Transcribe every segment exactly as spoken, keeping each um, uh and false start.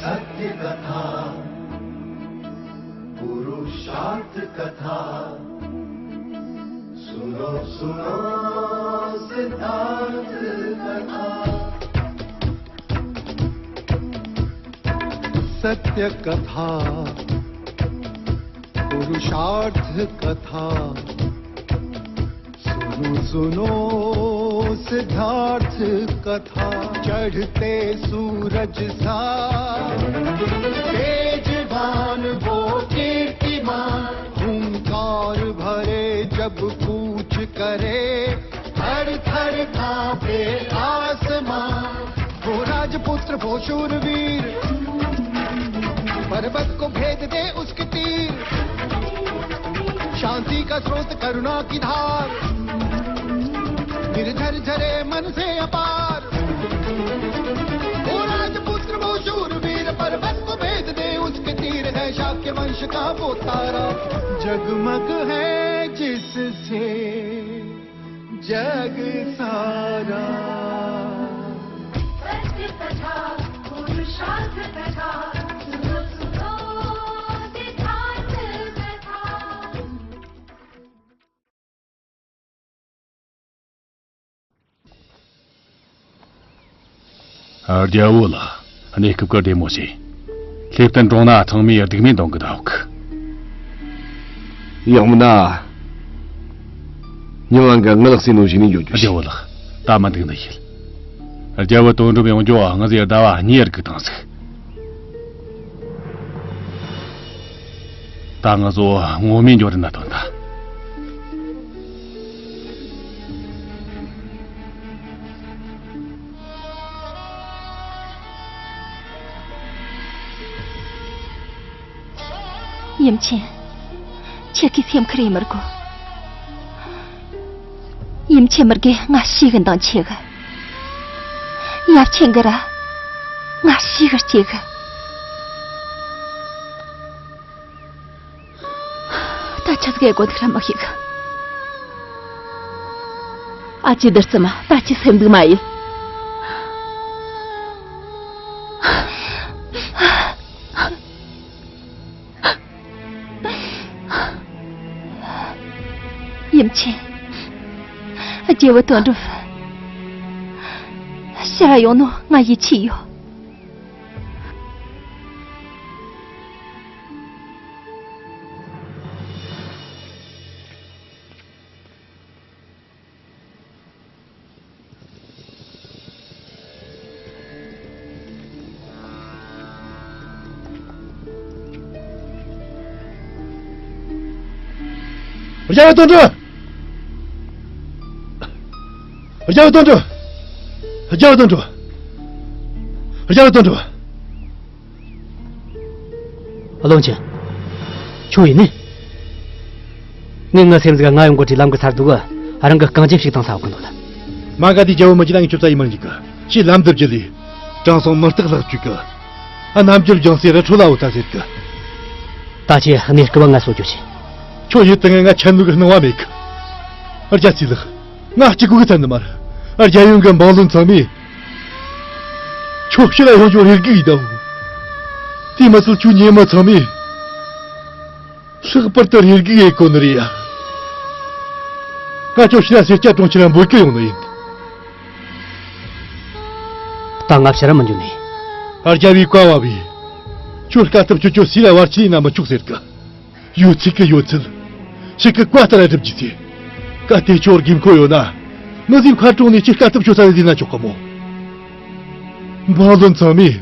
सत्य कथा, पुरुषार्थ कथा, सुनो सुनो सिद्धांत कथा। सत्य कथा, पुरुषार्थ कथा, सुनो सुनो सिद्धार्थ कथा। चढ़ते सूरज सा तेजवान वो कीर्तिमान, हुंकार भरे जब कूच करे, थर थर कांपे आसमां। वो राजपुत्र वो शूरवीर, पर्वत को भेद दे उसके तीर। शांति का स्रोत करुणा की धार, निर्झर झरे मन से अपार। वो राजपुत्र वो शूरवीर, पर्वत को भेद दे उसके तीर। है शाक्य वंश का वो तारा, जगमग है जिससे जग सारा। सत्य कथा, पुरुषार्थ कथा, सुनो सुनो सिद्धार्थ कथा। རྒྱལ་བོ་ལགས། གནས་སྐབས་ཀྱི་བདེ་མོ་བྱེད། ལྷེབ་ཏན་གྲོང་ན་ཚང་མས་སྡུག་མིན་གཏོང་གི་འདུག། ཡང་མིན་ན། ཉི་མ་འགའ་ངལ་གསོས་ནོ་ཞིག་ནས་འགྱོ་རྒྱུ། རྒྱལ་བོ་ལགས། ད་མི་འདུག་ནི་ཡིན། རྒྱལ་བོ་དོན་གྲུབ་ཡོང་རྒྱུ་ང་ཚོས་ཟླ་བ་གཉིས་རིག་གི་བཏང་ཟིག། ད་ང་ཚོ་ངོ་མའི་འབྱོར་ན་ཐོན་ད། ཡུམ་ཆེན། ཁྱེད་ཀྱི་སེམས་ཁུར་ཡེ་མི་དགོས། ཡུམ་ཆེན་མི་དགེ་ང་ཤི་གི་འདང་ཆེ་གི། ཡབ་ཆེན་གི་ར་ང་ཤི་གི་ཆེ་གི། ད་ཆི་ཟིག་ཡེ་དགོས་འདུག་ར་མི་ཤེས་གི། ཨ་ཅེ་བདུད་རྩི་མ་ད་ཅི་སེམས་སྡུག་མ་ཡིན། ཡུམ་ཆེན། རྒྱལ་བུ་དོན་གྲུབ་ཕྱིར་ར་ཡོང་ནོ་ང་ཡིད་ཆེས་ཡོད། རྒྱལ་བུ་དོན་གྲུབ། རྒྱལ་བུ་དོན་གྲུབ། རྒྱལ་བུ་དོན་གྲུབ། རྒྱལ་བུ་དོན་གྲུབ། བློན་ཆེན། ཁྱོད་ཡིན་ནི། ངས་ངའི་སེམས་ཟིག་ང་ཡོང་གོ་དྲི་ལམ་གི་ཚར་འདུག་གི། རང་གི་རྐང་རྗེས་ཤིག་དང་ས་འོག་གི་འདུག་ལ། མ་ག་དེ་རྒྱལ་བོ་མི་གྱི་ལང་ཁྱོད་ས་ཡི་མང་གི་གི། ཁྱེད་ལམ་འདི་བརྒྱུད་ལས། དྲང་སྲོང་མི་རྟག་ལྷག་བཅུག་གི། ཨ་རྣམ་འགྱུར་ལྗང་སེ་རི་ཁྲོད་ལ་འོ་ད་ཟེར་གི། ད་ཁྱེད་གནས་སྐབས་ང་སོ་རྒྱུ་ཆེ། ཁྱོད་ཡིད་དང་ང་ཆད་ནུ་གི་སྣང་བ་མེད་གི། རྒྱལ་སྲས་ལགས། ང་གཅིག་གི་ཚན་ནི་མར། རྒྱལ་ཡོངས་ཀྱི་འབངས་བློན་ཚང་མས། ཁྱོད་ཕྱི་ལ་ཡོང་རྒྱུ་རེ་སྒུག་ཡིན་དང་། དེ་མ་ཚད་ཁྱོད་ཉེ་མི་ཚང་མས། ལྷག་པར་དུ་རེ་སྒུག་ཡེ་གོ་ནི་རེད་ཡ། ང་ཁྱོད་ཕྱི་ལ་སེར་སྐྱ་གྲོང་ཁྱེར་ལ་འབོད་སྐུལ་ཡོང་ནི་ཡིན། ད་ང་ཕྱིར་མི་འགྱོ་ནི། རྒྱལ་བའི་བཀའ་བབས་པས། ཁྱོད་དཀའ་ཐུབ་ཁྱོད་ཁྱོད་སུ་ལ་བར་ཆད་ཡིན་ན་མི་ཆོག་ཟེར་གི། ཡོད་ཚད་ཀྱི་ཡོད་ཚད། ཞིག་གི་བཀའ་ལྟར་སྒྲུབ་རྒྱུ་ཚེ། བཀའ་དེ་ཆོར་དགོས་མཁོ་ཡོད་ན། མི་ཟིན་མཁར་གྲོང་ནས་ཅི་དཀའ་ཐུབ་ཆོད་ས་ལ་ཟིན་ན་ཆོག་གི་མོ། འབངས་བློན་ཚང་མས།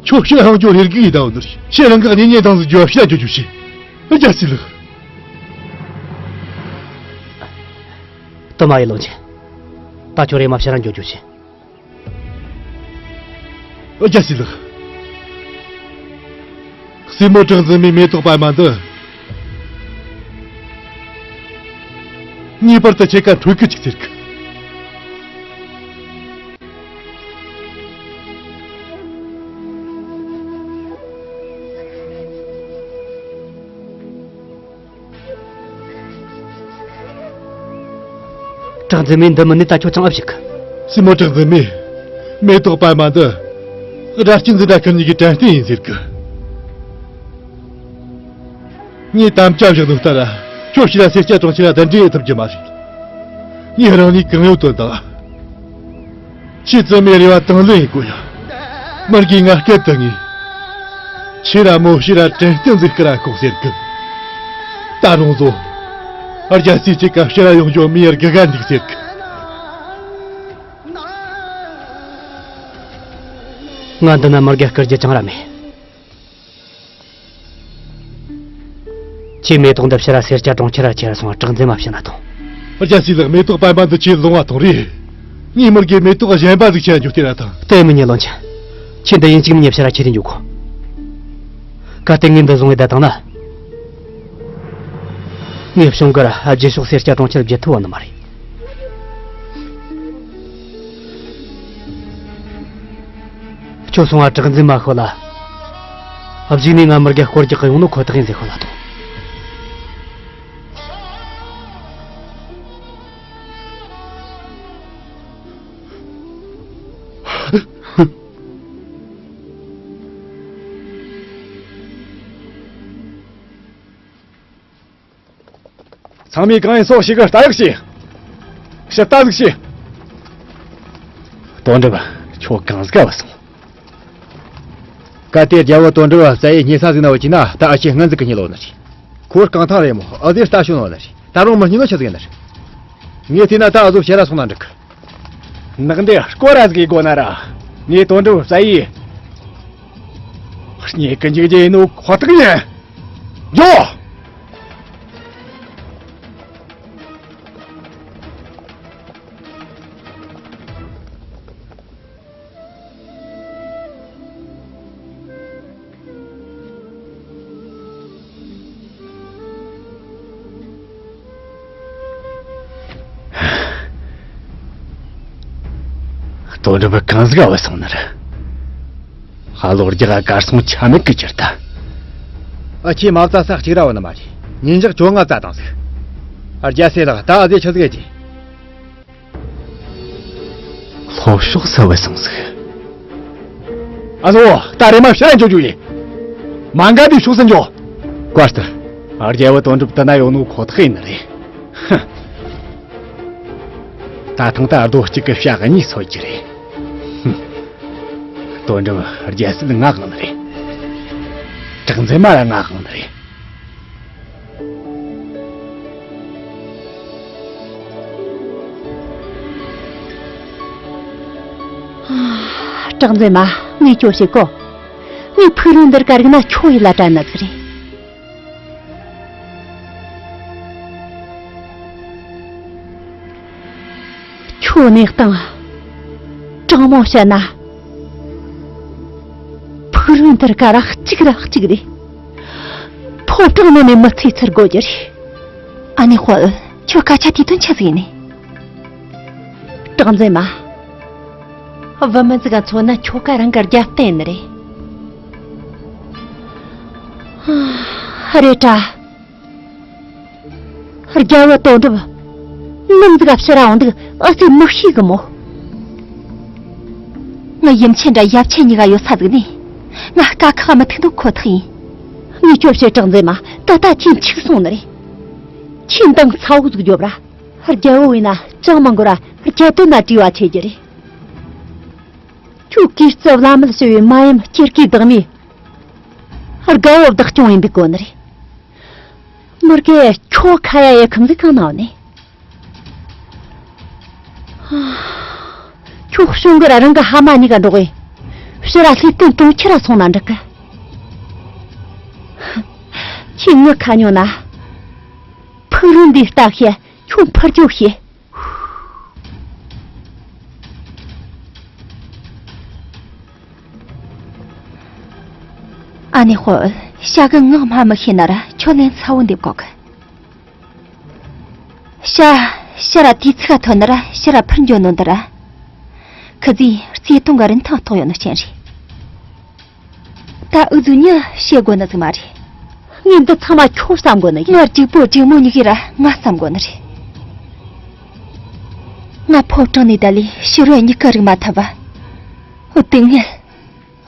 ཁྱོད་ཕྱིར་ལྷུང་རྒྱུ་རེ་སྒུག་ཡིན་དང་ནོར། ཁྱེད་རང་གི་གཉེན་ཉེ་དང་ཟིག་རྒྱུ་ཕྱིར་རྒྱུ་རྒྱུ་ཞིག། རྒྱལ་སྲས་ལགས། དུ་མ་ཡི་བློན་ཆེན། ད་ཁྱོད་རེ་མ་ཕྱིར་རྒྱུ་རྒྱུ་ཞིག། རྒྱལ་སྲས་ལགས། སྲས་མོ་གྲགས་འཛིན་མའི་མེ་ཏོག་པད་མ་འདི། ངེས་པར་དུ་ཁྱེད་ཀ་འཕྲོད་གི་ཅིག་ཟེར་གི། གྲགས་འཛིན་མས་འདི་མིན་ནས་ད་ཁྱོད་ཅང་ཨེ་བྱེད་གི། སྲས་མོ་གྲགས་འཛིན་མས་མེ་ཏོག་པད་མ་འདི་དགྲ་རྐྱེན་འཛིན་གྲྭ་ཁུར་གཉིས་ཀྱི་དྲན་རྟེན་ཡིན་ཟེར་གི། ངས་དམ་བཅའ་བཞག་ནོ་ལྟར་ཁྱོད་ཕྱིར་ར་སེར་སྐྱ་གྲོང་ཁྱེར་ལ་གདན་འདྲེན་ཡེད་ཐུབ་རྒྱུ་མ་རེད། ངས་རང་ཉིད་གང་ཡོད་དོན་དང་། ཁྱེད་བཙུན་མའི་རེ་བ་དང་ལེན་ཡེད་དགོས་ཡ། མི་དགེ་ང་སྐད་དུ་ངས། ཁྱེད་ར་མོ་ཕྱིར་ར་དྲན་རྟེན་འཛིན་གི་ར་ཁོག་ཟེར་གི། ད་རུང་བཟོ། རྒྱལ་སྲས་ཅིག་ག་ཕྱིར་ར་ཡོང་རྒྱུ་མི་ཡར་དགའ་ག་འདུག་ཟེར་གི། ང་འདི་ན་མི་དགེ་སྐུར་རྒྱུ་ཅང་ར་མེད། ཁྱེད་མེ་ཏོག་འདི་ཕྱིར་ར་སེར་སྐྱ་གྲོང་ཁྱེར་ར་ཁྱེར་ར་སོང་བ་གྲགས་འཛིན་མ་བྱིན་ན་ཐོང་། རྒྱལ་སྲས་ལགས། མེ་ཏོག་པད་མ་འདི་ཁྱེད་ལོང་བ་ཐོང་རེད། ངས་མི་དགེ་མེ་ཏོག་གཞན་པ་ཟིག་ཁྱེར་ར་འགྱོ་སྟེར་ར་ཐང་། ལྟད་མི་ཉན་བློན་ཆེན། ཁྱེད་འདི་ཡིན་གཅིག་མིན་གཉིས་ཕྱིར་ར་ཁྱེར་རེ་འགྱོ་གོ། གལ་ཏེ་ངས་འདི་བཟུང་བས་བསྡད་བཏང་ན། ངས་བྱུང་གི་ར་རྗེས་ཕྱོགས་སེར་སྐྱ་གྲོང་ཁྱེར་བརྒྱུད་ཐུབ་བ་ནི་མ་རེད། ཁྱོད་སོང་བ་གྲགས་འཛིན་མ་ཤོད་ལ། གཞུག་ནས་ང་མི་དགེ་སྐོར་རྒྱག་གི་ཡོང་ནོ་ཁོ་ཐག་ཡིན་ཟེར་ཤོད་ལ་ཐོང་། ཚང་མས་གང་ཡིན་སོགས་ཞིག་གི་ལྟ་ཡག་བྱས། ཕྱིར་ལྟ་ཟིག་བྱས། དོན་གྲུབ། ཁྱོད་གང་ཟིག་ག་བུད་སོང་། གལ་ཏེ་རྒྱལ་བོ་དོན་གྲུབ་བཙལ་ཡེ་རྙེད་ས་ཟིག་ན་བུད་ཀྱིན་ན། ད་ཨ་ཆེ་སྔོན་ཟིག་གི་རྙེད་ལོ་ནི་རེད། ཁོ་རྐང་ཐང་རེད་མོ། ཨ་ཟེར་ལྟ་ཤོད་ནོ་ནི་རེད། ད་རུང་མི་རྙེད་ནོ་ཆི་ཟིག་ཡིན་ནི་རེད། ངས་བལྟས་ན་ད་ཨ་ཟོ་ཕྱིར་ར་སོང་ན་འགྲིག་གི། ནག་འདི་སྐོར་ར་ཟིག་གི་སྒོ་ན་ར། ངས་དོན་གྲུབ་བཙལ་ཡེ་རྙེད་གི་འཇུག་རྒྱུ་ཡིན་ནོ་ཁོ་ཐག་ཡིན། འགྱོ། དོན་གྲུབ་གང་ཟིག་ག་བུད་སོང་ནི་རེད། ཧ། ལོ་རྒྱག་གར་སོང་ཆ་མེད་གི་ཁྱེར་ད། ཨ་ཆེ་མ་བཙལ་ས་གཅིག་ར་བུད་ནི་མ་རེད། ཉིན་ཞག་བཅོ་ལྔ་བཙལ་བཏང་ཟིག། རྒྱལ་སྲས་ལགས། ད་ཨ་ཟེ་ཆི་ཟིག་ཡེད་རྒྱུ། ལྷོ་ཕྱོགས་སུ་བུད་སོང་ཟིག། ཨ་ཟོ། ད་རེམ་མ་ཕྱིར་ར་འགྱོ་རྒྱུ་ཡིན། མ་འགའ་དེ་ཕྱོགས་སུ་འགྱོ། བཀའ་ལྟར། རྒྱལ་བོ་དོན་གྲུབ་དེ་ན་ཡོད་ནོ་ཁོ་ཐག་ཡིན་ནི་རེད། ཧ། ད་ཐེངས་ད་རྡོ་གཅིག་གི་བྱ་གཉིས་གསོད་རྒྱུ་རེད། ཧུམ། དོན་གྲུབ་རྒྱལ་སྲིད་ངའི་དབང་ནི་རེད། གྲགས་འཛིན་མ་ར་ངའི་དབང་ནི་རེད། གྲགས་འཛིན་མ། ངས་ཁྱོད་བཤད་གོ། ངས་ཕུག་རོན་འདིར་ག་རིག་ན་ཁྱོད་ཡིད་ལ་དྲན་ནི་ཟིག་རེད། ཁྱོད་གནས་སྟངས་དྲང་མོ་བཤད་ན། ཕུག་རོན་འདིར་ག་ར་གཅིག་ར་གཅིག་རེད། ཕོ་བྲང་ནང་ནས་མི་ཚེ་ཚར་དགོས་རྒྱུ་རེད། ཨ་ནེ་དཔའ་བོ། ཁྱོད་སྐད་ཆ་དེ་དོན་ཆི་ཟིག་ཡིན་ནི། གྲགས་འཛིན་མ། བུད་མེད་ཟིག་ག་མཚོན་ན་ཁྱོ་ག་རང་གི་རྒྱབ་རྟེན་རེད། རེད་དྲ། རྒྱལ་བོ་དོན་གྲུབ་ནམ་ཟིག་ག་ཕྱིར་ར་འོང་འདུག་ཨ་ཙི་མི་ཤེས་གི་མོ། ང་ཡུམ་ཆེན་འདྲ་ཡབ་ཆེན་གཉིས་ཀ་ཡོད་ས་ཟིག་ནས་ང་དཀའ་ཁག་མི་ཐུག་ནོ་ཁོ་ཐག་ཡིན། ངས་ཁྱོ་བཤད། གྲགས་འཛིན་མ། ད་ལྟ་ཁྱེད་འཆུག་སོང་ནི་རེད། ཁྱེད་འདང་ཚ་བོ་ཟིག་རྒྱོབ་ར། རྒྱལ་བོ་ཡིན་ན་ཅང་མི་འགོར་ར་རྒྱལ་དོན་ན་བྲེལ་བ་ཆེ་རྒྱུ་རེད། ཁྱོད་གོས་རྩི་བླ་མེད་ཞུ་བའི་མ་ཡུམ་སྐྱེ་རྒུའི་བདག་མོས། དགའ་བོ་བདག་སྐྱོང་ཡིན་པའི་གོ་ནི་རེད། མོར་གེ་ཁྱོ་ཁ་ཡ་ཡ་ཁམས་ཟིག་གང་ན་ནི། ཁྱོད་གཞུང་གི་ར་རང་གི་ཕ་མ་གཉིས་ཀ་འགྲོགས་ཡེ་ཕྱིར་ར་ལྷས་སྟོན་གྲོང་ཁྱེར་ར་སོང་ན་འགྲིག་གི། ཁྱེད་ངི་ཁ་ཉོ་ན། ཕུག་རོན་འདིའི་ལྟ་བཤལ་ཁྱོད་འཕུར་རྒྱུ་བྱེད། ཨ་ནེ་དཔའ་བོ། ཤ་གི་ངག་སྨྲ་མི་ཤེས་ན་ར་ཁྱོད་ལན་ཚ་བོ་འདེབས་གོ་གི། ཤ། ཤ་ར་དུས་ཚིགས་ག་ཐོན་ན་ར་ཤ་ར་འཕུར་འགྱོ་ནོ་འདི་ར། ཁི་ཟིག་བརྩེ་དུང་གི་རིན་ཐང་གཏོགས་ཡོད་ནོ་རྐྱེན་རེད། ད་འུ་ཚོས་མྱི་བཤད་དགོས་ནི་ཟིག་མ་རེད། ངས་འདི་ཚང་མ་ཁྱོད་བསམ་དགོས་ནི་ཡིན། ང་སྒྱུག་པོ་སྒྱུག་མོ་གཉིས་ཀས་ར་ང་བསམ་དགོས་ནི་རེད། ང་ཕོ་བྲང་ནས་བསྡད་ལས་ཕྱི་རོལ་གཉིས་ཀ་རིག་མ་ཐུབ་པ། སྡུག་བསྔལ་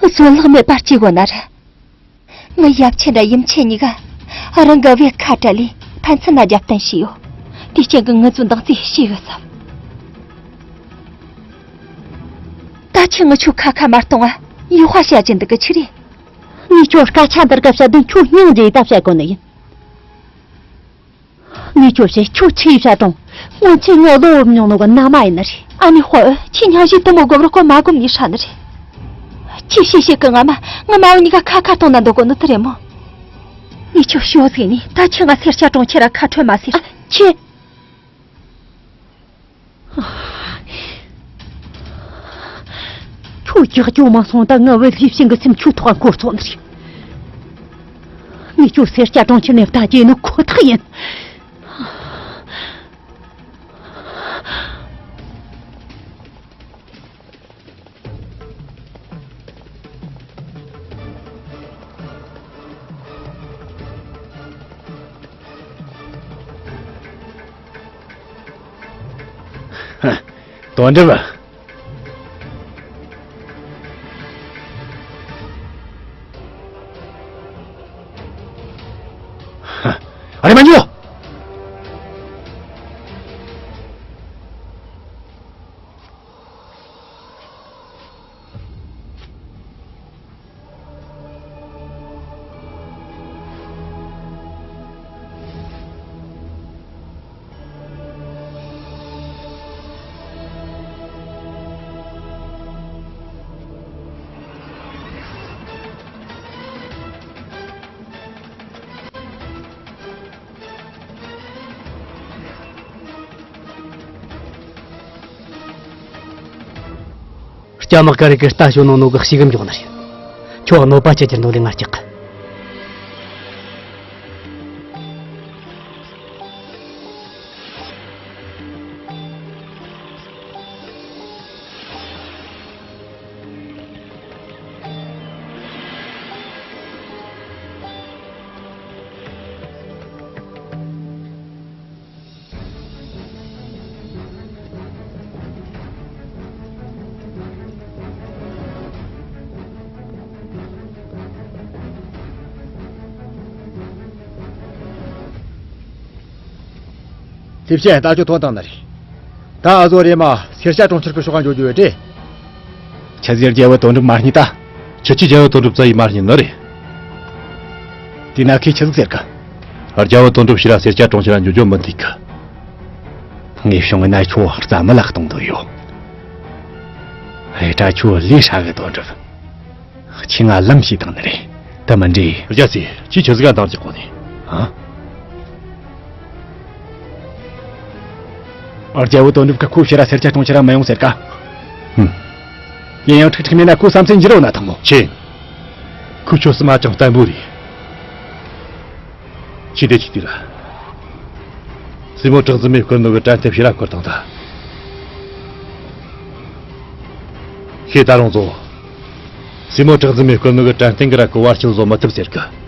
བཟོད་གླགས་མེད་པར་སྐྱེ་དགོས་ན་རེད། ང་ཡབ་ཆེན་དང་ཡུམ་ཆེན་གཉིས་ཀ་རང་གི་བུའི་ཁ་བྲལ་ལས་ཕན་ཚུན་ན་རྒྱབ་རྟེན་བྱས་ཡོད། དེའི་རྐྱེན་གྱིས་ང་ཚོའི་འདང་རྩིས་ཤེས་གི་བསམ། ད་ཁྱེད་ང་ཆོའི་ཁ་ཁ་མ་གཏོང་ང་ཡུ་ཧྭ་བཤད་ཀྱི་འདུག་གི་ཆི་རེད། ངས་ཁྱོད་སྐད་ཆ་འདི་རིགས་བཤད་དུས་ཁྱོད་སྙིང་རྗེ་ཡིས་ད་བཤད་དགོས་ནི་ཡིན། ངས་ཁྱོད་བཤད། ཁྱོད་ཆི་ཡིས་བཤད་རུང་སྔོན་ཆད་ངའི་བློ་བབ་མྱོང་ནོ་གི་མནའ་མ་ཡིན་ནི་རེད། ཨ་ནེ་ཧོ། ཁྱེད་སྙིང་རྗེ་དེ་མོ་དགོས་རུ་ཁོ་མ་སྒོམ་ནས་ཧྲ་ནི་རེད། ཁྱེད་ཤེས་ཤེས་གི་ང་མ་ང་མ་བུ་གཉིས་ཀ་ཁ་ཁ་གཏོང་ན་འདོད་གོ་ནི་དེ་རེད་མོ། ངས་ཁྱོད་ཤོད་ཟིག་ནས་ད་ཁྱེད་ང་སེར་སྐྱ་གྲོང་ཁྱེར་ར་ཁ་འཕྲོད་མ་ཟེར། ཨ། ཁྱེད། ཁྱོད་ཀྱག་ཀྱོག་མ་སོང་ད་ང་བུ་ལྷས་བྱིན་གི་སེམས་ཁྱོད་ཐོག་འཁོར་ཚོགས་ནི་རེད། ངས་ཁྱོད་སེར་སྐྱ་གྲོང་ཁྱེར་ནས་ད་སྐྱེས་ནི་ཁོ་ཐག་ཡིན། དོན་གྲུབ། ཨ་རེ་མ་ཉོ། སྐྱ་དམག་ག་རེ་གི་རྟ་ཞོན་ནང་ནོ་གི་ཤི་གི་མགྱོགས་ནི་རེད། ཁྱོད་གནོད་པ་སྐྱེལ་གྱི་འདུག་ལས་ང་སྐྲག་གི། ལྷས་བྱིན། ད་ཁྱོད་ཐོན་བཏང་ནི་རེད། ད་ཨ་ཟོ་རེ་མ་སེར་སྐྱ་གྲོང་ཁྱེར་གི་ཕྱོགས་གང་འགྱོ་རྒྱུ་ཡོད་དྲེ། ཆི་ཟེར། རྒྱལ་བུ་དོན་གྲུབ་མ་རྙེད་ད། ཁྱེད་ཀྱིས་རྒྱལ་བུ་དོན་གྲུབ་བཙལ་ཡི་མ་རྙེད་ནི་རེད། དེ་ན་ཁོས་ཆི་ཟིག་ཟེར་གི། རྒྱལ་བུ་དོན་གྲུབ་ཕྱིར་ར་སེར་སྐྱ་གྲོང་ཁྱེར་ར་འགྱོ་རྒྱུ་མི་འདུག་གི། ངས་བྱུང་ན་ཁྱོད་རྩ་མེད་ལ་གཏོང་འདོད་ཡོད། རེད་དྲ་ཁྱོད་ལས་ཧྲ་གི། དོན་གྲུབ། ཁྱོས་ང་ལམ་ཞིག་བཏང་ནི་རེད། དེ་མིན་དྲེ། རྒྱལ་སྲས། ཁྱོས་ཆི་ཟིག་ག་འདང་རྒྱག་གོ་ནི། ཨ། རྒྱལ་བུ་དོན་གྲུབ་ཀྱིས་ཁོ་ཕྱིར་ར་སེར་སྐྱ་གྲོང་ཁྱེར་ར་མི་ཡོང་ཟེར་ག། ཧུམ། ཡིན་ཡང་ཁྲིག་ཁྲིག་མེད་ན་ཁོ་བསམ་ཚུལ་འགྱུར་རོ་ན་ཐང་མོ། ཆེ། ཁོ་ཁྱོད་སུ་མ་ཅང་བརྟན་པོ་རེད། ཁྱོས་དེ་ཅིག་ལྟོས་ར། སྲས་མོ་གྲགས་འཛིན་མས་བསྐུར་ནོ་གི་དྲན་རྟེན་ཕྱིར་ར་བསྐུར་བཏང་ད། ཁོས་ད་རུང་ཟོ། སྲས་མོ་གྲགས་འཛིན་མས་བསྐུར་ནོ་གི་དྲན་རྟེན་གི་ར་གི་བར་ཆད་བཟོ་མི་ཐུབ་ཟེར་གི།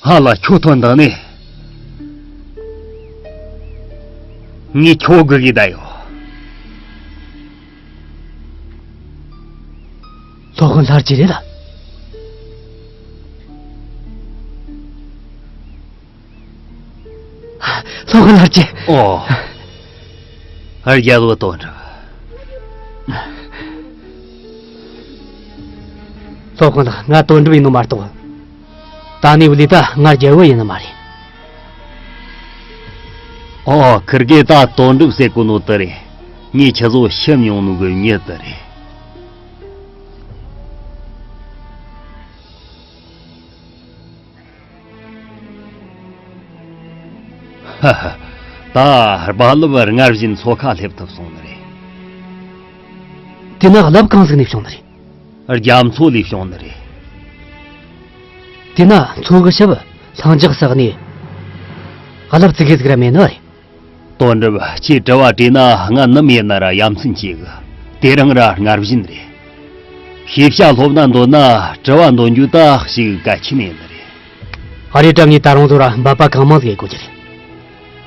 ཧ་ལ། ཁྱོད་ཐོན་བཏང་ནི། ངས་ཁྱོ་དགོས་གི་ད་ཡོད། སློབ་དཔོན་ལྷ་རྗེ་རེད་ལ། སློབ་དཔོན་ལྷ་རྗེ། ཨོ། རྒྱལ་བོ་དོན་གྲུབ། སློབ་དཔོན་ལགས། ང་དོན་གྲུབ་ཡིན་ནོ་མ་གཏོགས། ད་ནི་བུ་ལི་ད་ང་རྒྱལ་བོ་ཡིན་ནི་མ་རེད། ཨོ། ཁིར་གེ་ད་དོན་གྲུབ་ཟེར་གོ་ནོ་དེ་རེད། ངས་ཁྱེད་ཚོ་ཤི་མྱོང་ནོ་གི་མྱི་དེ་རེད། ཧ་ཧ། ད་རྦ་རླབས་སྔར་བཞིན་མཚོ་ཁ་སླེབས་ཐུབ་སོང་ནི་རེད། དེ་ན་རླབས་གང་ཟིག་ནས་བྱུང་ནི་རེད། རྒྱ་མཚོ་ལས་བྱུང་ནི་རེད། དེ་ན་མཚོ་གི་ཞབས་ལྷིང་འཇགས་ས་ནས་རླབས་ཙི་གེ་ཟིག་ར་མེད་ནི་རེད། དོན་གྲུབ། ཁྱེད་དྲི་བ་དྲིས་ན་ང་ནམ་ཡིན་ན་ར་ཡ་མཚན་ཆེ་གི། དེ་རིང་ར་སྔར་བཞིན་རེད། ཤེས་བྱ་སློབ་ན་འདོད་ན་དྲི་བ་འདོན་རྒྱུ་ད་ཞིག་གལ་ཆེན་ཡིན་ནི་རེད། ཨ་རེ་དྲ་ངས་ད་རུང་ཚོ་ར་འབད་པ་གང་མང་ཟིག་ཡེད་དགོས་ཀྱི་རེད།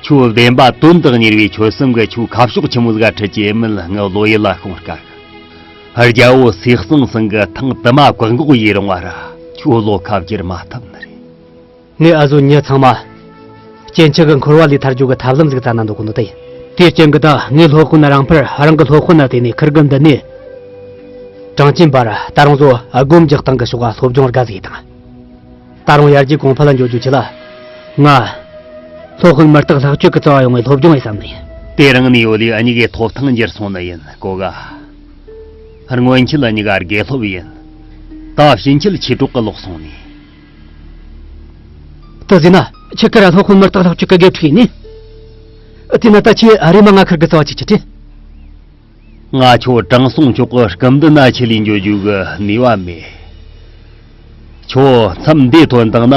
ཁྱོད་བདེན་པ་དོན་དུ་གཉེར་བའི་ཆོད་སེམས་ཀྱིས་ཁྱོད་ཁ་ཕྱོགས་ཆི་མོ་ཟིག་ཁྲིད་ཀྱི་ཡིན་མིན་ངའི་བློ་ཡུལ་ལ་ཤོང་དཀའ་གི། རྒྱལ་བོ་སྲས་གཙང་སེང་གི་ཐེངས་དུ་མ་བཀག་འགོག་ཡེ་རུང་བ་ར་ཁྱོད་བློ་ཁ་བསྒྱུར་མ་ཐུབ་ནི་རེད། ངས་ཨ་ཟོ་མྱི་ཚང་མ་སྐྱེ་འཆི་གི་འཁོར་བ་ལས་ཐར་རྒྱུ་གི་ཐབས་ལམ་ཟིག་བཙལ་ན་འདོད་གོ་ནོ་དེ་ཡིན། དེའི་རྐྱེན་གྱིས་ད་ངས་སློབ་དཔོན་རང་ཕར་རང་གི་སློབ་དཔོན་ན་བལྟས་ནས་ཁིར་གི་འདི་ནས་གྲངས་ཅན་པར་ད་རུང་ཚོ་སྒོམ་རྒྱག་སྟངས་ཀྱི་ཕྱོགས་ལ་སློབ་སྦྱོང་དགའ་ཟིག་དང་། ད་རུང་ཡར་རྒྱས་གོང་འཕེལ་ལ་འགྱོ་རྒྱུ་ཆེད་ལ། ང་སློབ་དཔོན་མུ་སྟེགས་ལྷག་སྤྱོད་ཀྱི་རྩ་བ་ཡོང་བའི་སློབ་སྦྱོང་ཡེད་བསམ་ནི་ཡིན། དེ་རིང་ནས་ཡོད་ལས་ཨ་མྱེས་ཀྱི་ཐོབ་ཐང་འགྱུར་སོང་ནི་ཡིན་གོ་ག། སྔོན་ཆད་ཨ་མྱེས་ཀ་དགེ་སློབ་ཡིན། ད་ཕྱིན་ཆད་ཆོས་གྲོགས་ཀྱི་ལོག་སོང་ནི། དེ་ཟེར་ན་ཁྱེད་ཀ་ར་སློབ་དཔོན་མུ་སྟེགས་ལྷག་སྤྱོད་ཀྱི་དགེ་ཕྲུག་ཡིན་ནི། དེ་ན་ད་ཁྱེད་རེམ་མ་ང་ཁིར་གི་རྩ་བ་ཅིག་ཅི་དྲིས། ང་ཁྱོད་དྲང་སྲོང་མཆོག་གི་སྐུ་མདུན་ན་ཁྲིད་ལས་འགྱོ་རྒྱུ་གི་ནུས་པ་མེད། ཁྱོད་མཚམས་འདིར་ཐོན་བཏང་ན་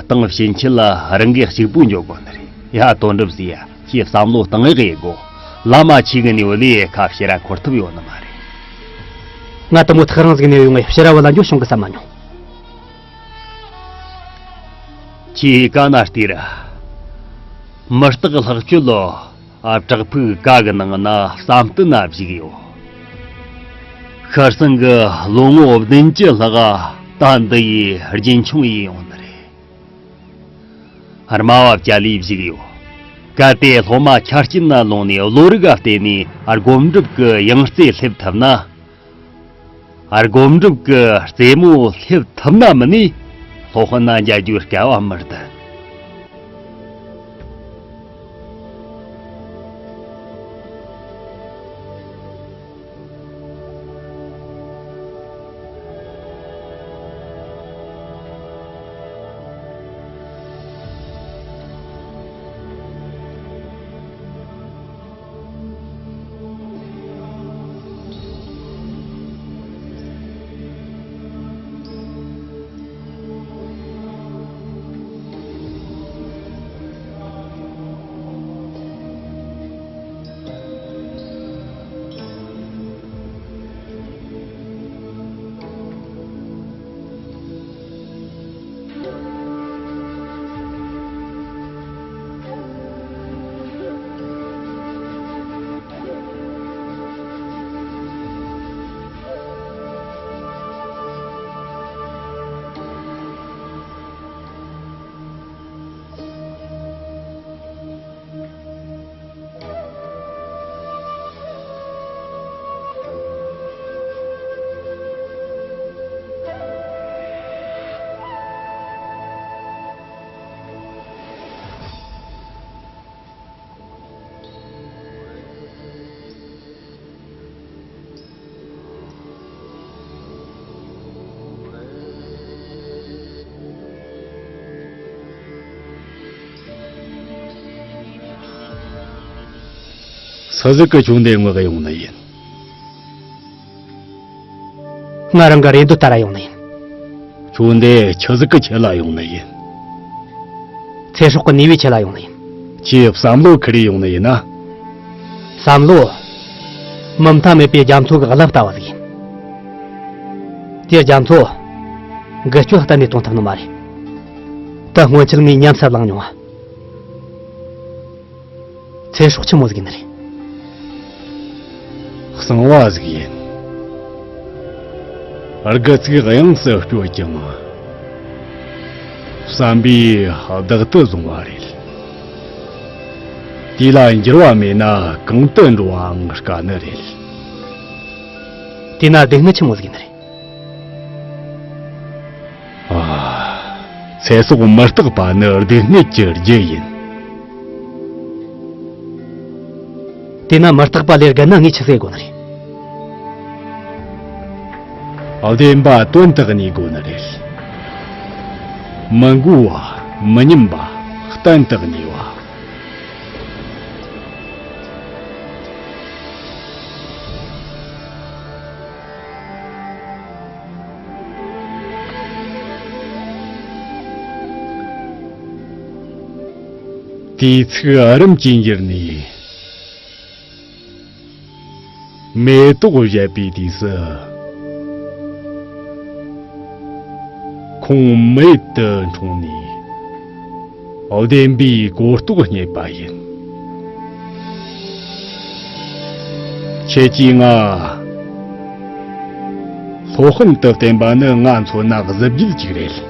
དེང་ཕྱིན་ཆད་ལ་རང་གིས་གཅིག་པུ་འགྱོ་དགོས་ནི་རེད། ཡ། དོན་གྲུབ་ཟེར་ཡ། ཁྱེད་བསམ་བློ་གཏང་ཡག་ཡེད་དགོ། བླ་མ་ཁྱེད་ཀྱི་ནུས་པ་ལས་ཁ་ཕྱིར་ར་འཁོར་ཐུབ་ཡོད་ནི་མ་རེད། ང་དེ་མོ་ཐག་རིང་ཟིག་ནས་ཡོང་ངས་ཕྱིར་ར་བུད་ལ་འགྱོ་བྱུང་གི་བསམ་མ་མྱོང་། ཁྱེད་ག་ན་ལྟོས་ར། མུ་སྟེགས་ལྷག་སྤྱོད་ལོ། ཨ། བྲག་ཕུག་ག་གི་ནང་ན་བསམ་གཏན་ན་བཞུགས་ཡོད། ཤར་སེང་གི་ལོ་ངོ་བདུན་ཅུ་ལྷག་ད་འདི་ཡི་རྒྱུན་འཁྱོངས་ཡེ་ཡོང་ནི་རེད། རྨ་བ་བཅའ་ལས་བཞུགས་ཡོད། གལ་ཏེ་སློབ་མ་ཆ་རྐྱེན་ན་ལོངས་ནས་བློ་རིག་ག་བརྟེན་ནས་སྒོམ་སྒྲུབ་ཀྱི་ཡང་རྩེ་སླེབས་ཐུབ་ན། སྒོམ་སྒྲུབ་ཀྱི་རྩེ་མོ་སླེབས་ཐུབ་ན་མིན་ནས་སློབ་དཔོན་ན་མཇལ་རྒྱུའི་སྐལ་བ་མི་ལྡན། སུ་ཟིག་གིས་ཁྱོད་འདིར་མངགས་ཡོང་ནི་ཡིན། ང་རང་གི་རེ་འདོད་ལྟར་ཡོང་ནི་ཡིན། ཁྱོད་འདིར་ཆི་ཟིག་གི་ཆེད་ལ་ཡོང་ནི་ཡིན། ཚེ་སྲོག་གི་ནུས་པའི་ཆེད་ལ་ཡོང་ནི་ཡིན། ཁྱེད་བསམ་བློ་ཁུར་རེ་ཡོང་ནི་ཡིན་ན། བསམ་བློ། མུ་མཐའ་མེད་པའི་རྒྱ་མཚོ་གི་རླབས་ལྟ་བུ་ཟིག་ཡིན། དེའི་རྒྱ་མཚོ། འགུལ་སྐྱོད་གཏན་ནས་གཏོང་ཐུབ་ནི་མ་རེད། ད་སྔོན་ཆད་ངས་ཉམས་སུ་བླངས་མྱོང་ང་། ཚེ་སྲོག་ཆི་མོ་ཟིག་ཡིན་ནི་རེད། གསང་བ་ཟིག་ཡིན། དགུ་ཚིགས་དབྱངས་སུ་སྤྲོད་ཀྱང་བསམ་པས་བདག་ཏུ་བཟུང་བ་རེད། དེ་ལ་འགྱུར་བ་མེད་ན་གང་དུ་འགྲོ་བའང་དཀའ་ནི་རེད། དེས་ན་སྡུག་བསྔལ་ཆི་མོ་ཟིག་ཡིན་ནི་རེད། ཨ། ཚེ་སྲོག་མི་རྟག་པ་ནི་སྡུག་བསྔལ་གྱི་རྒྱུ་ཡིན། དེས་ན་མི་རྟག་པ་ལས་རྒན་ན་ངས་ཆི་ཟེར་དགོས་ནི་རེད། བདེན་པ་དོན་དུ་གནས་དགོས་ནི་རེད། མི་མགུ་བ། མི་ཉམས་པ། གཏན་དུ་གནས་པ། དུས་ཚིགས་རིམ་གྱིས་འགྱུར་ནས། མེ་ཏོག་བཞད་པའི་དུས་སུ། ཁོང་མེད་དུ་འཁྲུངས་ནས། བདེན་པའི་གོ་རྟོགས་རྙེད་པ་ཡིན། ཁྱེད་ཀྱིས་ང་སློབ་དཔོན་དུ་བསྟེན་པ་ནི་ང་མཚོན་ན་གཟི་བརྗིད་ཅིག་རེད།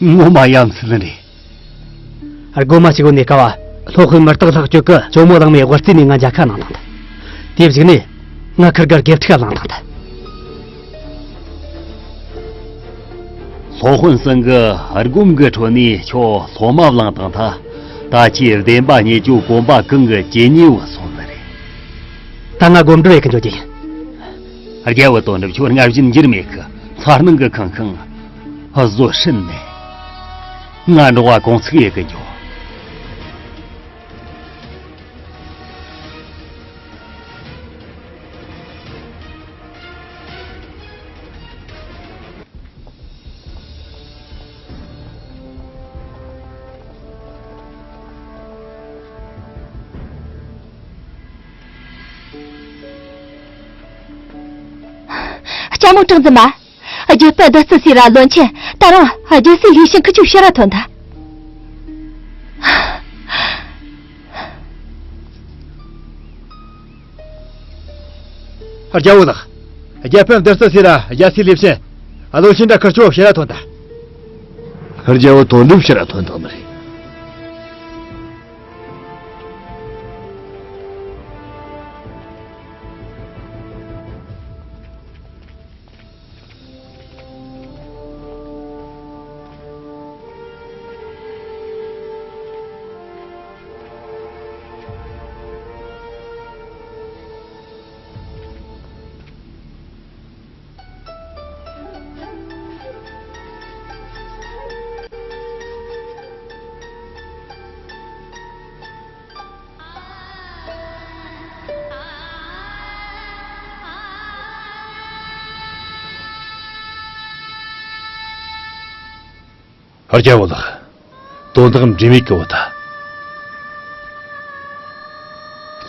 ངོ་མ་ཡ་མཚན་རེད། རྒོད་མ་གཅིག་བོ་ནས་ཀ་བ། སློབ་དཔོན་མུ་སྟེགས་ལྷག་སྤྱོད་ཀྱི་ཇོ་མོ་གླང་མའི་དབུ་རྩེ་ནས་ང་མཇལ་ཁ་གནང་དང་ད། དེ་བཞུགས་ནས་ང་ཁིར་གར་དགེ་ཕྲུག་བླངས་དང་ད། སློབ་དཔོན་ཚང་གི་སྒོམ་གྱི་ཁྲོད་ནས་ཁྱོད་སློབ་མ་བླངས་དང་ད། ད་ཁྱེད་བདེན་པ་རྙེད་རྒྱུ་གོམ་པ་གང་གི་ཇེ་ཉེ་བུ་སོང་ནི་རེད། ད་ང་སྒོམ་སྒྲུབ་ཡེ་གི་འཇོག་རྒྱུ་ཡིན། རྒྱལ་བུ་དོན་གྲུབ། ཁྱོད་སྔར་བཞིན་འགྱུར་མེད་གི། མཚར་སྣང་གི་ཁང་ཁང་བཟོ་ཧྲིན་མེད། ང་འགྲོ་བ་གུང་ཚིགས་ཡེ་གི་འཇོག། ལྕམ་མོ་གྲགས་འཛིན་མ། རྒྱལ་པོ་བདུད་རྩི་སེ་ར་བློན་ཆེན་ད་རུང་རྒྱལ་སྲས་ལི་ཤིན་ཁི་ཆོའི་ཕྱིར་ར་ཐོན་ད། རྒྱལ་བོ་ལགས། རྒྱལ་པོ་བདུད་རྩི་སེ་ར་རྒྱལ་སྲས་ལི་ཤིན་བློན་ཆེན་དྲ་ཁི་ཆོའི་ཕྱིར་ར་ཐོན་ད། རྒྱལ་བོ་དོན་གྲུབ་ཕྱིར་ར་ཐོན་དང་ནི་རེད། རྒྱལ་བོ་ལགས། དོན་དག་འབྲས་མེད་གི་འོ་ད།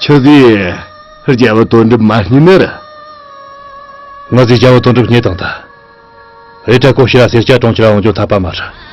ཁྱོད་ཀྱིས་རྒྱལ་བོ་དོན་གྲུབ་མ་རྙེད་ནི་རེད། ང་ཚོས་རྒྱལ་བོ་དོན་གྲུབ་རྙེད་དང་ད། རེད་དྲ་ཀོ་ཤི་ར་སེར་སྐྱ་གྲོང་ཁྱེར་འོང་རྒྱུ་འཐད་པ་མ་རེད།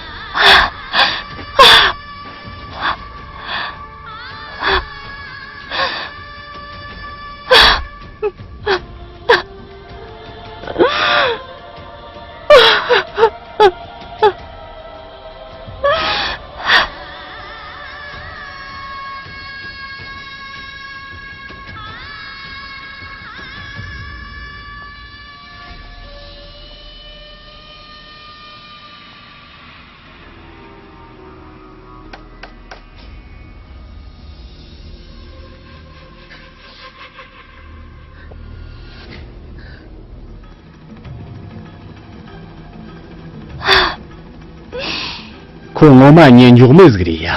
ཁོ་ངོ་མ་ཉེན་འཇོག་མི་ཟིག་རེད་ཡ།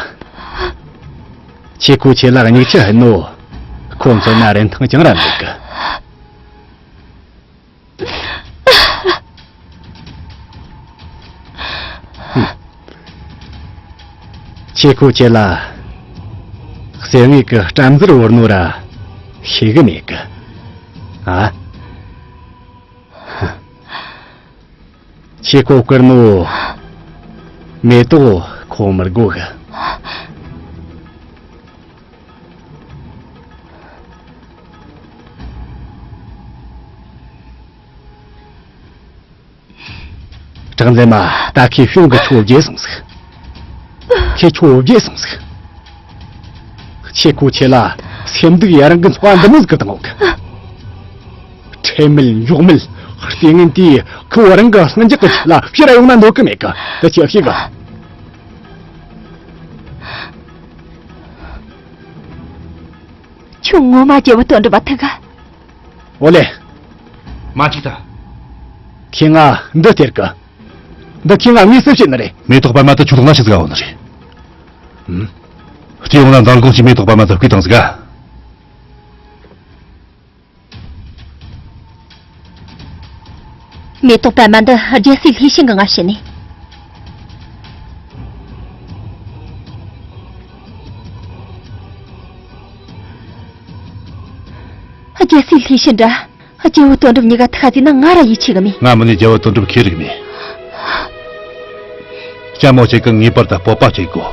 ཁྱེད་ཁོ་ཁྱེད་ལ་མྱིག་ཆུ་ཧད་ནོ། ཁོ་མཚོན་ན་རིན་ཐང་ཅང་ར་མེད་གི། ཁྱེད་ཁོ་ཁྱེད་ལ་གསེར་དངུལ་གི་སྤྲམ་ཟུར་བོར་ནོ་ར་ཤེས་གི་མེད་གི། ཨ། ཁྱེད་ཁོ་བསྐུར་ནོ་མེ་ཏོག་ཁོ་མི་དགོས་གི། གྲགས་འཛིན་མ། ད་ཁོས་གཞུང་གི་ཁྱོ་བརྗེད་སོང་ཟིག། ཁོས་ཁྱོ་བརྗེད་སོང་ཟིག། ཁྱེད་ཁོ་ཁྱེད་ལ་སེམས་སྡུག་ཡ་རང་གི་འཚོ་བ་འདི་མོ་ཟིག་གི་བཏང་ཡོད་གི། ཁྲེལ་མེད་འཇོག་མེད་ལྟས་ངན་དེས་ཁོ་རང་གི་ལྷིང་འཇགས་ཀྱི་ཆེད་ལ་ཕྱིར་ཡོང་ན་འདོད་གི་མེད་གི། དེ་ཁྱོས་ཤེས་གི། ཁྱོད་ངོ་མ་རྒྱལ་བོ་དོན་གྲུབ་པ་ཐུག་ག། ཨོ་ལེ། མ་ཅིག་ད། ཁྱེད་ང་འདི་སྟེར་གི། འདི་ཁྱེད་ང་དངོས་སུ་བྱེད་ནི་རེད། མེ་ཏོག་པད་མ་དེ་ཁྱོད་ལོག་ན་ཆི་ཟིག་འོང་ནི་རེད། ཨུམ། དེ་ཡོང་ན་མདང་དགོང་གི་མེ་ཏོག་པད་མ་དེ་བརྐུས་བཏང་ཟིག་ག། མེ་ཏོག་པད་མ་འདི་རྒྱལ་སྲས་ལྷས་བྱིན་གྱིས་ང་བྱིན་ནས། རྒྱལ་སྲས་ལྷས་བྱིན་འདྲ། རྒྱལ་བོ་དོན་གྲུབ་གཉིས་ཀ་ཐུག་ག་བརྩིས་ན་ང་ར་ཡིད་ཆེས་གི་མེད། ང་མིན་ནས་རྒྱལ་བོ་དོན་གྲུབ་ཁེ་རིག་མེད། ལྕམ་མོ་ཁྱེད་ཀྱིས་ངེས་པར་དུ་སྤོབས་པ་སྐྱེ་དགོས།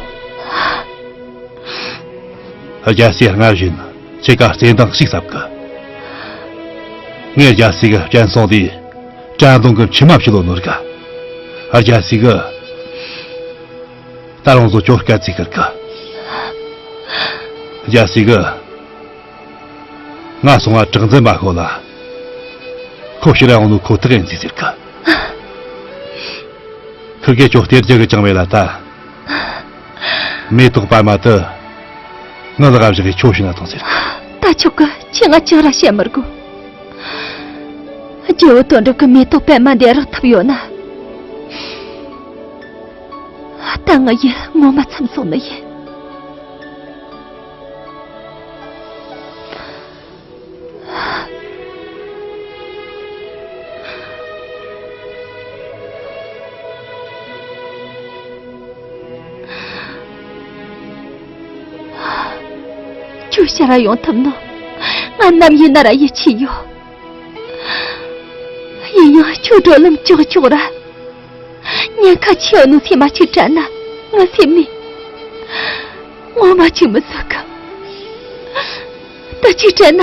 རྒྱལ་སྲས་སྔར་བཞིན་ཁྱེད་ཀ་བརྩེ་འདང་ཞིག་ཟབ་གི། ངས་རྒྱལ་སྲས་ཀྱི་སྤྱན་ཟུང་དེ་དྲན་གདུང་གི་མཆི་མ་བྱིན་ལོ་ནོར་གི། རྒྱལ་སྲས་ཀྱིས་ད་རུང་བཟོ་ཅོ་སྐད་ཅིག་ཁུར་གི། རྒྱལ་སྲས་ཀྱིས་ང་སོང་བ་གྲགས་འཛིན་མ་ཤོད་ལ། ཁོ་ཕྱིར་ཡོང་ནོ་ཁོ་ཐག་ཡིན་ཟེར་ཟེར་གི། ཁུར་གེ་ཅོ་སྟེར་རྒྱུ་གི་ཅང་མེད་ལ་ད། མེ་ཏོག་པད་མ་དེ་ང་ལག་བཞག་གི་ཁྱོ་བྱིན་ན་ཐང་ཟེར་གི། ད་ཆོག་གི། ཁྱེད་ང་ཅང་ར་བཤད་མི་དགོས། རྒྱལ་བོ་དོན་གྲུབ་ཀྱིས་མེ་ཏོག་པད་མ་འདི་རག་ཐུབ་ཡོད་ན། ད་ང་ཡིད་ངོ་མ་ཚིམ་སོང་ནི་ཡིན། ཁྱོད་ཕྱིར་ར་ཡོང་ཐུབ་ནོ། ང་ནམ་ཡིན་ན་ར་ཡིད་ཆེས་ཡོད། ཡིན་ཡང་ཁྱོད་བགྲོད་ལམ་ཀྱོག་ཀྱོག་ར། ཉེན་ཁ་ཆེ་བ་ནོ་སེམས་མ་ཅིག་དྲན་ན་ང་སེམས་ནས་ངོ་མ་ཅིག་མི་བཟོད་གི། ད་ཅིག་དྲན་ན་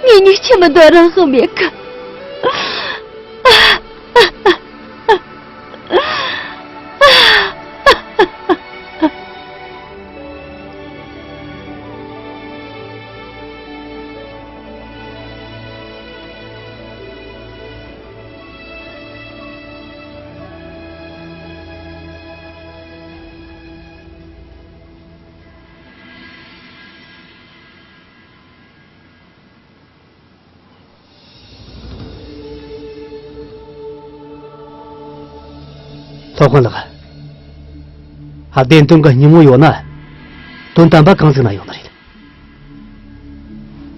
ངའི་མྱིག་ཆུ་མི་འདོར་རང་དབང་མེད་གི། སློབ་དཔོན་ལགས། ཨ། བདེན་དོན་གྱི་སྙིང་བོ་ཡོད་ན། དོན་དམ་པ་གང་ཟིག་ན་ཡོད་ནི་རེད།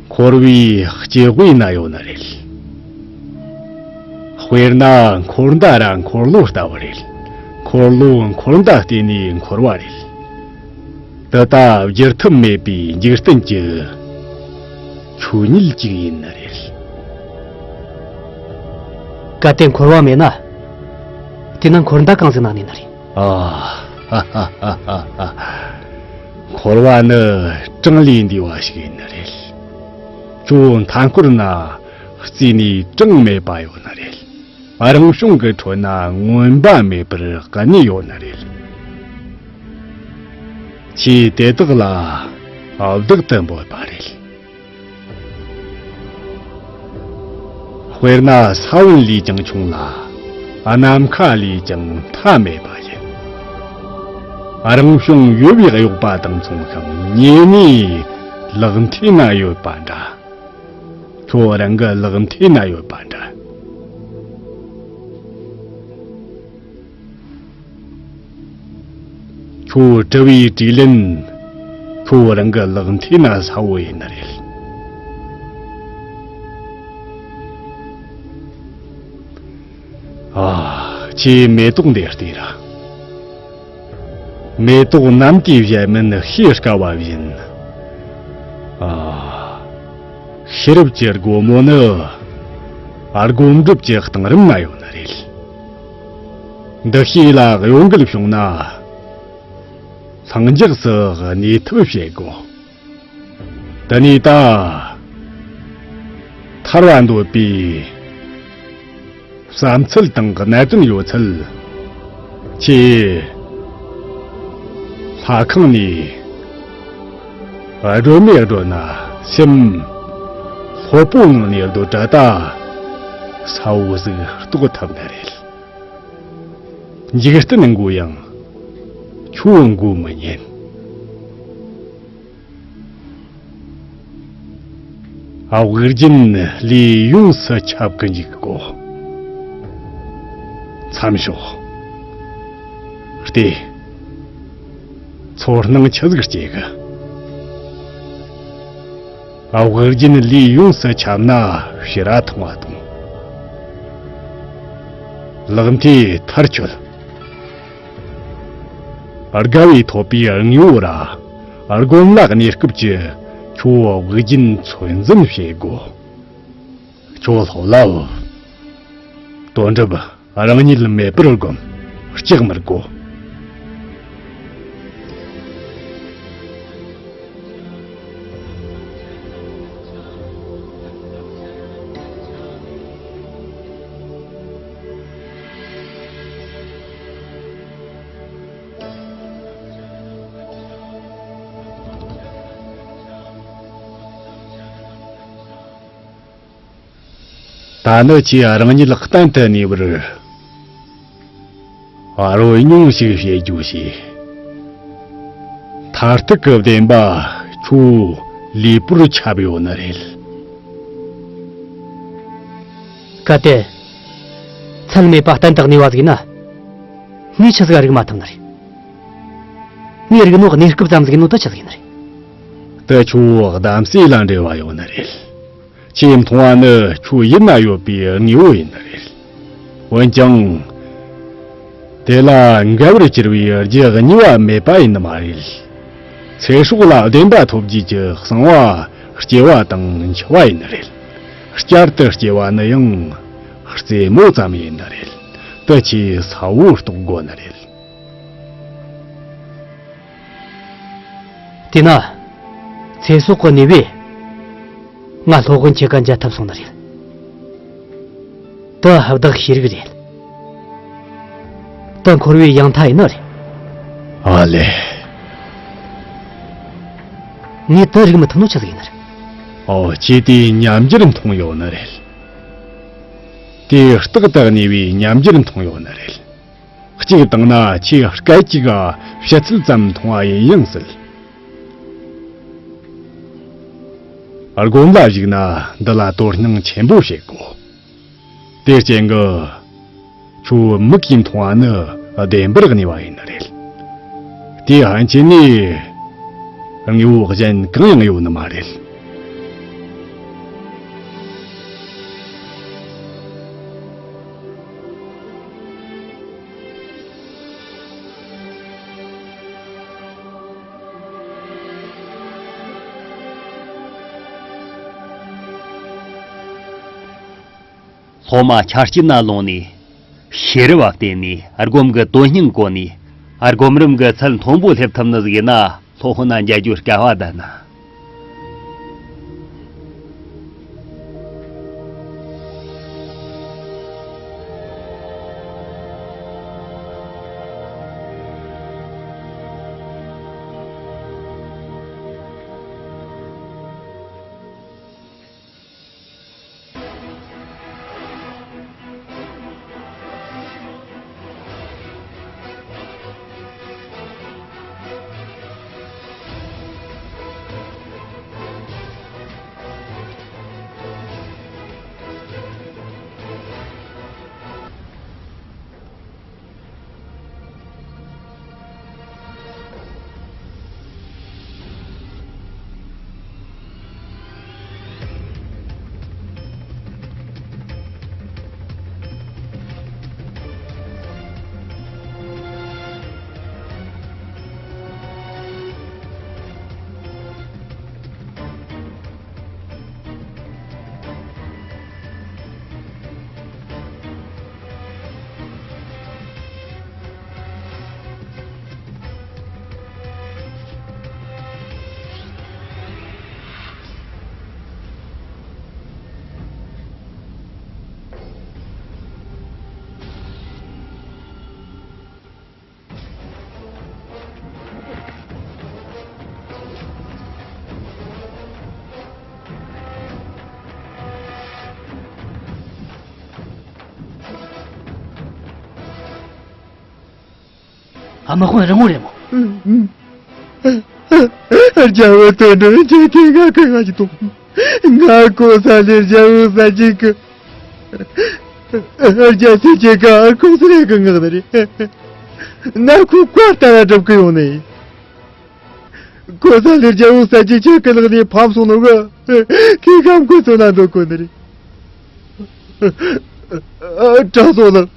འཁོར་བའི་སྐྱེ་དབྱིངས་ན་ཡོད་ནི་རེད། དཔེར་ན་འཁོར་མདའ་ར་འཁོར་ལོ་ལྟ་བུ་རེད། འཁོར་ལོ་འཁོར་མདའ་བརྟེན་ནས་འཁོར་བ་རེད། དེ་ལྟ་བསྒྱུར་ཐབས་མེད་པའི་འཇིག་རྟེན་གྱི་ཆོས་ཉིད་ཅིག་ཡིན་ནི་རེད། གལ་ཏེ་འཁོར་བ་མེད་ན། དེ་ན་འཁོར་མདའ་གང་ཟིག་ན་གནས་ནི་རེད། ཨ། འཁོར་བ་ནི་གྲངས་ལས་འདས་པ་ཞིག་ཡིན་ནི་རེད། ཁྱོད་མཐའ་འཁོར་ན་རྩིས་ནས་གྲངས་མེད་པ་ཡོད་ནི་རེད། རང་བྱུང་གི་ཁྲོད་ན་མངོན་པ་མེད་པར་གནས་ཡོད་ནི་རེད། ཁྱེད་དེ་དག་ལ་བདག་ཏུ་འབོད་པ་རེད། དཔེར་ན་ས་བོན་ལས་ཀྱང་ཆུང་ལ། ནམ་མཁའ་ལས་ཀྱང་མཐའ་མེད་པ་ཡིན། རང་བྱུང་ཡོད་པའི་གཡོགས་པ་དང་མཚུངས་ཤིང་ཉེ་གནས་ལག་མཐིལ་ན་ཡོད་པ་འདྲ། ཁྱོད་རང་གི་ལག་མཐིལ་ན་ཡོད་པ་འདྲ། ཁོའི་དྲི་བའི་དྲིས་ལན་ཁྱོད་རང་གི་ལག་མཐིལ་ན་ཟ་བོ་ཡིན་ནི་རེད། ཨ། ཁྱེད་མེ་ཏོག་འདི་ལྟོས་ར། མེ་ཏོག་ནམ་གྱིས་བཞད་མིན་ཤེས་དཀའ་བ་བཞིན། ཨ། ཤེས་རབ་ཀྱི་སྒོ་མོ་ནི་སྒོམ་སྒྲུབ་ཀྱི་གཏིང་རིམ་ན་ཡོད་ནི་རེད། འདུ་ཤེས་ལ་གཡོ་འགུལ་བྱུང་ན། ལྷིང་འཇགས་སུ་གནས་ཐབས་བྱེད་དགོས། དེ་ནས་ད། ཐར་བ་འདོད་པའི་བསམ་ཚུལ་དང་གནད་དོན་ཡོད་ཚད། ཁྱེད་ལྷ་ཁང་ནས་སྒྲོན་མེ་སྒྲོན་ན་སེམས་ལྷོད་པོའི་ངང་ནས་སྡོད་དྲ་ད། ས་འོག་ཟིག་རྟོགས་ཐུབ་ནི་རེད། འཇིག་རྟེན་མགོ་ཡང་ཁྱོད་མགོ་མི་ཉན། ཨ། དབུགས་རྒྱུན་ལས་ཡོངས་སུ་ཁྱབ་གི་འཇུག་གོ། མཚམས་ཞོག། ལྟོས། ཚོར་སྣང་ཆི་ཟིག་སྐྱེ་གི། ཨ། དབུགས་རྒྱུན་ལས་ཡོངས་སུ་ཁྱབ་ན་ཕྱིར་ར་ཐོང་བ་དང་། ལག་མཐིལ་མཐར་ཆོད། དགའ་བས་ཐོབ་པའི་དངོས་པོ་ར། སྒོམ་ལ་གནས་སྐབས་ཀྱི་ཁྱོད་དབུགས་རྒྱུན་ཚོད་འཛིན་བྱེད་དགོས། ཁྱོད་ལྷོད་ལ་འོ། དོན་གྲུབ་རང་ཉིད་མེད་པར་སྒོམ། སྐྲག་མི་དགོས། ད་ནི་ཁྱེད་རང་ཉིད་གཏན་དུ་གནས་པར་རོལ་མྱོང་ཞིག་བྱེད་རྒྱུ་བྱས། མཐར་ཐུག་གི་བདེན་པ་ཁྱོད་ལུས་པོར་ཁྱབ་ཡོད་ནི་རེད། གལ་ཏེ་ཚད་མེད་པ་གཏན་དུ་གནས་པ་ཟིག་ཡིན་ན། ངས་ཆི་ཟིག་རིག་མ་ཐུབ་ནི་རེད། ངས་རིག་ནོ་གནས་སྐབས་ཙམ་ཟིག་ཡིན་ནོ་དེ་ཆི་ཟིག་ཡིན་ནི་རེད། དེ་ཁྱོད་གདམས་ཟས་ལ་འབྲེལ་བ་ཡོད་ནི་རེད། ཁྱེད་མཐོང་བ་ནི་ཁྱོད་ཡིད་ན་ཡོད་པའི་དངོས་པོ་ཡིན་ནི་རེད། འོན་ཀྱང་། དེ་ལ་འགལ་བར་གྱུར་པའི་རྒྱུ་གཉིས་པ་མེད་པ་ཡིན་ནི་མ་རེད། ཚེ་སྲོག་ལ་བདེན་པ་ཐོབ་རྒྱུ་གི་གསང་བ་སྐྱེ་བ་དང་འཆི་བ་ཡིན་ནི་རེད། བསྐྱར་དུ་སྐྱེ་བ་ནི་ཡང་རྩེད་མོ་ཙམ་ཡིན་ནི་རེད། དེ་ཁྱེད་གསལ་བོ་རྟོགས་དགོས་ནི་རེད། དེས་ན། ཚེ་སྲོག་གི་གནས་པས་ང་སློབ་དཔོན་ཁྱེད་ཀ་མཇལ་ཐུབ་སོང་ནི་རེད། དེ་བདག་ཤེས་རིག་རེད། དེ་འཁོར་བའི་ཡང་མཐའ་ཡིན་ནི་རེད། ཨ་ལེ། ངས་དེ་རིག་མི་ཐུབ་ནོ་ཆི་ཟིག་ཡིན་ནི་རེད། ཨོ། ཁྱེད་དེའི་ཉམས་འགྱུར་མཐོང་ཡོད་ནི་རེད། དེ་རྟག་ཏུ་གནས་པའི་ཉམས་འགྱུར་མཐོང་ཡོད་ནི་རེད། གཅིག་བཏང་ན་ཁྱེད་སྐད་ཅིག་ག་ཕྱི་ཚུལ་ཙམ་མཐོང་བ་ཡིན་ཡང་སྲིད། སྒོམ་ལ་ཞུགས་ན་འདི་ལ་དོ་སྣང་ཆེན་པོ་བྱེད་དགོས། དེའི་རྐྱེན་གྱིས་ཁྱོད་མིག་གིས་མཐོང་བ་ནི་བདེན་པར་གནས་པ་ཡིན་ནི་རེད། དེའི་ཕན་ཆད་ནས་དངོས་པོ་གཞན་གང་ཡང་ཡོད་ནི་མ་རེད། སློབ་མ་ཆ་རྐྱེན་ན་ལོངས་ནས། ཤེས་རབ་བ་བརྟེན་ནས་སྒོམ་གྱི་དོན་སྙིང་གོ་ནས་སྒོམ་རིམ་གྱི་ཚད་མཐོན་པོ་སླེབས་ཐུབ་ནི་ཟིག་ཡིན་ན། སློབ་དཔོན་ན་མཇལ་རྒྱུ་དཀའ་བ་ལྡན་ན། ཨ། དམག་དཔོན་རིན་མོ་རེད་མོ། རྒྱལ་བོ་དོན་གྲུབ། ཁྱེད་ཀྱིས་ང་གུ་ཡངས་ཅིག་གཏོང་། ང་གོ་ས་ལས་རྒྱལ་བོ་ས་གཅིག་གི། རྒྱལ་སྲས་ཁྱེད་ཀ་གོ་ས་ལས་གི་ངག་ནི་རེད། ང་ཁོ་བཀའ་ལྟར་སྒྲུབ་གི་ཡོང་ནི་ཡིན། གོ་ས་ལས་རྒྱལ་བོ་ས་གཅིག་ཁྱེད་ཀྱི་ལག་ནས་ཕམ་སོང་ནོ་གི། ཁྱེད་ཀ་མགོ་ཚོས་ན་འདོད་གོ་ནི་རེད། དྲང་སྲོང་ལགས།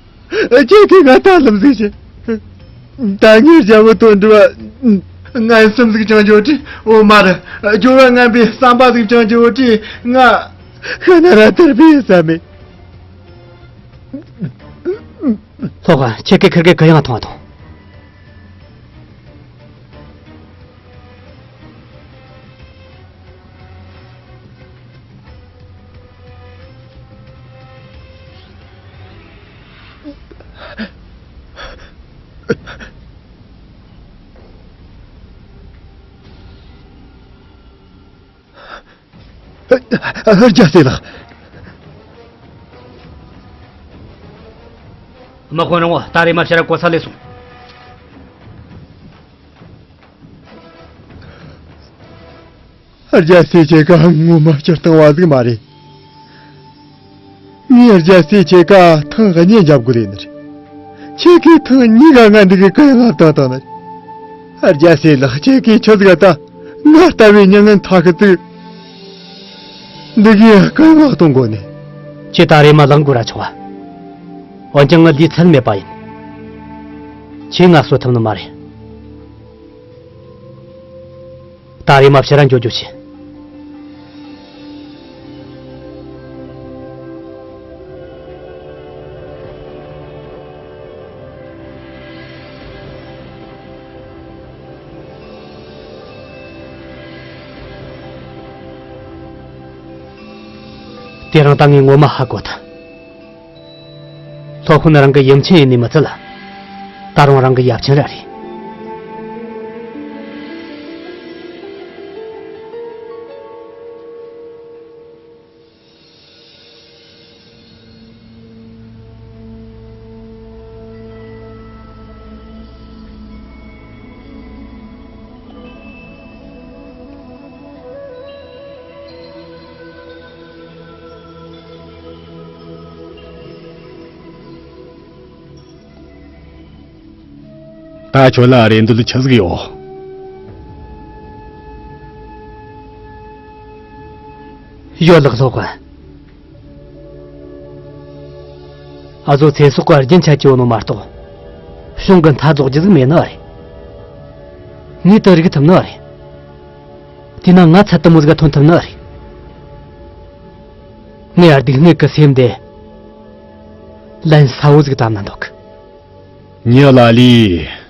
ཁྱེད་ཀྱིས་ང་ད་ལམ་ཟིག་བྱེད། ད་ངས་རྒྱལ་བོ་དོན་གྲུབ་ལ་ངན་སེམས་ཟིག་བཅང་རྒྱུ་དྲིས། འོ་མ་རེད། སྦྱོར་བ་ངན་པའི་བསམ་པ་ཟིག་བཅང་རྒྱུ་དྲིས། ང་ཤི་ན་ར་ཐར་པའི་བསམ་མེད། ལྷོ་ཁ་ཁྱེད་ཀྱིས་ཁིར་གེ་གུ་ཡངས་གཏོང་བ་དང་། རྒྱལ་སྲས་ལགས། དམག་དཔོན་རིན་མོ། ད་རེམ་མ་ཕྱིར་ར་གོ་ས་ལས་སོང་། རྒྱལ་སྲས་ཁྱེད་ཀ་ངོ་མ་སྤྱིར་བཏང་བ་ཟིག་མ་རེད། ངས་རྒྱལ་སྲས་ཁྱེད་ཀ་ཐེངས་གཉིས་འཇབ་དགོས་ལེ་ནི་རེད། ཁྱེད་ཀྱིས་ཐེངས་གཉིས་ཀ་ང་འདི་གི་གུ་ཡངས་བཏང་བཏང་ནི་རེད། རྒྱལ་སྲས་ལགས། ཁྱེད་ཀྱིས་ཆི་ཟིག་ད་ང་ལྟ་བུའི་མྱི་ངན་ཐ་གི་ཙིག་འདི་གི་གུ་ཡངས་གཏོང་དགོས་ནི། ཁྱེད་ད་རེམ་མ་ལངས་དགོས་ར་ཆོག་པ། འོན་ཀྱང་ང་འདིའི་ཚད་མེད་པ་ཡིན། ཁྱེད་ང་གསོད་ཐུབ་ནི་མ་རེད། ད་རེམ་མ་ཕྱིར་ར་འགྱོ་རྒྱུ་བྱེད། དེ་རིང་ད་ངས་ངོ་མ་ཧ་གོ་ཐལ། སློབ་དཔོན་རང་གི་ཡུམ་ཆེན་ཡིན་ནི་མི་ཚད་ལ། ད་རུང་རང་གི་ཡབ་ཆེན་ར་རེད། ད་ཁྱོད་ལ་རེ་འདོད་ཆི་ཟིག་ཡོད། ཡོད་ལགས་སློབ་དཔོན། ཨ་ཟོ་ཚེ་སྲོག་གི་རྒྱུན་ཆད་ཀྱི་ཡོད་ནོ་མ་གཏོགས། གཞུང་གི་མཐའ་རྫོགས་རྒྱུ་ཟིག་མེད་ནི་རེད། ངས་དེ་རིག་ཐུབ་ནི་རེད། དེས་ན་ང་ཚད་དུ་མོ་ཟིག་ག་ཐོན་ཐུབ་ནི་རེད། ངའི་སྡུག་བསྔལ་གི་སེམས་དེ་ལན་གསལ་བོ་ཟིག་བཏབ་ན་འདོད་གི། མྱི་ལ་ལས།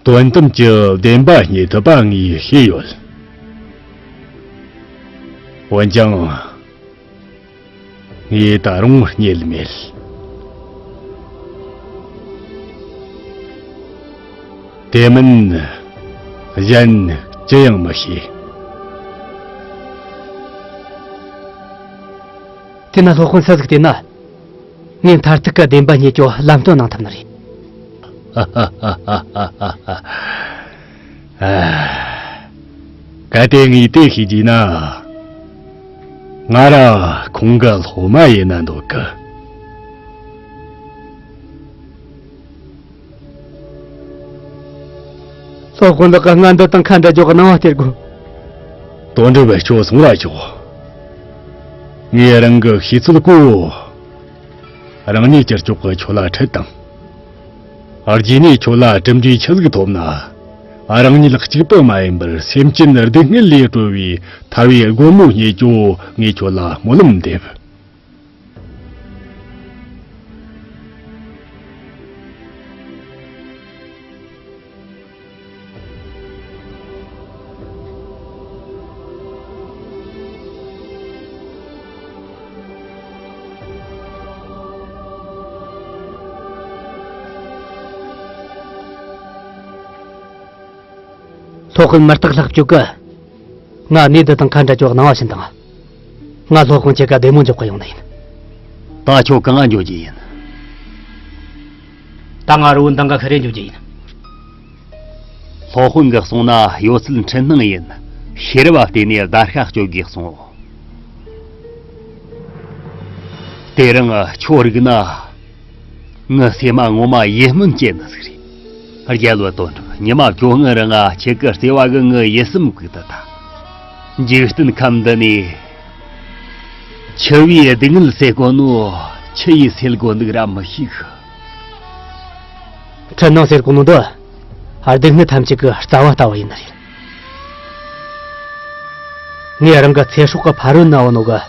དོན་དམ་གྱི་བདེན་པ་རྙེད་ཐུབ་པ་ངས་ཤེས་ཡོད། འོན་ཀྱང་། ངས་ད་རུང་རྙེད་མེད། དེ་མིན་གཞན་ཅི་ཡང་མི་ཤེས། དེ་ན་སློབ་དཔོན་ས་ཟིག་བལྟས་ན། ངས་མཐར་ཐུག་གི་བདེན་པ་རྙེད་རྒྱུ་ལམ་སྟོན་གནང་ཐུབ་ནི་རེད། ཨ། གལ་ཏེ་ངས་དེ་ཤེས་རྒྱུ་ན། ང་ར་ཁོང་གི་སློབ་མ་ཡིན་ན་འདོད་གི། སློབ་དཔོན་ལགས། ང་འདི་དང་ཁ་འདྲ་རྒྱོག་གནང་བ་སྟེར་དགོས། དོན་འགྲུབ་ཁྱོད་སོང་ར་ཆོག། ངས་རང་གི་ཤེས་ཚོད་གོ། རང་ཉིད་ཅི་ལྕོགས་ཀྱིས་ཁྱོད་ལ་ཁྲིད་དང་། རྗེས་ནས་ཁྱོད་ལ་གྲུབ་འབྲས་ཆི་ཟིག་ཐོབ་ན། རང་ཉིད་གཅིག་པུ་མ་ཡིན་པར་སེམས་ཅན་སྡུག་བསྔལ་ལས་སྒྲོལ་བའི་ཐར་བའི་སྒོ་མོ་རྙེད་རྒྱུ་ངས་ཁྱོད་ལ་སྨོན་ལམ་འདེབས། སློབ་དཔོན་མུ་སྟེགས་ལྷག་སྤྱོད་གི། ང་གནས་འདི་དང་ཁ་འདྲ་ཅོག་གནང་བ་བྱིན་དང་། ང་སློབ་དཔོན་ཁྱེད་ཀ་བདེ་མོ་འཇོག་གི་ཡོང་ནི་ཡིན། ད་ཁྱོད་གང་ང་འགྱོ་རྒྱུ་ཡིན། ད་ང་རི་བོ་འདང་ག་ཁ་རེ་འཇོག་རྒྱུ་ཡིན། སློབ་དཔོན་གྱིས་གསུངས་ན་ཡོད་ཚད་འཕྲུལ་སྣང་ཡིན། ཤེས་རབ་བ་བལྟས་ནས་བརྡར་ཤ་གཅོད་དགོས་གསུངས། དེ་རིང་ཁྱོད་རིག་ན། ངའི་སེམས་མ་ངོ་མ་ཡིད་སྨོན་སྐྱེ་ནི་ཟིག་རེད། རྒྱལ་བུ་དོན་གྲུབ། ཉི་མ་བཅོ་ལྔ་རིང་ང་ཁྱེད་ཀྱི་བརྩེ་བ་གིས་ངའི་ཡིད་སེམས་བཀུག་ཏུ་ད། འཇིག་རྟེན་ཁམས་འདི་ནས། འཆི་བའི་སྡུག་བསྔལ་སེལ་དགོས་ནོ། ཆི་ཡིས་སེལ་དགོས་འདུག་ར་མི་ཤེས་གི། འཕྲུལ་སྣང་ཟེར་གོ་ནོ་འདི། སྡུག་བསྔལ་ཐམས་ཅད་ཀྱི་རྩ་བ་ལྟ་བུ་ཡིན་ནི་རེད། ངས་རང་གི་ཚེ་སྲོག་གི་ཕ་རོལ་ན་ཡོད་ནོ་གི་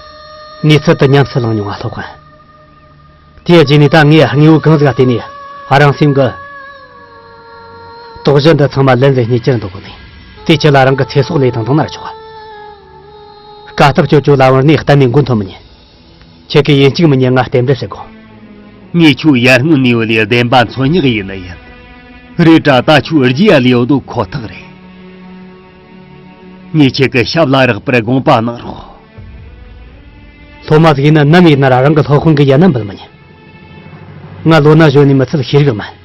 གནས་ཚུལ་དེ་ཉམས་སུ་བླངས་མྱོང་བ་སློབ་དཔོན། དེའི་རྗེས་ནས་ད་ངས་དངོས་པོ་གང་ཟིག་ག་བལྟས་ནས་རང་སེམས་ཀྱི་དོགས་གཞི་འདི་ཚང་མ་ལན་ཟིག་རྙེད་རྒྱུར་འདོད་གོ་ནི། དེའི་ཆེད་ལ་རང་གི་ཚེ་སྲོག་ལས་དང་བཏང་ན་ར་ཆོག་ག། དཀའ་ཐུབ་ཁྱོད་ཚོ་ལ་བར་ནས་གཏན་ནས་མགོ་འཐོམ་མི་ཉན། ཁྱེད་ཀྱིས་ཡིན་གཅིག་མིན་གཉིས་ང་རྟེན་འབྲེལ་བྱེད་དགོས། ངས་ཁྱོད་ཡར་སྔོན་ནས་ཡོད་ལས་བདེན་པ་མཚོན་སྙེག་ཡིན་ནི་ཡིན། རེད་དྲ་ད་ཁྱོད་རྗེས་ལས་ཡོད་དོ་ཁོ་ཐག་རེད། ངས་ཁྱེད་ཀྱི་ཞབས་ལ་རེག་པར་དགོངས་པ་གནང་རོགས། སློབ་མ་ཟིག་ཡིན་ན་ནམ་ཡིན་ན་ར་རང་གི་སློབ་དཔོན་གི་ཡ་ན་འབུལ་མི་ཉན། ང་ལོ་ན་གཞོན་ནས་མི་ཚད་ཤེས་རིག་མིན།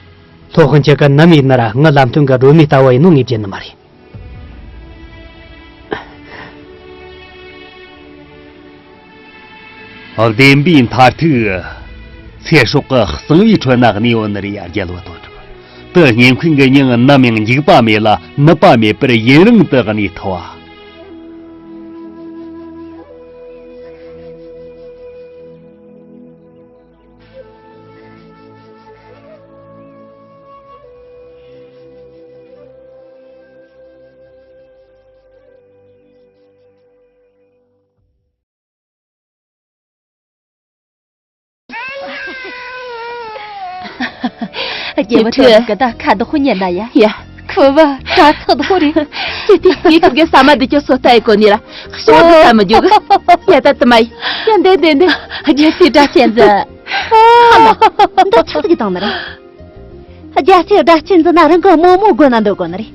སློབ་དཔོན་ཁྱེད་ཀ་ནམ་ཡིན་ན་ར་ང་ལམ་སྟོན་གི་སྒྲོན་མེ་ལྟ་བུ་ཡིན་ནོ་ངས་བརྗེད་ནི་མ་རེད། བདེན་པའི་མཐར་ཐུག་ཚེ་སྲོག་གི་གསང་བའི་ཁྲོད་ན་གནས་ཡོད་ནི་རེད་ཡ། རྒྱལ་བུ་དོན་གྲུབ། དེ་སྔོན་འཁོན་གྱི་མྱིང་ནམ་ཡང་འཇིག་པ་མེད་ལ་ནུབ་པ་མེད་པར་ཡུན་རིང་དུ་གནས་ཐུབ་བ། རྒྱལ་བུ་དོན་གྲུབ་ཀྱི་ད་ཁ་བདག་པོ་ཉན་ན་ཡ། ཡ། ཁུ་བ་དྲ་ཐག་བདག་པོ་རེད། ཅི་སྟེ་ངའི་ཁུར་གི་ཟ་མ་འདི་ཅི་སོ་ལྟ་ཡི་གོ་ནི་ར། ཤོག་འདི་ལྟ་མི་རྒྱུག་ཡ་ད་དུ་མ་ཡི། ཡ་འདི་འདི་འདི། རྒྱལ་སྲས་སྒྲ་གཅན་འཛིན། ཧ་ལ། འདི་ཆི་ཟིག་བཏང་ནི་རེད། རྒྱལ་སྲས་སྒྲ་གཅན་འཛིན་ན་རང་གི་རྨོ་མོ་དགོས་ན་འདོད་གོ་ནི་རེད།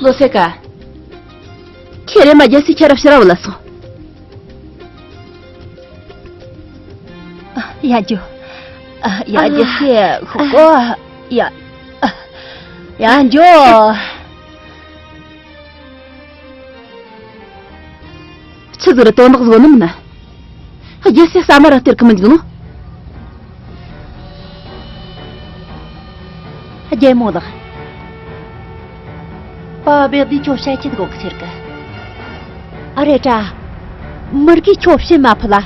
ལོ་སེ་ཀ། ཁྱེད་རེ་མ་རྒྱལ་སྲས་ཁྱེད་ར་ཕྱི་ར་བུད་ལ་སོང་། ཡ་འཇོ། ཡ་རྒྱལ་སྲས་ཤོག་གོ། ཡ། ཡ་འཇོ། ཆི་ཟིག་རེད། དོན་དག་བཟོ་ནི་མིན་ན། རྒྱལ་སྲས་ཟ་མ་ར་སྟེར་གི་མི་འཇུག་ནོ། རྒྱལ་མོ་ལགས། པ་བེག་དེ་ཁྱོད་བཤད་ཆེད་དགོས་གི་ཟེར་གི། ཨ་རེ་དྲ། མི་རྒས་ཁྱོད་བཤད་མ་ཕོད་ལ།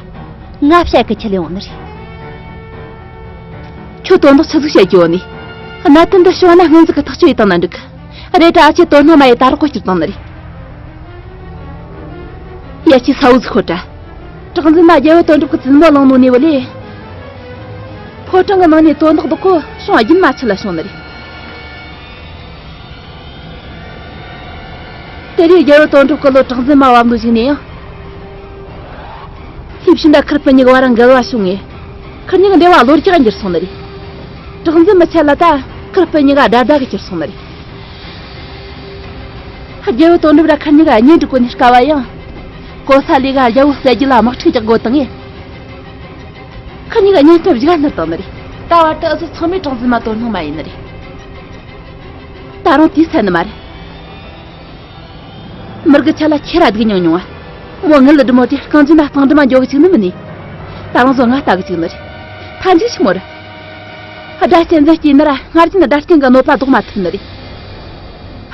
ང་བཤད་གི་ཁྱེར་ཡོང་ནི་རེད། ཁྱོད་དོན་དག་ཆི་ཟིག་བཤད་རྒྱུ་ཡོད་ནི། གནད་དོན་འདི་བྱུང་ན་སྔོན་ཟིག་གི་ཐག་གཅོད་ཡེ་བཏང་ན་འགྲིག་གི། རེད་དྲ་ཨ་ཅེ་དོན་སྣང་མ་ཡེ་ད་རག་གོ་སྐྱུར་བཏང་ནི་རེད། ཡ་ཅེ་ས་འུ་ཟིག་ཁོ་དྲ། གྲགས་འཛིན་མ་རྒྱལ་བུ་དོན་གྲུབ་ཀྱི་བཙུན་མོ་བླངས་ནོ་ནས་བུ་ལས། ཕོ་བྲང་གི་ནང་ནས་དོན་དག་སྡུག་གོ་བྱུང་བ་རྒྱུན་མ་ཆད་ལ་བྱུང་ནི་རེད། དེ་རིང་རྒྱལ་བུ་དོན་གྲུབ་ཀྱི་ལོ་གྲགས་འཛིན་མ་བབས་ནོ་ཞིག་ནས་ཡང་། ལྷས་བྱིན་དང་ཁུར་པི་གཉིས་ཀ་བར་འགལ་བ་བྱུང་ངས། ཁུར་གཉིས་ཀ་འབྲེལ་བ་བློ་རྒྱག་འགྱུར་སོང་ནི་རེད། གྲགས་འཛིན་མི་ཆད་ལ་ད་ཁུར་པི་གཉིས་ཀ་དགྲ་ཟླ་གི་གྱུར་སོང་ནི་རེད། རྒྱལ་བུ་དོན་གྲུབ་ར་ཁུར་གཉིས་ཀ་གཉེན་སྒྲིག་གོ་ནི་དཀའ་བ་ཡང་། གོ་ས་ལས་ཀ་རྒྱལ་བོ་གསལ་རྒྱུ་ལ་དམག་འཁྲུག་རྒྱག་དགོས་དང་ངས། ཁུར་གཉིས་ཀ་གཉེན་སྟོན་བཞག་ནི་དང་ནི་རེད། ད་བར་དུ་ཨུ་ཚོ་ཚང་མས་གྲགས་འཛིན་མ་དོན་སྣང་མ་ཡེ་ནི་རེད། ད་རུང་དེའི་ཚད་ནི་མ་རེད། མི་རྒས་ཆ་ལ་ཁྱེད་ར་སྡུག་མྱོང་མྱོང་བ། མོ་ངལ་ལ་འགྲིམ་མོ་དེ་རྐང་རྗེས་ན་གཙང་འགྲིམ་མ་འཇོག་གི་ཅིག་ནི་མིན་ནི། ད་རུང་བཟོ་ང་ལྟ་གི་ཅིག་ནི་རེད། མཐའ་མཇུག་ཆི་མོ་རེད། དགྲ་གཅན་འཛིན་སྐྱེས་ནི་ར་སྔར་བཞིན་དགྲ་གཅན་གྱི་གནོད་པ་ལྡོག་མ་ཐུབ་ནི་རེད།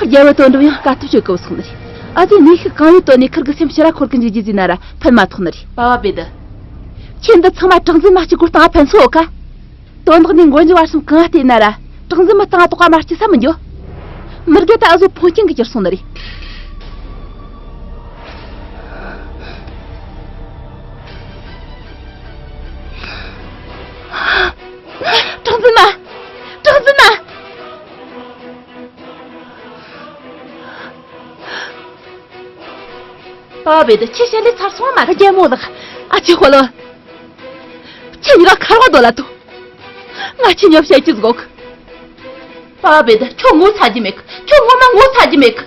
རྒྱལ་བུ་དོན་གྲུབ་ཡང་དཀའ་ཐུབ་སྤྱོད་གི་བུད་སོང་ནི་རེད། ཨ་ཙི་ནུས་ཤུགས་གང་ཡོད་བཏོན་ནས་ཁུར་གི་སེམས་ཕྱི་ར་འཁོར་གི་འཇུག་རྒྱུ་ཟེར་ན་ར་ཕན་མ་ཐོགས་ནི་རེད། པ་བ་བེ་དི། ཁྱེད་འདི་ཚང་མ་གྲགས་འཛིན་མ་གཅིག་པོ་སྟེང་ཕན་ཚོད་ཡོད་ཀ། དོན་དག་འདི་མགོ་མཇུག་བར་གསུམ་གང་བལྟས་ན་ར་གྲགས་འཛིན་མི་སྟེང་དོགས་པ་མ་སྐྱེ་ས་མི་འགྱོ། མི་རྒས་ད་ཨ་ཟོ་ཕོ་སྐྱེན་གི་གྱུར་སོང་ནི་རེད། གྲགས་འཛིན་མ། གྲགས་འཛིན་མ། པ་བ་བེ་དི་ཁྱེད་བཤད་ལས་ཚར་སོང་བ་མ་རེད། རྒྱལ་མོ་ལགས། ཨ་ཅེ་ཧོ་ལོ། ཁྱེད་གཉིས་ཀ་ཁ་རོག་རྡོ་ལ་ཐུག་ང་ཁྱེད་གཉིས་བཤད་རྒྱུ་ཟིག་ཡོད་གི། པ་བ་བེ་དི་ཁྱོད་ངོ་ཚ་རྒྱུ་མེད་གི། ཁྱོད་ངོ་མ་ངོ་ཚ་རྒྱུ་མེད་གི།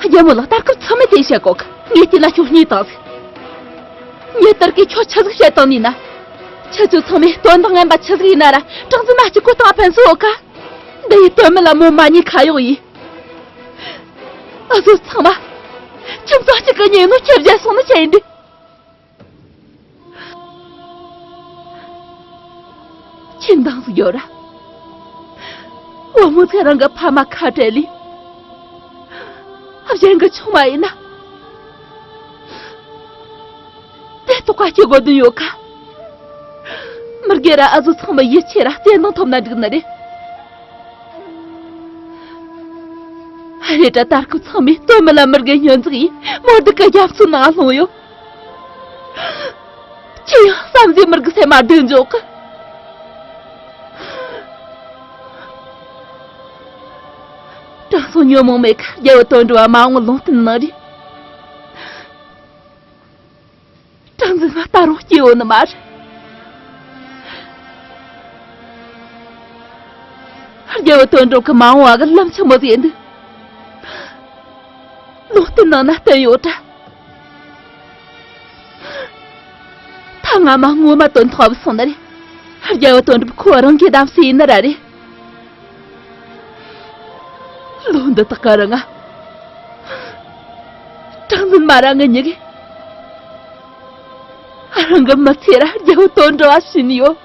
རྒྱལ་མོ་ལགས། ད་སྐབས་ཚང་མས་དེ་བཤད་གོ་གི། ངས་དེ་ལ་ཁྱོད་སྙིང་དང་ཟིག་ངའི་ལྟར་གི་ཁྱོད་ཆི་ཟིག་བཤད་བཏང་ནི་ན། ཁྱེད་ཚོ་ཚང་མས་དོན་དག་ངན་པ་ཆི་ཟིག་ཡིན་ན་ར་གྲངས་འཛིན་མ་གཅིག་པོ་བཏང་ཕན་སོ་ཡོད་ཀ། འདི་ཡི་དོན་མི་ལ་མོ་མ་ཉེས་ཁ་གཡོག་ཡིན། ཨ་ཟོ་ཚང་མ། ཁྱིམ་ཚང་གཅིག་གི་ཉེས་ནོ་ཁྱེད་བརྒྱལ་སོང་ནི་ཆི་ཡིན་འདི། ཁྱེད་འདང་ཟིག་ཡོད་ར། བུ་མོ་ཚེ་རང་གི་ཕ་མ་ཁ་བྲལ་ལི། གཞན་གི་ཆུང་མ་ཡིན་ན། དེ་ཐོག་ཁ་སྐྱེ་དགོས་དོན་ཡོད་ཀ། མི་དགེ་ར་ཨ་ཟོ་ཚང་མ་ཡིད་ཆེས་ར་བརྩེ་འདང་ཐོབ་ན་འགྲིག་ནི་རེད། རེད་དྲ་ད་སྐབས་ཚང་མས་དོན་མི་ལ་མི་དགེ་སྙོན་འཛུགས་ཡིན་མོ་འདི་གི་རྒྱ་མཚོའི་ནང་ལྷུང་ཡོད། ཁྱེད་ཡང་བསམ་གཟས་མི་དགེ་སེམས་མ་སྡུག་འཇོག་གི། དྲང་སྲོང་ཉོན་མོངས་མེད་ཀ་རྒྱལ་བུ་དོན་གྲུབ་བ་མ་འོངས་ལུང་བསྟན་གནང་རེད། གྲངས་འཛིན་མ་ད་རུང་སྐྱེ་ཡོད་ནི་མ་རེད། རྒྱལ་བུ་དོན་གྲུབ་ཀྱི་མ་འོངས་བ་གི་ལམ་ཆི་མོ་ཟིག་ཡིན་འདུག་ལུང་བསྟན་གནང་ན་བསྟན་ཡོད་དྲ། ད་ང་མ་ངོ་མ་དོན་ཐོག་བབས་སོང་ནི་རེད། རྒྱལ་བུ་དོན་གྲུབ་ཁོ་རང་གི་གདམ་སྲས་ཡིན་ནི་ར་རེད། ལོ་འདི་དག་ག་ར་ང་། གྲངས་འཛིན་མ་ར་ང་གཉིས་ཀས། རང་གི་མི་ཚེ་ར་རྒྱལ་བུ་དོན་གྲུབ་བ་བྱིན་ཡོད།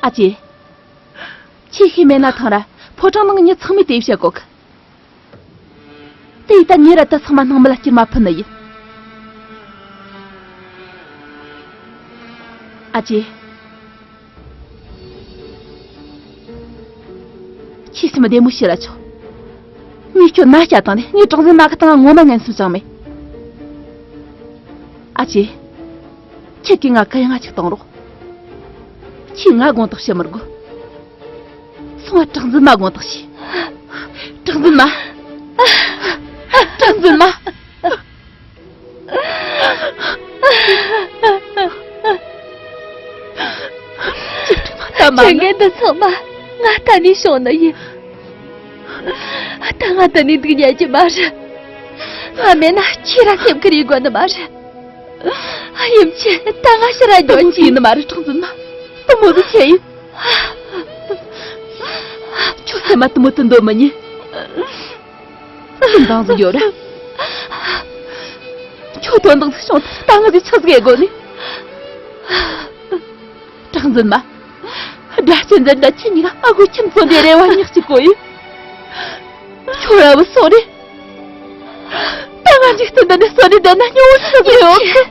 ཨ་ཅེ། ཁྱེད་ཤེས་མེད་ན་ཐང་ར་ཕོ་བྲང་ནང་མྱི་ཚང་མས་དེ་བཤད་གོ་གི། དེ་ཡིས་ད་ངས་ར་ད་ཚང་མ་སྣང་མེད་ལ་སྐྱུར་མ་ཕུད་ནི་ཡིན། ཨ་ཅེ། ཁྱེད་སེམས་བདེ་མོ་བྱེད་ར་ཆོག་ངས་ཁྱོད་མ་བསྐྱལ་བཏང་ནས་ངས་གྲངས་འཛིན་མ་གི་སྟེང་ང་ངོ་མ་ངན་སེམས་བཅངས་མེད། ཨ་ཅེ། ཁྱེད་ཀྱིས་ང་གུ་ཡངས་ཅིག་གཏོང་རོགས། ཁྱེད་ང་དགོངས་དག་བྱེད་མི་དགོས། སོང་ང་གྲངས་འཛིན་མ་དགོངས་དག་བྱོས། གྲངས་འཛིན་མ། གྲངས་འཛིན་མ། ཅི་དྲི་མ་ད་མ་ཅི་ན། ངན་འདི་ཚང་མ་ང་ད་ནས་བྱུང་ནི་ཡིན། ད་ང་ད་ནས་སྡུག་ཉལ་གྱི་མ་རེད། ང་མེད་ན་ཁྱེད་ར་སེམས་ཁུར་ཡེད་དགོས་ནི་མ་རེད། ཡིན་ཆེ་ད་ང་ཕྱིར་ར་དེ་འགྱོ་མོ་ཅི་ཡིན་ནི་མ་རེད། གྲངས་འཛིན་མ། དེ་མོ་ཟིག་ཆེ་ཡིན། ཁྱོད་སེམས་མ་དེ་མོ་དུ་འདོད་མི་ཉན། ཁྱིམ་ཚང་ཟིག་ཡོད་ར། ཁྱོད་དོན་དག་ཟིག་བྱུང་ད་ང་ཟིག་ཆི་ཟིག་ཡེད་དགོས་ནི། གྲངས་འཛིན་མ། དགྲ་གཅེས་འཛིན་གྲྭ་ཁྱེད་གཉིས་ཀ་ཨ་ཁུ་ཁྱིམ་ཚང་འདི་རེ་བ་ཉག་གཅིག་གོ་ཡིན། ཁྱོད་ར་བུ་སོ་རེད། ད་ང་འཇིག་རྟེན་འདི་ནས་སོ་རེད་བསྡད་ན་སྨྱོ་བོ་ཆི་ཟིག་ཡོད་གི།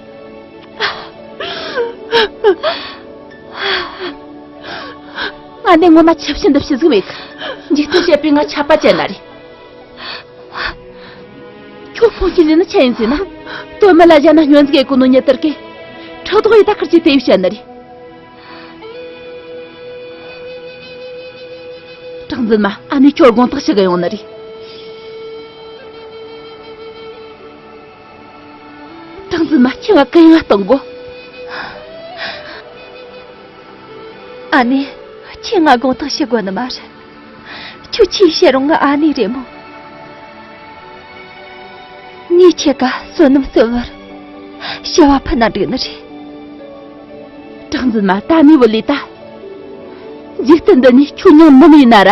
ང་འདི་ངོ་མ་ཆབ་ཤིན་འདི་ཕྱི་ཟིག་མེད་གི། འཇིག་རྟེན་བཤད་པས་ང་ཆད་པ་བཅད་ན་རེད། ཁྱོད་ཕོངས་སྐྱེས་ནི་ཆི་ཡིན་ཟེར་ན། དོན་མི་ལ་གཞན་ན་སྙོན་འཛུགས་ཡེད་གོ་ནོ་ཉི་ལྟར་གི། ཕྲག་དོག་ཡིས་ད་ཁུར་གྱིས་དེ་བཤད་ནི་རེད། གྲངས་འཛིན་མ་ཨ་ནེ་ཁྱོད་དགོངས་དག་ཞུ་གི་ཡོང་ནི་རེད། གྲངས་འཛིན་མ་ཁྱེད་ང་གུ་ཡངས་གཏོང་དགོས། ཨ་ནེ། ཁྱེད་ང་དགོངས་དག་ཞུ་དགོས་ནི་མ་རེད། ཁྱོད་ཆི་བཤད་རུང་ང་ཨ་ནེ་རེད་མོ། ངས་ཁྱེད་ཀ་བསོད་ནམས་བསྩལ་བར་བྱ་བ་ཕུད་ན་འགྲིག་ནི་རེད། གྲངས་འཛིན་མ་ད་ནི་བུ་ལས་ད། འཇིག་རྟེན་འདི་ནས་ཁྱོད་མྱིང་ནུབ་ཡིན་ན་ར།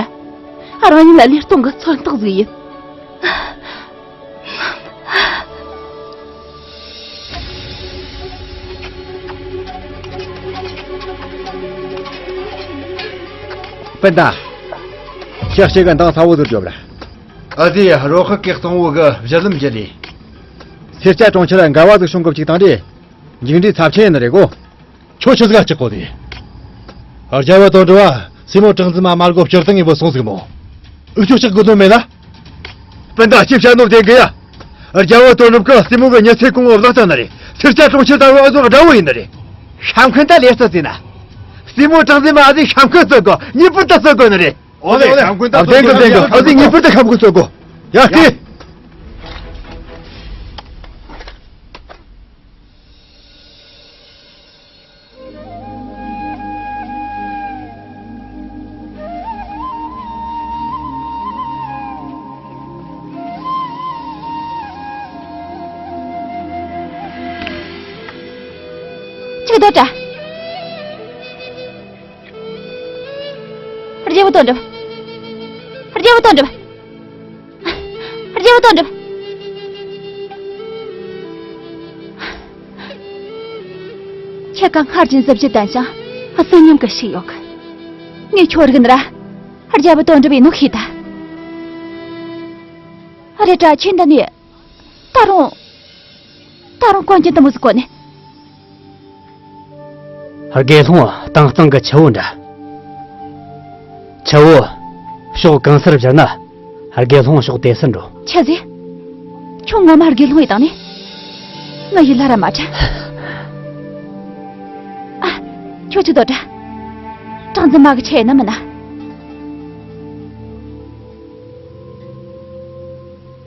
རང་ཉིད་ལ་ལས་གཏོང་གི་མཚོན་རྟགས་ཟིག་ཡིན། སྤུན་ཟླ། ཁྱེད་གཅིག་གི་འདང་ཚ་བོ་ཟིག་རྒྱོབ་ར། ཨ་ཙི། རོགས་ཁག་གི་གཙང་བོ་གི་གཞི་ལམ་བརྒྱུད་ལས། སེར་སྐྱ་གྲོང་ཁྱེར་འགལ་བ་ཟིག་བྱུང་གི་བཅུག་བཏང་དུས། མཇུག་འབྲས་ཚབས་ཆེན་ཡིན་ནི་རེད་གོ། ཁྱོད་ཆི་ཟིག་ག་སྐྲག་གོ་དེ། རྒྱལ་བུ་དོན་གྲུབ་བ་སྲས་མོ་གྲངས་འཛིན་མ་མ་སྒོ་བཅུ་སྟོང་ངས་བུད་སོང་ཟིག་མོ། འུ་ཆོ་སྐྲག་དགོས་དོན་མེད་ལ། སྤུན་ཟླ་ཅི་བཤད་ནོ་བདེན་གི་ཡ། རྒྱལ་བུ་དོན་གྲུབ་ཀྱིས་སྲས་མོ་གི་མྱི་ཚེ་གོང་བུ་བརླག་བཏང་ནི་རེད། སེར་སྐྱ་གྲོང་ཁྱེར་ལྟ་བུ་ཨ་ཟོ་དགྲ་བོ་ཡིན་ནི་རེད། ཤ་འཁོན་ད་ལས་ས་ཟིན་ན། སྲས་མོ་གྲངས་འཛིན་མ་ཨ་ཟིག་ཤ་འཁོན་རྩོད་དགོ། ངེས་པར་དུ་རྩོད་དགོ་ནི་རེད། ཨོ་ལེ། ཨོ་ལེ། ཤ་འཁོན་ད་བདེན་གི་བདེན་གི། ཨ་ཟིག་ངེས་པར་དུ་ཤ་འཁོན་རྩོད་དགོ། ཡ་ལྟོས། རྡོ་བཀྲ། རྒྱལ་པོ་དོན་གྲུབ། རྒྱལ་པོ་དོན་གྲུབ། རྒྱལ་པོ་དོན་གྲུབ། ཁྱེད་ཀ་སྔར་བཞིན་གཟི་བརྗིད་ལྡན་ཞིང་བསོད་སྙོམས་ཀྱི་ཞིག་ཡོད་གི། ངས་ཁྱོད་རིག་ནི་ར། རྒྱལ་པོ་དོན་གྲུབ་ཡིན་ནོ་ཤེས་ད། རེད་དྲ་ཁྱེད་འདི་ནས། ད་རུང་། ད་རུང་གོན་རྒྱུ་འདི་མོ་ཟིག་གོན་ནས། དགེ་སློང་དྭངས་གཙང་གི་ཆུ་བོ་འདྲ། ཆུ་བོ་ཕྱོགས་གང་སར་བཞུར་ན། དགེ་སློང་ཕྱོགས་དེ་སར་འགྲོ། ཆི་ཟིག་ཁྱོད་ངོ་མ་དགེ་སློང་ཡིན་དང་ནི། ང་ཡིད་ལ་ར་མ་དྲན། ཨ། ཁྱོད་ཅི་དོ་དྲ། གྲངས་འཛིན་མ་གི་ཆེ་ན་མིན་ན།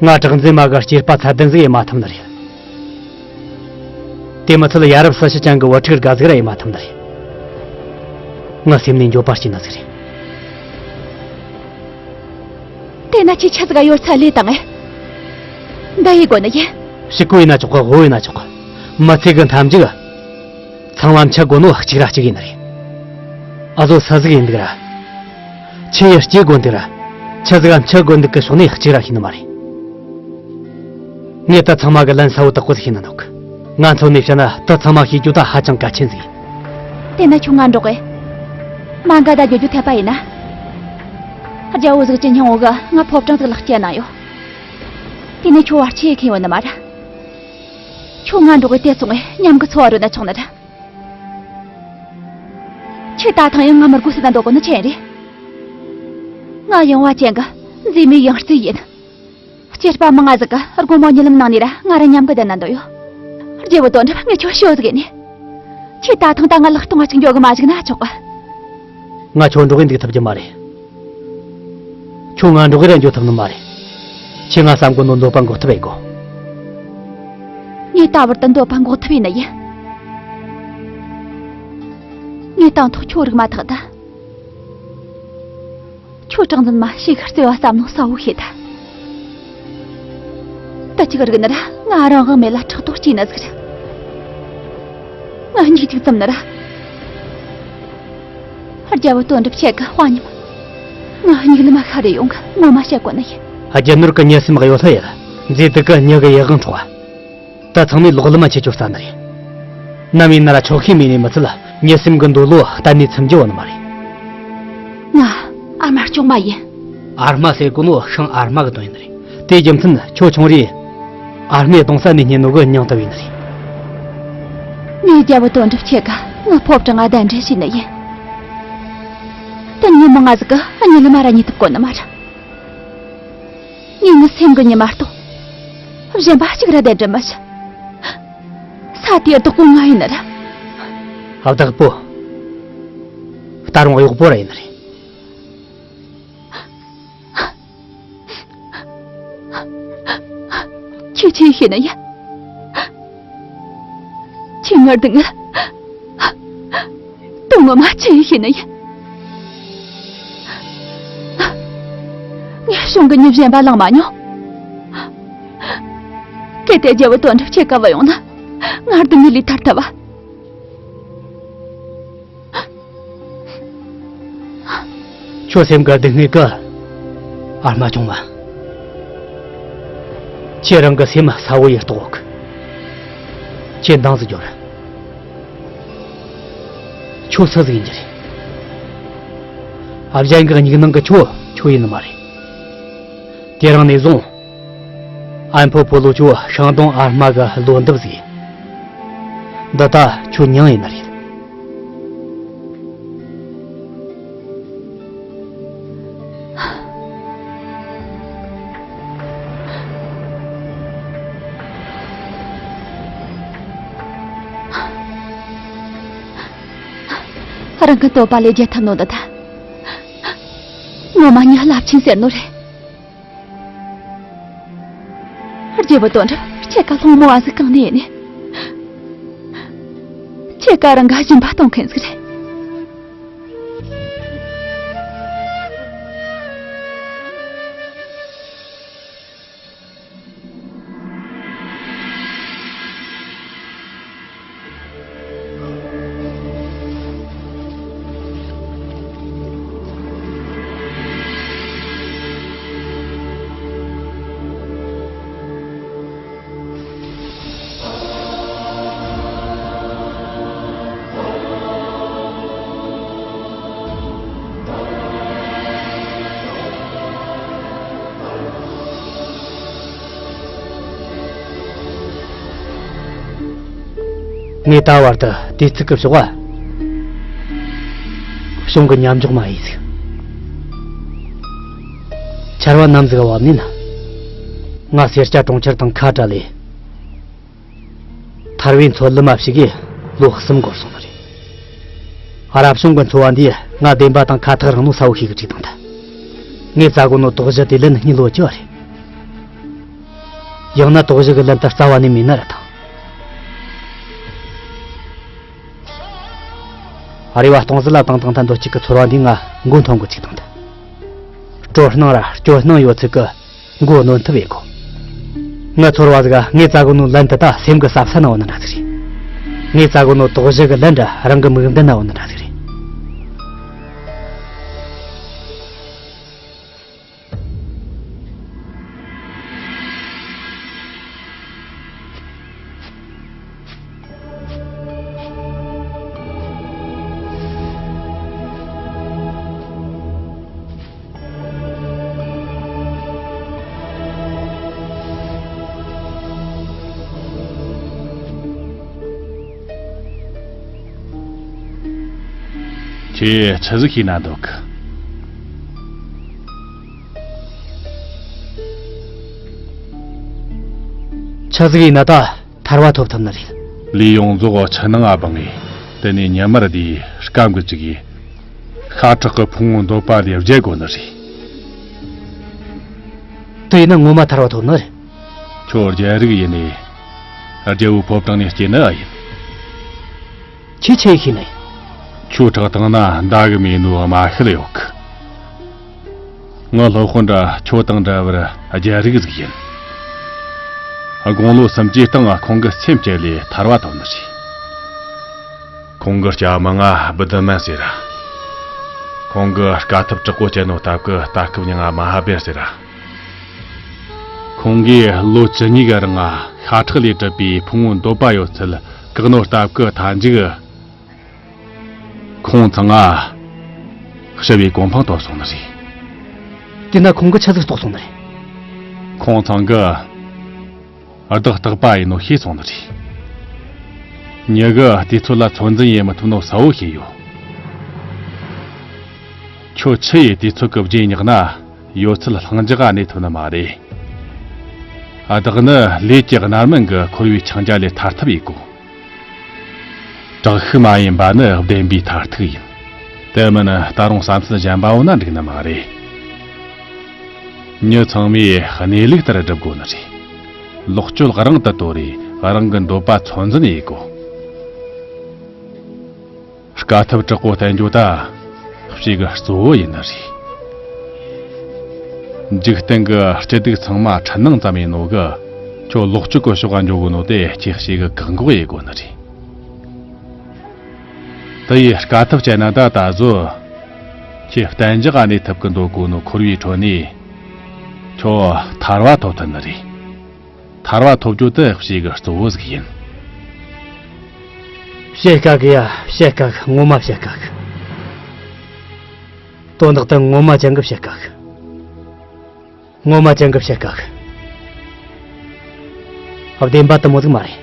ང་གྲགས་འཛིན་མ་གི་སྐྱེས་པ་ཚད་ལྡན་ཟིག་ཡེ་མ་ཐུབ་ནི་རེད། དེ་མི་ཚད་ཡ་རབས་སྲི་ཞུ་ཅན་གི་བུ་ཕྲུག་དགའ་ཟིག་ར་ཡེ་མ་ཐུབ་ནི་རེད། ང་སེམས་ནས་འགྱོད་པ་སྐྱེས་ནི་ཟིག་རེད། དེ་ན་ཁྱེད་ཆི་ཟིག་ག་ཡོད་ཚད་ལས་དང་ངས། འདི་ཡི་སྒོ་ནས་ཡིན། ཕྱུག་པོ་ཡིན་ན་ཆོག་གི། དབུལ་བོ་ཡིན་ན་ཆོག་གི། མི་ཚེ་གི་མཐའ་མཇུག་ཚང་མ་འཆི་དགོས་ནོ་གཅིག་ར་གཅིག་ཡིན་ནི་རེད། ཨ་ཟོ་སུ་ཟིག་ཡིན་འདུག་ར། ཆི་ཡི་སྐྱེ་དགོས་འདུག་ར། ཆི་ཟིག་ག་འཆི་དགོས་འདུག་གི་ཕྱོགས་ནས་གཅིག་ར་ཤེས་ནི་མ་རེད། ངས་ད་ཚང་མ་གི་ལན་གསལ་བོ་དག་པོ་ཟིག་ཤེས་ནི་འདུག་ང་མཚོན་ནས་བཤད་ན་ད་ཚང་མ་ཤེས་རྒྱུ་ད་ཧ་ཅང་གལ་ཆེན་ཟིག་དེ་ན་ཁྱོད་ང་འགྲོགས་གི། མ་འགའ་ད་རྒྱུ་རྒྱུ་འཐད་པ་ཡིན་ན། རྒྱལ་པོ་ཟིག་གི་སྙིང་བོ་གི་ང་ཕོ་བྲང་ཟིག་ལག་སྐྱེལ་གནང་ཡོད། དེ་ནས་ཁྱོད་བར་ཆད་ཁེལ་ཡོད་ནི་མ་རེད། ཁྱོད་ང་འགྲོགས་གི་དེ་སོང་ངས་མཉམ་གི་འཚོ་བ་རོལ་ན་ཆོག་ནི་རེད། ཁྱེད་ད་ཐེངས་ཡང་ང་མི་དགོས་ཟེར་ན་འདོད་གོ་ནི་ཆི་རེད། ང་ཡངས་པ་ཅན་གི་མཛེས་མའི་ཡང་རྩེ་ཡིན། སྐྱེས་པ་མང་ང་ཟིག་གི་དགོང་མོ་གཉིད་ལམ་ནང་ནས་ར་ང་ར་མཉམ་གི་བསྡད་ན་འདོད་ཡོད། རྒྱལ་པོ་དོན་གྲུབ། ངས་ཁྱོད་ཤོད་ཟིག་ཡིན་ནི། ཁྱེད་ད་ཐེངས་ད་ང་ལག་སྟོང་ང་གཅིག་འགྱོ་གི་མ་བཞག་ན་ཆོག་གི། ང་ཁྱོད་འགྲོགས་གི་འདུག་ཐུབ་རྒྱུ་མ་རེད། ཁྱོད་ང་འགྲོགས་གི་ར་འགྱོ་ཐུབ་ནི་མ་རེད། ཁྱེད་ང་བསམ་གོ་ནོ་འདོད་པ་འགོག་ཐུབ་ཡེ་དགོས། ངས་ད་བར་དུ་འདོད་པ་འགོག་ཐུབ་ཡེ་ནི་ཡིན། ངས་དང་ཐོག་ཁྱོད་རིག་མ་ཐག་ད། ཁྱོད་གྲངས་འཛིན་མ་ཞིག་བརྩེ་བ་བསམ་ནོ་གསལ་བོ་ཤེས་ད། ད་ཅིག་རིག་ནི་ར་ང་རང་དབང་མེད་ལ་ཕྲག་དོག་སྐྱེས་ནི་ཟིག་རེད། ང་མིག་གཅིག་བཙུམ་ནི་ར། རྒྱལ་པོ་དོན་གྲུབ་ཁྱེད་ཀྱི་དཔའ་ཉམས། ང་མིག་ལམ་ཤར་རེ་ཡོང་གི། ངོ་མ་བཤད་དགོས་ནི་ཡིན། རྒྱུ་ནོར་གི་མྱི་སེམས་གཡོ་སླ་ཡེ། མཛེས་སྡུག་གི་མྱི་གི་ཡིད་དབང་འཕྲོག་པ། ད་ཚང་མས་ལོག་ལམ་མ་ཁྱེར་རྒྱུ་རྩ་ནི་རེད། ནམ་ཡིན་ན་ར་ཆོག་ཤེས་མེད་ནི་མི་ཚད་མྱི་སེམས་གི་འདོད་བློ་གཏན་ནས་ཚིམ་རྒྱུ་བོ་ནི་མ་རེད། ང་ཨ་མ་སྐྱོང་མ་ཡིན། ཨ་མ་ཟེར་གོ་ནོ་ཤིང་ཨ་མ་གི་དོན་ཡིན་ནི་རེད། དེའི་རྒྱུ་མཚན་ཁྱོད་ཆུང་རིས་ཨ་མའི་གདུང་ས་ནས་རྙེད་ནོ་གི་མྱིང་དེ་བོ་ཡིན་ནི་རེད། ངས་རྒྱལ་པོ་དོན་གྲུབ་ཁྱེད་ཀ་ངའི་ཕོ་བྲང་ང་གདན་འདྲེན་བྱས་ནི་ཡིན། ད་ཉིན་མང་ང་ཟིག་གི་གཉིད་ལམ་ར་རྙེད་ཐུབ་གོ་ནི་མ་རེད། ངས་ངའི་སེམས་གི་ཉི་མ་གཏོགས་གཞན་པ་གཅིག་ར་གདན་འདྲེན་མ་བྱས། ས་དེའི་བདག་པོ་ང་ཡིན་ནི་རེད། བདག་པོ། ད་རུང་གཡོག་པོ་ར་ཡིན་ནི་རེད། ཁྱོས་ཆི་ཤེས་ནི་ཡིན། ཁྱོས་ངར་དུ་ངལ། དོན་ངོ་མ་ཆི་ཤེས་ནི་ཡིན། ངས་གཞུང་གི་མྱི་གཞན་པ་བླངས་མ་མྱོང་། གལ་ཏེ་རྒྱལ་པོ་དོན་གྲུབ་ཁྱེད་ཀ་བུད་ཡོང་ན། ངར་དུ་ངལ་ལས་ཐར་ཐུབ་བ། ཁྱོད་སེམས་གི་སྡུག་བསྔལ་གི། ཨ་མ་ཆུང་མ། ཁྱེད་རང་གི་སེམས་གསལ་བོ་ཡེ་རྟོགས་གི། ཁྱེད་འདང་ཟིག་རྒྱོབ། ཁྱོད་སུ་ཟིག་ཡིན་རྒྱུ་རེད། ཨ། གཞན་གི་སྙིང་ནང་གི་ཁྱོད་ཁྱོད་ཡིན་ནི་མ་རེད། དེ་རིང་ནས་བཟུང་། ཨན་ཕོ་ཕོ་ལོ་ཁྱོད་ཤིང་སྡོང་ཨ་མ་གི་ལོ་འདབ་ཟིག་ཡིན། འདི་ད་ཁྱོད་མྱིང་ཡིན་ནི་རེད། རང་གི་འདོད་པ་ལས་བརྒལ་ཐུབ་ནོ་འདི་ད། ངོ་མ་ངའི་རླབས་ཆེན་ཟེར་ནོ་རེད། རྒྱལ་པོ་དོན་གྲུབ། ཁྱེད་ཀ་སློང་མོ་བ་ཟིག་གང་ནས་ཡིན་ནི། ཁྱེད་ཀ་རང་ག་སྦྱིན་པ་གཏོང་མཁན་ཟིག་རེད། ངས་ད་བར་དུ་དུས་ཚིགས་ཀྱི་ཕྱོགས་བ། གཞུང་གི་མཉམ་འཇོག་མ་ཡིན་ཟིག་ཆར་བ་ནམ་ཟིག་བབས་ནས་ན། ང་སེར་སྐྱ་གྲོང་ཁྱེར་དང་ཁ་བྲལ་ལས། ཐར་བའི་མཚོ་ལུ་མ་ཞིག་གིས་ལོ་གསུམ་འགོར་སོང་ནི་རེད། རབ་བྱུང་གི་འཚོ་བ་འདིས་ང་བདེན་པ་དང་ཁ་ཐག་རིང་ནོ་ས་བོ་ཞིག་གི་ཅིག་དང་ད། ངས་བཙལ་གོ་ནོ་དོགས་གཞི་དེ་ལན་གཉིས་ལོ་བཅུ་བ་རེད། ཡང་ན་དོགས་གཞི་གི་ལན་དུ་རྩ་བ་ནས་མེད་ན་ར་ཐང་། རེ་བ་སྟོང་ཟད་ལ་བཏང་བཏང་ཐལ་འདོད་ཅིག་གི་ཚོར་བ་འདིས་ང་མགོ་འཐོམ་གི་ཅིག་དང་ད། སྤྲོ་སྣང་ར་སྐྱོ་སྣང་ཡོད་ཚད་གི་མགོ་གནོན་ཐུབ་ཡེ་གོ། ངའི་ཚོར་བ་ཟིག་ངས་བཙལ་གོ་ནོ་ལན་དེ་ད་སེམས་གི་ཟབ་ས་ན་འོ་ན་འདྲ་ཟིག་རེད། ངས་བཙལ་གོ་ནོ་དོགས་གཞི་གི་ལན་འདྲ་རང་གི་མིག་མདུན་ན་འོ་ན་འདྲ་ཟིག་རེད། ཁྱེད་ཆི་ཟིག་ཤེས་ན་འདུག་ཆི་ཟིག་ཡིན་ན་ད་ཐར་བ་ཐོབ་ཐུབ་ནི་རེད། ལུས་ཡོངས་རྫོགས་ཆུ་ནང་ང་སྦངས་ངེ། དེ་ནས་ཉི་མར་དེའི་སྐམ་གི་བཅུག་གེ། ཤ་ཁྲག་གི་ཕུང་བོ་འདོད་པ་ལས་བརྒྱལ་དགོས་ནི་རེད། དེ་ཡིན་ན་ངོ་མ་ཐར་བ་ཐོབ་ནི་རེད། ཁྱོད་རྒྱལ་རིགས་ཡིན་ནི། རྒྱལ་བོའི་ཕོ་བྲང་ནས་སྐྱེས་ནི་ཨ་ཡིན། ཁྱེད་ཆི་ཡེ་ཤེས་ནི། ཁྱོད་ཁྲག་དང་ན་མདའ་གི་མེ་ནོ་མ་ཤི་ལ་ཡོད་གི། ངའི་སློབ་དཔོན་འདྲ་ཁྱོད་དང་འདྲ་བར་རྒྱལ་རིགས་ཟིག་ཡིན། དགུང་ལོ་སུམ་ཅུའི་སྟེང་ཁོང་གི་སེམས་བསྐྱེད་ལས་ཐར་བ་ཐོབ་ནི་རེད། ཁོང་གི་སྐྱ་མིང་ང་བུ་དྷ་མན་ཟེར། ཁོང་གི་དཀའ་ཐུབ་དྲག་པོ་སྤྱད་ནོ་སྟབས་ཀྱིས་ད་སྐབས་མྱིང་ང་མ་ཧཱ་བིར་ཟེར། ཁོང་གིས་ལོ་བཅུ་གཉིས་ཀྱི་རིང་ཤ་ཁྲག་ལས་གྲུབ་པའི་ཕུང་བོ་འདོད་པ་ཡོད་ཚད་བཀག་ནོ་སྟབས་ཀྱིས་མཐའ་མཇུག་ཁོང་ཚང་ང་ཤི་བའི་གོ་འཕང་ཐོབ་སོང་ནི་རེད། དེ་ན་ཁོང་གིས་ཆི་ཟིག་རྟོགས་སོང་ནི་རེད། ཁོང་ཚང་གིས་བདག་རྟག་པ་ཡིན་ནོ་ཤེས་སོང་ནི་རེད། མྱི་གིས་དུས་ཚོད་ལ་ཚོད་འཛིན་ཡེ་མི་ཐུབ་ནོ་གསལ་བོ་ཤེས་ཡོད། ཁྱོད་ཆུ་ཡི་དུས་ཚོད་ཀྱི་རྗེས་ཉག་ན་ཡོད་ཚད་ལྷིང་འཇགས་གནས་ཐུབ་ནི་མ་རེད། བདག་ནི་ལས་ཀྱི་རྣམ་སྨིན་གྱིས་འཁོར་བའི་འཆིང་རྒྱ་ལས་ཐར་ཐབས་ཡེ་དགོས། དྲག་ཤུལ་མ་ཡིན་པ་ནི་བདེན་པའི་མཐར་ཐུག་ཡིན། དེ་མིན་ད་རུང་བསམ་ཚུལ་གཞན་པ་བོ་ན་འགྲིག་ནི་མ་རེད། མྱི་ཚང་མས་གནས་ལུགས་ལྟར་སྒྲུབ་དགོས་ནི་རེད། ལོག་སྤྱོད་རང་དུ་དོར་རེ་རང་གི་འདོད་པ་ཚོད་འཛིན་ཡེ་དགོས། དཀའ་ཐུབ་དྲག་པོ་བསྟེན་རྒྱུ་ད་གཤིས་ཀྱི་གཙོ་བོ་ཡིན་ནི་རེད། འཇིག་རྟེན་གྱི་སྐྱིད་སྡུག་ཚང་མ་འཕྲུལ་སྣང་ཙམ་ཡིན་ནོ་གི། ཁྱོད་ལོག་སྤྱོད་ཀྱི་ཕྱོགས་ལ་འགྱོ་གོ་ནོ་དེ་ཁྱེད་གཤིས་ཀྱི་བཀག་འགོག་ཡེ་དགོས་ནི་རེད། དེ་ཡི་དཀའ་ཐུབ་སྤྱད་ན་ད་ད་གཟོད་ཁྱེད་གཏན་འཇགས་གནས་ཐུབ་ཀྱི་འདོད་གོ་ནོ་འཁོར་བའི་ཁྲོད་ནས་ཁྱོད་ཐར་བ་ཐོབ་ཐུབ་ནི་རེད། ཐར་བ་ཐོབ་རྒྱུ་དེ་གཤིས་ཀྱི་གཙོ་བོ་ཟིག་ཡིན། བཤད་དཀའ་གི་ཡ། བཤད་དཀའ་གི། ངོ་མ་བཤད་དཀའ་གི། དོན་དག་དེ་ངོ་མ་ཅན་གི་བཤད་དཀའ་གི། ངོ་མ་ཅན་གི་བཤད་དཀའ་གི། བདེན་པ་དེ་མོ་ཟིག་མ་རེད།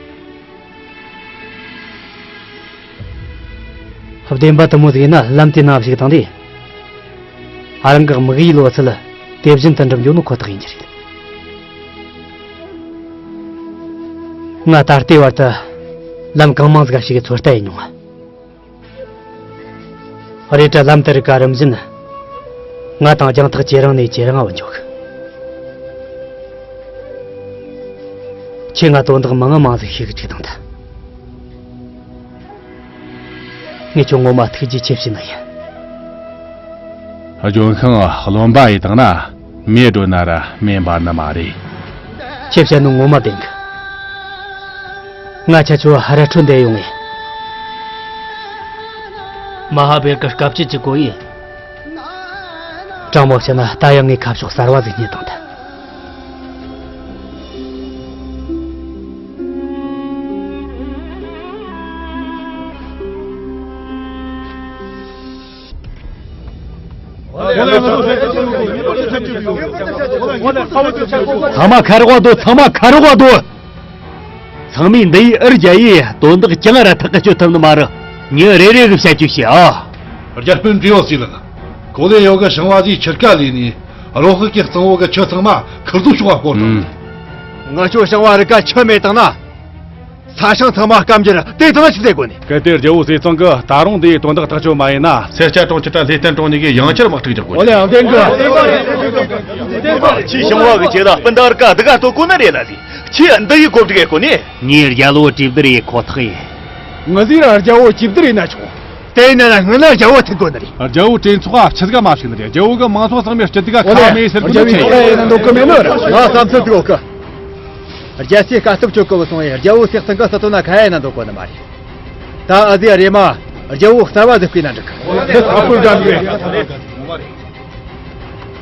བདེན་པ་དེ་མོ་ཟིག་ཡིན་ན་ལམ་དེའི་ནང་ཞུགས་བཏང་དུས། ཨ། རང་གི་དམིགས་ཡུལ་ལོ་ཚད་དེ་བཞིན་དུ་འགྲུབ་འགྱོ་ནོ་ཁོ་ཐག་ཡིན་གྱི་རེད། ང་ད་ལྟའི་བར་དུ་ལམ་གང་མང་ཟིག་ཞིག་གི་ཚོད་ལྟ་ཡེ་མྱོང་ང་། རེད་དྲ་ལམ་དེ་རིག་ག་རིམ་བཞིན་ང་དང་རྒྱང་ཐག་ཇེ་རིང་ནས་ཇེ་རིང་བ་འཇོག་གི། ཁྱེད་ང་དོན་དག་མང་ང་མང་ཟིག་ཤེས་གི་ཅིག་དང་ད། ངས་ཁྱོད་ངོ་མ་ཐུགས་རྗེ་ཆེ་ཞུ་ནི་ཡིན། ལྗོན་ཤིང་རློན་པ་ཡེ་བཏང་ན་མེ་སྒྲོན་ན་ར་མེ་འབར་ནི་མ་རེད། ཁྱེད་བཤད་ནོ་ངོ་མ་བདེན་གི། ང་ཁྱེད་ཆོ་ར་འཕྲོད་འདེད་ཡོང་ངེ། མ་ཧཱ་བིར་གི་དཀའ་སྤྱད་ཀྱི་གོ་ཡིན། དྲང་མོ་བཤད་ན་ད་ཡང་ངས་ཁ་ཕྱོགས་གསར་བ་ཟིག་རྙེད་བཏང་ཐལ། ཚང་མ་ཁ་རོག་པ་སྡོད། ཚང་མ་ཁ་རོག་པ་སྡོད། ཚང་མས་འདི་ཡི་ཨུ་རྒྱ་ཡིས་དོན་དག་ཅང་ར་ཐག་གི་གཅོད་ཐུབ་ནི་མ་རེད། ངས་རེ་རེ་གི་བཤད་རྒྱུ་བྱེད་ཨ། རྒྱ་དཔོན་ཀྲི་ཡོ་སི་ལགས། གོ་ལེ་ཡོ་གི་ཞིང་བ་ཟིག་ཆུ་རྐ་ལས་ནས་རོ་ཧི་གི་གཙང་བོ་གི་ཆུ་ཚང་མ་ཁུར་ཚོ་ཤོག་བ་སྐོར་དང་། ང་ཚོ་ཞིང་བ་རི་ཀ་ཆུ་མེད་དང་ན། ས་ཞིང་ཚང་མ་སྐམ་རྒྱུར་དེ་ཐང་ཆི་ཟེར་དགོས་ནི། གལ་ཏེ་རྒྱལ་བོ་ཟས་གཙང་གི་ད་རུང་འདིའི་དོན་དག་ཐག་གཅོད་མ་ཡིན་ན། སེར་སྐྱ་གྲོང་ཁྱེར་དང་ལྷས་སྟན་གྲོང་གཉིས་ཀྱིས་ཡང་བསྐྱར་དམག་འཁྲུག་རྒྱག་དགོས། ཨོ་ལེ་ཨང་ཏེན་གི། ཁྱི་ཞིང་བ་གི་ཁྱེད་ད་སྤུན་ཟླ་རི་ཀ་འདི་ག་ལྟོ་གོ་ནི་རེད་ལ་ཟིག་ཁྱི་འདི་ཡི་གོ་བསྒྲིག་ཡེ་གོ་ནི། ངའི་རྒྱལ་བོ་གྲོས་བསྡུར་ཡེ་ཁོ་ཐག་ཡིན། ངི་ཟིག་ར་རྒྱལ་བོ་གྲོས་བསྡུར་ཡེ་ན་ཆོག་དེ་ཡིན་ན་ལ་སྔོན་ལ་རྒྱལ་བོ་ཐུག་དགོས་ནི་རེད། རྒྱལ་བོ་གྲོས་ཚོགས་ཨ་ཕྱི་ཟིག་མ་ཞིག་ནི་རེད། རྒྱལ་བོ་གི་མང་ཚོགས་ཚང་མས་སྤྱི་འདི་ག་ཁ་མེད་ཟེར་གི་འདུག་ཁྱེད་ཡིན་ན་འདོད་གི་མེད་ནོ་ར། ང་བསམ་ཚུལ་འདུག་གི། རྒྱལ་སྲས་དཀའ་ཐུབ་ཆོག་གི་བུ་སོང་ཡིན། རྒྱལ་བོ་སེག་ཚང་གི་སྲིད་དོན་ན་ཁ་ཡ་ན་འདོད་གོ་ནི་མ་རེད། ད་ཨ་ཟི་རེ་མ་རྒྱལ་བོ་གསར་བ་ཟིག་བསྐོས་ན་འགྲིག་གི། ཨ་ཁུ་འགྲམ་རེད།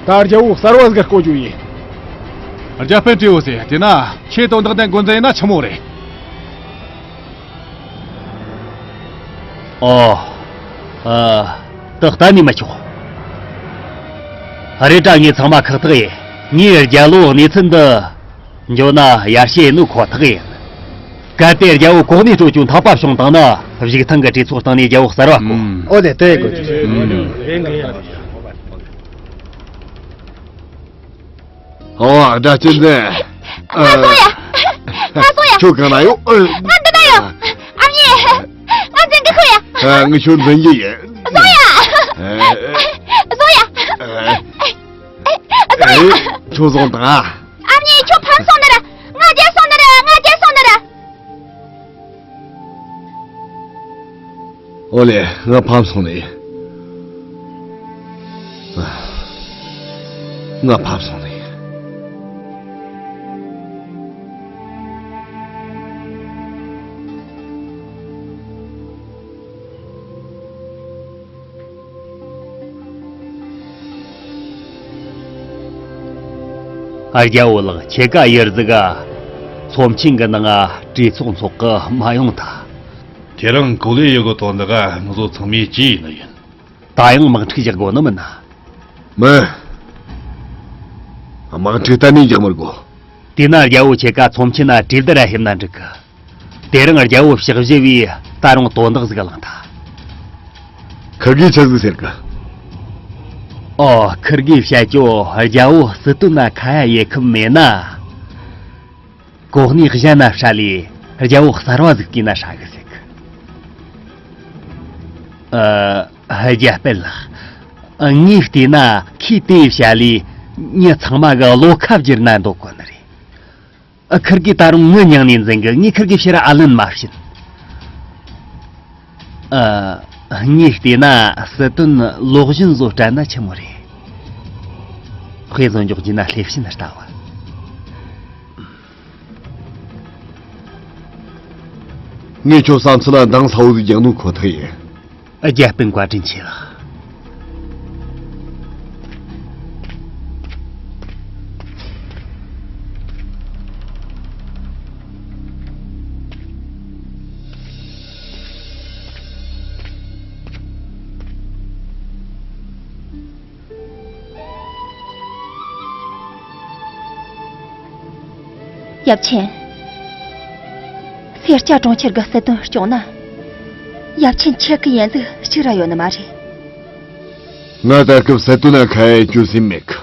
ད་རྒྱལ་བོ་གསར་བ་ཟིག་བསྐོ་རྒྱུ་ཡིན། རྒྱལ་དཔོན་ཀྲི་ཡོ་སི་དེ་ན་ཁྱེད་དོན་དག་དེ་འགོ་འཛིན་ཡིན་ན་ཆི་མོ་རེད། ཨོ། ཨ། ད་གཏན་ནས་མི་ཆོག་རེད་དྲ་ངས་ཚང་མ་ཁག་ཐེག་ཡིན། ངས་རྒྱལ་ལོ་གནས་ཚུལ་འདི་འཇོག་ན་ཡར་ཞུ་ཡིན་ནོ་ཁོ་ཐག་ཡིན། གལ་ཏེ་རྒྱལ་བོ་གོ་གནས་སྤྲོད་རྒྱུ་འཐད་པ་བྱུང་བཏང་ན་བཞུགས་ཐང་གི་གྲོས་ཚོགས་སྟེང་ནས་རྒྱལ་བོ་གསར་བ་བསྐོ། ཨོ་ལེ་དེ་དགོས་ཀྱི། ཨོ་སྒྲ་གཅན་འཛིན། ང་སོང་ཡ། ང་སོང་ཡ། ཁྱོད་གང་ན་ཡོད། ང་འདི་ན་ཡོད། ཨ་མྱེས། ང་འཛིན་གི་ཁུ་ཡ། ང་ཁྱོད་འཛིན་གི་ཡིན། སོང་ཡ། སོང་ཡ། སོང་ཡ། ཁྱོད་སོང་དང་། ཨ་མྱེས་ཁྱོད་ཕམ་སོང་ནི་ར། ང་རྒྱལ་སོང་ནི་ར། ང་རྒྱལ་སོང་ནི་ར། ཨོ་ལེ། ང་ཕམ་སོང་ནི་ཡིན། ང་ཕམ་སོང་ནི་ཡིན། ཨ། རྒྱལ་བོ་ལགས། ཁྱེད་ཀ་ཡར་ཟིག་ག་ཚོམས་ཆེན་གི་ནང་ང་གྲོས་ཚོགས་འཚོགས་གི་མ་ཡོང་ཐལ། དེ་རིང་གོ་ལེ་ཡི་གི་དོན་དག་ག་ང་ཚོ་ཚང་མས་ཅི་ཡིན་ནི་ཡིན། ད་ཡང་དམག་འཁྲུག་རྒྱག་དགོས་ནི་མིན་ན། མིན། དམག་འཁྲུག་གཏན་ནས་རྒྱག་མི་དགོས། དེས་ན་རྒྱལ་བོ་ཁྱེད་ཀ་ཚོམས་ཆེན་ན་གྲོས་བསྡུར་ར་ཕེབས་ན་འགྲིག་གི། དེ་རིང་རྒྱལ་བོ་ཕྱག་བཞི་བས་ད་རུང་དོན་དག་ཟིག་གླེང་ཐལ། ཁིར་གིས་ཆི་ཟིག་ཟེར་གི། ཨོ། ཁིར་གིས་བཤད་རྒྱུ་རྒྱལ་བོ་སྲིད་དོན་ན་ཁ་ཡ་ཡེ་ཁུམ་མེད་ན། གོ་གནས་གཞན་ན་བསྲ་ལས་རྒྱལ་བོ་གསར་བ་ཟིག་བསྐོས་ན་ཧྲ་གི་ཟེར་གི། ཨ། རྒྱལ་དཔོན་ལགས། ངས་བལྟས་ན་ཁོས་དེ་བཤད་ལས་མྱི་ཚང་མ་གི་བློ་ཁ་བསྒྱུར་ན་འདོད་གོ་ནི་རེད། ཨ། ཁིར་གིས་ད་རུང་ངའི་མྱིང་ནས་འཛིན་གི། ངས་ཁིར་གི་ཕྱིར་ཨ་ལན་མ་བྱིན། ཨ། ངས་བལྟས་ན་སྲིད་དོན་ལོག་བཞིན་བཟོ་སྤྲད་ན་ཆི་མོ་རེད། དཔེ་བཟོ་འཇོག་རྒྱུ་ན་ལྷས་བྱིན་ལྟ་བུ། ངས་ཁྱོད་བསམ་ཚུལ་ལ་འདང་ས་བོ་ཟིག་རྒྱག་ནོ་ཁོ་ཐག་ཡིན། རྒྱལ་དཔོན་བཀའ་དྲིན་ཆེ་ལགས། ཡབ་ཆེན། སེར་སྐྱ་གྲོང་ཁྱེར་གི་སྲིད་དོན་སྐྱོང་ན། ཡབ་ཆེན་ཁྱེད་ཀྱི་ཡན་ཟིག་གཅིག་ར་ཡོད་ནི་མ་རེད། ང་ད་སྐབས་སྲིད་དོན་ན་ཁ་ཡ་སྐྱོ་སེམས་མེད་གི།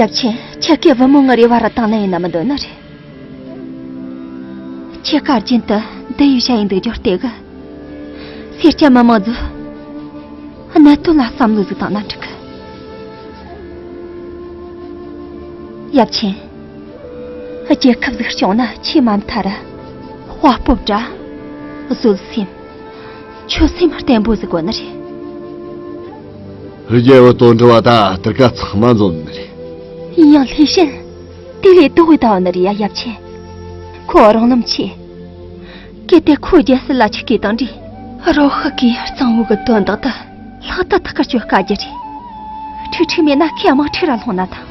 ཡབ་ཆེན་ཁྱེད་ཀྱིས་བུ་མོ་ངའི་རེ་བ་ར་བཏང་ན་ཡིན་ན་མི་འདོད་ནི་རེད། ཁྱེད་ཀ་རྒྱུན་དུ་འདི་ཡི་བྱ་ཡི་འདུག་རྒྱུ་བལྟས་གི། སེར་སྐྱ་མི་མང་ཚོས་གནད་དོན་ལ་བསམ་བློ་ཟིག་བཏང་ན་འགྲིག་གི། ཡབ་ཆེན། རྒྱལ་ཁབ་ཟིག་སྐྱོང་ན་ཆེས་མ་མཐའ་ར་དཔའ་སྤོབས་ར། བཟོད་སེམས། ཆོད་སེམས་བརྟན་པོ་ཟིག་དགོས་ནི་རེད། རྒྱལ་བོ་དོན་འགྲུབ་པ་ད་དེར་ཀ་ཚང་མ་འཛོམས་ནི་རེད། ཡིན་ཡང་ལྷས་བྱིན། དེ་ལས་དོགས་པའི་ལྟ་བ་ནི་རེད་ཡ་ཡབ་ཆེན། ཁོ་རང་རྣམ་ཆེ། གལ་ཏེ་ཁོ་རྒྱལ་སྲིད་ལ་ཆི་སྐྱེས་དང་འདྲི། རོ་ཧི་གི་གཙང་བོ་གི་དོན་དག་ད་ལྷག་ཏུ་ཐག་གཅོད་དཀའ་རྒྱུ་རེད། ཁྲིག་ཁྲིག་མེད་ན་ཁས་དམག་ཁྲིག་ར་ལྷུང་ན་ཐང་།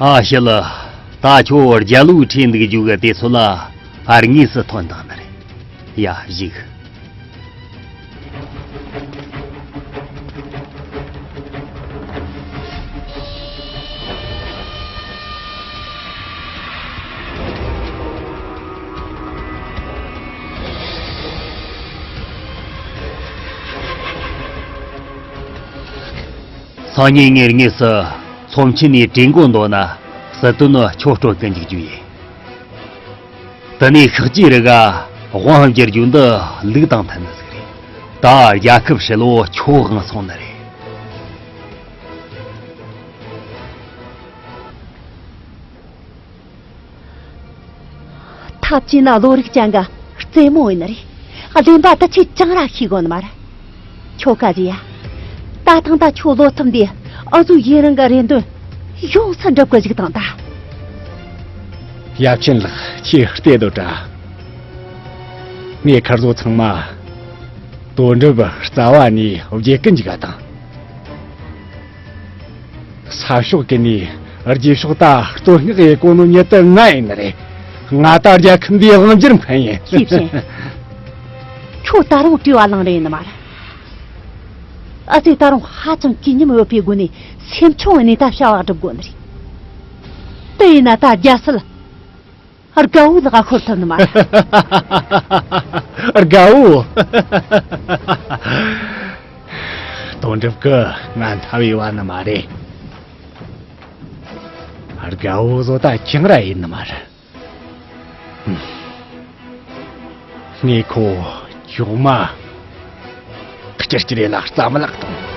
ཨ་ཤི་ལ། ད་ཁྱོད་རྒྱལ་བོའི་ཁྲིར་འདུག་རྒྱུ་གི་དུས་ཚོད་ལ་དངོས་སུ་ཐོན་བཏང་ནི་རེད། ཡ། བཞུགས། སང་ཉིན་ངས་དངོས་སུ་ཚོམས་ཆེན་ནས་གྲོས་འགོ་འདོན་ན། སྲིད་དོན་ནི་ཁྱོད་སྤྲོད་གི་འཇུག་རྒྱུ་ཡིན། དེ་ནས་ཤཱཀྱའི་རིགས་ཀ་དབང་བསྒྱུར་རྒྱུ་འདི་ལུགས་དང་མཐུན་ནི་ཟིག་རེད། ད་རྒྱལ་ཁབ་ཧྲིལ་བོ་ཁྱོད་དབང་སོང་ནི་རེད། ཐབས་ཇུས་ནི་བློ་རིག་ཅན་གི་རྩེད་མོ་ཡིན་ནི་རེད། གླེན་པ་དེ་ཆོས་ཅང་ར་ཤེས་གོ་ནི་མ་རེད། ཁྱོ་ག་ཟེ་ཡ། ད་ཐེངས་ད་ཁྱོ་བློ་ཐུབ་འདི་ཨ་ཟུ་ཡུན་རིང་གི་རེ་འདུན་ཡོངས་སུ་འགྲུབ་གི་བཅུག་བཏང་ད། ཡབ་ཆེན་ལགས། ཁྱེད་བལྟས་དོ་དྲ། ངས་མཁར་བཟོ་ཚང་མ་དོན་གྲུབ་རྩ་བ་ནས་བརྗེད་གི་འཇུག་ག་དང་། ས་ཕྱོགས་ཀྱི་ནས་རྗེས་ཕྱོགས་ད་བསྟོད་བསྔགས་ཡེ་གོ་ནོ་ཉེ་དུ་ང་ཡིན་ནི་རེད། ང་ད་རྒྱལ་ཁམས་འདིའི་དབང་སྒྱུར་མཁན་ཡིན། ཤེས་བཞིན། ཁྱོད་ད་རུང་བྲེལ་བ་ལངས་རེ་ཡིན་ནི་མ་རེད། ཨ་ཙི། ད་རུང་ཧ་ཅང་གི་སྙིང་འོས་པའི་སྒོ་ནས་སེམས་ཆུང་བའི་གནས་ད་བྱ་བ་སྒྲུབ་དགོས་ནི་རེད། དེ་ཡིན་ན་ད་རྒྱལ་སྲིད་དགའ་བོ་ལག་ཤོར་ཐུབ་ནི་མ་རེད། དགའ་བོ། དོན་གྲུབ་ཀྱིས་ང་འཐབ་ཡོད་བ་ནི་མ་རེད། དགའ་བོ་བཟོ་ད་ཅང་ར་ཡིན་ནི་མ་རེད། ངས་ཁོ་ཅུང་མ་སྐྱིད་སྐྱིད་ལ་རྩ་མ་ལག་དང་།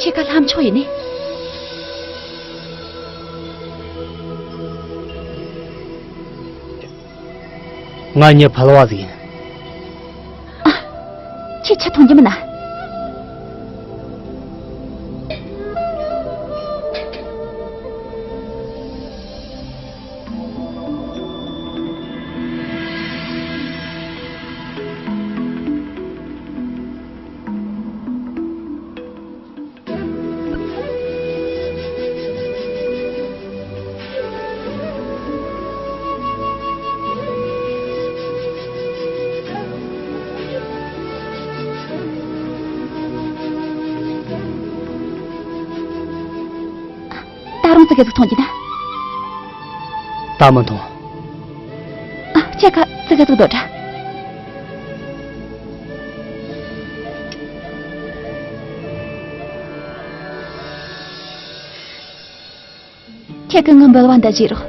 ཁྱེད་ཀ་ལྷམ་ཆོག་ཡིན་ནི། ང་མྱི་ཕལ་བ་ཟིག་ཡིན། ཨ། ཁྱེད་ཆི་མཐོང་རྒྱུ་མིན་ན། ད་རུང་ཙི་གེ་ཟིག་མཐོང་རྒྱུ་ན། ད་མི་མཐོང་། ཨ། ཁྱེད་ཀ་ཙི་གེ་ཟིག་སྡོད་དྲ། ཁྱེད་ཀྱིས་ངའི་འབུལ་བ་འདི་བཞེས་རོགས།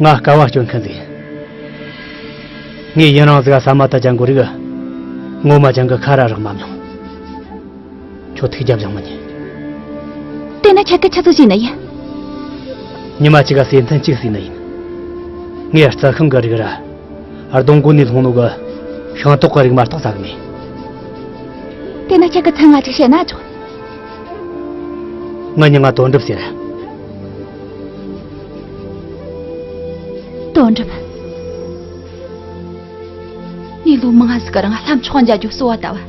ང་དཀའ་བ་སྤྱོད་མཁན་ཟིག་ཡིན། ངས་ཡུན་རིང་ཟིག་ག་ཟ་མ་ད་ཅང་གོ་རིག་ངོ་མ་ཅང་གི་ཁ་ར་རག་མ་མྱོང་། ཁྱོད་ཐུགས་རྒྱལ་བཞེངས་མི་ཉན། དེ་ན་ཁྱེད་ཀྱིས་ཆི་ཟིག་བྱས་ནི་ཡིན། ཉི་མ་གཅིག་ག་སེམས་ཐན་གཅིག་ཟིག་ནི་ཡིན། ངས་རྩྭ་ཤིང་གི་རིགས་ར། རྡོ་མགོ་ནས་ལྷུང་ནོ་གི་ཤིང་ཏོག་གི་རིགས་མ་གཏོགས་ཟ་གི་མེད། དེ་ན་ཁྱེད་ཀྱིས་མཚན་ང་ཅིག་བཤད་ན་ཆོག། ངའི་མྱིང་ང་དོན་གྲུབ་ཟེར། དོན་གྲུབ། ངས་ལོ་མང་ཟིག་གི་རིང་ལྷམ་ཆོག་མཇལ་རྒྱུ་གསོལ་བ་བཏབ་བ།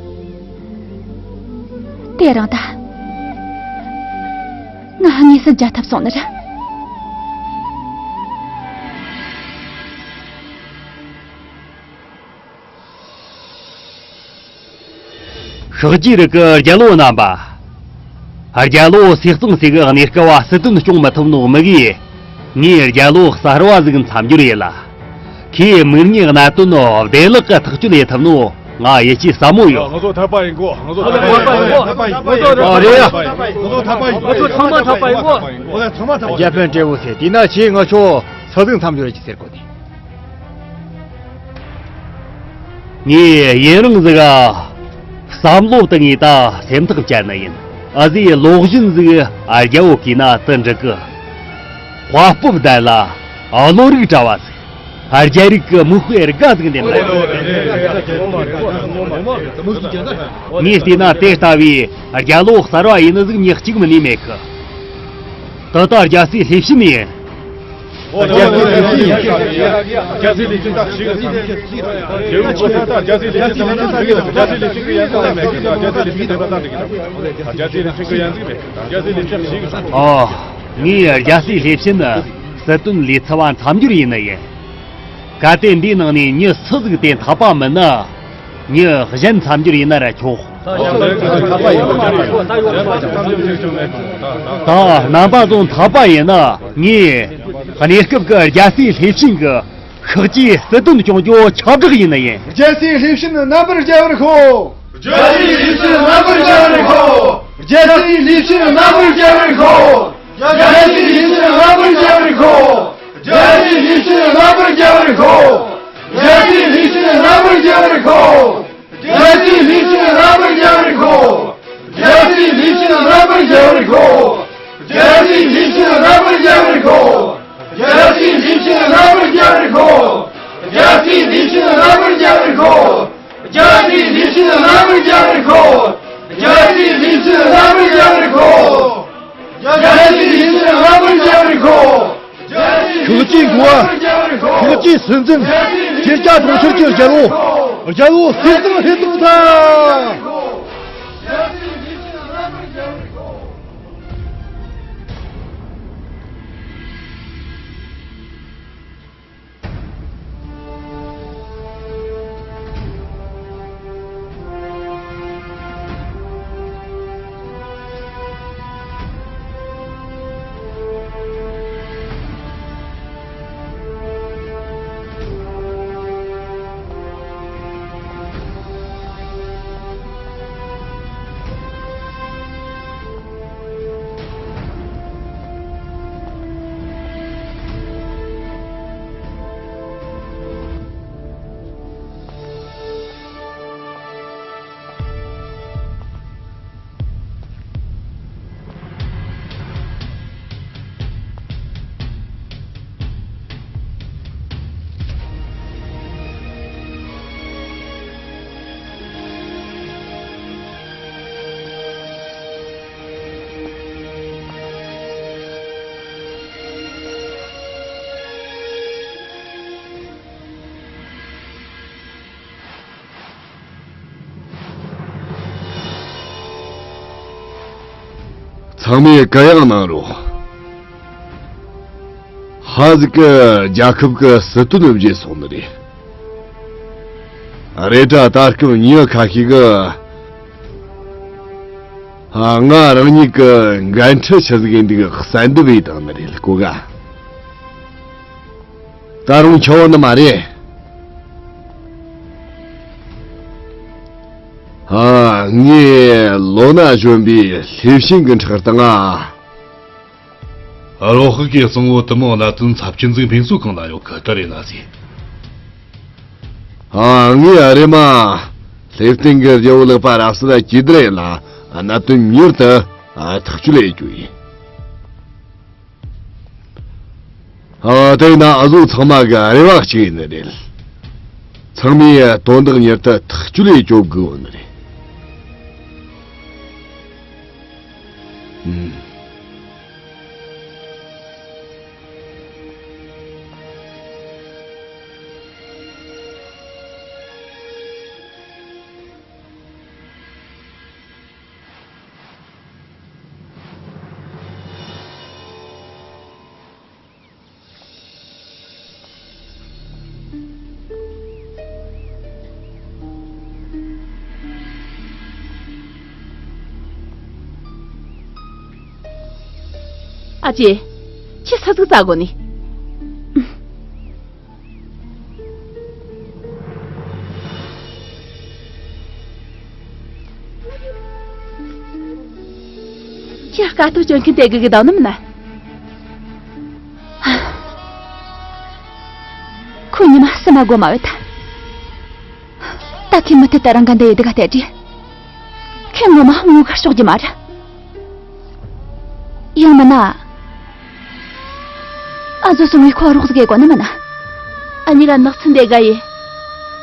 དེ་རིང་ད། ང་དངོས་སུ་མཇལ་ཐུབ་སོང་ནི་རེད། ཤཱཀྱའི་རིགས་ཀྱི་རྒྱལ་པོ་རྣམ་པ། རྒྱལ་པོ་ཟས་གཙང་སྲས་ཀྱི་གནས་སྐབས་བ་སྲིད་དོན་སྐྱོང་མི་ཐུབ་ནོ་མི་གིས། ངས་རྒྱལ་པོ་གསར་བ་ཟིག་མཚམས་སྦྱོར་ཡིན་ལ། ཁོས་མིག་གཉིས་གནད་དོན་ནོ་བདེ་བླག་གི་ཐག་གཅོད་ཡེད་ཐུབ་ནོ་ང་ཡིད་ཆེས་ཟབ་མོ་ཡོད། ང་ཚོ་འཐད་པ་ཡིན་གོ་ང་ཚོ་འཐད་པ་ཡིན་གོ་ང་ཚོ་འཐད་པ་ཡིན་གོ་ང་ཚོ་འཐད་པ་ཡིན་གོ་ཨ་རེད་ཡ། ང་ཚོ་འཐད་པ་ཡིན་གོ་ང་ཚོ་ཚང་མ་འཐད་པ་ཡིན་གོ་ང་ཚོ་ཚང་མ་འཐད་པ་ཡིན་གོ་རྒྱལ་ཕན་སྤྲེའུ་ཟེར་དེས་ན་ཁྱེད་ང་ཆོ་སུ་ཟིག་མཚམས་སྦྱོར་གྱི་ཟེར་གོ་ནི། ངས་ཡུན་རིང་ཟིག་ག་བསམ་བློ་བཏང་ངས་ད་སེམས་ཐག་བཅད་ནི་ཡིན། ཨ་ཟི་ལོག་བཞིན་ཟིག་རྒྱལ་པོ་གིས་ན་དུ་འགྲིག་གི་དཔའ་སྤོབས་ལྡན་ལ་བློ་རིག་བཀྲ་བ་ཟིག་རྒྱལ་རིགས་ཀྱི་མིག་དཔེ་དགའ་ཟིག་འདེམས་ལ། ངས་བལྟས་ན་དེ་ལྟ་བུའི་རྒྱལ་པོ་གསར་བ་ཡིན་ནི་ཟིག་མྱི་གཅིག་མིན་ནི་མེད་གི་ད་ལྟ་རྒྱལ་སྲས་ལྷས་བྱིན་ཡིན། རྒྱལ་སྲས་ལྷས་བྱིན་ཡིན། རྒྱལ་སྲས་ལྷས་བྱིན་ད་ཞིག་རྒྱལ་སྲས་ལྷས་བྱིན་ད་རྒྱལ་སྲས་ལྷས་བྱིན་ད་རྒྱལ་སྲས་ལྷས་བྱིན་གི་ཡན་ཟིག་ལ་མེད་གི་ད་རྒྱལ་སྲས་ལྷས་བྱིན་དེ་ད་ད་འགྲིག་གི་ད་རྒྱལ་སྲས་ལྷས་བྱིན་གི་ཡན་ཟིག་མེད་གི་ད་རྒྱལ་སྲས་ལྷས་བྱིན་ཞིག་གི་ཨོ། ངས་རྒྱལ་སྲས་ལྷས་བྱིན་ནི་སྲིད་དོན་ལས་ཚབ་བ་མཚམས་སྦྱོར་ཡིན་ནི་ཡིན། གལ་ཏེ་འདིའི་ནང་ནས་མྱི་སུ་ཟིག་དེ་འཐད་པ་མིན་ན། མྱི་གཞན་མཚམས་སྦྱོར་ཡིན་ན་ར་ཆོག་ད་རྣམ་པ་ཚོ་འཐད་པ་ཡིན་ན་ངས་གནས་སྐབས་ཀྱི་རྒྱལ་སྲས་ལྷས་བྱིན་གྱི་ཤཱཀྱའི་སྲིད་དོན་སྐྱོང་རྒྱུ་ཁྱབ་བསྒྲགས་ཡིན་ནི་ཡིན། རྒྱལ་སྲས་ལྷས་བྱིན་རྣམ་པར་རྒྱལ་བར་ཤོག་རྒྱལ་སྲས་ལྷས་བྱིན་རྣམ་པར་རྒྱལ་བར་ཤོག་རྒྱལ་སྲས་ལྷས་བྱིན་རྣམ་པར་རྒྱལ་བར་ཤོག་རྒྱལ་སྲས་ལྷས་བྱིན་རྣམ་པར་རྒྱལ་བར་ཤོག་རྒྱལ་སྲས་ལྷས་བྱིན་རྣམ་པར་རྒྱལ་བར་ཤོག་རྒྱལ་སྲས་ལྷས་བྱིན་རྣམ་པར་རྒྱལ་བར་ཤོག་རྒྱལ་སྲས་ལྷས་བྱིན་རྣམ་པར་རྒྱལ་བར་ཤོག་རྒྱལ་སྲས་ལྷས་བྱིན་རྣམ་པར་རྒྱལ་བར་ཤོག་རྒྱལ་སྲས་ལྷས་བྱིན་རྣམ་པར་རྒྱལ་བར་ཤོག་རྒྱལ་སྲས་ལྷས་བྱིན་རྣམ་པར་རྒྱལ་བར་ཤོག་རྒྱལ་སྲས་ལྷས་བྱིན་རྣམ་པར་རྒྱལ་བར་ཤོག་རྒྱལ་སྲས་ལྷས་བྱིན་རྣམ་པར་རྒྱལ་བར་ཤོག་རྒྱལ་སྲས་ལྷས་བྱིན་རྣམ་པར་རྒྱལ་བར་ཤོག་རྒྱལ་སྲས་ལྷས་བྱིན་རྣམ་པར་རྒྱལ་བར་ཤོག་ཤཱཀྱའི་འགོ་བ། ཤཱཀྱའི་སྲིད་འཛིན། ཤཱཀྱ་གྲོང་ཁྱེར་གྱི་རྒྱལ་པོ། རྒྱལ་པོ་ཟས་གཙང་ལྷས་གཙང་དང་། ཚང་མས་གུ་ཡངས་གནང་རོགས། ཧ་ཟིག་གི་རྒྱལ་ཁབ་ཀྱི་སྲིད་དོན་བརྗེད་སོང་ནི་རེད། རེད་དྲ་ད་སྐབས་མྱི་ཁ་ཤས་ཀྱིས་ང་རང་ཉིད་ཀྱི་འགན་འཁྲི་ཆི་ཟིག་ཡིན་འདུག་གསལ་འདེབས་ཡེད་བཏང་ནི་རེད་གོ་ག་ད་རུང་ཆོག་ནི་མ་རེད། ཨ། ངས་ལོ་ན་གཞོན་པའི་ལྷས་བྱིན་གྱི་ཁྲག་དང་ང་། རོ་ཧི་གི་གཙང་བོ་དུ་མོ་གནད་དོན་ཚབས་ཆེན་ཟིག་འཕེན་སོ་གང་ལ་ཡོད་གི་ད་རེད་ན་ཟིག་ཨ། ངས་རེམ་མ་ལྷས་བསྟན་གྱི་རྒྱལ་པོ་ལག་པ་རབ་གསལ་ལ་གྱེས་བསྡད་ཡིན་ལ་གནད་དོན་མྱུར་དུ་ཐག་གཅོད་ལས་རྒྱུ་ཡིན། ཨ། དེས་ན་འུ་ཟོ་ཚང་མ་གི་རེ་བ་གཅིག་ཡིན་ནི་རེད། ཚང་མས་དོན་དག་མྱུར་དུ་ཐག་གཅོད་ལས་གཅོད་དགོས་ནི་རེད། ཨུམ། ཨ་ཅེ། ཁྱེད་ས་ཟིག་བཙལ་དགོས་ནི། ཁྱེད་དཀའ་ཐུབ་སྤྱོད་མཁན་དེ་དགེ་གི་བསྡད་ནི་མིན་ན། ཁོ་ཉི་མ་སུ་མ་དགོས་མ་བས་ད། ད་ཁྱེད་མུ་མཐུད་དུ་རང་ག་འདི་ཡི་དུ་ག་བལྟས་དྲིས། ཁྱེད་ངོ་མ་ངོ་ཁར་ཕྱོགས་རྒྱུ་མ་རེད། ཡང་མིན་ན། ཨ་ཟོ་སོང་བའི་ཁོ་རོགས་ཟིག་གི་གོ་ནི་མིན་ན། ཨ་ནི་ག་ནགས་ཚལ་འདི་ག་ཡི།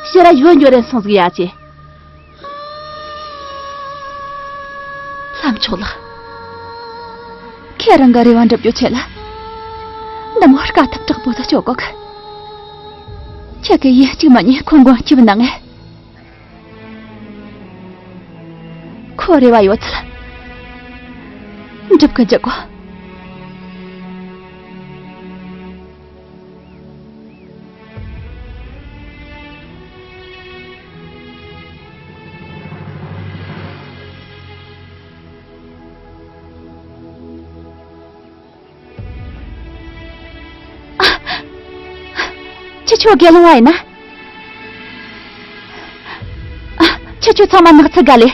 ཕྱི་ར་ཡོད་འགྱོ་རན་སོང་ཟིག་ཡ་ཅེ། ལྷ་མཆོག་ལགས། ཁྱེད་རང་གི་རེ་བ་འགྲུབ་རྒྱུ་ཆེད་ལ། འདི་མོ་དཀའ་ཐུབ་དྲག་པོ་ཟིག་སྤྱོད་གོ་གི། ཁྱེད་ཀྱི་ཡིད་གཅིག་མ་ཉིད་ཁོ་མགོན་སྐྱིབས་གནང་ངས། ཁོ་རེ་བ་ཡོད་ཚད། འགྲུབ་གི་འཇུག་གོ། ཁྱེད་ཆོ་དགེ་སློང་བ་ཡིན་ན། ཁྱེད་ཆོ་ཚང་མ་ནགས་ཚལ་ག་ལས།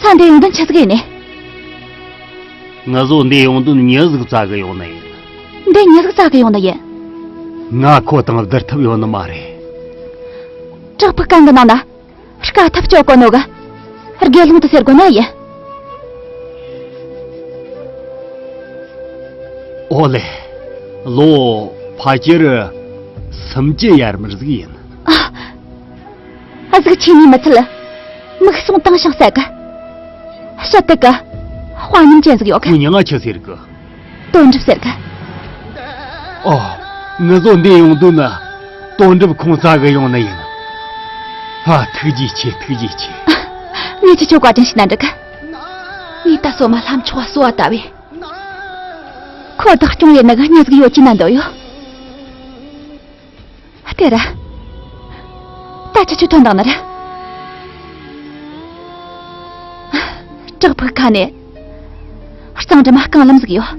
ས་འདི་ཡོང་དོན་ཆི་ཟིག་ཡིན་ནི། ང་ཚོ་འདི་ཡོང་དོན་མྱི་ཟིག་བཙལ་གི་ཡོང་ནི་ཡིན། འདི་མྱི་ཟིག་བཙལ་གི་ཡོང་ནི་ཡིན། ང་ཁོ་དང་བསྡུར་ཐུབ་ཡོད་ནི་མ་རེད། བྲག་ཕུག་གང་གི་ནང་ན། དཀའ་ཐུབ་སྤྱོད་གོ་ནོ་གི། དགེ་སློང་དུ་ཟེར་གོ་ནོ་ཡིན། ཨོ་ལེ། ལོ་ཕལ་ཆེར་སུམ་ཅུ་ཡར་མར་ཟིག་ཡིན། ཨ། ཨ་ཟིག་ཆེ་ནི་མི་ཚད། མིག་ཟུང་དྭངས་ཤིང་གསལ་གི། ཞི་བདེ་གི། དཔའ་ཉམས་ཅན་ཟིག་ཡོད་གི། ཁོ་མྱིང་ང་ཆི་ཟེར་གི། དོན་གྲུབ་ཟེར་གི། ཨོ། ང་ཚོ་འདི་ཡོང་དུས་ན། དོན་གྲུབ་ཁོང་བཙལ་གི་ཡོང་ནི་ཡིན། ཨ། ཐུགས་རྗེ་ཆེ། ཐུགས་རྗེ་ཆེ། ངས་ཁྱེད་ཆོ་བཀའ་དྲིན་ཞུ་ན་འགྲིག་གི། ངས་ད་སོ་མ་ལྷ་མཆོག་གསོལ་བ་བཏབ་བས། ཁོ་བདག་སྐྱོང་ཡེད་ནི་གི་མྱི་ཟིག་ཡོད་ཀྱི་ན་འདོད་ཡོད། དེ་ར། ད་ཁྱེད་ཆོ་ཐོན་དང་ནི་ར། བྲག་ཕུག་ཁ་ནས། གཙང་སྦྲ་མ་རྐང་ལམ་ཟིག་ཡོད།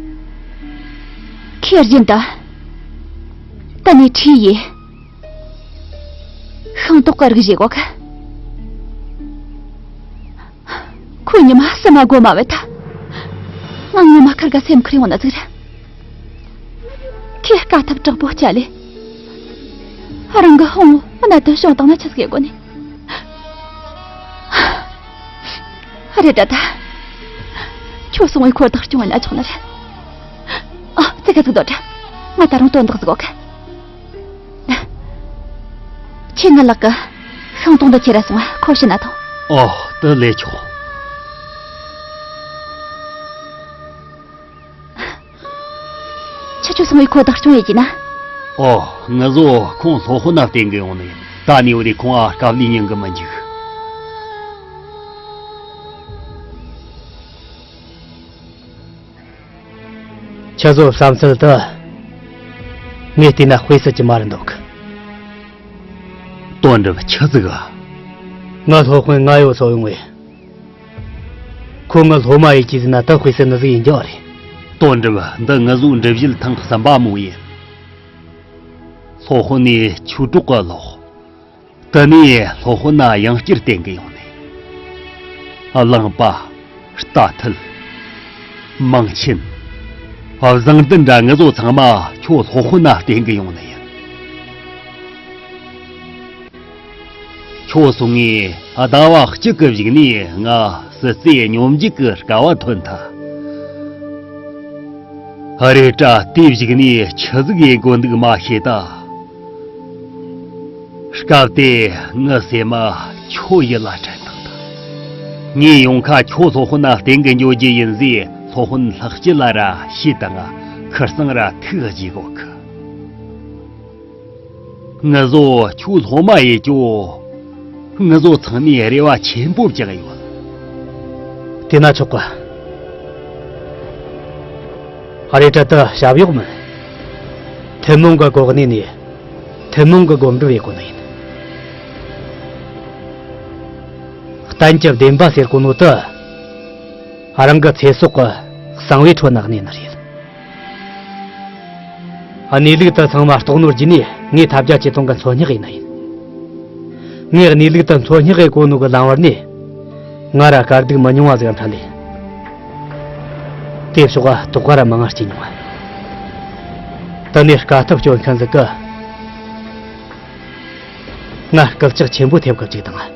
ཁེར་རྒྱུན་དུ། ད་ནས་ཁྲིད་ཡེ། ཤིང་ཏོག་གི་རིགས་བཞེས་གོ་གི། ཁོ་ཉི་མ་སུ་མ་དགོས་མ་བས་ད། ང་ངོ་མ་ཁར་ག་སེམས་ཁུར་ཡོང་ན་ཟིག་ར། ཁྱེད་དཀའ་ཐུབ་དྲག་པོ་བྱ་ལེ། རང་གི་ཧོང་གནད་དོན་བྱུང་བཏང་ན་ཆི་ཟིག་ཡེད་དགོས་ནི། རེད་དྲ་ད། ཁྱོད་སོང་བའི་ཁོར་བདག་སྐྱོང་བ་ན་ཆོག་ནི་རེད། ཨ། ཙི་ག་ཟིག་སྡོད་དྲ། ང་ད་རུང་དོན་དག་ཟིག་ཡོད་གི། ཁྱེད་ང་ལག་གི་ཤིང་ཏོག་འདི་ཁྱེར་ར་སོང་ང་ཁོ་བྱིན་ན་ཐོངས། ཨོ། དེ་ལས་ཆོག་ཁྱེད་ཆོ་སོང་བའི་ཁོ་བདག་སྐྱོང་ཡེད་ཀྱི་ན། ཨོ། ང་ཚོ་ཁོང་སློབ་དཔོན་ན་བསྟེན་གི་ཡོང་ནི་ཡིན། ད་ནི་འོ་དེ་ཁོང་ཨ་དཀའ་ལས་མྱོང་གི་མི་འཇུག་ཁྱེད་ཚོ་བསམ་ཚུལ་དེ། ངས་བལྟས་ན་དཔེ་སྲིད་ཀྱི་མ་རེད་འདུག་དོན་གྲུབ་ཆི་ཟིག་ག་ང་སློབ་དཔོན་ང་ཡོད་ཚོ་ཡོང་བས། ཁོ་ངི་སློབ་མ་ཡེད་ཀྱི་ཟེར་ན་ད་དཔེ་སྲིད་ནི་ཟིག་ཡིན་རྒྱུ་རེད། དོན་གྲུབ། འདི་ང་ཚོའི་འགྲུལ་བཞུད་ཐེངས་གསུམ་པ་མོ་ཡིན། སློབ་དཔོན་ནས་ཆོས་གྲོགས་གི་སློབ། དེ་ནས་སློབ་དཔོན་ན་ཡང་བསྐྱར་བསྟེན་གི་ཡོང་ནས། གླང་པ། རྟ་ཐུལ། མིང་ཆེན། བཟང་ལྡན་འདྲ་ང་ཚོ་ཚང་མ་ཁྱོད་སློབ་དཔོན་ན་བསྟེན་གི་ཡོང་ནི་ཡིན། ཁྱོད་སོང་ངས་ཟླ་བ་གཅིག་གི་གཞུག་ནས་ང་སྲིད་རྩེ་སྙོམས་འཇུག་གི་སྐལ་བ་ཐོན་ཐལ། རེད་དྲ་དེའི་གཞུག་ནས་ཆི་ཟིག་ཡེད་དགོས་འདུག་མ་ཤེས་ད། སྐབས་དེ་ངའི་སེམས་མ་ཁྱོད་ཡིད་ལ་དྲན་བཏང་ཐལ། ངས་ཡོང་ཁ་ཁྱོད་སློབ་དཔོན་ན་བསྟེན་གི་འགྱོ་རྒྱུ་ཡིན་ཟེར་སློབ་དཔོན་ལྷག་སྐྱིད་ལ་ར་བཤད་དང་ཁུར་སང་ར་ཐུག་རྗེས་གོ་ཁི། ང་ཚོ་ཁྱོད་སློབ་མ་ཡེད་རྒྱུ། ང་ཚོ་ཚང་མས་རེ་བ་ཆེན་པོ་བཅངས་ཡོད། དེ་ན་ཆོག་གི། ཨ་རེ་དྲ་དེ་ཞབས་གཡོག་མིན། ཐུན་མོང་གི་གོ་གནས་ནས་ཐུན་མོང་གི་སྒོམ་སྒྲུབ་ཡེད་གོ་ནི་ཡིན། གཏན་གྱི་བདེན་པ་ཟེར་གོ་ནོ་དེ། རང་གི་ཚེ་སྲོག་གི་གསང་བའི་ཁྲོད་ན་གནས་ནི་རེད། གནས་ལུགས་དེ་ཚང་མ་རྟོགས་ནོ་རྗེས་ནས་ངས་ཐབས་བརྒྱ་ཇུས་སྟོང་གི་འཚོལ་སྙེག་ཡིན་ན་ཡིན། ངས་གནས་ལུགས་དེ་འཚོལ་སྙེག་གི་གོ་ནོ་གི་ལམ་བར་ནས། ང་ར་དཀའ་སྡུག་མི་ཉུང་བ་ཟིག་འཕྲད་ལེ། དེ་ཕྱོགས་ལ་དོགས་པ་ར་མང་ང་སྐྱེས་མྱོང་བ། དེ་ནས་དཀའ་ཐུབ་སྐྱོན་མཁན་ཟིག་གི། ང་སྐུལ་ལྕག་ཆེན་པོ་ཐེབས་གི་བཅུག་དང་།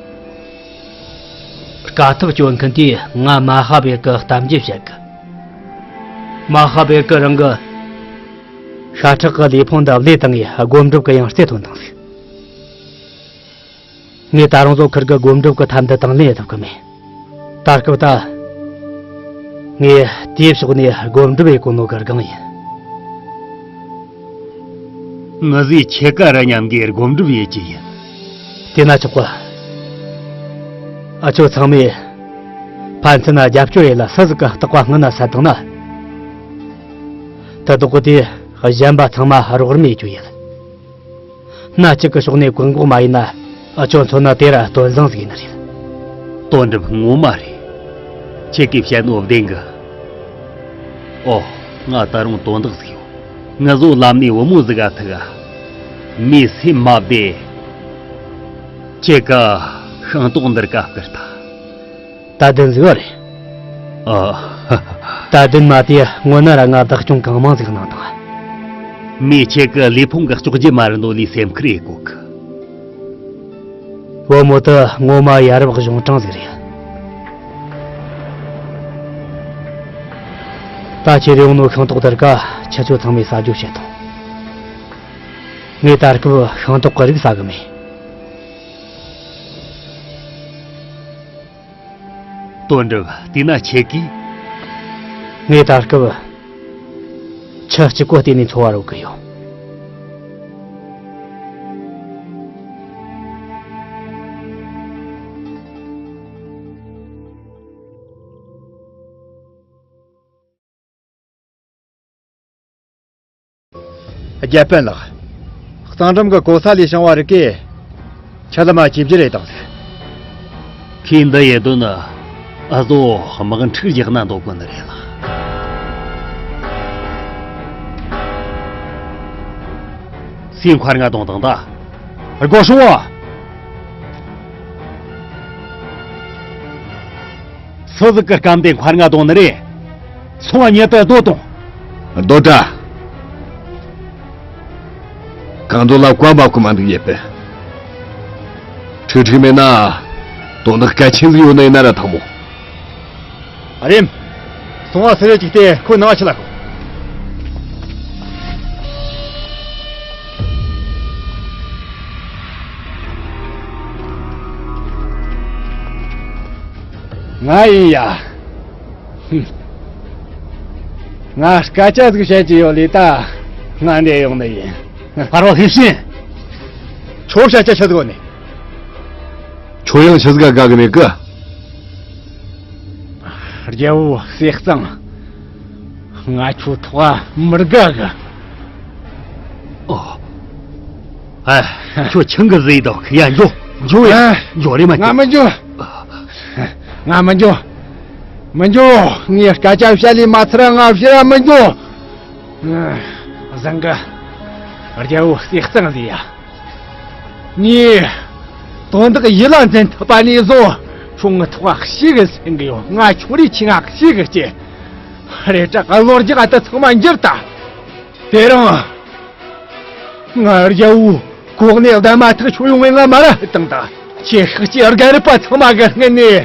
དཀའ་ཐུབ་སྐྱོན་མཁན་དེས་ང་མ་ཧ་བེར་གི་གཏམ་རྒྱུད་བཤད་གི། མ་ཧ་བེར་གི་རང་གི་ཤ་ཁྲག་གི་ལུས་ཕུང་འདི་བློས་བཏང་ངས་སྒོམ་སྒྲུབ་གི་ཡང་རྩེ་ཐོན་དང་ཟིག། ངས་ད་རུང་བཟོ་ཁུར་གི་སྒོམ་སྒྲུབ་གི་ཐབས་འདི་དང་ལེན་ཐུབ་གི་མེད། ད་སྐབས་ད། ངས་དེའི་ཕྱོགས་ནས་སྒོམ་སྒྲུབ་ཡེ་གོ་ནོ་གི་སྒང་ཡིན། ངི་ཟིག་ཁྱེད་ཀ་ར་མཉམ་གི་སྒོམ་སྒྲུབ་ཡེ་གི་ཡིན། དེ་ན་ཆོག་གི། ཨ་ཆོ་ཚང་མས་ཕན་ཚུན་ན་རྒྱབ་སྐྱོར་ཡེ་ལ་སུ་ཟིག་གི་རྟག་པ་སྔུན་ན་བསད་བཏང་ན། ད་དོག་གི་དེ་གཞན་པ་ཚང་མ་རོགས་རམ་ཡེ་རྒྱུ་ཡིན། སྣ་གཅིག་གི་ཕྱོགས་ནས་བཀག་འགོག་མ་ཡིན་ན་ཨ་ཅོ་མཚོན་ན་དེ་ར་དོན་བཟང་ཟིག་ཡིན་ནི་རེད། དོན་འགྲུབ་ངོ་མ་རེད། ཁྱེད་ཀྱིས་བཤད་ནོ་བདེན་གི། ཨོ། ང་ད་རུང་དོན་དག་ཟིག་ཡོད། ང་ཟོ་ལམ་ནས་བུ་མོ་ཟིག་ག་ཐུག་ག་མིའི་སེམས་མ་བདེ། ཁྱེད་ཀ་ཤིང་ཏོག་འདིར་ཀ་བསྐུར་ཐལ། དད་ལྡན་ཟིག་ཡོད་རེད། ཨ། དད་ལྡན་མ་དེ་སྔོན་ན་ར་ང་བདག་སྐྱོང་གང་མང་ཟིག་གནང་དང་། མོས་ཁྱེད་ཀྱི་ལུས་ཕུང་གི་གཅོག་རྒྱུ་མ་རེད་འདོད་ལས་སེམས་ཁུར་ཡེ་གོ་གི། བུ་མོ་དེ་ངོ་མ་ཡ་རབས་གཞུང་དྲང་ཟིག་རེད། ད་ཁྱེད་ཡོང་ནོ་ཤིང་ཏོག་དེར་ཀ་ཁྱེད་ཚོ་ཚང་མས་ཟ་རྒྱུ་བྱེད་དང་། ངས་ད་སྐབས་ཤིང་ཏོག་གི་རིགས་ཟ་གི་མེད། དོན་འགྲུབ། དེས་ན་ཁྱེད་ཀྱིས། ངས་ད་སྐབས་ཁྱི་གཅིག་པོ་བལྟས་ནས་འཚོ་བ་རོལ་གི་ཡོད། རྒྱལ་དཔོན་ལགས། གཙང་འགྲམ་གྱི་གོ་ས་ལས་བྱུང་བ་རིགས་ཀས་ཁྱེད་ལ་མ་ཅིབ་ཅི་རེད་དང་ཟེར། ཁོས་འདི་ཡེ་དོན་ནི་ཨ་ཟོ་དམག་འཁྲུག་རྒྱག་ན་འདོད་གོ་ནི་རེད་ལ། སའི་མཁར་ང་དོང་དང་ད་སྒོ་སྲུང་བ། སུ་ཟིག་གི་སྐམ་དེ་མཁར་ང་དོང་ནི་རེད། སོང་བ་ཉེ་དུ་སྡོད་དང་། སྡོད་དྲ། གང་དུ་ལ་བཀའ་མ་བཀོད་མ་འདུག་ཡེ་པེ། ཁྲིག་ཁྲིག་མེད་ན། དོན་དག་གལ་ཆེན་ཟིག་ཡོད་ན་ཡིན་ན་ར་ཐང་མོ། ཨ་རེམ། སོང་བ་སེ་རེ་ཅིག་སྟེ་ཁོ་ནང་ཕྱི་ལ་ཤོག། ང་ཡིན་ཡ། ཧུམ། ང་སྐད་ཆ་ཟིག་བཤད་ཀྱི་ཡོད་ལས་ད་ང་འདྲེ་ཡོང་ནི་ཡིན། ཕར་བ་ལྷས་ཤིང་། ཁྱོད་བཤད་ཆ་ཆི་ཟིག་ཡོད་ནི། ཁྱོད་ཡང་ཆི་ཟིག་ག་དགའ་གི་མེད་གི། རྒྱལ་བོ་ཟས་གཙང་། ང་ཁྱོད་ཐོག་མི་དགའ་གི། ཨོ། ཨ། ཁྱོད་ཆང་གི་ཟེར་དང་ཡ་འགྱོ། འགྱོ་ཡ། ཨ། འགྱོ་རེ་མ། ང་མི་འགྱོ། ང་མི་འགྱོ། མི་འགྱོ། ངས་སྐད་ཆ་བཤད་ལས་མ་ཚར། ང་ཕྱིར་ར་མི་འགྱོ། བཟང་གི། རྒྱལ་བོ་ཟས་གཙང་ཟེར་ཡ། ངས་དོན་དག་ཡིད་ལ་འཛིན་ཐུབ་པ་ནས་བཟུང་ཁྱོད་ངའི་ཐོག་ཞེ་གི་སེམས་གི་ཡོད། ང་ཁྱོད་རེ་ཆེ་ང་ཞེ་གི་སྐྱེ། རེ་དྲག་གློ་རྒྱག་དུ་ཚང་མ་འགྱུར་ད། དེ་རིང་ང་རྒྱལ་བོའི་གོ་གནས་ལྡན་མ་ཐག་ཆོད་ཡོང་བའི་ང་མ་ར་བཏང་ད། ཁྱེད་ཤག་ཅེས་རྒན་རབས་པ་ཚང་མ་གི་སྔུན་ནས་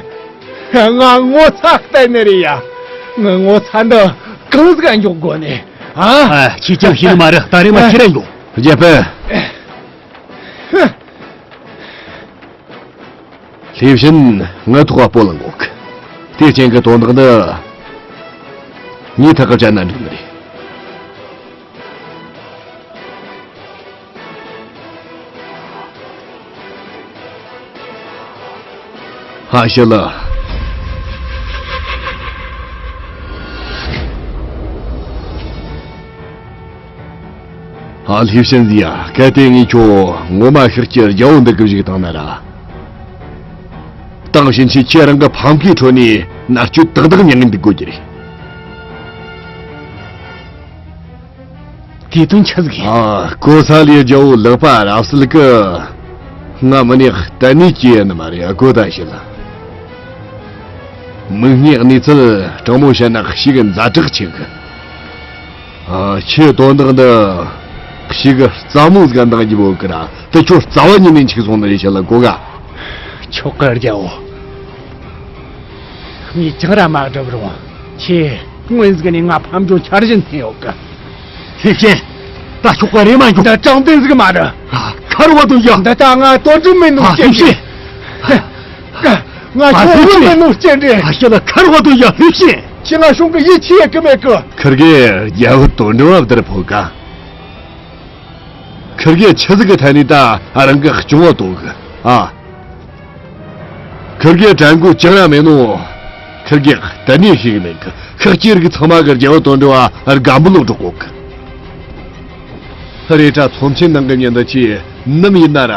ང་ངོ་ཚ་གཏན་ནས་རེད་ཡ། ངའི་ངོ་ཚ་འདི་གང་ཟིག་འཇོག་དགོ་ནས། ཨ། ཨ། ཁྱེད་ཅང་ཤེས་ནི་མ་རེད། ད་རེས་མ་ཁྱེད་ར་འགྱོ། རྒྱལ་དཔོན། ལྷས་བྱིན་ངའི་ཐོག་ག་སྤོ་ལངས་གོ་གི། དེ་རྐྱེན་གྱི་དོན་དག་འདི་ངའི་ཐག་གི་བཅད་ན་འགྲིག་ནི་རེད། ཧ་ཤི་ལ། ཧ། ལྷས་བྱིན་ཟེར་ཡ། གལ་ཏེ་ངས་ཁྱོད་ངོ་མ་ཤག་ཅེས་རྒྱལ་བོ་འདི་གི་བཞུགས་བཏང་ན་ར། དེང་ཕྱིན་ཆད་ཁྱེད་རང་གི་ཕམ་ཁའི་ཁྲོད་ནས་མནར་གཅོད་ཏག་ཏག་མྱངས་ངན་འདུག་དགོས་ཀྱི་རེད། དེ་དོན་ཆི་ཟིག་ཡིན། ཨ། གོ་ས་ལའི་རྒྱལ་པོ་ལག་པ་རབ་གསལ་གི། ང་མིན་ནས་གཏན་ནས་སྐྱེ་ཡ་ནི་མ་རེད། གོ་ད་ཤི་ལ། མིག་སྔའི་གནས་ཚུལ་དྲང་མོ་བཤད་ན་ཞེ་གི་ཛ་དྲག་ཆེ་གི། ཨ། ཁྱེད་དོན་དག་འདི་ཞེ་གི་རྩ་མོ་ཟིག་འདང་རྒྱུ་བོ་གི་ར། དེ་ཁྱོད་རྩ་བ་ཉིད་ནས་འཆུག་སོང་ནི་རེད་ཤི་ལ་གོ་ག། ཆོག་གི་རྒྱལ་པོ། ངས་ཅང་ར་མ་སྒྲུབ་རུང་། ཁྱེད་སྔོན་ཟིག་ནས་ང་ཕམ་རྒྱུ་འཆར་གཞི་འཐེན་ཡོད་གི། ལྷས་བྱིན། ད་ཆོག་གི་རེད་མ་འཇོག་འདི་དྲང་བདེན་ཟིག་མ་རེད། ཁར་བ་དུ་ཡ། འདི་ད་ང་དོན་གྲུབ་མིན་ནོ་ཨ། སྐྱེ་ལྷས་བྱིན། ང་ཨ། ཆོག་ལྷས་གི་བྱིན། མིན་ནོ་སྐྱེ་འདྲེ། ཨ། ཤི་ལ་ཁར་བ་དུ་ཡ་ལྷས་བྱིན། ཁྱེད་ང་གཞུང་གི་ཡིད་ཆེས་ཡེ་གི་མེད་གི། ཁིར་གེ་རྒྱལ་པོ་དོན་གྲུབ་བ་བདར་ཕོད་ག། ཁིར་གེ་ཆི་ཟིག་གི་ཐད་ནས་ད་རང་གི་སྐྱོང་བ་དོ་གི། ཨ། ཁིར་གེ་དྲན་གོ་ཅང་ར་མེད་ནོ། ཁིར་གེ་གཏན་ནས་ཤེས་གི་མེད་གི། ཁག་ཅིག་རིགས་ཚང་མ་གི་རྒྱལ་པོ་དོན་གྲུབ་བ་སྒམ་པོ་ལོག་འགྲོ་གོ་གི། ཧ། རེད་དྲ་ཚོམས་ཆེན་ནང་གི་ཉིན་འདི་ཆེ་ནམ་ཡིན་ན་ར།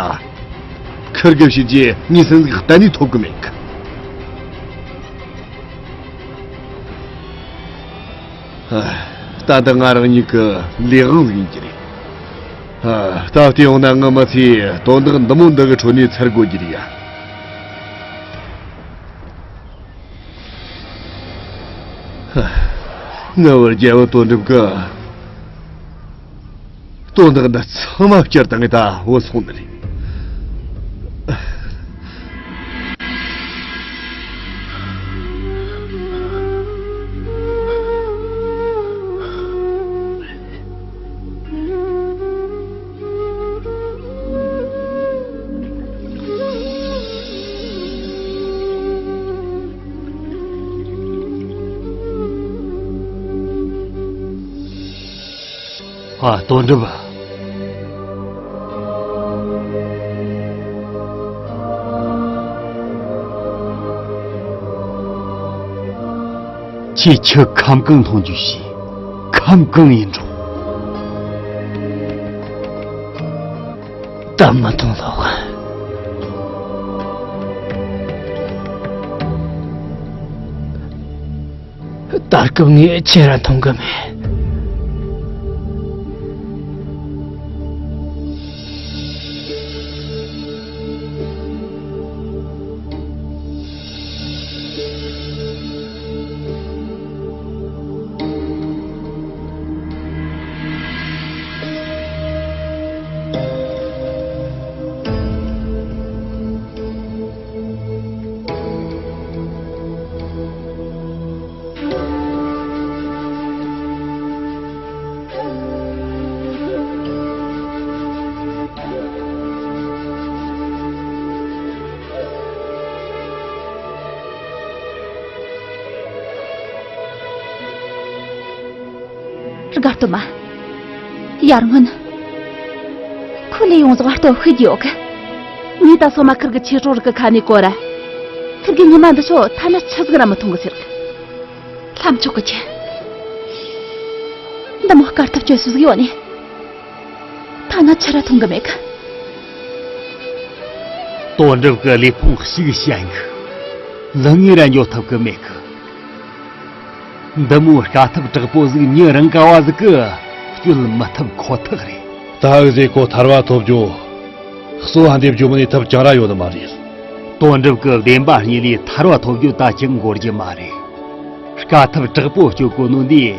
ཁིར་གེ་བྱས་རྗེས་ངས་སེམས་ཟིག་གཏན་ནས་ཐོབ་གི་མེད་གི། ད་ལྟ་ང་རང་ཉིད་ཀྱི་ལས་དབང་ཟིག་ཡིན་གྱི་རེད། ད་བལྟས་ཡོང་ན་ངི་མི་ཚེ་དོན་དག་འདི་མོ་འདི་གི་ཁྲོད་ནས་ཚར་དགོས་ཀྱི་རེད་ཡ། ངའི་བུ་རྒྱལ་པོ་དོན་གྲུབ་ཀྱིས། དོན་དག་འདི་ཚང་མ་བསྐྱུར་བཏང་ངས་ད་བུད་སོང་ནི་རེད། ཨ། དོན་གྲུབ། ཁྱེད་ཆུ་ཁམ་གང་འཐུང་རྒྱུ་ཞེས་ཁམ་གང་ཡིན་འགྲོ། ད་མི་འཐུང་ལོག་ད་སྐབས་ངས་ཁྱེད་ར་མཐོང་གི་མེད། དགའ་སྟོན་མ། ཡར་སྔོན། ཁོ་ལས་ཡོངས་རྫོགས་སྟོབས་ཤུགས་ཡོད་གི། ངས་ད་སོ་མ་ཁིར་གི་ཆེ་གྲོགས་རིགས་གི་ཁ་ནས་གོ་ར། ཁིར་གི་ཉི་མ་འདི་ཚོ་ཐ་ན་ཆི་ཟིག་ར་མི་མཐོང་གི་ཟེར་གི། ལྷམ་ཆོག་གི་ཁྱེད། འདི་མོ་དཀའ་ཐུབ་སྤྱོད་སུ་ཟིག་ཡོད་ནི། ཐ་ན་ཆི་ར་མཐོང་གི་མེད་གི། དོན་གྲུབ་ཀྱི་ལུས་ཕུང་ཞིག་ཞན་གི། ལུས་ངེས་ར་འགྱོ་ཐུབ་གི་མེད་གི། འདི་མོ་དཀའ་ཐུབ་དྲག་པོ་ཟིག་མྱི་རང་ག་བ་ཟིག་གིས་སྤྱོད་མི་ཐུབ་ཁོ་ཐག་རེད། ད་འུ་ཟོས་ཁོ་ཐར་བ་ཐོབ་རྒྱུ། གསོལ་བ་འདེབས་རྒྱུ་མིན་ནས་ཐབས་ཅང་ར་ཡོད་ནི་མ་རེད། དོན་གྲུབ་ཀྱི་བདེན་པ་གཉིས་ལས་ཐར་བ་ཐོབ་རྒྱུ་ད་ཅང་འགོར་གྱི་མ་རེད། དཀའ་ཐུབ་དྲག་པོ་སྤྱོད་གོ་ནོ་འདི།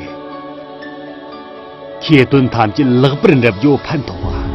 ཁྱེད་དོན་ཐམས་ཅད་ལེགས་པར་འགྲུབ་རྒྱུ་ཕན་ཐོགས་པ།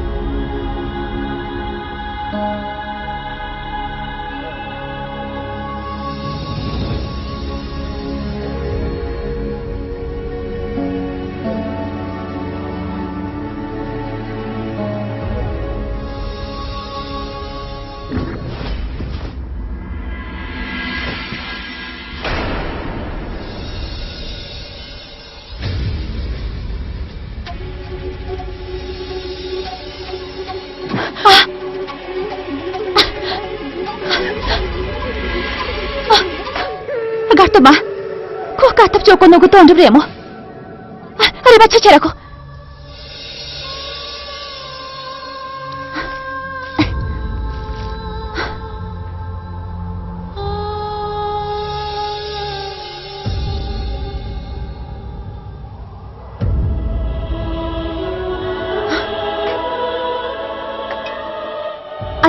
དགའ་སྟོན་མ། ཁོ་དཀའ་ཐུབ་སྤྱོད་གོ་ནོ་གི་དོན་འགྲུབ་རེད་མོ། ཨ། རེད་པ། ཆི་ཆི་ར་ཁོ།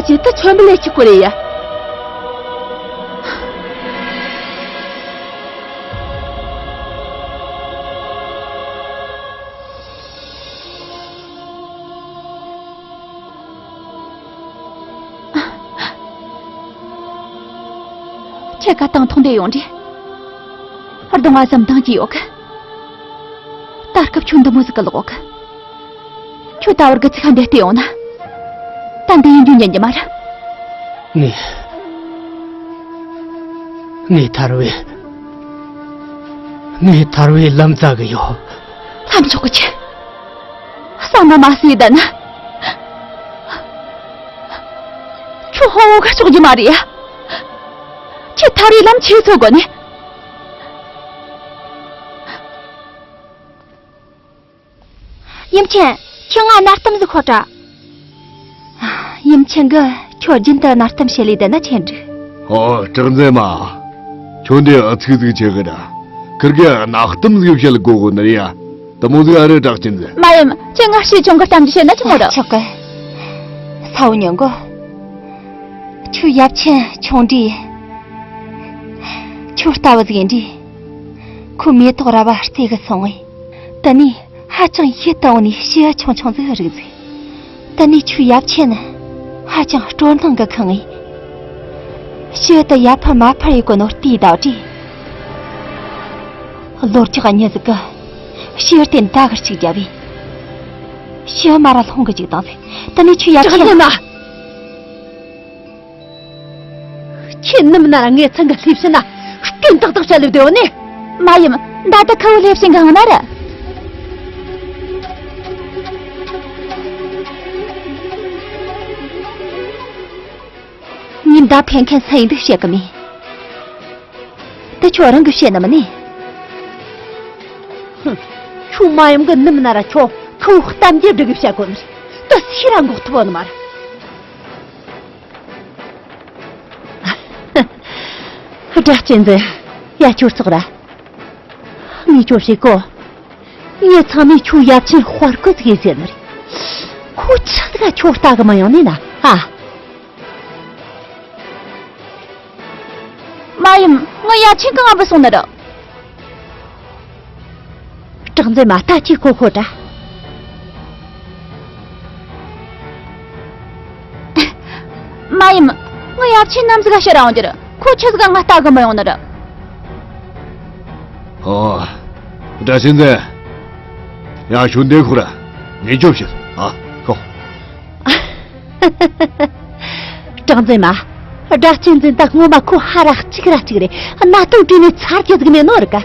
ཇི་ལྟར་ཆོན་པོ་ལས་ཆི་ཁོ་རེ་ཡ། ཁྱེད་ཀ་དང་ཐོང་དེ་ཡོང་དུས། གདོང་བ་ཙམ་འདང་གི་ཡོད་གི། ད་སྐབས་ཁྱོད་འདི་མོ་ཟིག་གི་ལོག་གི། ཁྱོད་ད་བར་གི་ཚིག་ཁ་འདི་བལྟས་ཡོང་ན། ད་འདི་ཡིན་རྒྱུ་ཉན་གྱི་མ་རེད། ངས། ངས་ཐར་བའི། ངས་ཐར་བའི་ལམ་བཙལ་གི་ཡོད། ལྷམ་ཆོག་གི་ཆེ། ས་མ་མ་སི་ད་ན། ཁྱོད་ཧོ་ཧོ་ག་ཆོག་རྒྱུ་མ་རེད་ཡ། ཁྱེད་ཐར་བའི་ལམ་ཆེ་ཚོ་དགོ་ནི། ཡུམ་ཆེན། ཁྱོད་ང་གནའ་གཏམ་ཟིག་ཤོད་དྲ། ཡུམ་ཆེན་གི་ཁྱོད་རྒྱུན་དུ་གནའ་གཏམ་བཤད་ལས་བསྡད་ན་ཆེ་འགྲིག་ཨོ། གྲགས་འཛིན་མ། ཁྱོད་འདི་ཨ་ཚིག་ཟིག་ཆེ་གི་ད། ཁིར་གི་གནའ་གཏམ་ཟིག་བཤད་དགོ་གོ་ནི་རེད་ཡ། དེ་མོ་ཟིག་ཨ་རེ་གྲགས་ཅན་ཟིག་མ་ཡུམ། ཁྱེད་ང་ཞེ་ཆུང་གི་གཏམ་རྒྱུད་བཤད་ན་ཆི་མོ་རེད། ཆོག་གི། ས་བོ་ཉོན་གོ། ཁྱོད་ཡབ་ཆེན་ཆུང་དུས། ཁྱོད་ལྟ་བུ་ཟིག་ཡིན་དུས། ཁོའི་མེ་ཏོག་ར་བ་རྩེ་གི་སོང་ངས། དེ་ནས་ཧ་ཅང་ཡིད་དུ་འོང་ནས་བྱིའུ་ཆུང་ཆུང་ཟིག་རིག་ཟིག་དེ་ནས་ཁྱོད་ཡབ་ཆེན་ནི་ཧ་ཅང་སྤྲོ་སྣང་གིས་ཁེངས་ངས། བྱིའུ་དེ་ཡར་འཕུར་མར་འཕུར་ཡེད་གོ་ནོ་བལྟས་བསྡད་དུས། ལོ་རྒྱག་གཉིས་ཟིག་གིས་བྱིའུ་དེ་མདའ་གིས་གཅིག་བརྒྱབ་པས། བྱིའུ་མར་ར་ལྷུང་གི་བཅུག་བཏང་ཟིག་དེ་ནས་ཁྱོད་ཡབ་ཆེན། ཁྱེད་ནུབ་ན་ར་ངའི་ཚང་གི་ལྷས་བྱིན་ན་སྐྱོན་ཏག་ཏག་བྱ་ལེབ་དེ་འོ་ནི། མ་ཡིན། མདའ་དེ་ཁ་བོ་ལྷས་བྱིན་གི་ཧང་ན་ར། ངའི་མདའ་འཕེན་མཁན་སུ་ཡིན་འདུག་བཤད་གི་མིན། དེ་ཁྱོད་རང་གིས་བཤད་ནི་མིན་ནི། ཧུམ། ཁྱོད་མ་ཡིན་གི་ནུབ་ན་ར་ཁྱོད་ཁ་བོ་གཏམ་རྒྱུད་སྒྲིག་གི་བཤད་གོ་ནི་རེད། དེ་སུས་ར་འགོག་ཐུབ་བོ་ནི་མ་རེད། སྒྲ་གཅན་འཛིན། ཡ། ཁྱོད་ཙོག་ར། ངས་ཁྱོད་ཤེས་གོ། ངས་ཚང་མས་ཁྱོད་ཡབ་ཆེན་དཔའ་རྒོད་ཟིག་ཡིན་ཟེར་ནི་རེད། ཁོ་ཆི་ཟིག་ག་ཁྱོད་ལྟ་གི་མི་ཡོང་ནི་ན་ཨ། མ་ཡིན། ངའི་ཡབ་ཆེན་གང་ང་བུད་སོང་ནི་རེད། གྲགས་འཛིན་མ། ད་ཅིག་ཁོ་ཁོ་ད། མ་ཡིན། ངའི་ཡབ་ཆེན་ནམ་ཟིག་ག་ཕྱིར་ར་འོང་རྒྱུ་རེད། ཁོ་ཆི་ཟིག་ག་ང་ལྟ་གི་མི་ཡོང་ནི་རེད། ཨོ། སྒྲ་གཅན་འཛིན། ཡ། ཁྱོད་འདི་ཁུར་ར། ངས་ཁྱོད་བཤད་ཨ། ཤོག་གྲགས་འཛིན་མ། སྒྲ་གཅན་འཛིན་ད་ངོ་མ་ཁོ་ཧ་ར་གཅིག་ར་གཅིག་རེད། གནའ་དུང་བྲིས་ནས་ཚར་གྱི་ཟིག་མེད་ནོ་རིག་ག་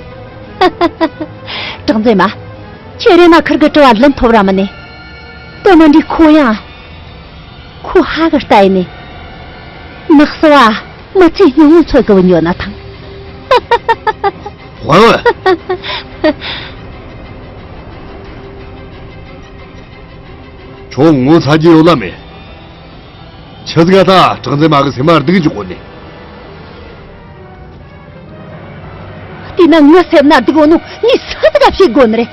གྲགས་འཛིན་མ། ཁྱེད་རེམ་མ་ཁིར་གི་དྲི་བ་ལན་ཐོབ་ར་མི་ནི། དེ་མིན་དུས་ཁོ་ཡང་། ཁོ་ཧ་གི་ལྟ་ཡིན་ནི། ནགས་སུ་བ་མི་ཚེ་སྙིང་བོ་འཚོལ་གི་བུད་ཉོ་ན་ཐང་། དཔའ་བོ། ཁྱོད་ངོ་ཚ་རྒྱུ་ཡོད་ལ་མེད། ཆི་ཟིག་ག་ད་གྲགས་འཛིན་མ་གི་སེམས་མ་སྡུག་འཇུག་གོ་ནི། དེས་ན་ངའི་སེམས་ན་སྡུག་ཡོད་ནོ་ངས་སུ་ཟིག་ག་བཤད་དགོ་ནི་རེད།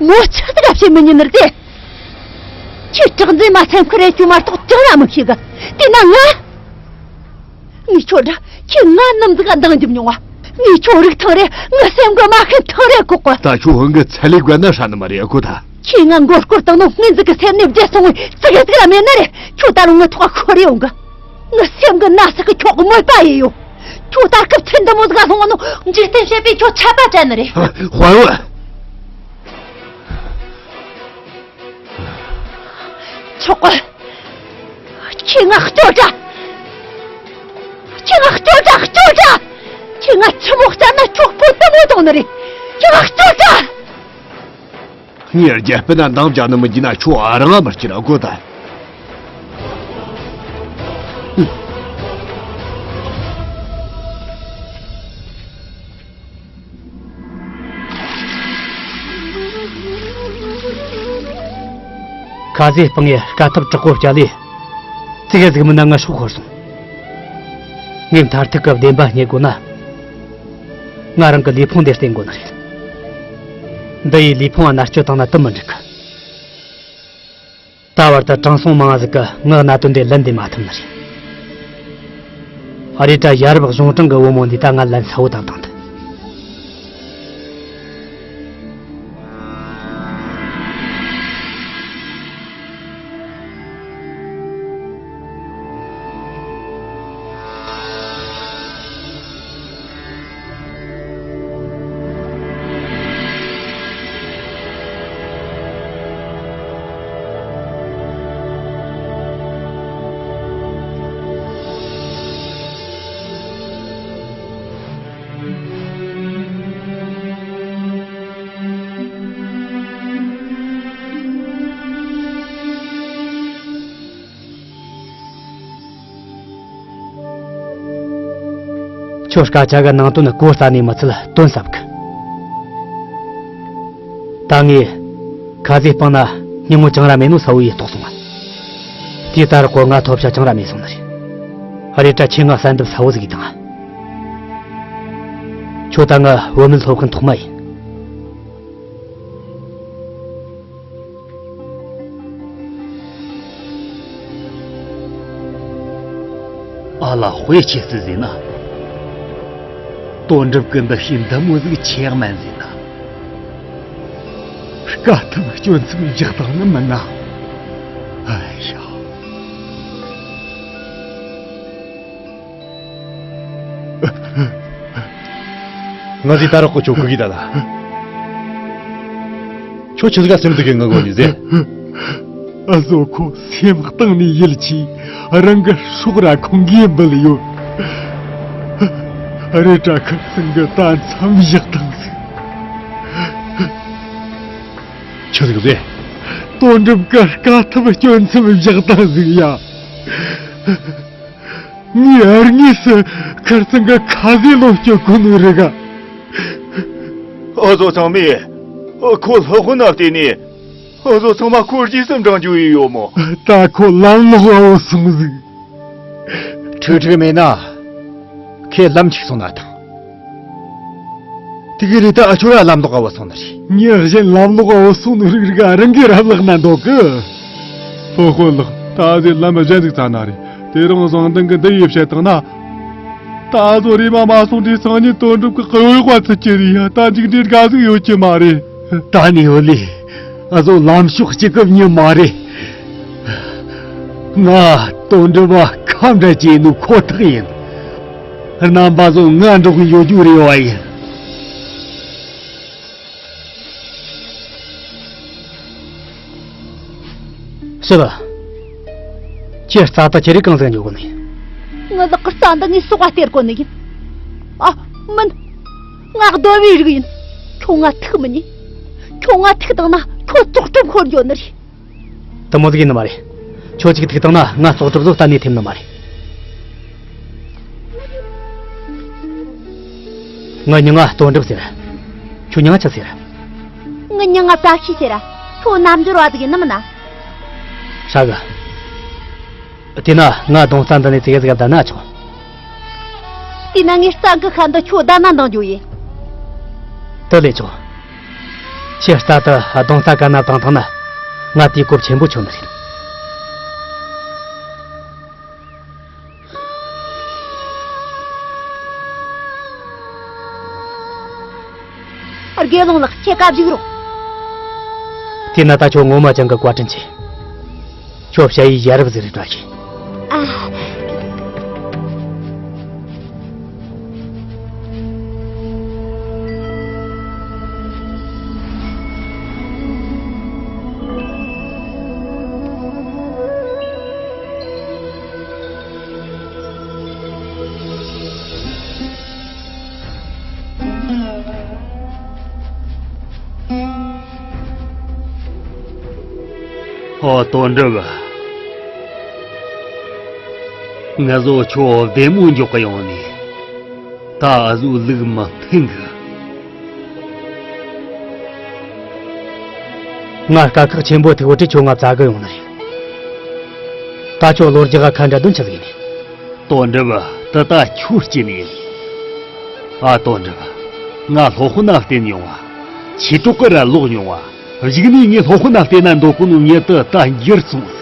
ངོ་ཆི་ཟིག་ག་བཤད་མི་ཉན་ནི་རེད། ཁྱེད་གྲགས་འཛིན་མ་སེམས་ཁུར་རེ་ཅུ་མ་གཏོགས་ཅང་ཡང་མི་ཤེས་གི། དེས་ན་ང་། ངས་ཁྱོད་འདྲ་ཁྱེད་ང་ནམ་ཟིག་ག་འདང་རྒྱབ་མྱོང་བ། ངས་ཁྱོད་རིག་ཐང་རེ་ངའི་སེམས་གི་མ་ཤེས་ཐང་རེ་གོག་གི། ད་ཁྱོད་ཧང་གི་ཚ་ལེ་དགོས་ན་ཧྲ་ནི་མ་རེད་ཨ་ཁོ་ད། ཁྱེད་ང་མགོ་སྐོར་བཏང་ནོ་སྔོན་ཟིག་གི་སེམས་ནས་བརྗེད་སོང་བའི་ཙི་གེ་ཟིག་ར་མེད་ནི་རེད། ཁྱོད་ད་རུང་ངའི་ཐོག་ཁོར་རེ་ཡོང་གི། ངའི་སེམས་གི་ན་ཟུག་གི་ཁྱོད་གི་མོས་པ་ཡེ་ཡོད། ཁྱོད་ད་སྐབས་ཚེ་འདི་མོ་ཟིག་ག་ལྷུང་ནོ་འཇིག་རྟེན་བྱེད་པས་ཁྱོད་ཆད་པ་བཅད་ནི་རེད། དཔའ་བོ། ཆོག་གི། ཁྱེད་ང་སྐྱོབ་དྲ། ཁྱེད་ང་སྐྱོབ་དྲ་སྐྱོབ་དྲ། ཁྱེད་ང་ཆི་མོ་བསྐྱབ་ན་ཁྱོད་སྤུན་ཟླ་མོ་གཏོང་ནི་རེད། ཁྱེད་ང་སྐྱོབ་དྲ། ངས་རྒྱལ་པོ་ན་འདང་རྒྱག་ནི་མི་འགྱིན་ན་ཁྱོད་ཨ་རང་ང་མི་སྐྱིད་ཨ་ཁོ་ད། ཁ་ཟས་སྤང་ཡས་དཀའ་ཐུབ་དྲག་པོ་བྱ་ལས། ཙི་གེ་ཟིག་མིན་ན་ང་སྲོག་ཤོར་སོང་། ངས་མཐར་ཐུག་གི་བདེན་པ་རྙེད་དགོས་ན། ང་རང་གི་ལུས་ཕུང་དེ་བསྟེན་དགོས་ནི་རེད། འདི་ཡི་ལུས་ཕུང་བ་མནར་གཅོད་བཏང་ན་དེ་མི་འགྲིག་གི། ད་བར་དུ་དྲང་སྲོང་མང་ཟིག་གིས་ངའི་གནད་དོན་དེ་ལན་འདེབས་མ་ཐུབ་ནི་རེད། ཨ་རེ་ད། ཡ་རབས་གཞུང་དྲང་གི་བུ་མོ་འདིས་ད་ང་ལན་གསལ་བོ་བཏབ་བཏང་ཐལ། ཁྱོད་སྐད་ཆ་གི་ནང་དོན་གོ་ལྟ་ནས་མི་ཚད་དོན་ཟབ་གི། ད་ངས་ཁ་ཟས་སྤངས་ན་སྙིང་བོ་ཅང་ར་མེད་ནོ་གསལ་བོ་ཡེ་རྟོགས་སོང་ང་། དེའི་ད་རག་གོ་ང་ཐོབ་བྱ་ཅང་ར་མེད་སོང་ནི་རེད། ཨ་རེ་ད། ཁྱེད་ང་གསལ་འདེབས་གསལ་བོ་ཟིག་ཡེ་དང་། ཁྱོད་ད་ང་བུད་མེད་སློབ་དཔོན་ཐོག་མ་ཡིན། ཨ་ལ། དཔེ་ཆེ་སི་ཟེར་ན། དོན་གྲུབ་ཀྱི་འདུ་ཤེས་འདི་མོ་ཟིག་ཆེ་ཡག་མན་ཟེར་ན། དཀའ་ཐུབ་སྐྱོན་མཚམས་བཞག་བཏང་ནི་མིན་ན། ཨ་ཡ། ང་ཟིག་ད་རག་གོ་ཁྱོད་གུ་གི་ད་ལ། ཁྱོད་ཆི་ཟིག་ག་སེམས་སྡུག་གི་ངུ་གོ་ནི་ཟེ། ཨ་ཟོ་ཁོ་སེམས་གཏིང་ནས་ཡིད་ཆེས། རང་གི་སྲོག་ར་ཁོང་གིས་འབུལ་ཡོད། རེད་དྲ། ཁིར་ཚང་གི་ད་མཚམས་བཞག་བཏང་ཟིག། ཆི་ཟིག་ཟེ། དོན་གྲུབ་གི་དཀའ་ཐུབ་སྐྱོན་མཚམས་བཞག་བཏང་ཟིག་ཡ། ངས་ཨར་ངེས་སུ་ཁར་ཚང་གི་ཁ་ཟས་ལོ་སྐྱོ་གོ་ནོ་རིག་ག། ཨོ་ཟོ་ཚང་མས་ཁོ་སློབ་དཔོན་ན་བལྟས་ནས། ཨོ་ཟོ་ཚང་མ་ཁོ་རྗེས་སུ་འབྲང་རྒྱུ་ཡི་ཡོད་མོ། ད་ཁོ་ལམ་ལོག་འོ་སོང་ཟིག། ཁྲིག་ཁྲིག་མེད་ན། ཁོས་ལམ་འཆུག་སོང་ན་ཐང་། དེ་གི་རེད། ད་ཨ་ཆོ་ར་ལམ་ལོག་འོ་སོང་ནི་རེད། ཉི་གཞན་ལམ་ལོག་འོ་སོང་ནི་རིག་རིག་ཨ་རང་གི་རབ་ལག་ན་འདོག་གི། ཧོ་ཧོ་ལགས། ད་ཟེ་ལམ་གཞན་ཟིག་བཙལ་ན་རེད། དེ་རིང་བཟང་ལྡན་གི་འདི་ཡི་བཤད་སྟངས་ན། ད་ཟོ་རེ་མ་མ་སོང་དུས་སང་ཉིན་དོན་གྲུབ་ཀྱི་གཡོ་ཡོག་པ་ཚུད་ཀྱི་རེད་ཡ། ད་མཇུག་འབྲས་དགའ་ཟིག་ཡོད་ཀྱི་མ་རེད། ད་ནི་ཡོད་ལེ། ཨ་ཟོ་ལམ་ཕྱོགས་གཅིག་གི་མྱི་མ་རེད། ང་དོན་གྲུབ་བ་ཁམས་འདྲ་ཅིག་ནོ་ཁོ་ཐག་ཡིན། རྣམ་པ་ཚོ་ང་འགྲོགས་ཡོད་རྒྱུ་རེ་བ་ཡིན། ཞི་བ། ཁྱེད་རྩ་ད་ཁྱེད་རིག་གང་ཟིག་ཉོ་གོ་ནི། ངའི་ལག་གི་རྩ་འདི་ངས་སོག་པ་སྟེར་གོ་ནི་ཡིན། ཨ། མིན། ང་གདོལ་བའི་རིགས་ཡིན། ཁྱོད་ང་ཐུག་མི་ཉན། ཁྱོད་ང་ཐུག་བཏང་ན་ཁྱོད་བཙོག་གྲུབ་འཁོར་འགྱོ་ནི་རེད། དེ་མོ་ཟིག་ཡིན་ནི་མ་རེད། ཁྱོད་ཅིག་ཐུག་བཏང་ན་ང་བཙོག་གྲུབ་བཟོ་གཏན་ནས་ཐེབས་ནི་མ་རེད། ངའི་མྱིང་ང་དོན་གྲུབ་ཟེར། ཁྱོད་མྱིང་ང་ཆི་ཟེར། ངའི་མྱིང་ང་བཀྲ་ཤིས་ཟེར། ཁྱོད་རྣལ་འབྱོར་བ་ཟིག་ཡིན་ནི་མིན་ན། ཧྲ་གི། དེས་ན་ང་རྡུང་རྩ་འདི་ནས་ཙིག་གེ་ཟིག་བསྡད་ན་ཆོག། དེས་ན་ངས་རྩ་འགུལ་ཁ་འདི་ཁྱོད་བསྡད་ན་འདང་རྒྱུ་ཡིན། དེ་ལས་ཆོག། ཁྱེད་རྩ་དེ་རྡུང་རྩ་གན་ན་བཏང་ཐང་ན། ང་དེའི་གོ་ཆེན་པོ་ཆོད་ནི་རེད། དགེ་སློང་ལགས། ཁྱེད་ཀ་བཞུགས་རོགས། དེས་ན་ད་ཁྱོད་ངོ་མ་ཅང་གི་བཀའ་དྲིན་ཆེ། ཁྱོད་ཞ་ཡི་ཡ་རབས་ཟིག་རེད་བཀྲ་ཤིས། ཨ། ཨོ། དོན་གྲུབ། ང་ཚོ་ཁྱོད་བདེ་མོ་འཇོག་གི་ཡོང་ནས། ད་ཨ་ཟོའི་ལུགས་མི་ཕན་གི། ང་དཀའ་ཁག་ཆེན་པོ་ཐུག་བོ་དྲི་ཁྱོད་ང་བཙལ་གི་ཡོང་ནི་རེད། ད་ཁྱོད་ལོ་རྒྱག་ག་ཁ་འདྲ་དོན་ཆི་ཟིག་ཡིན། དོན་གྲུབ། དེ་ད་ཁྱོད་རྐྱེན་ཡིན། ཨ། དོན་གྲུབ། ང་སློབ་དཔོན་ན་བསྟེན་མྱོང་བ། ཆོས་གྲོགས་ཀྱི་ར་ལོག་མྱོང་བ། གཞུག་ནས་ངས་སློབ་དཔོན་ན་བལྟས་ན་འདོད་གོ་ནོ་ངེད་དུ་ད་འགྱུར་སོང་།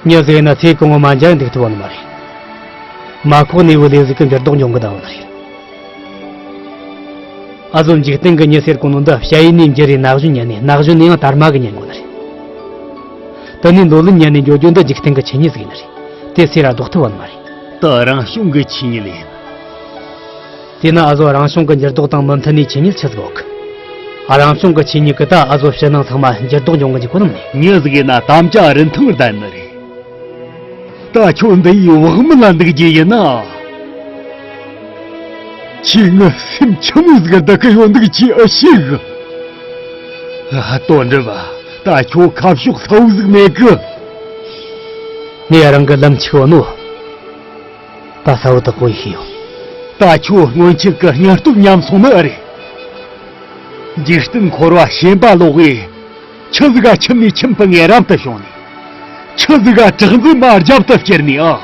མྱི་ཟིག་ན་ཚེ་གང་བོ་མ་འཇག་འདུག་ཐུབ་བ་ནི་མ་རེད། མ་ཁོག་ནས་བུ་ལས་ཟིག་གི་འགྱུར་ལྡོག་འབྱུང་གི་ད་བ་ནི་རེད། ཨ་ཟོ་འཇིག་རྟེན་གི་མྱི་ཟེར་གོ་ནོ་འདི་ཞ་ཡི་ནས་འགྱུར་རེ་ན་གཞོན་ཉན་ནས་ན་གཞོན་ནས་ཡང་དར་མ་གི་ཉན་གོ་ནི་རེད། དེ་ནས་འདོད་ལན་ཉན་ནས་འགྱོ་རྒྱུ་འདི་འཇིག་རྟེན་གི་ཆོས་ཉིད་ཟིག་ནི་རེད། དེ་སེ་ར་ལྡོག་ཐུབ་བ་ནི་མ་རེད། དེ་རང་བྱུང་གི་ཆོས་ཉིད་ཡིན། དེས་ན་ཨ་ཟོ་རང་བྱུང་གི་འགྱུར་ལྡོག་དང་མི་མཐུན་ནི་ཆོས་ཉིད་ཆི་ཟིག་ཡོད་གི། རང་བྱུང་གི་ཆོས་ཉིད་གི་ད་ཨ་ཟོ་ཕྱི་ནང་ཚང་མ་འགྱུར་ལྡོག་འབྱུང་གི་འཇུག་གོ་ནི་མིན་ནི། མྱི་ཟིག་ཡིན་ན་དམ་བཅའ་རིན་ཐང་ལྡན་ནི་རེད། ད་ཁྱོད་འདི་ཡི་བག་མེད་ལ་འདུག་རྒྱུ་ཡིན་ན། ཁྱོས་ངའི་སེམས་ཆི་མོ་ཟིག་བདག་གི་ཡོད་འདུག་ཅི་ཨེ་ཤེས་གི། ཨ། དོན་འགྲུབ། ད་ཁྱོད་ཁ་ཕྱོགས་གསལ་བོ་ཟིག་མེད་གི། ངས་རང་གི་ལམ་ཆིག་བོ་ནོ། ད་གསལ་བོ་དག་པོ་ཡིན་ཤེས་ཡོད། ད་ཁྱོད་སྔོན་ཆད་ཀྱི་སྙིང་སྟོབས་ཉམས་སོང་ནི་ཨེ་རེད། འཇིག་རྟེན་འཁོར་བ་ཞེན་པ་ལོག་གིས། ཆི་ཟིག་ག་ཁྱིམ་ནས་ཁྱིམ་སྤངས་ངེ་རབ་ཏུ་བྱུང་ནས། ཆི་ཟིག་ག་གྲགས་འཛིན་མ་རྒྱབ་ཏུ་བསྐྱུར་ནས་ཨ།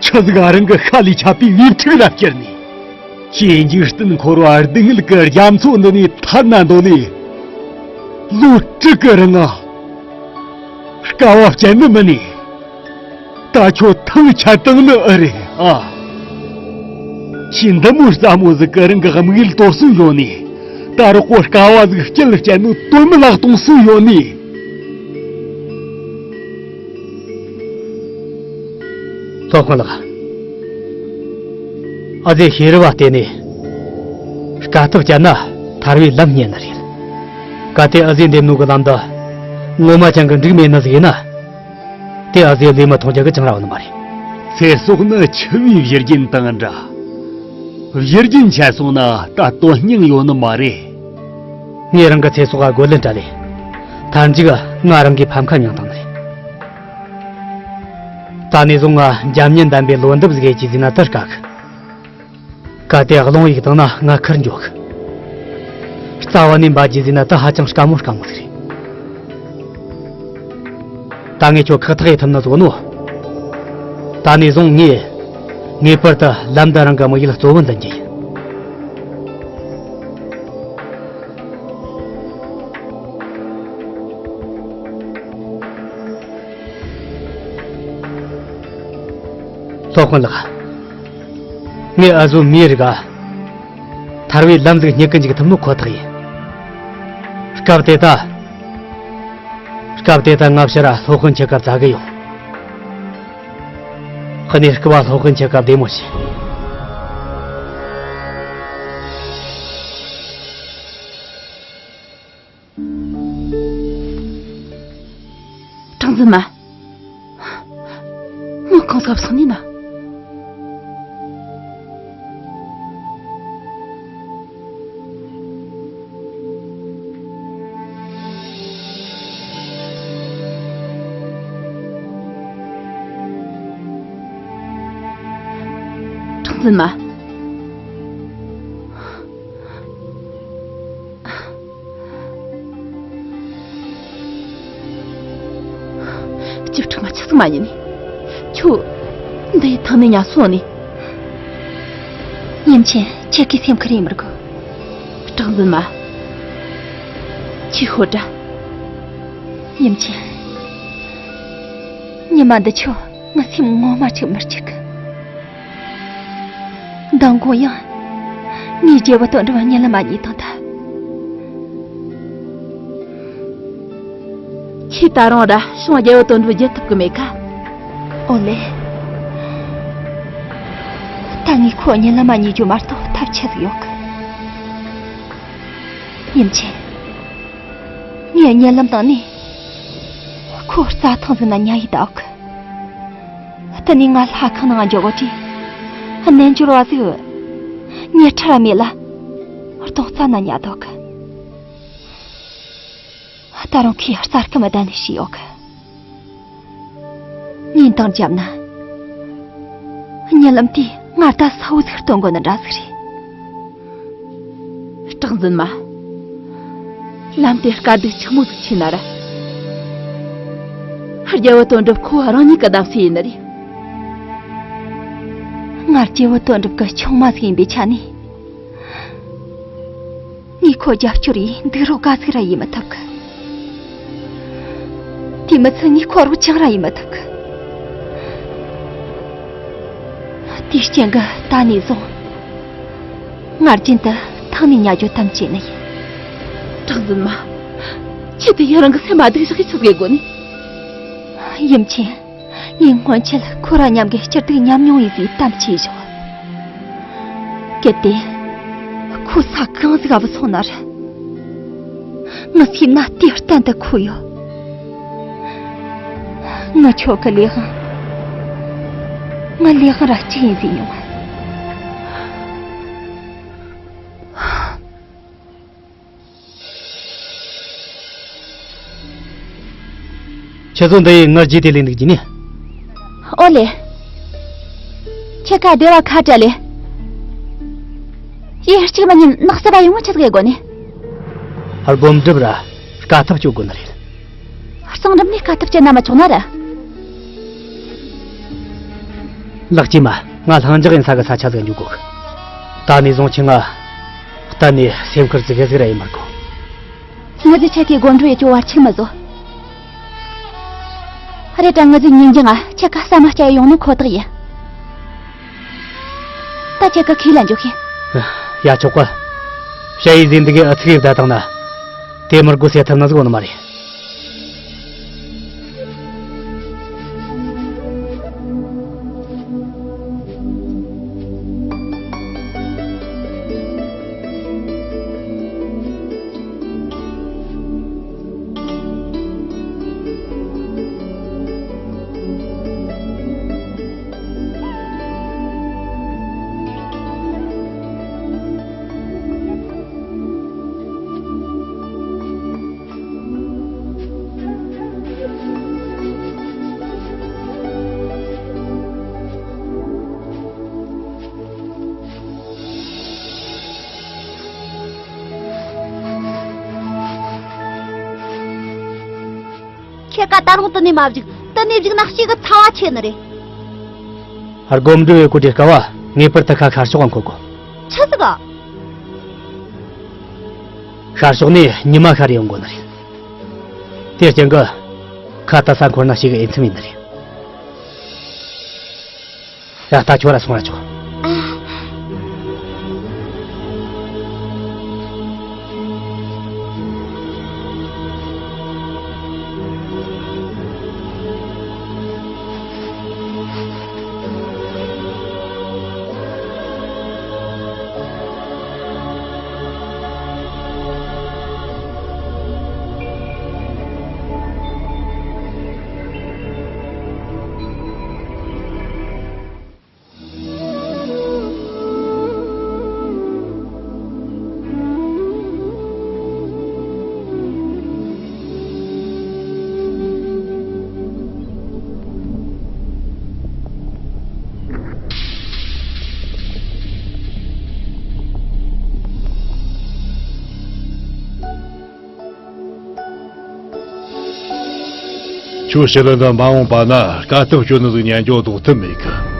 ཆི་ཟིག་ག་རང་གི་ཤ་ལས་ཆད་པའི་བེའུ་ཕྲུག་ལ་བསྐྱུར་ནས། ཁྱེད་འཇིག་རྟེན་འཁོར་བ་སྡུག་བསྔལ་གྱི་རྒྱ་མཚོ་འདི་ནས་ཐར་ན་འདོད་ནས། ལོ་དྲུག་གི་རིང་ང་། དཀའ་བ་སྤྱད་ནི་མིན་ནས། ད་ཁྱོད་ཐང་ཆད་བཏང་ནི་ཨེ་རེད་ཨ། ཁྱེད་འདི་མོ་སླ་མོ་ཟིག་གི་རང་གི་དམིགས་ཡུལ་དོར་སོང་ཡོད་ནས། ད་རོགས་པོ་དཀའ་བ་ཟིག་སྐྱེལ་བསྐྱལ་ནོ་དོན་མེད་ལ་གཏོང་སོང་ཡོད་ནས། སློབ་དཔོན་ལགས། ཨ་ཟོས་ཤེས་རབ་བ་བལྟས་ནས། དཀའ་ཐུབ་བསྐྱལ་ན་ཐར་བའི་ལམ་རྙེད་ནི་རེད། གལ་ཏེ་ཨ་ཟོས་འདེམས་ནོ་གི་ལམ་འདི་ངོ་མ་ཅང་གི་འགྲིག་མེད་ནི་ཟིག་ཡིན་ན། དེ་ཨ་ཟོས་ལས་མི་མཐོང་རྒྱུ་གི་ཅང་ར་བ་ནི་མ་རེད། ཚེ་སྲོག་ནི་འཆི་བའི་བཞུར་རྒྱུན་དང་འདྲ། བཞུར་རྒྱུན་ཆད་སོང་ན་ད་དོན་སྙིང་ཡོད་ནི་མ་རེད། ངས་རང་གི་ཚེ་སྲོག་ག་རྒོལ་ལན་སྤྲད་ལེ། མཐར་མཇུག་ང་རང་གི་ཕམ་ཁ་མྱངས་བཏང་ནི་རེད། ད་ནས་བཟུང་ང་འཇམ་མཉེན་ལྡན་པའི་ལོ་འདབ་ཟིག་ཡེ་རྒྱུ་ཟེར་ན་ད་དཀའ་གི། གལ་ཏེ་རླུང་གཡུག་བཏང་ན་ང་ཁུར་འགྱོ་གི། རྩ་བ་ནས་འབབ་རྒྱུ་ཟེར་ན་ད་ཧ་ཅང་དཀའ་མོ་དཀའ་མོ་ཟིག་རེད། ད་ངས་ཁྱོད་ཁག་ཐེག་ཡེ་ཐུབ་ནི་བཟོ་ནོ། ད་ནས་བཟུང་ངས་ངེས་པར་དུ་ལམ་འདི་རང་གི་དམིགས་ཡུལ་གཙོ་བོ་འཛིན་རྒྱུ་ཡིན། སློབ་དཔོན་ལགས། ངས་ཨ་ཟོ་མིའི་རིགས་ཨ། ཐར་བའི་ལམ་ཟིག་རྙེད་གི་འཇུག་ཐུབ་ནོ་ཁོ་ཐག་ཡིན། སྐབས་དེ་ད། སྐབས་དེ་ད་ང་ཕྱིར་ར་སློབ་དཔོན་ཁྱེད་ཀ་བཙལ་གི་ཡོང་། ཁ་ནས་སྐུ་བ་སློབ་དཔོན་ཁྱེད་ཀ་བདེ་མོ་བྱོས། གྲངས་འཛིན་མ། ངའི་གང་ཟག་སོང་ནི་ན། གྲངས་འཛིན་མ། སྐྱིད་ཕྲུག་མ་ཆི་ཟིག་མ་ཡིན་ནི། ཁྱོད། འདི་ཡི་ཐང་ནས་ཉལ་སོང་ནི། ཡུམ་ཆེན་ཁྱེད་ཀྱི་སེམས་ཁུར་ཡིན་མི་དགོས། གྲངས་འཛིན་མ། ཁྱོས་ཤོད་དྲ། ཡུམ་ཆེན། ཉི་མ་འདི་ཆོ་ངའི་སེམས་ངོ་མ་ཆགས་མི་གཅིག་གི། མདང་དགོང་ཡང་། ངའི་རྒྱལ་བུ་དོན་གྲུབ་གཉིད་ལམ་མ་གཉིད་དང་ཐལ། ཁྱེད་ད་རུང་ར་བྱུང་རྒྱལ་བུ་དོན་གྲུབ་བརྒྱུད་ཐུབ་ཀྱི་མེད་ཀ། ཨོ་ལེ། ད་ངས་ཁོ་གཉིད་ལམ་མ་གཉིད་རྒྱུ་མ་གཏོགས་ཐབས་ཆི་ཟིག་ཡོད་གི། ཡུམ་ཆེན། ངས་གཉིད་ལམ་བཏང་ནས། ཁོ་རྩྭ་ཐང་ཟིག་ན་ཉལ་ཡི་བསྡད་ཡོད་གི། དེ་ནས་ང་ལྷ་ཁང་ནང་འགྱོ་གོ་དུས། རྣལ་འབྱོར་བ་ཟིག་ཉལ་ཁྲི་ར་མེད་ལ། གདོང་རྩ་ན་ཉལ་བསྡད་ཡོད་གི། ད་རུང་ཁོས་རྩྭ་སྐམ་བརྡར་ནས་བྱས་ཡོད་གི། ཉིན་དང་བརྒྱབ་ན། གཉིད་ལམ་དེས་ང་ད་གསལ་བོ་ཟིག་སྟོན་གོ་ནི་འདྲ་ཟིག་རེད། གྲགས་འཛིན་མ། ལམ་དེ་དཀའ་སྡུག་ཆེན་མོ་ཟིག་ཆེ་ན་ར། རྒྱལ་བུ་དོན་གྲུབ་ཁོ་རང་ཉིད་ཀྱི་བདམས་སྲོལ་ཡིན་ནི་རེད། ང་རྒྱལ་བུ་དོན་གྲུབ་ཀྱི་ཆུང་མ་ཟིག་ཡིན་པའི་ཆ་ནས། ཁོ་རྒྱབ་སྐྱོར་ཡིས་འདུག་རོགས་ག་ཟིག་ར་ཡིན་མི་ཐུབ་གི། དེ་མི་ཚད་ངས་ཁོ་རོགས་ཅང་ར་ཡིན་མི་ཐུབ་གི། དེའི་རྐྱེན་གྱིས་ད་ནས་བཟུང་ང་རྒྱུན་དུ་ཐང་ནས་ཉལ་རྒྱུ་དམ་བཅས་ནི་ཡིན། གྲགས་འཛིན་མ། ཁྱེད་དེ་ཡི་རང་གི་སེམས་མ་སྡུག་བཞག་གི་ཆི་ཟིག་དགོས་ནི། ཡུམ་ཆེན། ངས་སྔོན་ཆད་ཁོ་ར་མཉམ་གི་སྐྱིད་སྡུག་མཉམ་མྱོང་ཡིན་ཟིག་དམ་བཅས་བཞག་གལ་ཏེ། ཁོ་ས་གང་ཟིག་ག་བུད་སོང་ན་ར། ངའི་སེམས་ན་དེ་གཏན་དུ་ཁོ་ཡོད། ངའི་ཆོ་གི་ལས་དབང་། ངའི་ལས་དབང་ར་གཅིག་ཡིན་ཟིག་མྱོང་། ཁྱེད་ཚོ་འདི་ཡི་ངར་རྗེས་དེ་ལས་འདུག་གི་ནི། ཨོ་ལེ། ཁྱེད་ཀ་སྡེ་བ་ཁ་བྲལ་ལེ། ཡེ་གཅིག་མ་ཉིན་ནགས་སེ་བ་ཡོང་ངོ་ཆི་ཟིག་དགོས་ནི། སྒོམ་སྒྲུབ་ར་དཀའ་ཐུབ་སྤྱོད་དགོས་ནི་རེད། གསང་འགྲུབ་ནས་དཀའ་ཐུབ་སྤྱད་ན་མི་ཆོག་ན་ར། ལགས་ཀྱིས་མ། ང་ལྷིང་འཇགས་ཡིན་ས་གི་ས་ཆ་ཟིག་འཇུག་དགོས། ད་ནས་བཟུང་ཁྱེད་ང་གཏན་ནས་སེམས་ཁུར་ཟིག་གི་ཟིག་ར་ཡིན་མི་དགོས། ངེད་ཀྱི་ཆེད་ཀྱི་སྒོམ་སྒྲུབ་ཡེ་རྒྱུ་བར་ཆད་མི་བཟོ། རེད་དྲ་ངེད་ཀྱི་ཉིན་རྒྱུན་ང་ཁྱེད་ཀ་ཟ་མ་སྐྱ་ཡོང་ནི་ཁོ་ཐག་ཡིན། ད་ཁྱེད་ཀ་ཁས་ལེན་འཇོག་ཤིང་། ཡ་ཆོག་གི། ཞ་ཡི་ཟིན་འདི་གའི་ཨ་ཚིག་ཡིག་བསྡད་བཏང་ན། དེ་མི་དགོས་ཟེར་ཐུབ་ན་ཟིག་ཡོད་ནི་མ་རེད། ཁྱེད་ཀ་ད་རུང་དུ་ནས་མ་བཞུགས། དུ་ནས་བཞུགས་ན་གཅིག་གི་ཚ་བ་ཆེ་ནི་རེད། སྒོམ་སྒྲུབ་ཡེ་གོ་དེ་དཀའ་བ། ངེས་པར་དུ་ཁ་ཤར་ཕྱོགས་འཁོར་དགོས། ཆི་ཟིག་ག་ཤར་ཕྱོགས་ནས་ཉི་མ་ཤར་ཡོང་དགོས་ནི་རེད། དེ་རྐྱེན་གྱིས་ཁ་ད་ས་འཁོར་ན་ཞིག་གི་འོས་འཚམ་ཡིན་ནི་རེད། ཡ་ད་ཁྱོད་ར་སོང་ར་ཆོག་ཁྱོད་ཕྱི་ལ་འདི་མ་འོངས་པ་ན་དཀའ་ཐུབ་སྤྱོད་ནི་ཟིག་ཉན་རྒྱུ་ལྡོག་ཐབས་མེད་གི།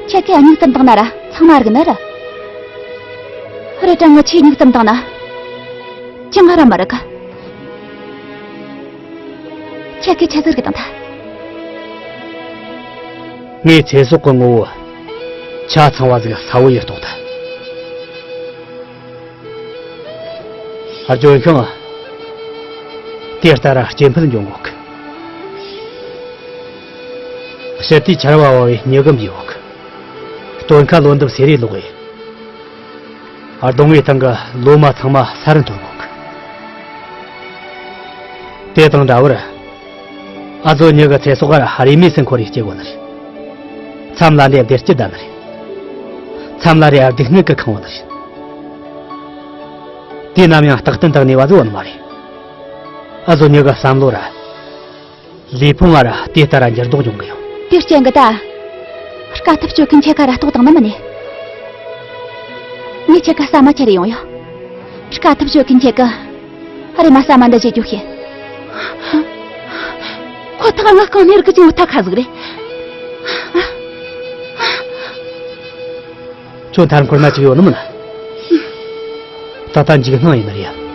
ཁྱེད་ཀྱིས་སྙིང་ཙམ་བཏང་ན་ར་ཚང་མ་རིག་ནི་རེད། རེད་དྲ་ངི་ཆེས་ཉུག་ཙམ་བཏང་ན་ཅི་ང་ར་མི་རིག་གི། ཁྱེད་ཀྱིས་ཆི་ཟིག་རིག་བཏང་ཐལ། ངའི་ཚེ་སྲོག་གི་ངོ་བོ་ཆ་ཚང་བ་ཟིག་ས་བོ་ཡིས་རྟོགས་ཐལ། ཨ་ཇོ་ཡོན་ཤང་། དེ་ལྟར་སྐྱེ་འཕེལ་འབྱུང་གོ་གི། ཕྱི་དུས་ཆར་བ་བབས་པའི་མྱུ་གུ་འབུས་གོ་གི། སྟོན་ཁ་ལོ་འདབ་སེ་རེ་ལོག་ཡིན། སྡོང་བོའི་སྟེང་གི་ལོ་མ་ཚང་མ་ས་རུ་འཐོར་གོ་གི། དེ་དང་འདྲ་བར། ཨ་ཟོ་ཉི་གི་ཚེ་སྲོག་གར་རེས་མོས་སུ་འཁོར་རེ་སྐྱེ་དགོས་ནི་རེད། མཚམས་ལ་འདྲེ་བདེ་སྐྱིད་ལྡན་ནི་རེད། མཚམས་ལ་རེ་སྡུག་བསྔལ་གྱིས་ཁེངས་པ་ནི་རེད། དུས་ནམ་ཡང་རྟག་བརྟན་དང་གནས་པ་ཟིག་ཡོད་ནི་མ་རེད། ཨ་ཟོ་ཉི་གི་བསམ་བློ་ར། ལུས་ཕུང་ང་ར་དེ་ལྟར་འགྱུར་ལྡོག་འབྱུང་གི་ཡོད། དེའི་རྐྱེན་གྱིས་ད། དཀའ་ཐུབ་སྤྱོད་མཁན་ཁྱེད་ཀ་ར་ལྟོགས་བཏང་ནི་མིན་ནི། ངས་ཁྱེད་ཀ་ཟ་མ་ཁྱེར་ཡོང་ཡོད། དཀའ་ཐུབ་སྤྱོད་མཁན་ཁྱེད་ཀ་རེ་མ་ཟ་མ་འདི་བཞེས་རྒྱུ་ཤེས། ཁོ་ཐག་ང་རྐང་ནས་རིག་གི་ཅིང་ཐག་ཁ་ཟིག་རེད། ཁྱོད་མཐའ་འཁོར་ན་ཅིག་ཡོད་ནི་མིན། ད་ལྟ་འཇིགས་སྣང་ཡིན་ནི་རེད།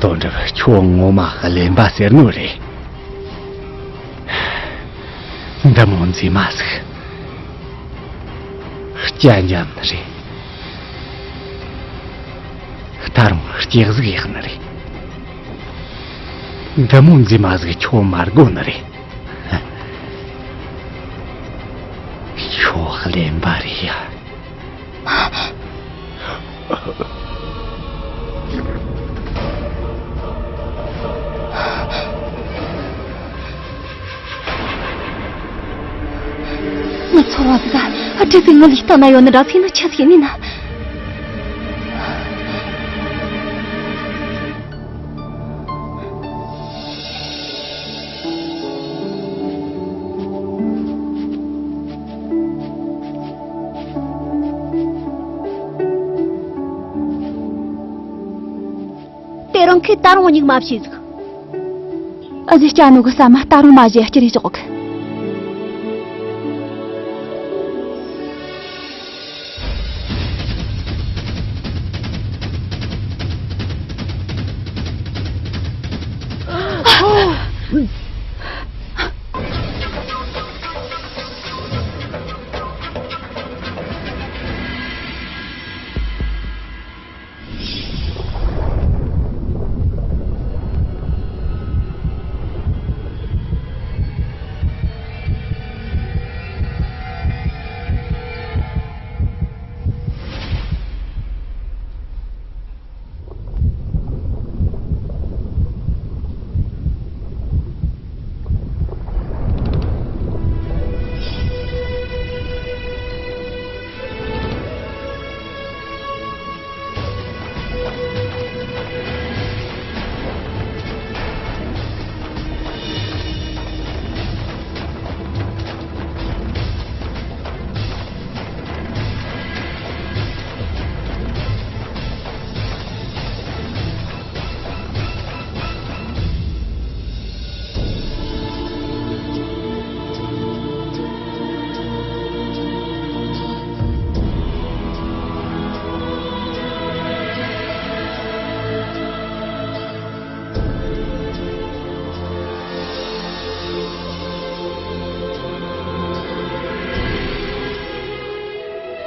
དོན་གྲུབ། ཁྱོད་ངོ་མ་གླེན་པ་ཟེར་ནོ་རེད། འདི་མོ་མཛེས་མ་ཟིག་སྐྱ་འཇམ་ནི་རེད། ད་རུང་སྐྱེ་གཟུགས་ཡག་ནི་རེད། འདི་མོ་མཛེས་མ་ཟིག་ཁྱོད་མ་དགོས་ནི་རེད། ཁྱོད་གླེན་པ་རེད་ཡ། ངའི་ཚོར་བ་ཟིག་ཨ་ཏི་ཟིག་ངའི་ལུས་སྟེང་ན་ཡོད་ནི་འདྲ་ཟིག་ནི་ཆི་ཟིག་ཡིན་ནི་ན། དེ་རིང་ཁོས་ད་རུང་མྱིག་མ་ཕྱེས་ཟིག་ཨ་ཟེ་སྐྱ་ནུ་གི་ཟ་མ་ད་རུང་མ་བཞེས་སྐྱུར་རེ་ཅོག་གི།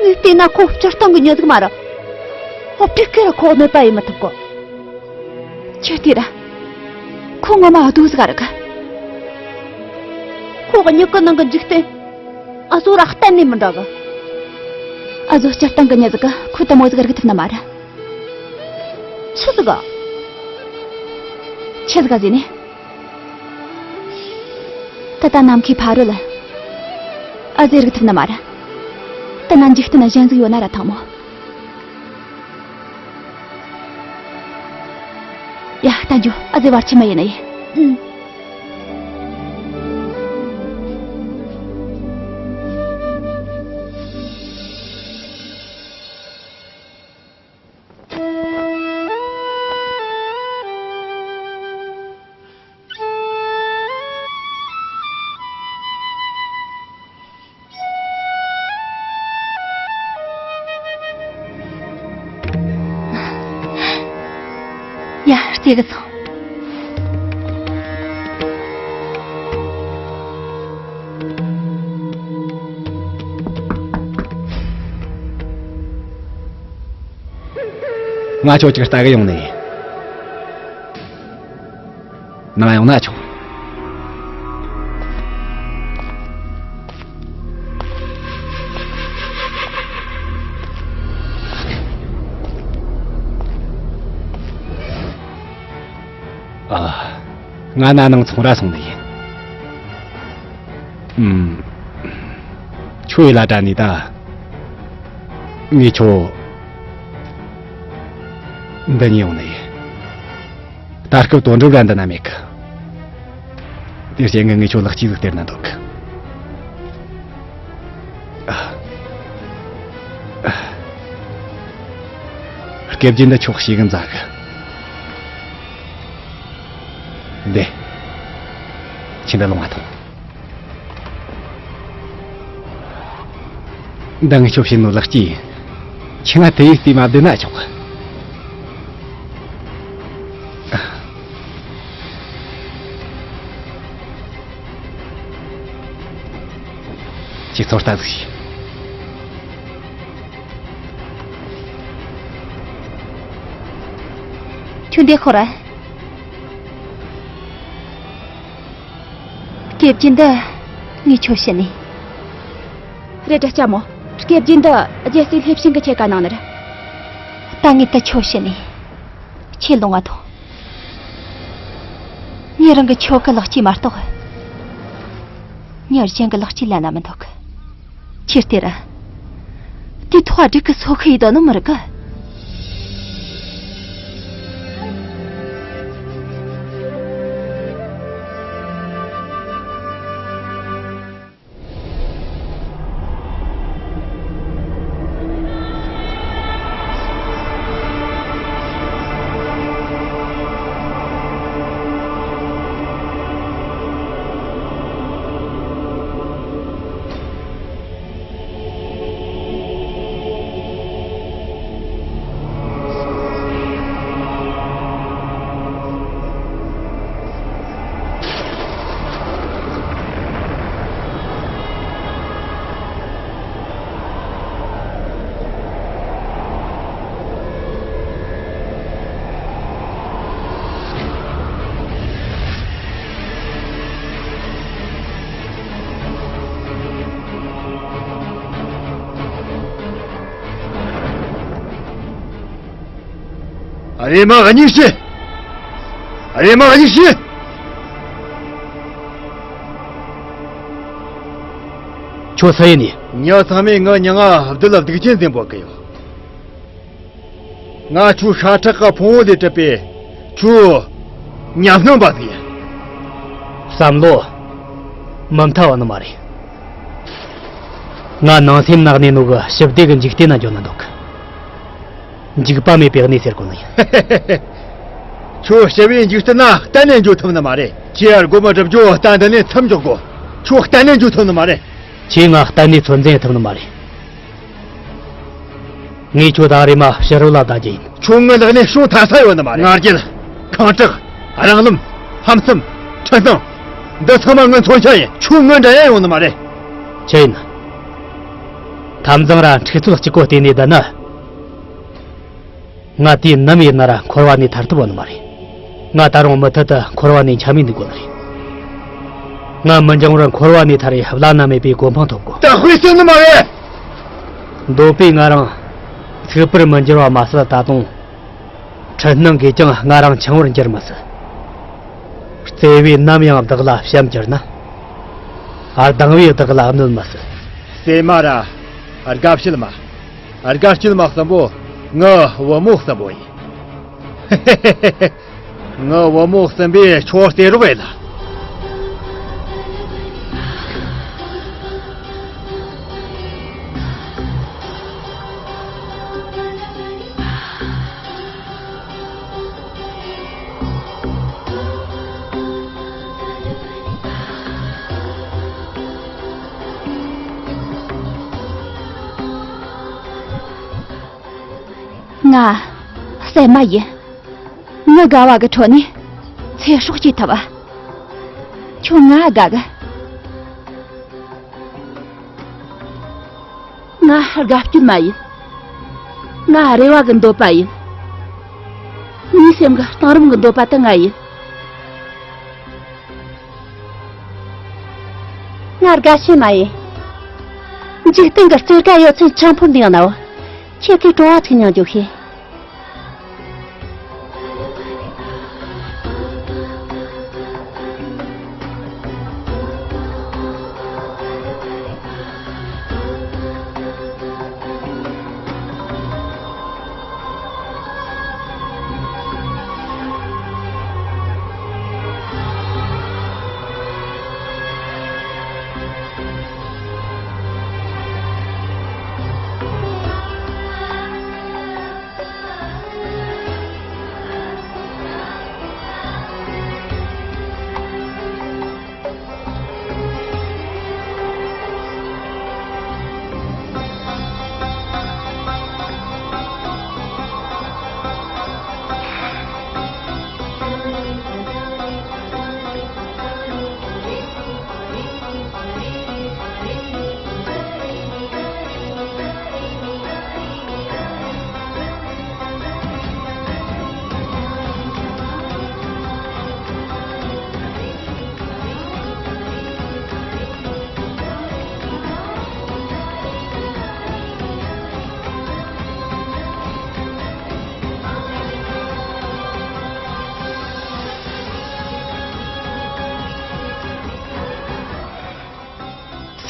ངས་བལྟས་ན་ཁོ་སྤྱིར་བཏང་གི་མྱི་ཟིག་མ་རེད། ཨོ་ཕྲུག་གི་ར་ཁོ་གནོད་པ་ཡེ་མི་ཐུབ་གོ། ཁྱོས་ལྟོས་ར། ཁོ་ངོ་མ་རྡོ་ཟིག་རེད་ག་ཁོ་གི་མྱིག་གི་ནང་གི་འཇིག་རྟེན། ཨ་ཟོ་ར་གཏན་ནས་མི་འདྲ་གི། ཨ་ཟོ་སྤྱིར་བཏང་གི་མྱི་ཟིག་གི་ཁོ་ལྟ་མོ་ཟིག་རིག་ཐུབ་ནི་མ་རེད། ཆི་ཟིག་ག་ཆི་ཟིག་ག་ཟེར་ནས། ད་ལྟ་ནམ་མཁའི་ཕ་རོལ་ལ་ཨ་ཟེ་རིག་ཐུབ་ནི་མ་རེད། ད་ན་འཇིག་རྟེན་གཞན་ཟིག་ཡོད་ན་ར་ཐང་མོ། ཡ། ད་འགྱོ། ཨ་ཟེ་བར་ཆད་མ་ཡེ་ན་ཡེ། ཨུམ། ཡ། རྩེ་གི་སོང་། ང་ཁྱོད་ཅིག་ལྟ་གི་ཡོང་ནས། ནང་ཡོང་ན་ཆོག་ཨ། ང་ན་ནང་ཚོང་ར་སོང་ནི་ཡིན། ཨུམ། ཁྱོད་ཡི་ལ་དྲ་ནི་ད། ངས་ཁྱོད་འདི་ཉིད་ཡོང་ནི་ཡིན། ད་སྐབས་དོན་འགྲུབ་ར་འདི་ན་མེད་གི། དེར་བྱས་ངས་ངས་ཁྱོད་ལག་སྐྱེས་ཟིག་སྟེར་ན་འདོད་གི། ཨ། ཨ། སྐེ་རྒྱན་འདི་ཁྱོད་ཞིག་གི་མཛའ་གི། འདི། ཁྱེད་འདི་ལོང་བ་ཐོངས། མདང་ཁྱོད་བྱིན་ནོ་ལག་སྐྱེས། ཁྱེད་ང་དེ་ཡི་རྩིས་མ་བསྡད་ན་ཆོག་གི། ཁྱེད་ཚོ་ལྟ་ཟིག་བྱོས། ཁྱོད་འདི་ཁོ་ར། སྐེ་རྒྱན་འདི་ངས་ཁྱོད་བྱིན་ནི། རེད་དྲ་ལྕམ་མོ། སྐེ་རྒྱན་འདི་རྒྱལ་སྲས་ལྷས་བྱིན་གྱིས་ཁྱེད་ཀ་གནང་ནི་རེད། ད་ངས་དེ་ཁྱོད་བྱིན་ནི། ཁྱེད་ལོང་བ་ཐོངས། ངས་རང་གི་ཁྱོད་ཀྱི་ལག་སྐྱེས་མ་གཏོགས། ངས་གཞན་གྱི་ལག་སྐྱེས་ལེན་ན་མི་འདོད་གི། ཁྱེད་ལྟོས་ར། དེ་ཐོག་སྦྲུལ་གི་སོ་ཁ་ཡི་དོ་ནོ་མི་རིག་གི། རེམ་མ་གཉིས་ཤི། རེམ་མ་གཉིས་ཤི། ཁྱོད་སུ་ཡིན་ནི། ཉ་ཚང་མས་ངའི་མྱིང་ང་བདུད་ལ་སྡིག་ཅན་ཟེར་འབོད་གི་ཡོད། ང་ཁྱོའི་ཤ་ཁྲག་གི་ཕུང་བོ་ལས་གྲུབ་པའི་ཁྱོའི་ཉམས་སྣང་པ་ཟིག་ཡིན། བསམ་བློ་མུ་མཐའ་བ་ནི་མ་རེད། ང་ནང་སེམས་ནག་ནས་ནོ་གི་ཞི་བདེ་གི་འཇིག་རྟེན་ན་འགྱོ་ན་འདོད་གི། འཇིགས་པ་མེད་པའི་གནས་ཟེར་གོ་ནི་ཡིན། ཁྱོད་ཞི་བའི་འཇིག་རྟེན་ན་གཏན་ནས་འགྱོ་ཐུབ་ནི་མ་རེད། ཁྱེད་སྒོམ་སྒྲུབ་རྒྱུ་གཏན་འདི་ནས་མཚམས་འཇོག་དགོ། ཁྱོད་གཏན་ནས་འགྱོ་ཐུབ་ནི་མ་རེད། ཁྱེད་ང་གཏན་ནས་ཚོད་འཛིན་ཐུབ་ནི་མ་རེད། ངས་ཁྱོད་དང་རེམ་མ་ཕྱི་རོལ་ལ་བདའ་རྒྱུ་ཡིན། ཁྱོད་ངའི་ལག་ནས་བྱུང་ཐར་ས་ཡོད་ནི་མ་རེད། ང་རྒྱལ། ཁེངས་དྲེགས། རང་ལམ། ཧམ་སེམས། འཁྲུལ་སྣང་། འདི་ཚང་མ་ངའི་མཚོན་ཆ་ཡིན། ཁྱོད་ངའི་འགྲན་ཡ་ཡོང་ནི་མ་རེད། ཆི་ཡིན། འཐབ་འཛིང་ར་འཁྲུག་རྩོད་གཅིག་པོ་བལྟས་ནས་བསྡད་ན། ང་དུས་ནམ་ཡིན་ན་ར་འཁོར་བ་ནས་ཐར་ཐུབ་བོ་ནི་མ་རེད། ང་ད་རུང་མུ་མཐུད་དུ་འཁོར་བ་ནས་འཁྱམས་མི་འདུག་གོ་ནི་རེད། ང་མི་འགྱང་བར་འཁོར་བ་ནས་ཐར་རེ་བླ་ན་མེད་པའི་གོ་འཕང་ཐོབ་དགོ། ད་དཔེ་སྲིད་ནི་མ་རེད། འདོད་པས་ང་རང་ཚུགས་པར་མི་འགྱུར་བ་མ་ཟད། ད་དུང་འཕྲུལ་སྣང་གིས་ཀྱང་ང་རང་འཆིང་བར་འགྱུར་མི་སྲིད། བརྩེ་བས་ནམ་ཡང་བདག་ལ་བྱམས་གྱུར་ན། སྡང་བས་བདག་ལ་གནོད་མི་སྲིད། སྲས་མོ་ར། དགའ་བྱེད་མ། དགའ་བྱེད་མ་གསུམ་པོ་ངའི་བུ་མོ་གསུམ་པོ་ཡིན། ངའི་བུ་མོ་གསུམ་པོས་ཁྱོད་སྟེར་རོགས་ཡེད་ལ། ང་སྲས་མོ་ཡིན། ངའི་དགའ་བ་གི་ཁྲོད་ནས་ཚེ་སྲོག་སྐྱེལ་ཐུབ། ཁྱོད་ང་དགའ་གི། ང་དགའ་སྐྱིད་མ་ཡིན། ང་རེ་བ་གི་འདོད་པ་ཡིན། ངའི་སེམས་གི་གཏིང་རིམ་གི་འདོད་པ་དེ་ང་ཡིན། ང་དགའ་བྱེད་མ་ཡིན། འཇིག་རྟེན་གི་སྤྲེལ་ཀ་ཡོད་ཚད་ཆང་ཕོར་འདི་ཡང་ནའོ། ཁྱེད་ཀྱིས་བྲོ་བ་ཚིག་མྱང་རྒྱུ་ཤེས།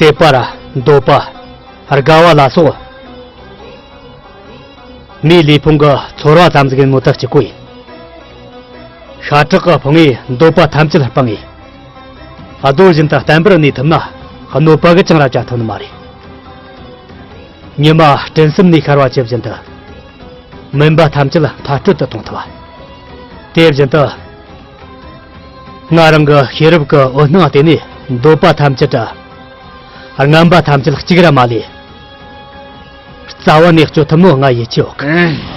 སྲེད་པ་ར་འདོད་པ། དགའ་བ་ལ་སོགས། མིའི་ལུས་ཕུང་གི་ཚོར་བ་ཙམ་ཟིག་ཡིན་མོད་དུ་གཅིག་པོ་ཡིན། ཤ་ཁྲག་གི་ཕུང་བོས་འདོད་པ་ཐམས་ཅད་སྤང་ངེ། རྡོ་བཞིན་དུ་བརྟན་པར་གནས་ཐུབ་ན་གནོད་པ་གིས་ཅང་ར་བྱ་ཐུབ་ནི་མ་རེད། ཉི་མ་སྤྲིན་གསུམ་ནས་ཤར་བ་ཇི་བཞིན་དུ། མུན་པ་ཐམས་ཅད་མཐའ་སྐྲོད་དུ་གཏོང་ཐུབ། དེ་བཞིན་དུ། ང་རང་གི་ཤེས་རབ་ཀྱི་འོད་སྣང་སྟེང་ནས་འདོད་པ་ཐམས་ཅད་དྲལ། རྔམ་པ་ཐམས་ཅད་གཅིག་ར་མ་ལུས། རྩ་བ་ནས་གཅོད་ཐུབ་ནོ་ང་ཡིད་ཆེས་ཡོད་གི།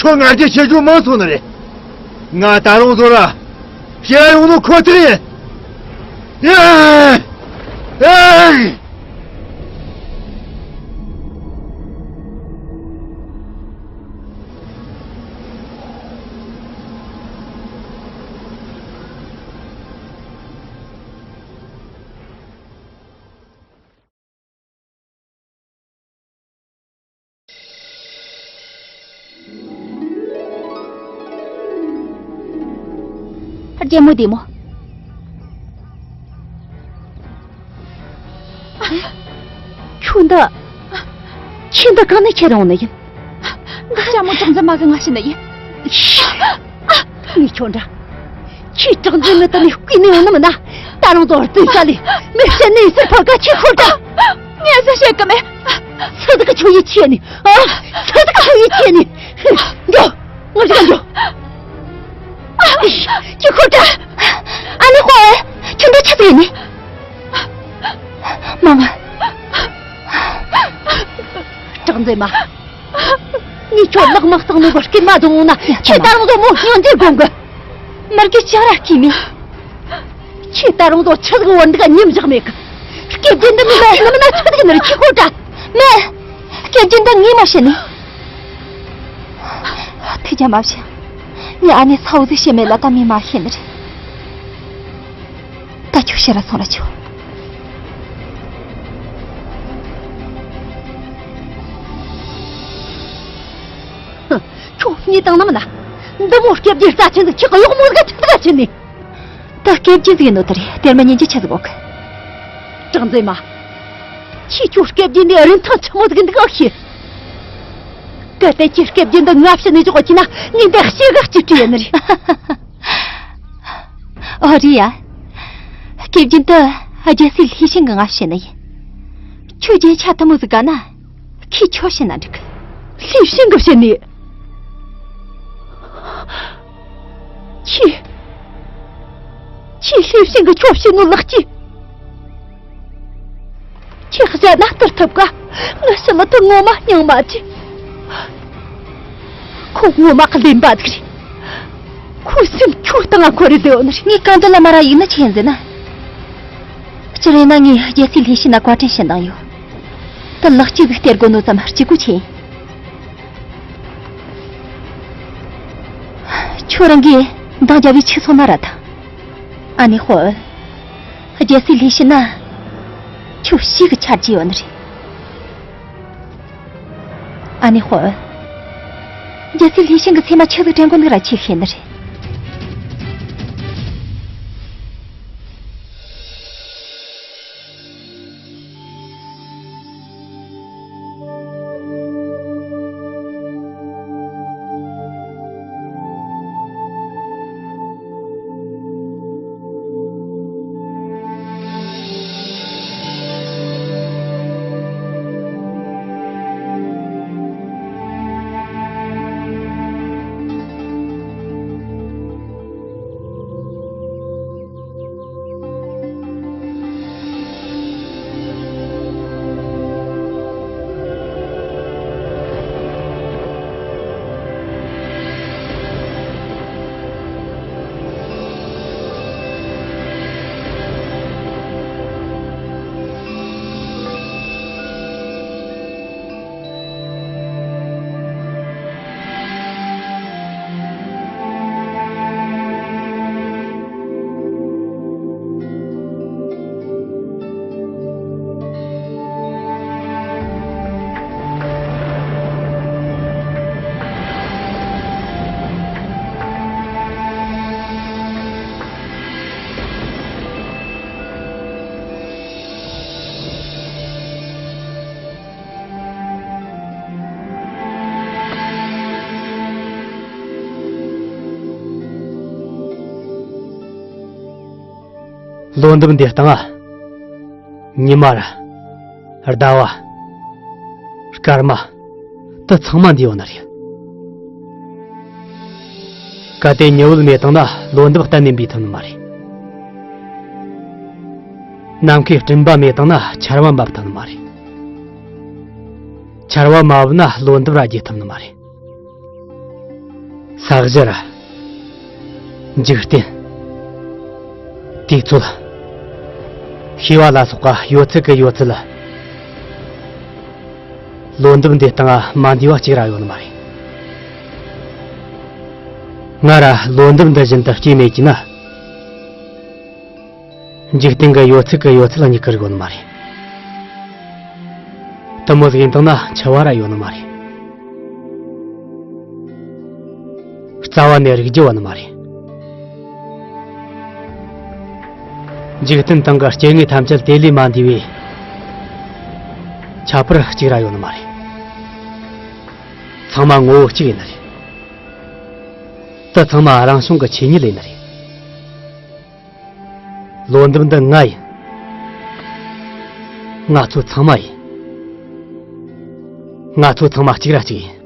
ཁྱོད་ང་རྒྱལ་ཆེ་རྒྱུ་མང་སོང་ནི་རེད། ང་ད་རུང་ཟོ་ར་ཕྱིར་ཡོང་ནོ་ཁོ་ཐག་ཡིན། རྒྱལ་མོ་བདེ་མོ། ཁྱོད་འདི། ཁྱོད་འདི་གང་ནས་ཁྱེར་ཡོང་ནི་ཡིན། འདི་ལྕམ་མོ་གྲགས་འཛིན་མ་གི་ང་བྱིན་ནི་ཡིན། ངས་ཁྱོད་འདྲ། ཁྱོས་གྲགས་འཛིན་ནི་དེ་ནས་བརྐུས་ནས་ཡོང་ནི་མིན་ན། ད་རུང་དོར་བཏོན་ས་ལས་མི་བྱེད་ནས་ཟེར་ཕོ་ཀ་ཁྱོས་ཁོ་འདྲ། ངས་ཟེར་བཤད་གི་མེད། སུ་དག་ཁྱོད་ཡིད་ཆེས་ནས། ཨ། སུ་དག་ཁྱོད་ཡིད་ཆེས་ནས། འགྲོ། ངར་ག་འགྲོ། ཁྱོས་ཁོ་འདྲ། ཨ་ནི་ཁོ། ཁྱོད་འདྲ་ཆི་ཟིག་ནས། མ་མ། གྲགས་འཛིན་མ། ངས་ཁྱོད་ལག་མ་གཙང་ནོ་གི་སྐྱེས་མ་བཟུང་ན་ཁྱེད་ད་རུང་བཟོ་མོ་སྙིང་རྗེ་དགོངས་གི། མི་དགེ་ཅང་ར་སྐྱེས་མེད། ཁྱེད་ད་རུང་དོ་ཆི་ཟིག་བོར་འདུག་ག་ཉིམ་བཞག་མེད་གི། སྐེ་རྒྱན་འདི་ངས་ནི་མིན་ན་ཆི་ཟིག་ནི་རེད། ཁྱེད་ཁོ་དྲ། མེད། སྐེ་རྒྱན་འདི་ངས་མ་བྱིན་ནི། ཐུགས་རྒྱལ་མ་བྱེད། ངས་ཨ་ནེ་ས་བོ་ཟིག་བྱེད་མེད་ལ་ད་མི་མ་ཤེས་ནི་རེད། ད་ཁྱོད་ཕྱིར་ར་སོང་ར་ཆོག། ཁྱོད་གཉིད་བཏང་ནམ་ན། འདི་མོ་སྐེ་རྒྱན་རྩ་ཆེན་ཟིག་ཁྱེད་གཡོག་མོ་ཟིག་ཆི་ཟིག་བྱེད་ནི། ད་སྐེ་རྒྱན་ཟིག་ཡིན་ནོ་དེ་རེད། དེར་མ་ཉན་གྱི་ཆི་ཟིག་གོ་གི། གྲགས་འཛིན་མ། ཁྱེད་ཁྱོད་སྐེ་རྒྱན་འདི་རིན་ཐང་ཆི་མོ་ཟིག་འདུག་ཨ་ཤེས། གལ་ཏེ་ཁྱེད་སྐེ་རྒྱན་འདི་ང་བྱིན་ནས་འཇོག་གི་ན་ངས་འདི་ཤེས་ག་གཅིག་བྲིས་ཡོད་ནི་རེད། ཨོ་རེད་ཡ། སྐེ་རྒྱན་དུ་རྒྱལ་སྲས་ལྷས་བྱིན་གི་ང་བྱིན་ནི་ཡིན། ཁྱོད་རྒྱན་ཆ་དུ་མོ་ཟིག་ག་ན། ཁྱེད་ཁྱོད་བྱིན་ན་འགྲིག། ལྷས་བྱིན་གི་བྱིན་ནི། ཁྱེད། ཁྱེད་ལྷས་བྱིན་གི་ཁྱོད་བྱིན་ནོ་ལགས་ཀྱི། ཁྱེད་གཞན་ན་སྟེར་ཐུབ་ག། ངའི་ཕྱི་ལ་དུ་ངོ་མ་སྙིང་མ་རྗེ། ཁོ་ངོ་མ་གླེན་པ་ཟིག་རེད། ཁོའི་སེམས་ཁྱོད་སྟེང་ང་འཁོར་རེ་བསྡད་ཡོད་ནི་རེད། ངས་གང་དུ་ལ་མ་ར་ཡིག་ནི་ཆེན་ཟེར་ན། སྤྱིར་ཡིན་ན་ངས་རྒྱལ་སྲས་ལྷས་བྱིན་ན་བཀའ་དྲིན་ཕྱིན་བཏང་ཡོད། ད་ལག་སྐྱེས་ཟིག་སྟེར་དགོས་ནོ་ཙམ་གཅིག་པུ་ཆེ། ཁྱོད་རང་གིས་འདང་རྒྱབ་བའི་ཆི་སོང་ན་ར་ཐང་། ཨ་ནེ་ཧོ། རྒྱལ་སྲས་ལྷས་བྱིན་ན། ཁྱོད་ཤི་གི་ཆ་རྒྱུས་ཡོད་ནི་རེད། ཨ་ནེ་ཧོ། རྒྱལ་སྲས་ལྷས་བྱིན་གི་མཚན་མ་ཆི་ཟིག་དྲན་གོ་འདུག་ར་ཆི་ཤེས་ནི་རེད། ལོ་འདབ་འདི་སྟེང་ང་། ཉི་མ་ར། ཟླ་བ། སྐར་མ། དུ་ཚང་མ་འདི་ཡོད་ནི་རེད། གལ་ཏེ་ཉི་འོད་མེད་བཏང་ན་ལོ་འདབ་གཏན་ནས་འབུས་ཐུབ་ནི་མ་རེད། ནམ་མཁའི་སྤྲིན་པ་མེད་བཏང་ན་ཆར་པ་འབབ་ཐུབ་ནི་མ་རེད། ཆར་པ་མ་བབས་ན་ལོ་འདབ་ར་རྒྱས་ཐུབ་ནི་མ་རེད། ས་གཞི་ར། འཇིག་རྟེན། དུས་ཚོད། ཤེས་པ་ལ་སོགས་པ་ཡོད་ཚད་ཀྱི་ཡོད་ཚད་ལ། ལོ་འདབ་འདི་སྟེང་ང་མ་འདུས་པ་གཅིག་ར་ཡོད་ནི་མ་རེད། ང་ར་ལོ་འདབ་འདི་བཞིན་དུ་སྐྱེས་མེད་ཀྱི་ན། འཇིག་རྟེན་གྱི་ཡོད་ཚད་ཀྱི་ཡོད་ཚད་ལ་མྱུ་གུ་རིགས་ཡོད་ནི་མ་རེད། དུ་མོ་ཟིག་ཡིན་བཏང་ན་འཆི་བ་ར་ཡོད་ནི་མ་རེད། རྩ་བ་ནས་རིག་རྒྱུ་བ་ནི་མ་རེད། འཇིག་རྟེན་སྟེང་གི་སྐྱེ་དངོས་ཐམས་ཅད་དེ་ལས་མ་འདས་པའི་ཁྱད་པར་གཅིག་ར་ཡོད་ནི་མ་རེད། ཚང་མ་ངོ་བོ་གཅིག་ཡིན་ནི་རེད། དེ་ཚང་མ་རང་བྱུང་གི་ཆོས་ཉིད་ཡིན་ནི་རེད། ལོ་འདབ་འདི་ང་ཡིན། ང་ཚོ་ཚང་མ་ཡིན། ང་ཚོ་ཚང་མ་གཅིག་ར་གཅིག་ཡིན།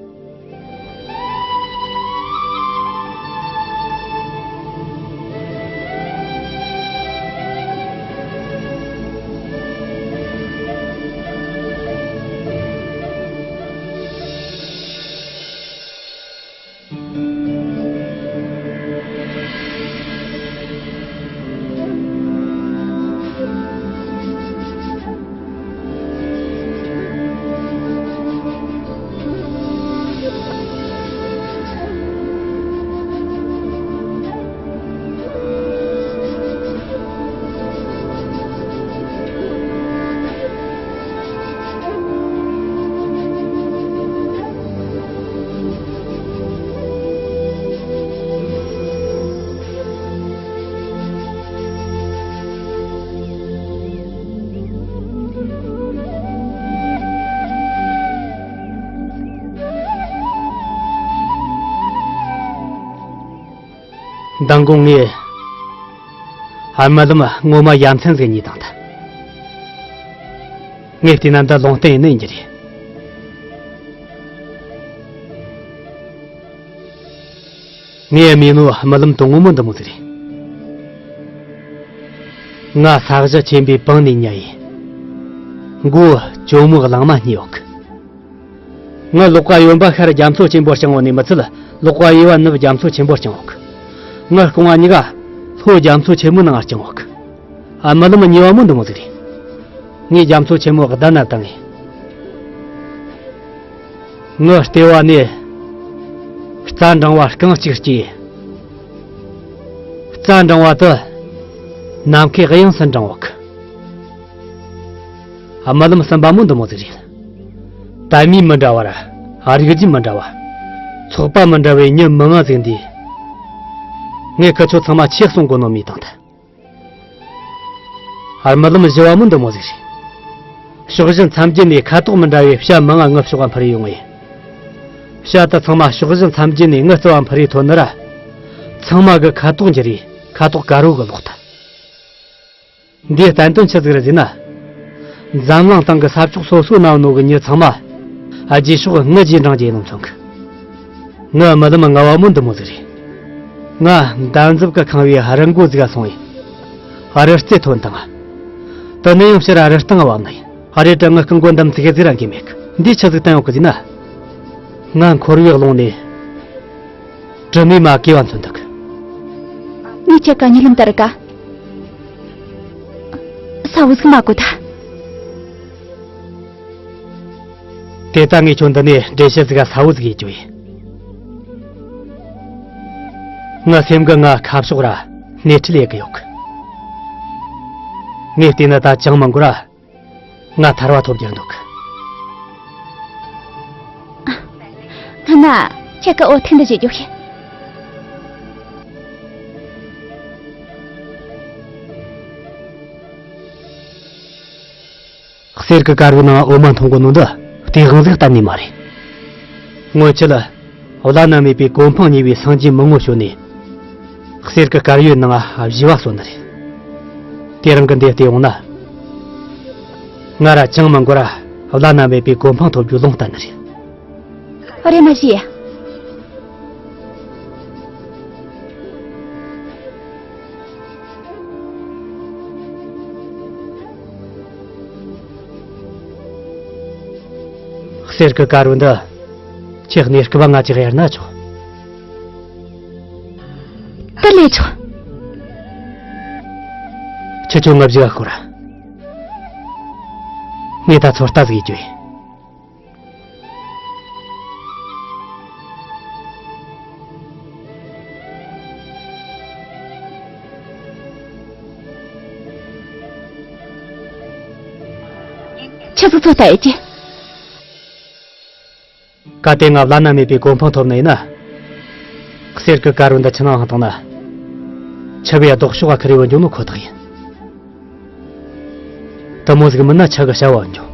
མདང་དགོང་ངས་ཨ་རྨ་ལམ་ངོ་མ་ཡ་མཚན་ཟིག་རྙེད་བཏང་ཐལ། ངས་བལྟས་ན་འདི་ལུང་བསྟན་ཡིན་ནི་ཡིན་རྒྱུ་རེད། ངའི་རྨས་ནོ་རྨི་ལམ་དུ་ངོ་མ་འདི་མོ་ཟིག་རེད། ང་ས་གཞི་ཆེན་པོའི་བང་ནས་ཉལ་ཡི། མགོ་གྱོ་མོ་གླང་མ་བསྙེས་ཡོད་གི། ང་ལག་པ་གཡོན་པ་ཤར་རྒྱ་མཚོ་ཆེན་པོ་རྐྱང་བ་ནས་མི་ཚད། ལག་པ་གཡས་པ་ནུབ་རྒྱ་མཚོ་ཆེན་པོ་རྐྱང་ཡོད་གི། ང་རྐང་བ་གཉིས་ཀ་ལྷོ་རྒྱ་མཚོ་ཆེན་མོའི་ནང་རྐྱང་ཡོད་གི། ཨ་རྨི་ལམ་རྙེད་པ་མོ་འདི་མོ་ཟིག་རེད། ངས་རྒྱ་མཚོ་ཆེན་མོ་བདའ་ན་བཏང་ངས། ངའི་ལྟེ་བ་ནས་རྩྭ་འབྲིང་བ་རྐང་གཅིག་སྐྱེས། རྩྭ་འབྲིང་བ་དེ་ནམ་མཁའི་དབྱིངས་སུ་འབྲིང་བ་གི། རྨི་ལམ་གསུམ་པ་མོ་འདི་མོ་ཟིག་རེད། དད་མོས་མི་འདྲ་བ་ར། རིག་རྒྱུ་མི་འདྲ་བ། ཚོགས་པ་མི་འདྲ་བའི་མྱི་མི་ང་ཟིག་འདིས། ངས་ཁི་ཆོ་ཚང་མ་ཆོས་གསུང་གོ་ནོ་རྨིས་བཏང་ཐལ། རྨི་ལམ་བཞི་བ་མོ་འདི་མོ་ཟིག་རེད། ཕྱོགས་བཞི་མཚམས་བརྒྱད་ནས་ཁ་དོག་མི་འདྲ་བའི་བྱ་མང་ང་ངའི་ཕྱོགས་ལ་འཕུར་ཡོང་ངས། བྱ་དེ་ཚང་མ་ཕྱོགས་བཞི་མཚམས་བརྒྱད་ནས་ངའི་རྩ་བ་འཕུར་ཡི་ཐོན་ནི་ར། ཚང་མ་གི་ཁ་དོག་འགྱུར་ཡི། ཁ་དོག་དཀར་བོ་གི་ལོག་ཐལ། འདིའི་བསྟན་དོན་ཆི་ཟིག་རེད་ཟེར་ན། འཛམ་གླིང་སྟེང་གི་ས་ཕྱོགས་སོ་སོ་ན་ཡོད་ནོ་གི་མྱི་ཚང་མ་རྗེས་ཕྱོགས་ངའི་རྗེས་འབྲང་རྒྱུ་ཡིན་ནོ་མཚོན་གི། ངའི་རྨི་ལམ་ལྔ་བ་མོ་འདི་མོ་ཟིག་རེད། ང་འདམ་རྫབ་ཀྱིས་ཁེངས་པའི་རི་མགོ་ཟིག་ག་སོང་ཡི། རི་རྩེ་ཐོན་བཏང་། དེ་ནས་ཡང་ཕྱིར་རི་སྟེང་བབས་ནི་ཡིན། རེད་དྲ་ངའི་རྐང་མགོ་འདམ་ཙིག་གེ་ཟིག་ར་འགས་མེད་གི། འདིས་ཆི་ཟིག་བསྟན་ཡོད་གི་ཟེར་ན། ང་འཁོར་བའི་ཀློང་ནས་དྲི་མས་མ་གོས་པ་མཚོན་འདུག། ངས་ཁྱེད་ཀ་རྨི་ལམ་ལྟར་ག་ས་འུ་ཟིག་མ་གོ་ད། དེ་ལྟ་ངས་ཁྱོད་འདི་ནས་འགྲེལ་བཤད་ཟིག་ག་ས་འུ་ཟིག་ཡེད་རྒྱུ་ཡིན། ངའི་སེམས་གི་ང་ཁ་ཕྱོགས་ར་སྣེ་ཁྲིད་ལས་གི་ཡོད་གི། ངས་བལྟས་ན་ད་ཅང་མི་འགོར་ར། ང་ཐར་བ་ཐོབ་རྒྱུར་འདུག། ང་ཁྱེད་ཀ་འོ་ཐུག་འདི་བྱེད་རྒྱུ་ཤེས། གསེར་གི་དཀར་བོའི་ནང་འོ་མ་འཐུང་གོ་ནོ་འདི་སྟེས་དབང་ཟིག་གཏན་ནས་མ་རེད། སྔོན་ཆད་བླ་ན་མེད་པའི་གོ་འཕང་བརྙེས་པའི་སངས་རྒྱས་མང་པོ་བྱོན་ནས། གསེར་གི་དཀར་ཡོལ་ནང་བཞུགས་པ་གསོལ་ནི་རེད། དེ་རིང་གི་འདི་བལྟས་འོང་ན། ང་ར་ཅང་མི་འགོར་ར་བླ་ན་མེད་པའི་གོ་འཕང་ཐོབ་རྒྱུའི་ལུང་བསྟན་ནི་རེད། རེད་མ་གཞི། གསེར་གི་དཀར་བོ་འདི་ཁྱེད་གནས་སྐབས་ང་ཅིག་གཡར་ན་ཆོག། དེ་ལས་ཆོག། ཁྱེད་ཆོ་ང་བཞི་བ་ཤོར་ར། ངས་ད་ཚོད་ལྟ་ཟིག་ཡེད་རྒྱུ་ཡིན། ཆི་ཟིག་ཚོད་ལྟ་ཡེད་རྒྱུ། གལ་ཏེ་ང་བླ་ན་མེད་པའི་གོ་འཕང་ཐོབ་ནི་ཡིན་ན། གསེར་གི་དཀར་བོ་འདི་ཁྱེད་རང་ཧང་བཏང་ན། ཆུ་བོའི་ལྡོག་ཕྱོགས་ཁ་རེ་བུད་འགྱོ་ནོ་ཁོ་ཐག་ཡིན། དེ་མོ་ཟིག་མིན་ན་ཆུ་གི་བྱ་བ་འགྱོ།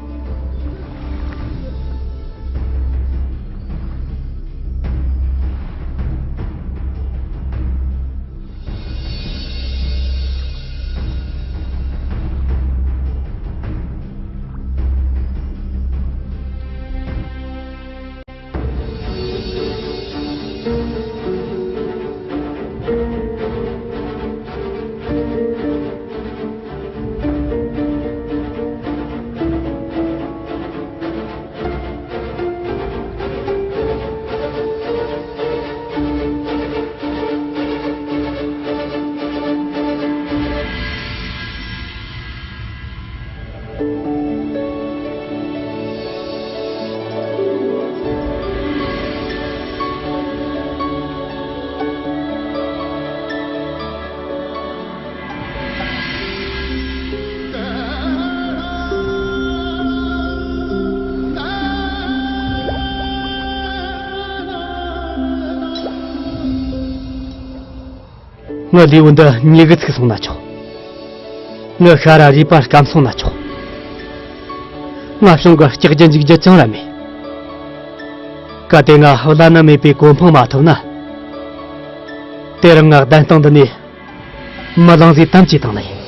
ངའི་ལུས་པོ་འདི་མྱི་གིས་ཚིག་སོང་ན་ཆོག། ངའི་ཤ་ར་རུས་པ་སྐམ་སོང་ན་ཆོག། ང་བྱུང་གི་སྐྱག་རྒྱུ་འཇིག་རྒྱུ་ཅང་ར་མེད། གལ་ཏེ་ང་བླ་ན་མེད་པའི་གོ་འཕང་མ་ཐོབ་ན། དེ་རིང་ང་གདན་སྟེང་འདི་ནས་མི་ལང་ཟིག་དམ་བཅས་བཏང་ནས།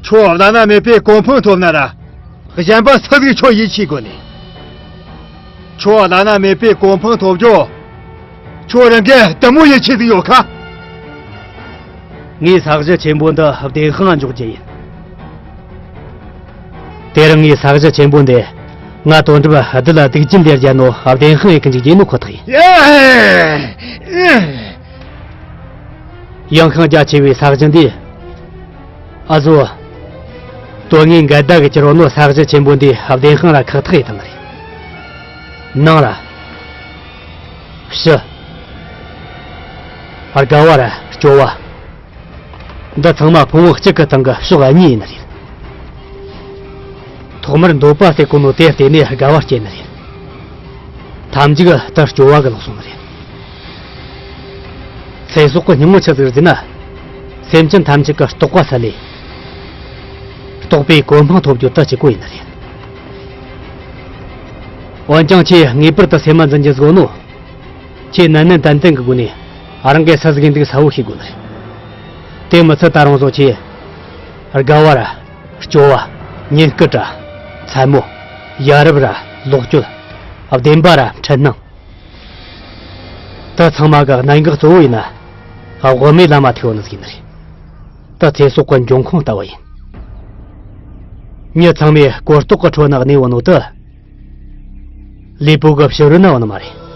ཁྱོད་བླ་ན་མེད་པའི་གོ་འཕང་ཐོབ་ན་ར། གཞན་པ་སུ་ཟིག་ཁྱོད་ཡིད་ཆེས་དགོས་ནས། ཁྱོད་བླ་ན་མེད་པའི་གོ་འཕང་ཐོབ་རྒྱུ། ཁྱོད་རང་གི་དེ་མོ་ཡིད་ཆེས་ཟིག་ཡོད་ཁ། ངས་ས་གཞི་ཆེན་པོ་འདི་བདེན་དཔང་འཇོག་རྒྱུ་ཡིན། དེ་རིང་ངས་ས་གཞི་ཆེན་པོ་འདི་ང་དོན་གྲུབ་བདུད་ལ་སྡིག་སྦྱིན་ལས་རྒྱལ་ནོ་བདེན་དཔང་ཡེད་གི་འཇུག་རྒྱུ་ཡིན་ནོ་ཁོ་ཐག་ཡིན། ཡང་ཤིང་རྒྱ་ཆེ་བའི་ས་གཞི་འདི། ཨ་ཟོ། དོན་ངན་འགལ་ཟླ་གི་གྱུར་ནོ་ས་གཞི་ཆེན་པོ་འདི་བདེན་དཔང་ར་ཁག་ཐེག་ཡེད་དང་རེད། ནང་ར། ཕྱི། དགའ་བ་ར་སྐྱོ་བ། འདི་ཚང་མ་ཕུང་བོ་གཅིག་གི་སྟེང་གི་ཕྱོགས་གཉིས་ཡིན་ནི་རེད། ཐོག་མར་འདོད་པ་སྟེར་གོ་ནོ་དེ་བརྟེན་ནས་དགའ་བ་སྐྱེ་ནི་རེད། ཐམས་ཅད་དེ་སྐྱོ་བ་གི་ལོག་སོང་ནི་རེད། ཚེ་སྲོག་གི་སྙིང་བོ་ཆི་ཟིག་ཟེར་ན། སེམས་ཅན་ཐམས་ཅད་ཀྱི་རྟོགས་པ་སད་ལས། རྟོགས་པའི་གོ་འཕང་ཐོབ་རྒྱུ་དེ་གཅིག་པོ་ཡིན་ནི་རེད། འོན་ཀྱང་ཁྱེད་ངེས་པར་དུ་སེམས་མ་འཛིན་རྒྱུ་ཟིག་ཡོད་ནོ། ཁྱེད་ནན་ནན་ཏན་ཏན་གྱི་སྒོ་ནས་རང་གི་སུ་ཟིག་ཡིན་འདུག་གསལ་བོ་ཤེས་དགོས་ནི་རེད། དེ་མི་ཚད་ད་རུང་བཟོ་ཁྱེད། དགའ་བ་ར། སྐྱོ་བ། ཉིད་སྐུ་ར། མཚན་མོ། ཡ་རབས་ར། ལོག་སྤྱོད། བདེན་པ་ར་འཁྲུལ་སྣང་། དེ་ཚང་མ་གི་གནད་འགག་གཙོ་བོ་ཡིན་ན། དབུ་མའི་ལམ་མ་ཐུག་ཡོད་ནི་ཟིག་ཡིན་ནི་རེད། དེ་ཚེ་སྲོག་གི་འབྱུང་ཁུངས་ལྟ་བུ་ཡིན། མྱི་ཚང་མས་གོ་རྟོགས་ཀྱི་ཁྲོད་ན་གནས་ཡོད་ནོ་དེ། ལུས་པོ་གི་ཕྱི་རོལ་ན་ཡོད་ནི་མ་རེད།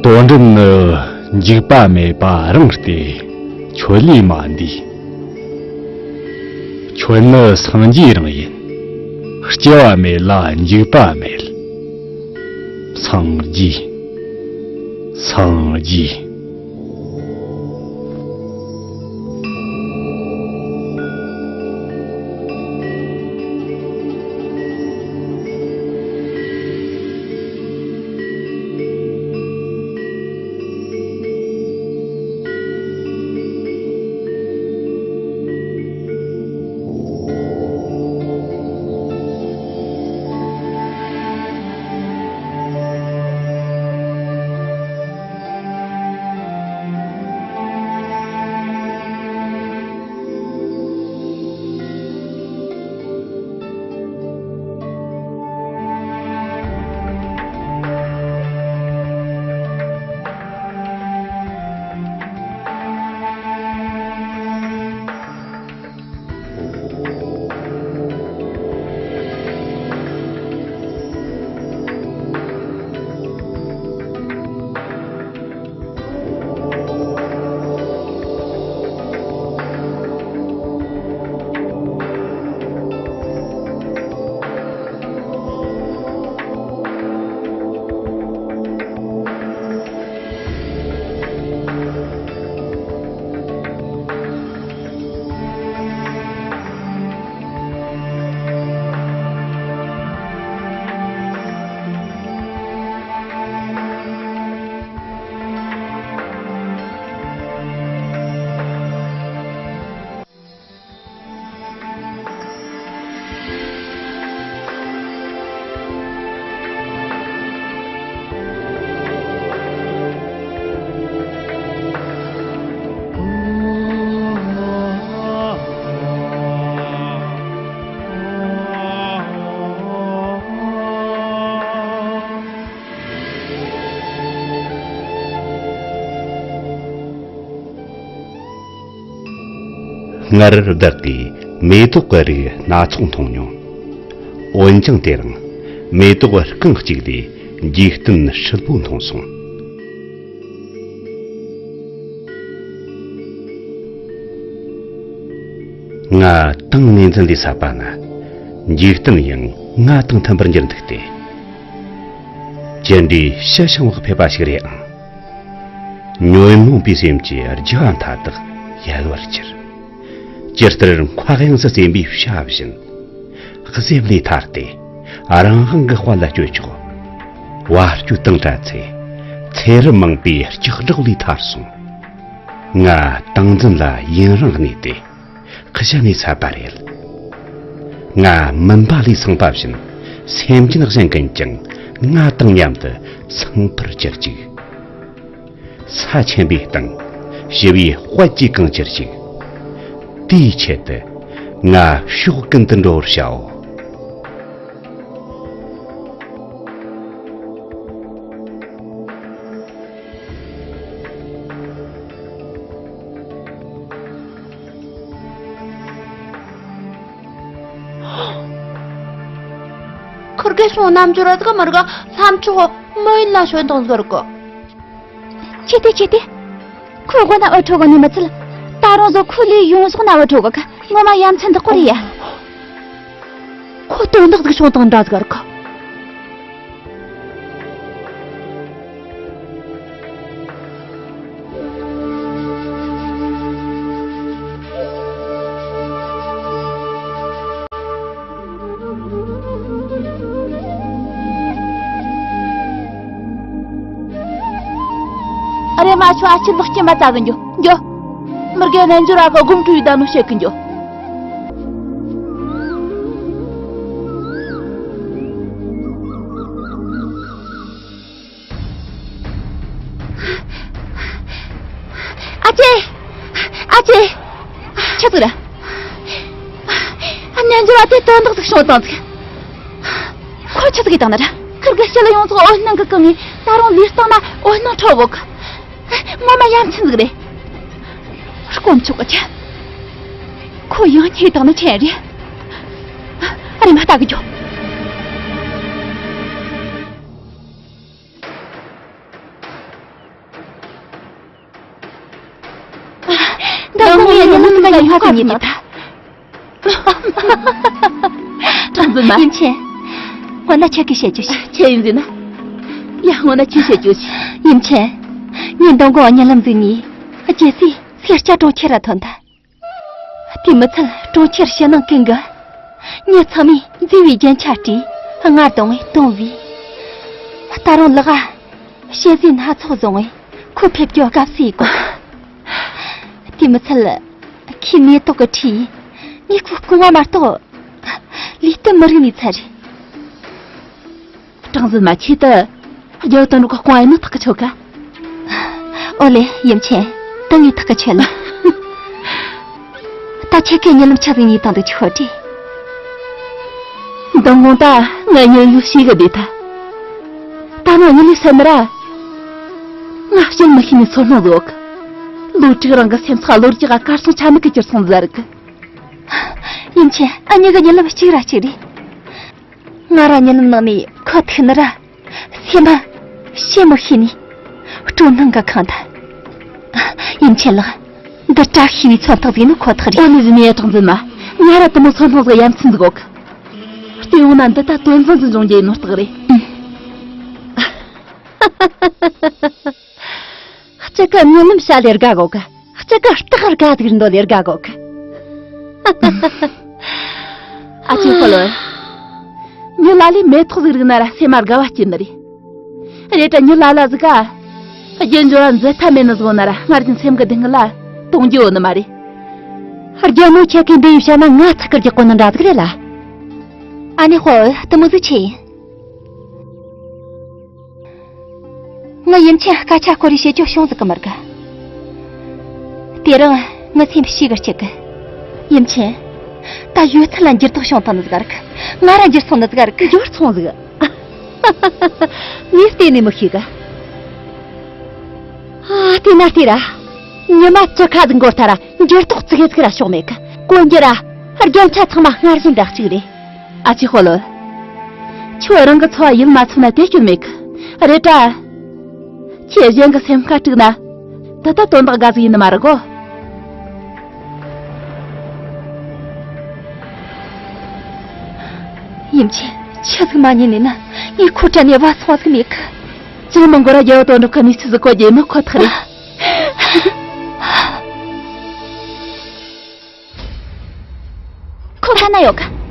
དོན་འགྲུབ་ནི་འཇིགས་པ་མེད་པ་རང་སྟེ། ཁྱོད་ལས་མ་འདས། ཁྱོད་ནི་སངས་རྒྱས་རང་ཡིན། སྐྱེ་བ་མེད་ལ་འཇིགས་པ་མེད། སངས་རྒྱས། སངས་རྒྱས། སྔར་བདག་གིས་མེ་ཏོག་གི་རིགས་སྣ་ཚོགས་མཐོང་མྱོང་། འོན་ཀྱང་དེ་རིང་མེ་ཏོག་རྐང་གཅིག་ལས་འཇིག་རྟེན་ཧྲིལ་པོ་མཐོང་སོང་། ང་ཏིང་ངེ་འཛིན་ལས་བསགས་པ་ན། འཇིག་རྟེན་ཡང་ང་དང་མཐུན་པར་འགྱུར་འདུག་སྟེ། ཅི་འདྲའི་ཕྱི་བྱང་བག་ཕེབས་པ་ཞིག་རེད་ཨང་། ཉོན་མོངས་པའི་སེམས་ཀྱི་རྒྱུ་བ་མཐའ་དག་ཡལ་བར་གྱུར། ཇི་ལྟར་འཁོར་གཡེང་སུ་རྩེན་པའི་བྱ་བཞིན། གཟེབ་ལས་ཐར་ཏེ་རང་དབང་གི་དཔལ་ལ་སྤྱོད་ཆོག། བ་སྤྱོད་དང་བྲལ་ཚེ། ཚེ་རབས་མང་པོའི་ལྕགས་སྒྲོག་ལས་ཐར་སོང་། ང་ཏིང་འཛིན་ལ་ཡུན་རིང་གནས་ཏེ། གཞི་ནས་འཚབ་པ་རེད། ང་མུན་པ་ལས་སངས་པ་བཞིན། སེམས་ཅན་གཞན་ཀུན་ཀྱང་ང་དང་མཉམ་དུ་སངས་པར་གྱུར་ཅིག། ས་ཆེན་པོའི་སྟེང་ཞི་བའི་དཔལ་གྱིས་གང་ཁྱེར་ཅིག། དེའི་ཆེད་དུ་ང་ཕྱོགས་ཀུན་ཏུ་འགྲོ་བར་བྱའོ། ཁུར་གེ་སོང་རྣམ་འགྱུར་ར་ཟིག་མི་རིག་ལྷམ་ཆོག་མོ་ཡིན་ལ་ཤོད་དང་ཟིག་རིག་གི། ཁྱེད་དེ་ཁྱེད་དེ། ཁོའི་མགོ་ན་འུ་ཁྲོ་གི་ནི་མི་ཚད། ད་རུང་བཟོ་ཁོ་ལས་ཡོང་སོང་ན་འུ་ཁྲོ་གི་གི་ངོ་མ་ཡ་མཚན་འདི་ཀོ་རེད་ཡ། ཁོ་དོན་དག་ཟིག་བྱུང་དང་འདྲ་ཟིག་རིག་གི། ཨ་རེ་མ་ཆོ་ཨ་ཆི་ལག་སྐྱེས་མ་ཙ་གི་འགྱོ་འགྱོ། མི་རྒན་ནན་འཇུ་ར་གི་སྒོམ་ཀྲུའི་ད་ནུ་བཤད་གི་འགྱོ། ཨ་ཅེ། ཨ་ཅེ། ཆི་ཟིག་རེད། ཨ་ཉན་འཇོ་བ་དེ་དོན་དག་ཟིག་བྱུང་བཏང་ཟིག། ཁོ་ཆི་ཟིག་གི་བཏང་ན་ར། ཁིར་གི་ཕྱི་ལ་ཡོང་ཙོག་འོད་སྣང་གི་གང་ངས་ད་རུང་ལུས་སྟེང་ན་འོད་སྣང་འཕྲོ་གོ་གི། ངོ་མ་ཡ་མཚན་ཟིག་རེད། སྐོམ་ཆོག་གི་ཆ། ཁོ་ཡང་ཉེས་བཏང་ན་ཆེན་རེད། ཨ་རེ་མ་ལྟ་གི་འགྱོ། ད་ངས་ཡང་ལམ་ལ་ཡོང་ཁ་ཉེ་ཐུབ་ད། གྲངས་འཛིན་མ། ཡིན་ཆེན། སྔོན་ན་ཁྱེད་ཀྱིས་བཤད་རྒྱུ་ཞིག་ཁྱེད་ཡིན་ཟིན་ན། ཡ་སྔོན་ན་ཁྱེད་བཤད་རྒྱུ་ཞིག་ཡིན་ཆེན། ངས་མདང་དགོང་གཉིད་ལམ་འཛིན་ནས་རྒྱལ་སྲས་སེར་སྐྱ་གྲོང་ཁྱེར་ར་ཐོན་ཐལ། དེ་མི་ཚད་གྲོང་ཁྱེར་ཕྱི་ནང་ཀུན་གྱི་མྱི་ཚང་མས་མཛེས་པའི་རྒྱན་ཆ་སྤྲས་སྔར་དང་བས་དུང་བས། ད་རུང་ལག་ག་ཞལ་ཟས་སྣ་ཚོགས་བཟུང་བས་ཁོ་ཕེབས་རྒྱུ་དགའ་བསུ་ཡི་གོ། དེ་མི་ཚད་ཁོའི་མེ་ཏོག་གི་ཁྲིས་ངས་ཁོའི་རྐང་བ་མ་གཏོགས་ལུས་སྟོད་མི་རིག་ནས་ཚར་རེད། གྲངས་འཛིན་མ། ཁྱེད་དུ་རྒྱལ་བུ་དོན་གྲུབ་ཀྱི་རྐང་བ་ཡིན་ནོ་ཐག་གི་ཆོད་ག། ཨོ་ལེ་ཡིན་ཆེན། ད་ངས་ཐག་གི་ཆོད་ལ། ད་ཁྱེད་ཀྱིས་གཉིད་ལམ་ཆ་ཟིག་ཉིད་དང་དུ་ཆོད་དྲི། མདང་དགོང་ད་ང་གཉིད་ཡུལ་ཞིག་གི་བསྡད་ཐལ། ད་ང་གཉིད་ལས་སད་ན་ར། ང་བཤད་མི་ཤེས་ནི་ཚོར་སྣང་ཟིག་ཡོད་གི། ལོ་དྲུག་རིང་གི་སེམས་ཚེགས་ལོ་རྒྱུས་ག་གར་སོང་ཆ་མེད་གི་གྱུར་སོང་ཟེར་གི། ཡིན་ཆེན། ཨ་མྱེས་གི་གཉིད་ལམ་གཅིག་ར་གཅིག་རེད། ང་ར་གཉིད་ལམ་ནང་ནས་ཁོ་ཐུག་ན་ར། སེམས་པ་བཤད་མི་ཤེས་ནི། སྤྲོ་སྣང་གི་ཁང་ད། ཡིན་ཆེན་ལགས། འདི་བཀྲ་ཤིས་པའི་མཚོན་རྟགས་ཟིག་ནི་ཁོ་ཐག་རེད། ཨོ་ནི་ཟི་ནི་ཡ་གྲངས་འཛིན་མ། ང་ར་དུ་མོ་མཚོན་རྟགས་ཟིག་ཡ་མཚན་ཟིག་ཡོད་གི། བལྟས་ཡོང་ན་འདི་ད་དོན་བཟང་ཟིག་འབྱུང་རྒྱུ་ཡིན་ནོ་རྟགས་རེད། གཅིག་གི་གཉིད་ལམ་བྱ་ལས་དགའ་གོ་གི། གཅིག་གི་སྟག་དགའ་ཟིག་འདོད་ལས་དགའ་གོ་གི། ཨ་ཅེ་ཧོ་ལོ། མྱི་ལ་ལས་མེ་ཏོག་ཟིག་རིག་ན་ར་སེམས་མ་དགའ་བ་སྐྱེ་ནི་རེད། རེད་དྲ་མྱི་ལ་ལ་ཟིག་ག་རྒྱན་འབྱོར་བ་མཛད་ཐབས་མེད་ནི་ཟིག་ན་ར་སྔར་གྱི་སེམས་གི་སྡུག་བསྔལ་ལ་གཏོང་རྒྱུ་ཡོད་ནི་མ་རེད། རྒྱལ་མོ་ཁྱེད་ཀྱིས་འདི་ཡི་བཤད་ན་ང་ཚག་གི་རྒྱག་གོ་ནི་འདྲ་ཟིག་རེད་ལ། ཨ་ནེ་ཧོ་དུ་མོ་ཟིག་ཆེ་ཡིན། ང་ཡིམ་ཆེན་སྐད་ཆ་སྐོར་རེ་བཤད་རྒྱུ་བྱུང་ཟིག་གི་མི་རིག་དེ་རིང་ངི་སེམས་ཤིག་གི་གཅིག་གི། ཡིམ་ཆེན། ད་ཡོད་ཚད་ལ་འགྱུར་ལྡོག་བྱུང་བཏང་ནི་ཟིག་རིག་ང་ར་འགྱུར་སོང་ནི་ཟིག་རིག་འགྱུར་སོང་ཟིག་ངས་བལྟས་ནས་མི་ཤེས་གི། ཨ། བལྟས་ན་བལྟས་ར། ཉི་མ་བཅུ་ཁ་ཟིག་འགོར་ཐལ་ར་འགྱུར་ལྡོག་ཙི་གེ་ཟིག་ར་བྱུང་མེད་གི། གོན་རྒྱུ་ར། རྒྱན་ཆ་ཚང་མ་སྔར་བཞིན་འདྲ་གཅིག་རེད། ཨ་ཅེ་ཧོ་ལོ། ཁྱོད་རང་གི་འཚོ་བ་ཡིད་མ་ཚིམ་ན་དེ་སྐྱོན་མེད་གི། རེད་དྲ། ཁྱེད་གཞན་གི་སེམས་ཁ་དཀྲུགས་ན། ད་ལྟ་དོན་དག་འགའ་ཟིག་ཡིན་ནི་མ་རེད་གོ། ཡིམ་ཆེན། ཆི་ཟིག་མ་ཉན་ནས་ན་ངས་ཁོ་དྲན་ནས་བ་སོང་ཟིག་མེད་གི། ཅང་མི་འགོར་ར་རྒྱལ་བ་དོན་གྲུབ་ཁ་ནས་ཆི་ཟིག་གོ་རྒྱུ་ཡིན་ནོ་ཁོ་ཐག་རེད། ཁོ་ཁ་ན་ཡོད་ག་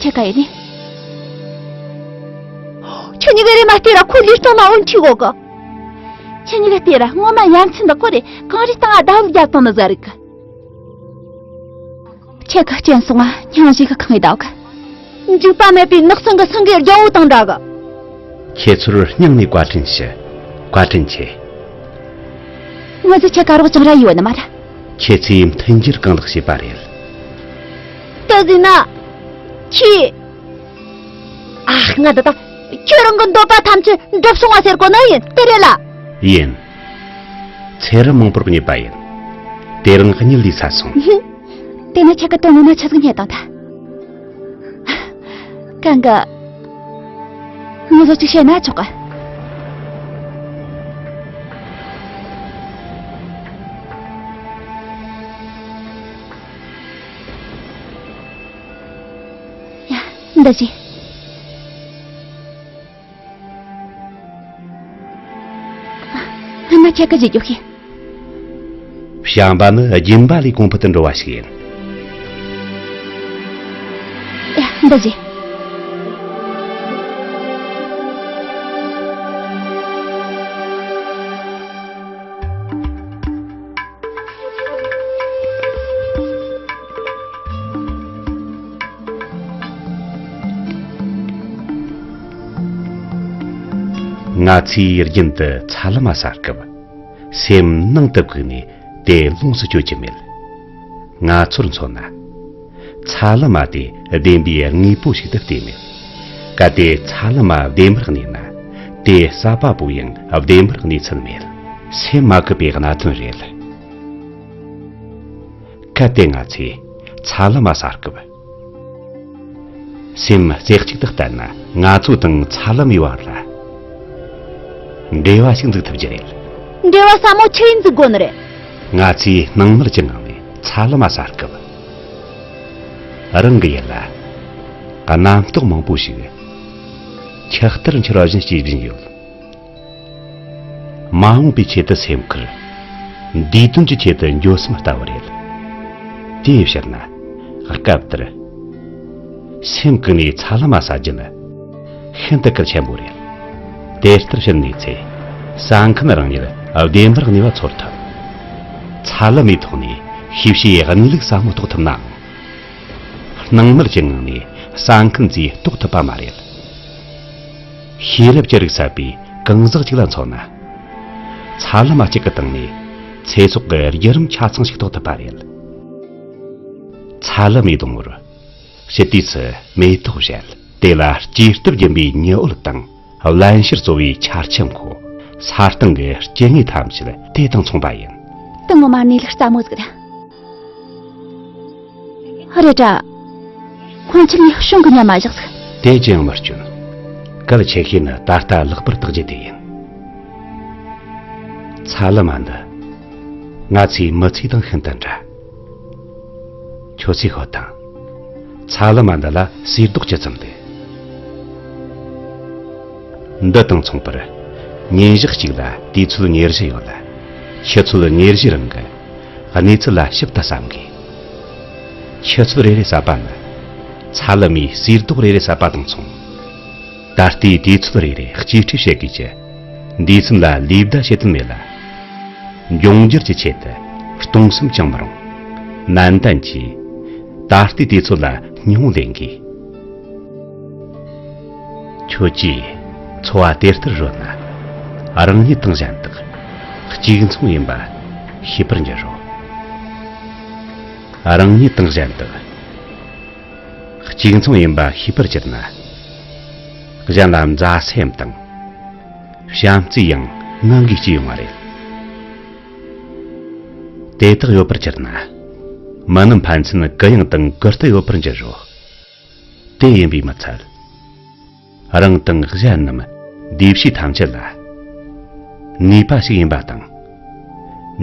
ཁྱེད་ཀ་ཡིན་ནི། ཁྱེད་གཉིས་ཀ་རེ་མ་བལྟས་ར་ཁོ་ལུས་སྟེང་ན་འོན་ཁྱི་གོ་གི། ཁྱེད་གཉིས་ཀ་བལྟས་ར་ངོ་མ་ཡ་མཚན་འདི་ཁོ་རེ་གངས་རི་སྟེང་ང་ཟླ་འོད་བརྒྱབ་བཏང་ནི་ཟིག་རེད་གི། ཁྱེད་ཀ་སྐྱེན་སོང་ང་སྙིང་རྗེ་གི་ཁང་ངི་ཟླ་གི། འཇིགས་པ་མེད་པའི་ནགས་ཚལ་གི་སེང་གེ་རྒྱལ་པོ་དང་འདྲ་གི། ཁྱེད་ཚོར་སྙིང་ནས་བཀའ་དྲིན་ཞུ། བཀའ་དྲིན་ཆེ། ང་ཚོ་ཁྱེད་ཀ་རོགས་ཅང་ར་ཡོད་ནི་མ་རེད། ཁྱེད་ཚོས་མཐུན་འགྱུར་གང་ལེགས་བྱས་པ་རེད། དེ་ཟིན་ན། ཁྱེད། ཨ། ང་འདི་ད། ཁྱེད་རང་གི་འདོད་པ་ཐམས་ཅད་འགྲུབ་སོང་བ་ཟེར་གོ་ནི་ཡིན། དེ་རེད་ལ། ཡིན། ཚེ་རབས་མང་པོར་རྙེད་པ་ཡིན། དེ་རིང་གཉིད་ལས་སད་སོང་། དེ་ན་ཁྱེད་ཀྱི་དོན་དངོས་ན་ཆི་ཟིག་རྙེད་བཏང་ཐལ། གང་གི། ངུ་ཟོ་ཅིག་བཤད་ན་ཆོག་གི། ཡ། འདི་བཞིན། སྔོན་མ་ཁྱེད་ཀྱི་བརྗེད་རྒྱུ་ཤེས། བྱམས་པ་ནི་སྦྱིན་པ་ལས་གོང་འཕེལ་དུ་འགྲོ་བ་ཞིག་ཡིན། ཡ། འདི་བཞིན། ང་ཚོས་རྒྱུན་དུ་ཚ་ལུ་མ་ཟ་སྐབས། སེམས་ནང་དུ་བཀུག་ནས་དེ་ལོངས་སུ་སྤྱོད་ཀྱི་མེད། ང་ཚོར་མཚོན་ན། ཚ་ལུ་མ་དེ་བདེན་པའི་དངོས་པོ་ཞིག་ཏུ་བལྟས་མེད། གལ་ཏེ་ཚ་ལུ་མ་བདེན་པར་གནས་ན། དེ་ཟ་བ་པོ་ཡང་བདེན་པར་གནས་ཚུལ་མེད། སེམས་མ་བཀུག་པའི་གནད་དོན་རེད། གལ་ཏེ་ང་ཚོས་ཚ་ལུ་མ་ཟ་སྐབས། སེམས་རྩེ་གཅིག་ཏུ་བལྟས་ན་ང་ཚོ་དང་ཚ་ལུ་མའི་བར་ལ་འབྲེལ་བ་ཞིག་འཛུགས་ཐུབ་རྒྱུ་རེད། འབྲེལ་བ་ཟབ་མོ་ཆི་ཡིན་འཛུགས་དགོས་ནི་རེད། ང་ཚོས་སྣང་མེད་ཀྱི་ངང་ནས་ཚ་ལུ་མ་ཟ་སྐབས། རང་གི་ཡིད་ལ་རྣམ་རྟོག་མང་པོ་ཞིག་ཆུ་ལྟར་འཕྱུར་བ་བཞིན་སྐྱེ་བཞིན་ཡོད། མ་འོངས་པའི་ཆེད་དུ་སེམས་ཁུར། འདས་དོན་གྱི་ཆེད་དུ་འགྱོད་སེམས་ལྟ་བུ་རེད། དེའི་ཕྱིར་ན། སྐབས་དེར། སེམས་ཀུན་ནས་ཚ་ལུ་མ་ཟ་རྒྱུ་ནི། ཤིན་ཏུ་གལ་ཆེན་པོ་རེད། དེ་ལྟར་བྱས་ནས་ཚེ། ཟ་མཁན་རང་ཉིད་བདེན་པར་གནས་པ་ཚོར་ཐུབ། ཚ་ལུ་མའི་ཐོག་ནས་ཤེས་བྱའི་གནས་ལུགས་ཟབ་མོ་རྟོགས་ཐུབ་ནའང་། སྣང་མེད་ཀྱི་ངང་ནས་ཟ་མཁན་ཚོས་རྟོགས་ཐུབ་པ་མ་རེད། ཤེས་རབ་ཀྱི་རིགས་ཟབ་པའི་གང་ཟག་ཅིག་ལ་མཚོན་ན། ཚ་ལུ་མ་གཅིག་གི་སྟེང་ནས་ཚེ་སྲོག་གི་བརྒྱུད་རིམ་ཆ་ཚང་ཞིག་རྟོགས་ཐུབ་པ་རེད། ཚ་ལུ་མའི་སྡོང་བོར་ཕྱི་དུས་སུ་མེ་ཏོག་བཞད། དེ་ལ་སྐྱེས་སྟོབས་སྦྱིན་པའི་ཉི་འོད་དང་བརླན་གཤེར་གཙོ་བོའི་ཆར་ཆུ་མཁོ། ས་སྟེང་གི་སྐྱེ་དངོས་ཐམས་ཅད་དེ་དང་མཚུངས་པ་ཡིན། དེ་ངོ་མ་གནས་ལུགས་རྩ་མོ་ཟིག་རེད། རེད་དྲ། སྔོན་ཆད་ངས་བྱུང་གི་ཉམས་མ་བཞག་ཟིག་དེ་ཅི་ཡང་མི་སྐྱོན། གལ་ཆེ་ཤོས་ནི་ད་ལྟ་ལེགས་པར་བརྟག་རྒྱུ་དེ་ཡིན། ཚ་ལུ་མ་འདི། ང་ཚོའི་མི་ཚེ་དང་ཤིན་ཏུ་འདྲ། ཁྱོད་ཚོས་ཤོད་དང་། ཚ་ལུ་མ་འདི་ལ་ཟས་རྡོག་ཇི་ཙམ་འདུག་འདི་དང་མཚུངས་པར། ཉིན་ཞག་གཅིག་ལ་དུས་ཚོད་ཉེར་བཞི་ཡོད་ལ། ཆུ་ཚོད་ཉེར་བཞིའི་རིང་གི་གནས་ཚུལ་ལ་ཞིབ་ཏུ་བསམ་དགོས། ཆུ་ཚོད་རེ་རེ་ཟད་པ་ནི། ཚ་ལུ་མའི་ཟས་རྡོག་རེ་རེ་ཟད་པ་དང་མཚུངས། ད་ལྟའི་དུས་ཚོད་རེ་རེ་གཅེས་སྤྲས་བྱེད་དགོས་ཀྱི། འདས་ཟིན་ལ་ལུས་བདའ་བྱེད་དོན་མེད་ལ། འབྱུང་འགྱུར་གྱི་ཆེད་དུ་གཏོང་སེམས་ཅང་མི་རུང་། ནན་ཏན་གྱིས་ད་ལྟའི་དུས་ཚོད་ལ་སྙིང་པོ་ལེན་དགོས། ཁྱོད་ཀྱིས་འཚོ་བ་དེ་ལྟར་རོལ་ན། རང་ཉིད་དང་གཞན་དག་གཅིག་མཚུངས་ཡིན་པ་ཤེས་པར་འགྱུར་རོ། རང་ཉིད་དང་གཞན་དག་གཅིག་མཚུངས་ཡིན་པ་ཤེས་པར་གྱུར་ན། གཞན་ལ་མཛའ་སེམས་དང་བྱམས་བརྩེ་ཡང་ངང་གིས་སྐྱེ་ཡོང་བ་རེད། དེ་དག་ཡོད་པར་གྱུར་ན། མི་རྣམས་ཕན་ཚུན་གུ་ཡངས་དང་གུ་རྟི་ཡོད་པར་འགྱུར་རོ། དེ་ཡིན་པས་མི་ཚད། རང་དང་གཞན་རྣམས་འདས་ཕྱི་ཐམས་ཅད་ལ་ནུས་པ་ཞིག་ཡིན་པ་དང་།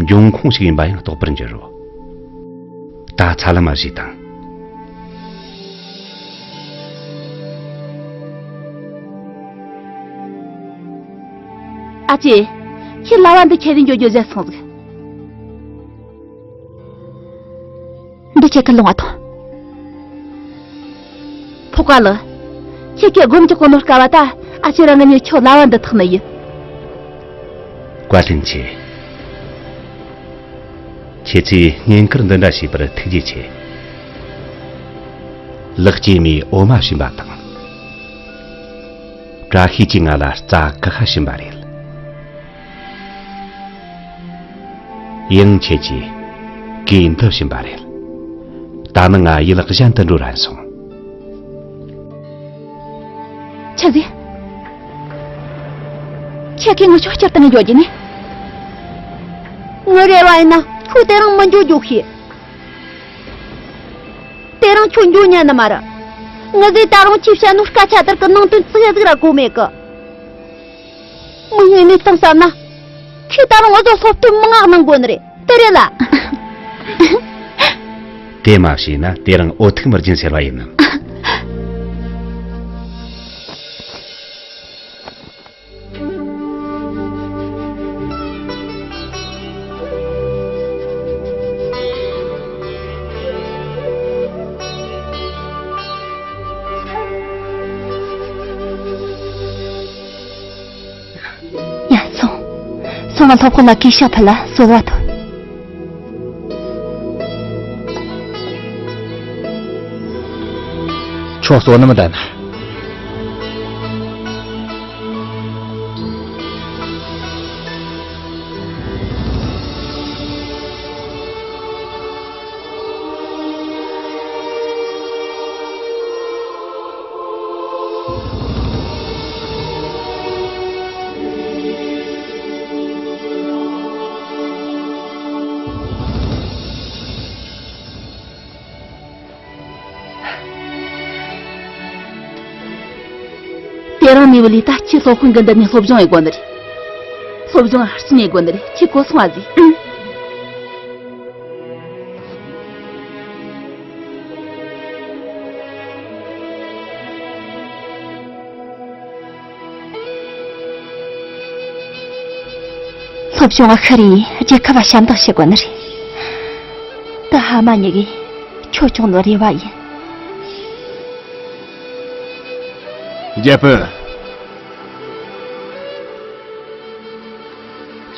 འབྱུང་ཁུངས་ཤིག་ཡིན་པ་ཡང་རྟོགས་པར་འགྱུར་རོ། ད་ཚ་ལུ་མ་བཞེས་དང་། ཨ་ཅེ། ཁྱེད་ལྭ་བ་འདི་ཁྱེར་རིན་འགྱོ་རྒྱུ་བཟོས་སོང་ཟིག་འདི་ཁྱེད་ཀྱི་ལོང་བ་དང་། ཕོ་ཁ་ལགས། ཁྱེད་ཀྱིས་སྒོམ་རྒྱག་གོ་ནོ་སྐབས་ད་ཨ་ཅེ་རང་ངི་མྱི་ཁྱོད་ལ་བ་འདི་ཐག་ནི་ཡིན། བཀའ་དྲིན་ཆེ། ཁྱེད་ཚོས་བསྙེན་བཀུར་འདི་འདྲ་བྱས་པར་ཐུགས་རྗེ་ཆེ། ལག་སྐྱེས་མས་འོ་མ་བྱིན་པ་དང་། བཀྲ་ཤིས་ཀྱིས་ང་ལ་རྩྭ་ཀ་ཁ་བྱིན་པ་རེད། ཡང་ཁྱེད་ཀྱིས་གོས་འདི་བྱིན་པ་རེད། ད་ནི་ང་ཡུལ་གཞན་དུ་འགྲོ་རན་སོང་། ཆི་ཟིག་ཁྱེད་ཀྱིས་ངི་ཆོ་སྐྱུར་བཏང་འགྱོ་རྒྱུ་ནི། ངི་རེ་བ་ཡིན་ན་ཁྱོད་དེ་རིང་མི་འགྱོ་རྒྱུ་ཤེས། དེ་རིང་ཁྱོད་འགྱོ་ཉན་ནི་མ་རེད། ངི་ཟིག་ད་རུང་ཁྱོས་བཤད་ནོ་སྐད་ཆ་དེར་གི་ནང་དོན་ཙི་གེ་ཟིག་ར་གོ་མེད་གི། མི་ཡིན་ནི་སྟོང་བསམ་ན། ཁྱོས་ད་རུང་འུ་ཚོ་སློབ་སྟོན་མང་ང་གནང་དགོ་ནི་རེད། དེ་རེད་ལ། དེ་མ་བྱས་ན་དེ་རིང་འོ་ཐུག་མི་རྒྱུན་ཟེར་བ་ཡིན་ནམ། ཡ་སོང་། སོང་ང་སློབ་དཔོན་ལ་གུས་ཕྱག་ཕུལ་ལ་གསོལ་བ་ཐོབ། ཁྱོད་བསོད་ནམས་ལྡན་ན། དེ་རིང་ནས་བུ་ལས་ད་ཁྱེད་སློབ་དཔོན་གི་འདི་ནས་སློབ་སྦྱོང་ཡེ་དགོ་ནི་རེད། སློབ་སྦྱོང་ཧར་ཅི་ནས་དགོ་ནི་རེད། ཁྱེད་གོ་སོང་ཨ་ཟིག་སློབ་སྦྱོང་ཤི་རེ་རྒྱལ་ཁབ་ཞབས་འདེགས་བྱེད་དགོ་ནི་རེད། ད་ཧ་མ་ཉི་གིས་ཁྱོད་སྐྱོང་ནོ་རེ་བ་ཡིན། རྒྱལ་པོ།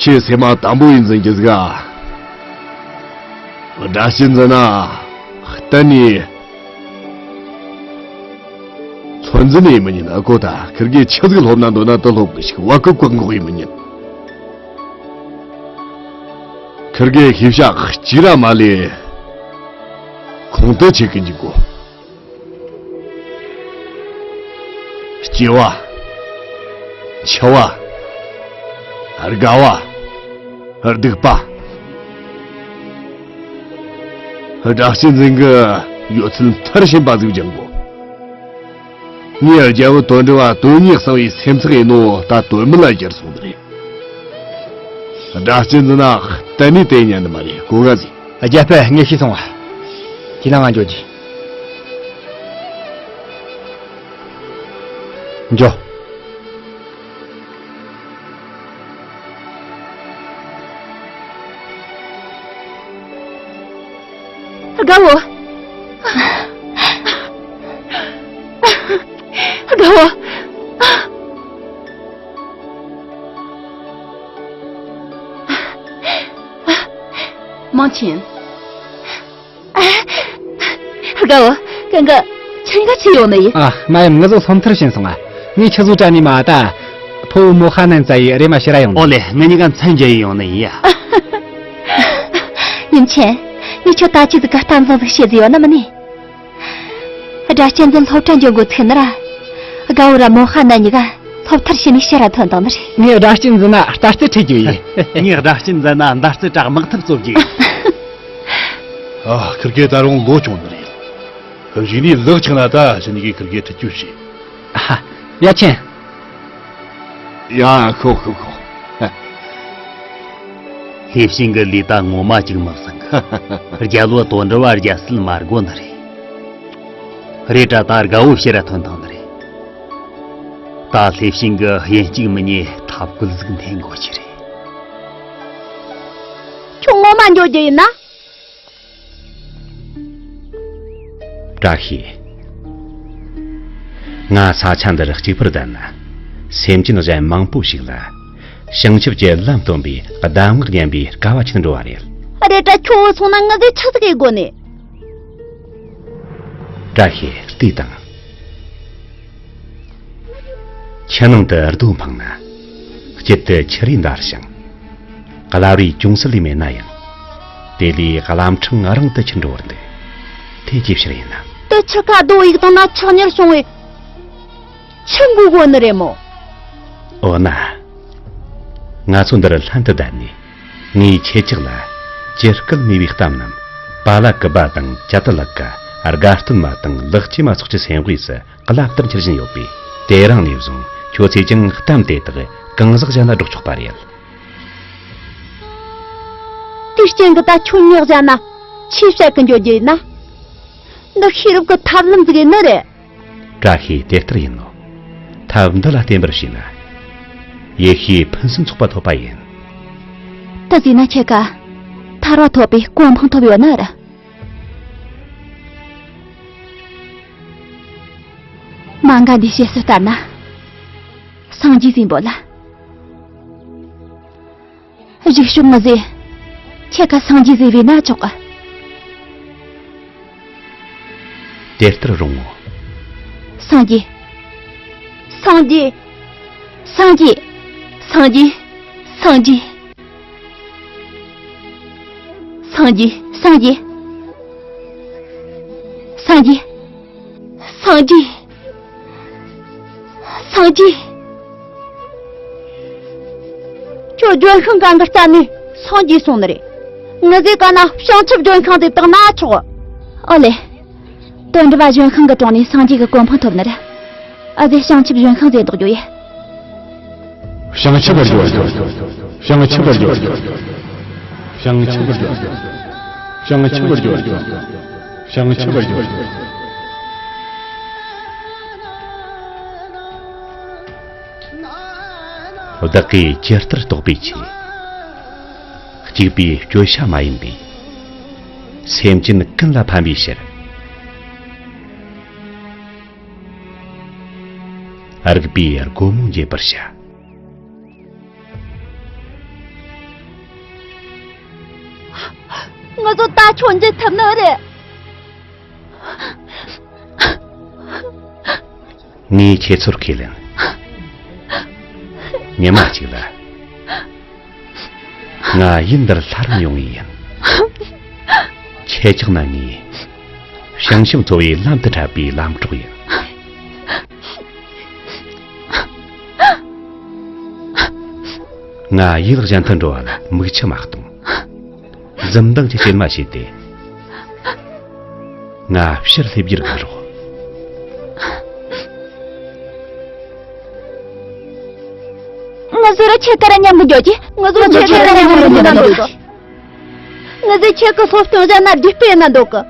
ཁྱེད་སེམས་མ་དམ་པོ་ཡིན་ཟིན་གྱི་ཟིག་ཨ། དགྲ་བྱིན་འཛིན་ན་གཏན་ནས་ཚོད་འཛིན་ཡེ་མི་ཉན་ཨ་གོ། ད་ཁིར་གེ་ཆི་ཟིག་སློབ་ན་འདོད་ན་དུ་སློབ་གི་ཞིག་བ་ཀི་བཀག་འགོག་ཡེ་མི་ཉན། ཁིར་གེ་ཤེས་བྱ་གཅིག་ར་མ་ལས་ཁོང་དུ་ཆུད་གི་འཇུག་གོ། སྐྱེ་བ། འཆི་བ། དགའ་བ། སྡུག་པ། དགྲ་བྱིན་འཛིན་གི་ཡོད་ཚད་མཐར་ཕྱིན་པ་ཟིག་སྦྱང་དགོ། ངའི་རྒྱལ་པོ་དོན་གྲུབ་བ་དོན་གཉིས་གསང་བའི་སེམས་ཚེགས་ཡིན་ནོ་ད་དོན་མེད་ལ་གྱུར་སོང་ནི་རེད། དགྲ་བྱིན་འཛིན་ན་གཏན་ནས་དེ་ཉན་ནི་མ་རེད་གོ་ག་ཟིག་རྒྱལ་པོ་ངས་ཤེས་སོང་བ། དེས་ན་ང་འགྱོ་རྒྱུ། འགྱོ། དགའ་བོ། དགའ་བོ། མང་ཆེན། དགའ་བོ། གང་ག་ཁྱེད་ག་ཆི་ཡོང་ནི་ཡིན། ཨ། མ་ཡིན། ངི་ཟོ་སློབ་མཐར་ཕྱིན་སོང་ང་། ངས་ཁྱི་ཟོ་བྲན་ནི་མ་ད། ཕོ་བོ་མོ་ཧ་ནན་ཙ་ཡི་རེ་མ་ཕྱིར་ར་ཡོང་ནི། ཨོ་ལེ། ངི་གཉིས་ཀ་མཚན་རྒྱ་ཡི་ཡོང་ནི་ཡིན་ཡ། ཡིན་ཆེན། ངས་ཁྱོད་ད་ཅི་ཟིག་ག་གཏམ་བཟང་ཟིག་བཤད་ཟིག་ཡོད་ན་མི་ནི། དགྲ་བྱིན་འཛིན་སློབ་གྲྭ་འགྱོ་འགོ་ཚུགས་ནི་ར། དགའ་བོ་ར་མོ་ཧ་ནན་གཉིས་ཀ་སློབ་མཐར་ཕྱིན་ནས་ཕྱིར་ར་ཐོན་བཏང་ནི་རེད། ངས་དགྲ་བྱིན་འཛིན་ན་ལྟ་རྩལ་ཁྲིད་རྒྱུ་ཡིན། ངས་དགྲ་བྱིན་འཛིན་ན་མདའ་རྩལ་དྲག་དམག་འཐབ་རྩོད་རྒྱུ་ཡིན། ཨ། ཁིར་གེ་ད་རུང་ལོ་ཆུང་ནི་རེད། གཞུག་ནས་ལག་ཆགས་ན་ད་ཕྱི་ནས་གིས་ཁིར་གེ་ཁྲིད་རྒྱུ་བྱེད། ཨ། ཡ་ཆེན། ཡ། ཤོག་ཤོག་ཤོག་ལྷས་བྱིན་གི་ལས་ད་ངོ་མ་ཅིག་མི་བཟང་གི། རྒྱལ་བུ་དོན་གྲུབ་བ་རྒྱལ་སྲིད་མ་དགོ་ནི་རེད། རེད་དྲ་ད་དགའ་བོ་ཕྱིར་ར་ཐོན་བཏང་ནི་རེད། ད་ལྷས་བྱིན་གི་ཡིན་གཅིག་མིན་གཉིས་ཐབས་བཀོད་ཟིག་འཐེན་དགོས་ཀྱི་རེད། ཁྱོད་ངོ་མ་འགྱོ་རྒྱུ་ཡིན་ན། བཀྲ་ཤིས། ང་ས་ཆ་འདིར་གཅིག་པུར་བསྡད་ན། སེམས་ཅན་གཞན་མང་པོ་ཞིག་ལ། བྱང་ཆུབ་ཀྱི་ལམ་སྟོན་པའི་གདམས་ངག་ཉན་པའི་སྐལ་བ་ཅིག་འགྲོ་བ་རེད། རེད་དྲ། ཁྱོད་བུད་སོང་ན་ང་ཚོས་ཆི་ཟིག་ཡེད་དགོ་ནི། བཀྲ་ཤིས་བལྟས་དང་། ཆུ་ནང་དུ་རྡོ་འཕངས་ན། དཀྱིལ་དུ་ཆུ་རུད་འདར་ཞིང་། གླ་རུས་ཅུང་ཟད་ལས་མེད་ན་ཡང་། དེ་ལས་ཀླ་ཕྲན་རིང་དུ་ཆུ་འགྲོ་བར་འདུག་དེ་ཅིའི་ཕྱིར་ཡིན་ནམ། དེ་ཆུ་ཁ་རྡོ་གཡུགས་བཏང་ན་ཆག་ཉར་བྱུང་བས། ཆུ་འགོ་གོ་ནི་རེད་མོ། འོ་ན། ང་ཚོ་འདིར་ལྷན་དུ་བསྡད་ནས། ངས་ཁྱེད་ཅག་ལ་ཇི་སྐད་སྨྲས་པའི་གཏམ་རྣམས། པཱ་ལ་ཀུ་པ་དང་ཅ་ཏི་ལ་ཀ། དགའ་སྟོན་མ་དང་ལེགས་སྐྱེས་མ་སོགས་ཀྱི་སེམས་དབུས་སུ་བསླབ་ལྟར་འཁྱེར་བཞིན་ཡོད་པས། དེ་རིང་ནས་བཟུང་ཁྱོད་ཚོས་ཀྱང་གཏམ་དེ་དག་གང་ཟག་གཞན་ལ་སྒྲོག་ཆོག་པ་རེད། དེའི་རྐྱེན་གྱིས་ད་ཁྱོད་ཉོག་བཞག་ན་ཆི་བཤད་གི་འགྱོ་རྒྱུ་ཡིན་ན། འདི་ཤེས་རབ་ཀྱི་ཐབས་ལམ་ཟིག་ཡིན་ནི་རེད། བཀྲ་ཤིས་དེ་ལྟར་ཡིན་ནོ། ཐབས་འདི་ལ་བརྟེན་པར་བྱས་ན། ཡེ་ཤེས་ཕུན་སུམ་ཚོགས་པ་ཐོབ་པ་ཡིན། དེ་ཟེར་ན་ཁྱེད་ཀ་ཐར་པ་ཐོབ་པའི་གོ་འཕང་ཐོབ་ཡོད་ནི་རེད། མ་འགའ་འདིའི་བཤད་སྲོལ་ལྟར་ན། སངས་རྒྱས་ཟེར་འབོད་ལ། གཞུག་ཕྱོགས་ང་ཚོས་ཁྱེད་ཀ་སངས་རྒྱས་ཟེར་བས་ན་ཆོག་གི། དེ་ལྟར་རུང་ངོ་། སངས་རྒྱས། སངས་རྒྱས། སངས་རྒྱས། སངས་རྒྱས། སངས་རྒྱས། སངས་རྒྱས། སངས་རྒྱས། སངས་རྒྱས། སངས་རྒྱས། ཁྱོད་ལྗོན་ཤིང་གང་གི་རྩ་ནས་སངས་རྒྱས་སོང་ནི་རེད། ངི་ཟེ་ག་ན་བྱང་ཆུབ་ལྗོན་ཤིང་དེ་བཏགས་ན་ཆོག། ཨོ་ལེ། དོན་གྲུབ་བ་ལྗོན་ཤིང་གི་དྲུང་ནས་སངས་རྒྱས་ཀྱི་གོ་འཕང་ཐོབ་ནི་རེད། ཨ་ཟེ་བྱང་ཆུབ་ལྗོན་ཤིང་ཟེ་འདོགས་རྒྱུ་ཡེ། བྱང་ཆུབ་པར་འགྱུར། བྱང་ཆུབ་པར་འགྱུར། བྱང་ཆུབ་པར་འགྱུར། བྱང་ཆུབ་པར་འགྱུར། བྱང་ཆུབ་པར་འགྱུར། བདག་གིས་ཇི་ལྟར་རྟོགས་པའི་ཆེད། གཅིག་པའི་སྤྱོད་བྱ་མ་ཡིན་པའི། སེམས་ཅན་ཀུན་ལ་ཕན་པའི་ཕྱིར། རིགས་པའི་སྒོ་མོ་འབྱེད་པར་བྱ། ང་ཚོ་ད་ཁྱོད་འཇལ་ཐུབ་ནི་རེད། ངས་ཁྱེད་ཚོར་ཁས་ལེན། ཉི་མ་གཅིག་ལ། ང་ཡུལ་འདིར་སླར་ཡོང་ངེས་ཡིན། ཁྱེད་ཅག་ནི་ངའི་བྱང་ཆུབ་འཚོ་བའི་ལམ་དུ་འཁྲིད་པའི་ལམ་གྲོགས་ཡིན། ང་ཡུལ་གཞན་དུ་འགྲོ་བ་ལ་མིག་ཆུ་མ་གཏོང་། འཛུམ་མདངས་ཀྱི་སྐྱེལ་མ་བྱས་ཏེ། ང་ཕྱིར་སླེབས་རྒྱུར་དགའ་རོགས། ང་ཟུར་ཁྱེད་ཀ་ར་མཉམ་དུ་འགྱོ་གི། ང་ཟུར་ཁྱེད་ཀ་ར་མཉམ་དུ་འགྱོ་གི། ང་ཟེ་ཁྱེད་ཀྱི་སློབ་སྟོན་བྱ་ན་རྒྱུ་སྤེལ་ན་འདོད་གི།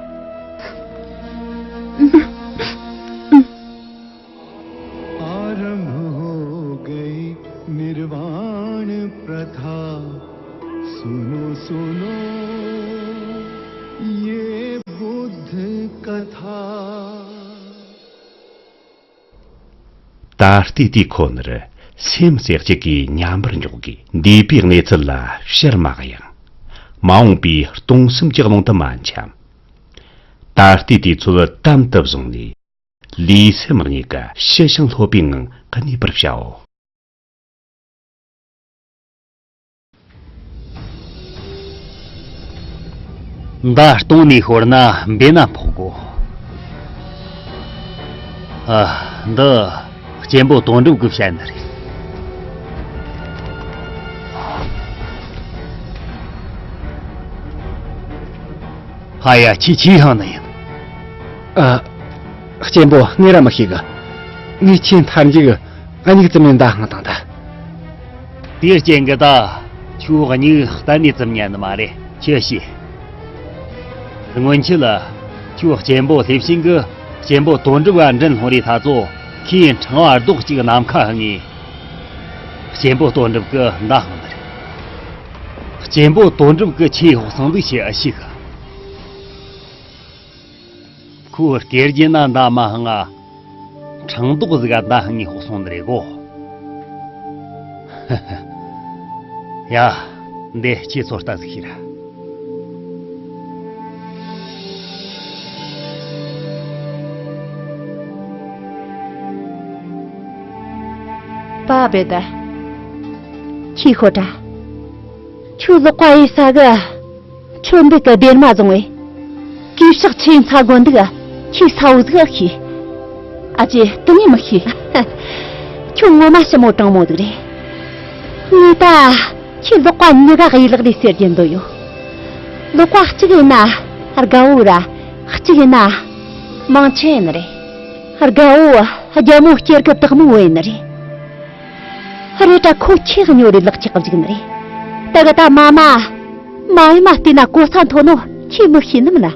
आरंभ हो गई निर्वाण प्रथा। सुनो सुनो ये बुद्ध कथा। ད་ལྟའི་དུས་ཁོ་ནར་སེམས་རྩེ་གཅིག་གིས་མཉམ་པར་འཇོག་དགོས། འདས་པའི་གནས་ཚུལ་ལ་ཕྱིར་མ་གཡེང་། མ་འོངས་པའི་སྟོང་གསུམ་གྱི་ཀློང་དུ་མ་འཁྱམས། ད་ལྟའི་དུས་ཚོད་དམ་དུ་བཟུང་ནས། ལུས་སེམས་གཉིས་ཀ་ཞི་ཞིང་ལྷོད་པའི་ངང་གནས་པར་བྱའོ། མདའ་ལྟོང་ནས་ཤོར་ན་འབེན་ན་ཕོག་གོ། ཨ། འདི་གཅེན་པོ་དོན་གྲུབ་ཀྱིས་བཤད་ནི་རེད། ཧ་ཡ། ཁྱེད་ཆི་ཧང་ནི་ཡིན། ཨ། གཅེན་པོ་ངས་ར་མི་ཤེས་གི། ངས་ཁྱེད་མཐའ་མཇུག་མྱིག་བཙུམ་ནས་མདའ་འཕངས་བཏང་ད། དེའི་རྐྱེན་གྱིས་ད་ཁྱོད་མྱིག་གཏན་ནས་བཙུམ་ཉན་ནི་མ་རེད། ཁྱོས་ཤེས། སྔོན་ཆད་ལ་ཁྱོད་གཅེན་པོ་ལྷས་བྱིན་གྱིས་གཅེན་པོ་དོན་གྲུབ་བ་མགྲིན་ལྷུང་རེས་ཐ་ཚོ་ཁོའི་ཕྲེང་བ་རྡོག་གཅིག་ནམ་མཁའ་བསྔས། གཅེན་པོ་དོན་གྲུབ་ཀྱིས་མདའ་འཕངས་ནི་རེད། གཅེན་པོ་དོན་གྲུབ་ཀྱི་ཆེས་ཧོག་སང་ལུགས་ཆེ་ཨ་ཤི་ག་ཁོའི་སྐེ་རྒྱན་ན་མདའ་མ་འཕངས་ང་། ཕྲེང་རྡོག་ཟིག་ག་མདའ་ངས་ཕོག་སོང་ནི་རེད་གོ། ཡ། འདི་ཁྱེད་ཚོ་ལྟ་ཟིག་ཤེས་ར། པ་བེ་ད། ཁྱི་ཤོ་ཏྲ། ཁྱོད་ལོག་པ་ཡིན་ས་གི། ཁྱོད་འདི་ག་སྡེར་མ་བཟུང་བས། གུས་ཕྱག་ཆེན་ཚ་དགོན་འདུག་ཁྱི་ས་འུ་ཟིག་ཨ་ཤི། ཨ་ཅེ་དུ་ནི་མི་ཤི། ཁྱོད་ངོ་མ་ཞི་མོ་དྲང་མོ་ཟིག་རེད། ངས་ད་ཁྱི་ལོག་པ་གཉིས་ཀ་གཡས་ལག་ལས་ཟེར་རྒྱུ་འདོད་ཡོད། ལོག་པ་གཅིག་ཡིན་ན་དགའ་བོ་ར། གཅིག་ཡིན་ན་མིང་ཆེན་ཡིན་ནི་རེད། དགའ་བོ་རྒྱལ་མོ་སྐྱེ་རྒུ་དག་མོ་བོ་ཡིན་ནི་རེད། རེད་ད་ཁོ་ཁྱི་གཉོར་རེ་ལག་ཆགས་བཅུག་ནི་རེད། ད་ག་ད་མ་མ། མ་ཡི་མ་བལྟས་ན་གོ་ས་མཐོ་ནོ་ཁྱི་མི་ཤེས་ནི་མིན་ན།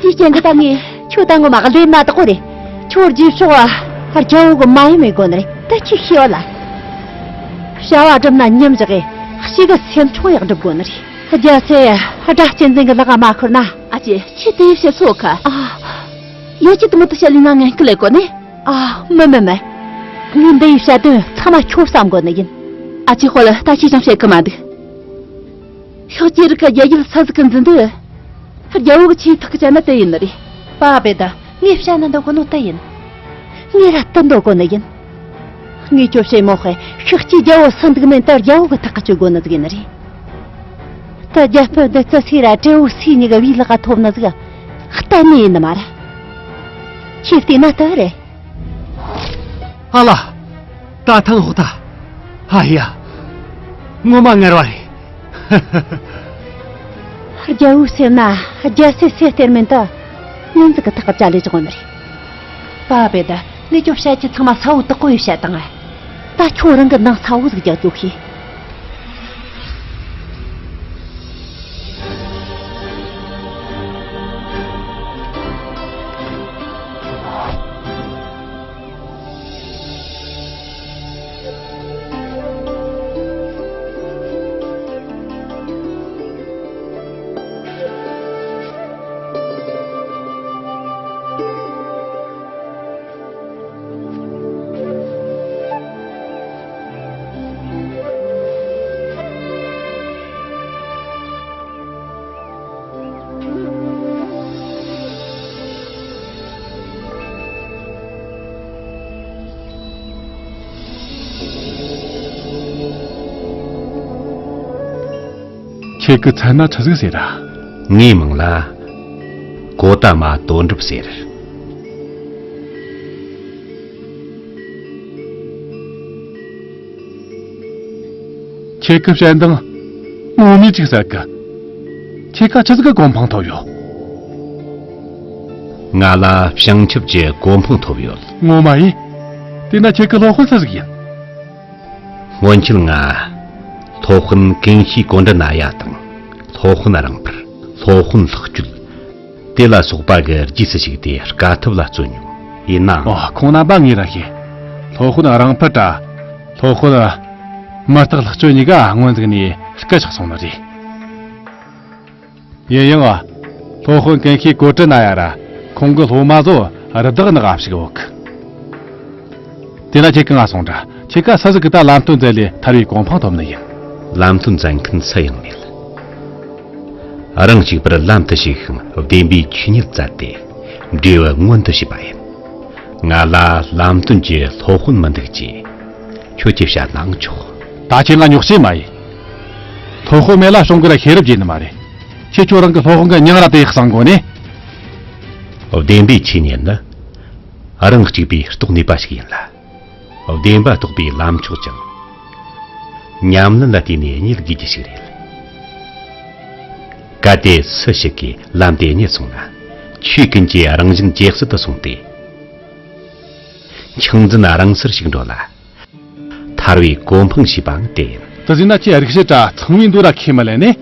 དེའི་རྐྱེན་གྱིས་ད་ངས་ཁྱོད་ད་ངོ་མ་ལས་མ་དག་གོ་རེད། ཁྱོད་རྗེས་ཕྱོགས་རྒྱལ་བོ་གི་མ་ཡི་མེད་དགོ་ནི་རེད། ད་ཁྱི་ཤེས་བ་ལ། བྱ་བ་སྒྲུབ་ན་ཉམས་བཞག་གི། ཤི་གི་སེམས་ཆུང་ཡག་སྒྲུབ་དགོ་ནི་རེད། རྒྱལ་སྲས་སྒྲ་གཅན་འཛིན་གྱི་ལག་ག་མ་ཁུར་ན། ཨ་ཅེ་ཁྱི་དེ་བཤད་སོ་ཁ། ཨ། ཡ་ཁྱི་དུ་མོ་དུ་བཤད་ལི་ང་ངན་སྐུ་ལས་གོ་ནི། ཨ། མི་མི་མི། ངས་འདི་ཡི་བཤད་དོན་ཚང་མ་ཁྱོད་བསམ་དགོས་ནི་ཡིན། ཨ་ཅེ་དཔལ་ད་ཁྱི་ཅང་བཤད་གི་མ་འདུག་ཤག་ཅེ་རི་ཁ་རྒྱལ་ཡུལ་ས་ཟིག་གི་འཛིན་དུས། རྒྱལ་བོ་གི་ཆེས་ཐག་གི་བཅད་ན་དེ་ཡིན་ནི་རེད། པ་བེ་ད་ངས་བཤད་ན་འདོད་གོ་ནོ་དེ་ཡིན། ངས་ར་དེ་འདོད་གོ་ནི་ཡིན། ངས་ཁྱོད་བཤད་མོ་ཧེ་ཤག་ཅེ་རྒྱལ་བོ་སུ་འདུག་མིན་ད་རྒྱལ་བོ་གི་ཐག་གི་གཅོད་དགོ་ནི་ཟིག་ཡིན་ནི་རེད། ད་རྒྱལ་པོ་འདི་ཙི་སི་ར་དྲེའུ་སི་གཉིས་ཀ་བའི་ལག་ག་ཐོབ་ནི་ཟིག་གཏན་ནས་ཡིན་ནི་མ་རེད། ཁྱེད་བལྟས་ན་ལྟ་རེད། ཨ་ལ། ད་ཐང་ཧོ་ད། ཨ་ཡ། ངོ་མ་ངར་བ་རེད། རྒྱལ་བོའི་སེམས་ན་རྒྱལ་སྲས་སྲས་སྟེར་མིན་ད། ཉིན་ཟིག་གི་ཐག་གཅོད་ལས་ཆོག་ནི་རེད། པ་བེ་ད་ངས་ཁྱོད་བཤད་ཀྱི་ཚང་མ་ས་བོ་དག་གོ་ཡི་བཤད་དང་། ད་ཁྱོད་རང་གི་ནང་ས་བོ་ཟིག་རྒྱག་རྒྱུ་ཤེས། ཁྱེད་ཀྱི་མཚན་ན་ཆི་ཟིག་ཟེར་ར། ངའི་མིང་ལ་གོ་ཏ་མ་དོན་གྲུབ་ཟེར། ཁྱེད་ཀྱི་བཤད་འདང་ངོ་མས་ཅིག་ཟེར་གི། ཁྱེད་ཀ་ཆི་ཟིག་གི་གོ་འཕང་ཐོབ་ཡོད། ང་ལ་བྱང་ཆུབ་ཀྱི་གོ་འཕང་ཐོབ་ཡོད། ངོ་མ་ཡིན། དེས་ན་ཁྱེད་ཀྱི་སློབ་དཔོན་སུ་ཟིག་ཡིན། སྔོན་ཆད་ང་སློབ་དཔོན་ཀུན་ཤེས་ཀོ་འདྲ་ན་ཡ་དང་། སློབ་དཔོན་རིང་འཕར། སློབ་དཔོན་ལྷག་སྤྱོད། དེ་ལ་སོགས་པ་གི་རྗེས་སུ་ཞུགས་ཏེ་དཀའ་ཐུབ་ལ་བརྩོན་མྱོང་། ཡིན་ནའང་། ཨོ། ཁོང་རྣམ་པ་ངས་ར་ཤེས། སློབ་དཔོན་རིང་འཕར་དྲ། སློབ་དཔོན་མུ་སྟེགས་ལྷག་སྤྱོད་གཉིས་ཀ་སྔོན་ཟིག་ནས་སྐུ་གཤེགས་སོང་ནི་རེད། ཡིན་ཡང་། སློབ་དཔོན་ཀུན་ཤེས་ཀོ་ཀྲི་ན་ཡ་ར་ཁོང་གི་སློབ་མ་ཚོ་རི་དྭགས་ནག་ཞིག་ཡོད་གི། དེ་ན་ཁྱེད་ཀྱི་ང་སོང་དྲ། ཁྱེད་ཀ་ས་ཟིག་གི་ད་ལམ་སྟོན་མཛད་ལས་ཐར་བའི་གོ་འཕང་ཐོབ་ནི་ཡིན། ལམ་སྟོན་མཛད་མཁན་སུ་ཡང་མེད། རང་གཅིག་པུར་ལམ་དུ་ཞུགས་ཤིང་བདེན་པའི་ཆོས་ཉིད་བཙལ་ཏེ་འབྲས་བུ་མངོན་དུ་བྱས་པ་ཡིན། ང་ལ་ལམ་སྟོན་གྱི་སློབ་དཔོན་མི་འདུག་ཅེས་ཁྱོད་ཀྱིས་བཤད་ནའང་ཆོག་ད་ཁྱེད་ང་ཉོག་བཤད་མ་ཡིན། སློབ་དཔོན་མེད་ལ་བྱུང་གི་ལ་ཤེས་རབ་བརྗེད་ནི་མ་རེད། ཁྱེད་ཁྱོད་རང་གི་སློབ་དཔོན་གི་མྱིང་ར་དེ་ཡག་གསང་གོ་ནས། བདེན་པའི་ཆོས་ཉིད་ནི་རང་གཅིག་པུའི་རྟོགས་ནུས་པ་ཞིག་ཡིན་ལ། བདེན་པ་རྟོགས་པའི་ལམ་མཆོག་ཀྱང་ཉམས་ལེན་ལ་བརྟེན་ནས་རྙེད་དགོས་རྒྱུ་ཞིག་རེད། གལ་ཏེ་སུ་ཞིག་གིས་ལམ་དེ་རྙེད་སོང་ན། ཆོས་ཀུན་གྱི་རང་བཞིན་ཇེ་གསལ་དུ་སོང་སྟེ། འཆིང་འཛིན་རང་སར་ཞིག་འགྲོ་ལ། ཐར་བའི་གོ་འཕང་ཞེས་པའང་དེ་ཡིན། དེ་ཟིན་ན་ཁྱེད་རིག་བྱེད་དྲ་ཚང་མའི་འདུ་ར་ཁས་མི་ལེན་ནས།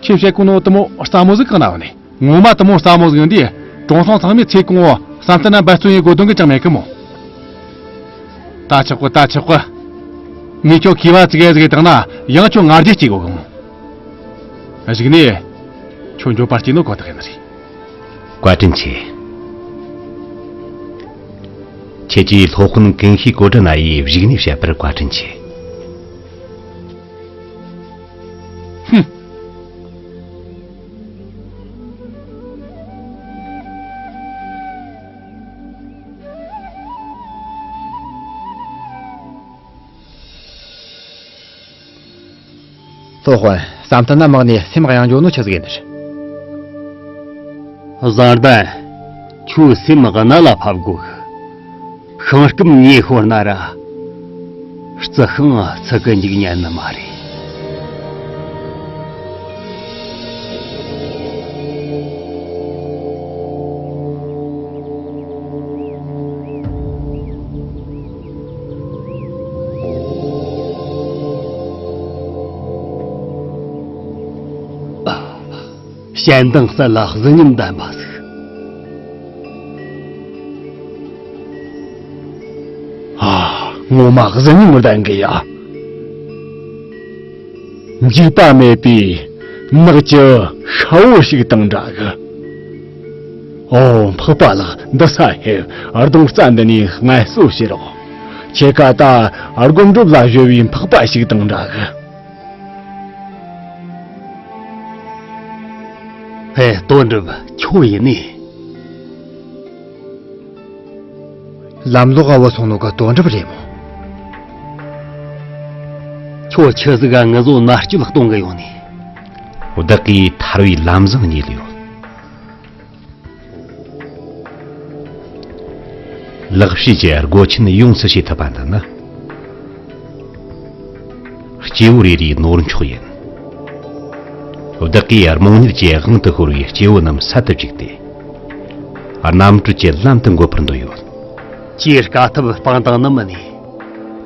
ཁྱེད་བཤད་གོ་ནོ་དེ་མོ་རྩ་མོ་ཟིག་གང་ན་བ་ནས། ངོ་མ་དེ་མོ་རྩ་མོ་ཟིག་ཡིན་དུས་གྲོང་ཚང་ཚང་མའི་ཚེ་གང་བོ་བསམ་གཏན་ན་འབད་བརྩོན་ཡེད་དགོས་དོན་གི་ཅང་མེད་གི་མོ། ད་ཆོག་གི་ད་ཆོག་གི། ངས་ཁྱོད་གུས་པ་ཙིག་གེ་ཟིག་བཏང་ན་ཡང་ཁྱོད་ང་རྒྱལ་སྐྱེ་གོ་གི་མོ། གཞུག་ནས་ཁྱོད་འགྱོད་པ་སྐྱེ་ནོ་ཁོ་ཐག་ཡིན་ནི་རེད། བཀའ་དྲིན་ཆེ། ཁྱེད་ཀྱིས་སློབ་དཔོན་ཀུན་ཤེས་གོ་ཏྲི་ན་ཡི་བཞུགས་གནས་བཤད་པར་བཀའ་དྲིན་ཆེ། ཧུམ། སློབ་དཔོན། བསམ་གཏན་ན་དམག་ནས་སེམས་གཡེང་འགྱོ་ནོ་ཆི་ཟིག་ཡིན་ནི་རེད། བཟང་ལྡན། ཁྱོད་སེམས་གནད་ལ་ཕབ་དགོས། ཤིང་སྐམ་ཉེ་ཤོར་ན་ར། རྩི་ཤིང་ཚིག་གི་འཇིག་ཉན་ནི་མ་རེད། ཞལ་མདངས་གསལ་ལ་གཟི་ཉམས་ལྡན་པ་ཟིག། ཨ། ངོ་མ་གཟི་ཉམས་ལྡན་གི་ཡ། འཇིགས་པ་མེད་པའི་ནགས་ཀྱི་ཤྭ་བོ་ཞིག་དང་འདྲ་གི། ཨོ། འཕགས་པ་ལགས། འདི་ས་ཧེབ། གདུང་རྩ་འདི་ནས་ངལ་གསོ་བྱེད་རོགས། ཁྱེད་ཀ་ད་སྒོམ་སྒྲུབ་ལ་གཞོལ་བའི་འཕགས་པ་ཞིག་དང་འདྲ་གི། ཧེ། དོན་གྲུབ། ཁྱོད་ཡིན་ནི། ལམ་ལོག་ག་བུད་སོང་ནོ་གི་དོན་གྲུབ་རེད་མོ། ཁྱོད་ཆི་ཟིག་ག་ངུ་བཟོ་མནར་གཅོད་གཏོང་གི་ཡོང་ནི། བདག་གིས་ཐར་བའི་ལམ་བཟང་རྙེད་ཡོད། ལེགས་བཤད་ཀྱི་སྒོ་ཆེན་ཡོངས་སུ་ཕྱེ་ཐུབ་པ་འདི་ནི། སྐྱེ་བོ་རེ་རེའི་ནོར་མཆོག་ཡིན། བདག་གིས་རྨོངས་གཉིད་ཀྱི་དབང་དུ་ཤོར་བའི་སྐྱེ་བོ་རྣམས་སད་དུ་བཅུག་སྟེ། རྣམ་གྲོལ་གྱི་ལམ་དུ་འགོད་པར་འདོད་ཡོད། ཁྱེད་དཀའ་ཐུབ་སྤངས་བཏང་ནི་མིན་ནི།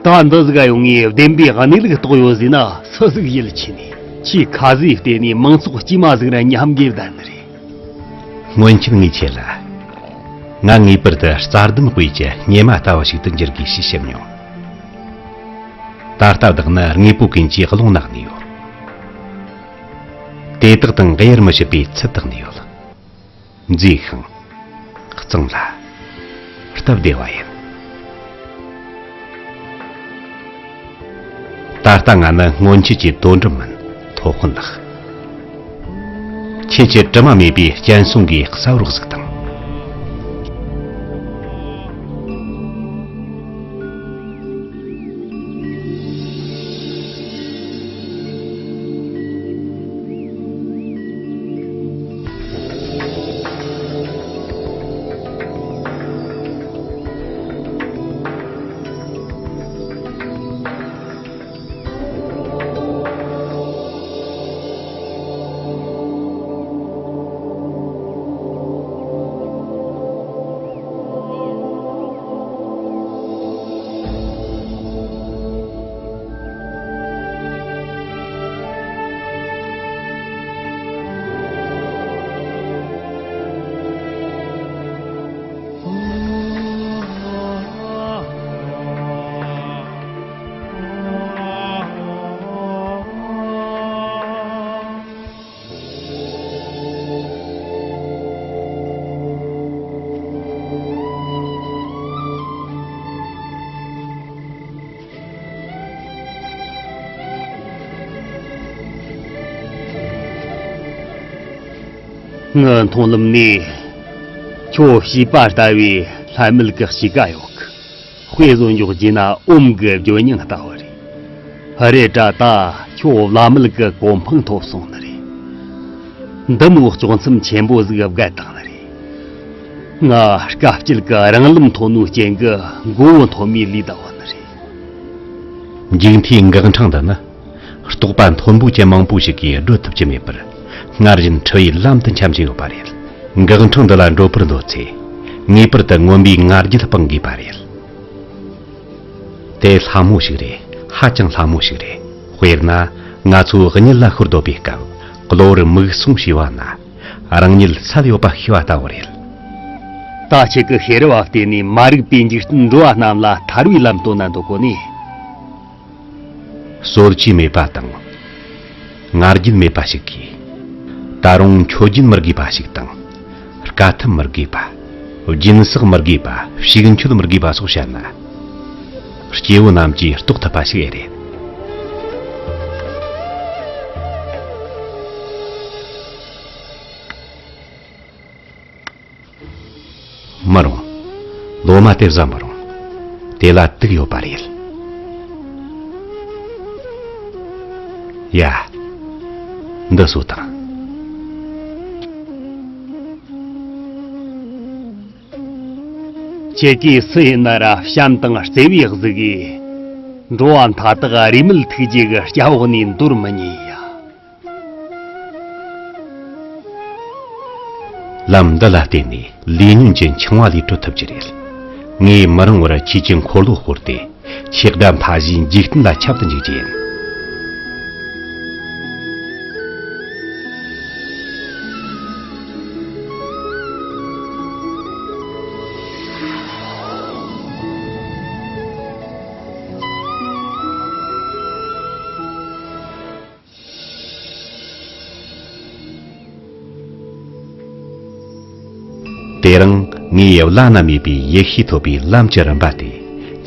ད་འདི་ཟིག་ག་ཡོང་ངས་བདེན་པའི་གནས་ལུགས་རྟོགས་ཡོད་ཟེར་ན་སུ་ཟིག་ཡིད་ཆེས་ནི། ཁྱེད་ཁ་ཟས་བལྟས་ནས་མང་ཚོགས་དཀྱུས་མ་ཟིག་ར་ཉམས་དགོས་བསྡད་ནི་རེད། སྔོན་ཆད་ངས་ཁྱེད་ལ། ང་ངེས་པར་དུ་རྩྭ་ལྡུམ་དཔེ་གྱི་སྙེ་མ་ལྟ་བུ་ཞིག་ཏུ་འགྱུར་དགོས་ཞེས་བཤད་མྱོང་། ད་ལྟ་བདག་ནི་དངོས་པོ་ཀུན་གྱི་རླུང་ནག་ནས་ཡོད། དེ་དག་དང་དབྱེར་མི་ཕྱེད་པའི་ཚུལ་དག་ནས་ཡོད། མཛེས་ཤིང་། གཙང་ལ། སྟབས་བདེ་བ་ཡིན། ད་ལྟ་ང་ནི་སྔོན་ཆད་ཀྱི་དོན་གྲུབ་མིན། སློབ་དཔོན་ལགས། ཁྱེད་ཀྱི་དྲི་མ་མེད་པའི་སྤྱན་ཟུང་གིས་གསལ་བོར་གཟིགས་དང་། ངའི་མཐོང་ལམ་ནས། ཁྱོད་བྱིས་པ་ལྟ་བུའི་ལྷད་མེད་ཀྱི་གཤིས་ཀ་ཡོད་གི། དཔེ་བཟོ་འཇོག་རྒྱུ་ན་ཨོམ་གྱི་བརྗོད་སྙིང་ལྟ་བུ་རེད། རེད་དྲ་ད་ཁྱོད་བླ་མེད་ཀྱི་གོ་འཕང་ཐོབ་སོང་ནི་རེད། འདི་མོ་ལྕོགས་མཚམས་ཆེན་པོ་ཟིག་བརྒལ་བཏང་ནི་རེད། ང་དཀའ་སྤྱད་ཀྱི་རང་ལམ་ཐོན་ནོའི་རྐྱེན་གྱིས་མགོ་བོ་འཐོམ་མི་ལུས་ལྟ་བུ་ནི་རེད། མཇུག་མཐའི་འགག་འཕྲང་འདི་ནི། རྟོགས་པ་མཐོན་པོ་ཅན་མང་པོ་ཞིག་གིས་བགྲོད་ཐུབ་ཀྱི་མེད་པར། སྔར་བཞིན་འཁྲུལ་བའི་ལམ་དུ་འཁྱམས་ཀྱི་ཡོད་པ་རེད། འགག་འཕྲང་འདི་ལ་འགྲོ་བར་འདོད་ཚེ། ངེས་པར་དུ་མངོན་པའི་ང་རྒྱལ་སྤང་དགོས་པ་རེད། དེ་སླ་མོ་ཞིག་རེད། ཧ་ཅང་སླ་མོ་ཞིག་རེད། དཔེར་ན། ང་ཚོ་གཉིད་ལ་ཤོར་སྡོད་པའི་སྐབས། གློ་བུར་མིག་ཟུང་ཕྱེ་བ་ན། རང་ཉིད་སད་ཡོད་པ་ཤེས་པ་ལྟ་བུ་རེད། ད་ཁྱེད་ཀྱི་ཤེས་རབ་བ་བལྟས་ནས་མ་རིག་པའི་འཇིག་རྟེན་འགྲོ་བ་རྣམས་ལ་ཐར་བའི་ལམ་སྟོན་ན་འདོད་གོ་ནི། གསོད་བྱེད་མེད་པ་དང་། ང་རྒྱལ་མེད་པ་ཞིག་གིས། ད་རུང་མཆོད་རྒྱུན་མི་དགོས་པ་ཞིག་དང་། དཀའ་ཐུབ་མི་དགོས་པ། སྦྱིན་སྲེག་མི་དགོས་པ། ཕྱུགས་མཆོད་མི་དགོས་པ་སོགས་བཤད་ན། སྐྱེ་བོ་རྣམས་ཀྱིས་རྟོགས་ཐུབ་པ་ཞིག་ཨེ་རེད། མི་རུང་། ལོ་མ་དེ་བཟའ་མི་རུང་། དེ་ལ་དུག་ཡོད་པ་རེད། ཡ། འདི་གསོ་དང་། ཁྱེད་ཀྱིས་སུ་ཡིན་ན་ར་བྱམས་དང་བརྩེ་བའི་གཟུགས་ཀྱིས། འགྲོ་བ་མཐའ་དག་རེས་མེད་ཐུགས་རྗེ་གི་སྐྱབས་འོག་ནས་འདོར་མི་ཉན་ཡ། ལམ་འདི་ལ་བརྟེན་ནས་ལས་ཉོན་གྱི་འཆིང་བ་ལས་གྲོལ་ཐུབ་ཀྱི་རེད། ངས་མི་རིང་བར་ཁྱེད་ཀྱི་འཁོར་ལོ་བསྐོར་ཏེ། ཁྱེད་དགྲ་མཐའ་བཞིའི་འཇིག་རྟེན་ལ་ཁྱབ་ཏུ་འཇུག་རྒྱུ་ཡིན། དེ་རིང་ངས་བླ་ན་མེད་པའི་ཡེ་ཤེས་ཐོབ་པའི་ལམ་གྱི་རིམ་པ་དེ་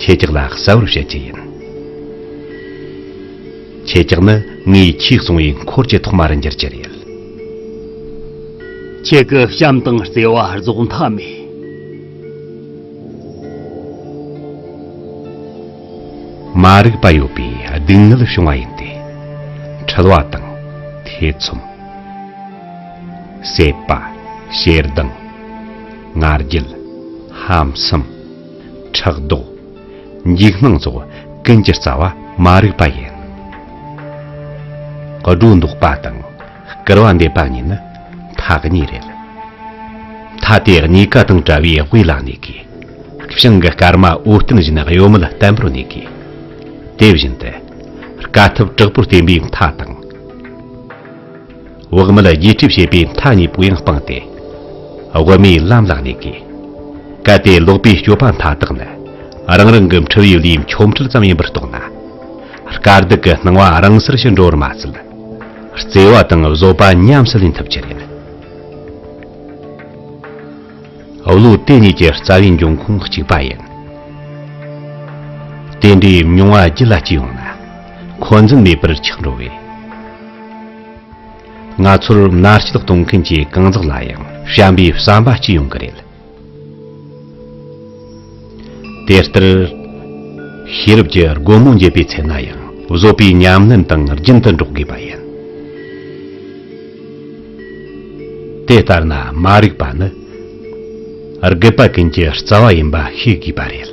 ཁྱེད་ཅག་ལ་གསལ་བོར་བཤད་ཀྱི་ཡིན། ཁྱེད་ཅག་ནི་ངས་ཁྱེད་གསུང་བའི་འཁོར་གྱི་ཐོག་མ་རུ་འགྱུར་གྱི་རེད། ཁྱེད་ཀྱི་བྱམས་དང་བརྩེ་བ་རྫོགས་མཐའ་མེད། མ་རིག་པ་ཡོད་པས་སྡུག་བསྔལ་བྱུང་བ་ཡིན་ཏེ། འཁྲུལ་བ་དང་། ཐེ་ཚོམ། སྲེད་པ། ཞེ་སྡང་། ང་རྒྱལ། ཧམ་སེམས། ཕྲག་དོག་འཇིགས་སྣང་སོགས་ཀུན་གྱི་རྩ་བ་མ་རིག་པ་ཡིན། སྒྲོ་འདོགས་པ་དང་སྐུར་བ་འདེབས་པ་གཉིས་ནི་མཐའ་གཉིས་རེད། མཐའ་དེ་གཉིས་ཀ་དང་བྲལ་བའི་དབུས་ལ་གནས་དགོས། བྱང་གི་སྐར་མ་འོད་སྟོན་བཞིན་གཡོ་མེད་བརྟན་པོར་གནས་དགོས། དེ་བཞིན་དུ། དཀའ་ཐུབ་དྲག་པོར་བརྟེན་པའི་མཐའ་དང་། བག་མེད་རྒྱས་སྤྲོས་བྱེད་པའི་མཐའ་གཉིས་པོ་ཡང་སྤངས་ཏེ། དབུ་མའི་ལམ་ལ་གནས་དགོས། གལ་ཏེ་ལོག་པའི་སྤྱོད་པ་མཐའ་དག་ནི། རང་རང་གི་འཁྲུལ་བའི་ལུས་ཆོ་འཕྲུལ་ཙམ་ཡིན་པར་རྟོགས་ན། དཀའ་སྡུག་གི་སྣང་བ་རང་སར་ཞི་འགྲོ་བར་མ་ཟད། བརྩེ་བ་དང་བཟོད་པ་ཉམས་སུ་ལེན་ཐུབ་ཀྱི་རེད། བློ་དེ་གཉིས་ཀྱི་རྩ་བའི་འབྱུང་ཁུངས་གཅིག་པ་ཡིན། དེ་འདྲའི་མྱོང་བ་རྒྱུད་ལ་སྐྱེས་ཡོང་ན། འཁོན་འཛིན་མེད་པར་ཆགས་འགྲོ་བས། ང་ཚོར་མནར་གཅོད་གཏོང་མཁན་གྱི་གང་ཟག་ལ་ཡང་བྱམས་པའི་བསམ་པ་སྐྱེ་ཡོང་གི་རེད། དེ་ལྟར། ཤེས་རབ་ཀྱི་སྒོ་མོ་འབྱེད་པའི་ཚེ་ན་ཡང་བཟོད་པའི་ཉམས་ལེན་དང་རྒྱུན་དུ་འགྲོགས་དགོས་པ་ཡིན། དེ་ལྟར་ན་མ་རིག་པ་ནི། རྒུད་པ་ཀུན་གྱི་རྩ་བ་ཡིན་པ་ཤེས་དགོས་པ་རེད།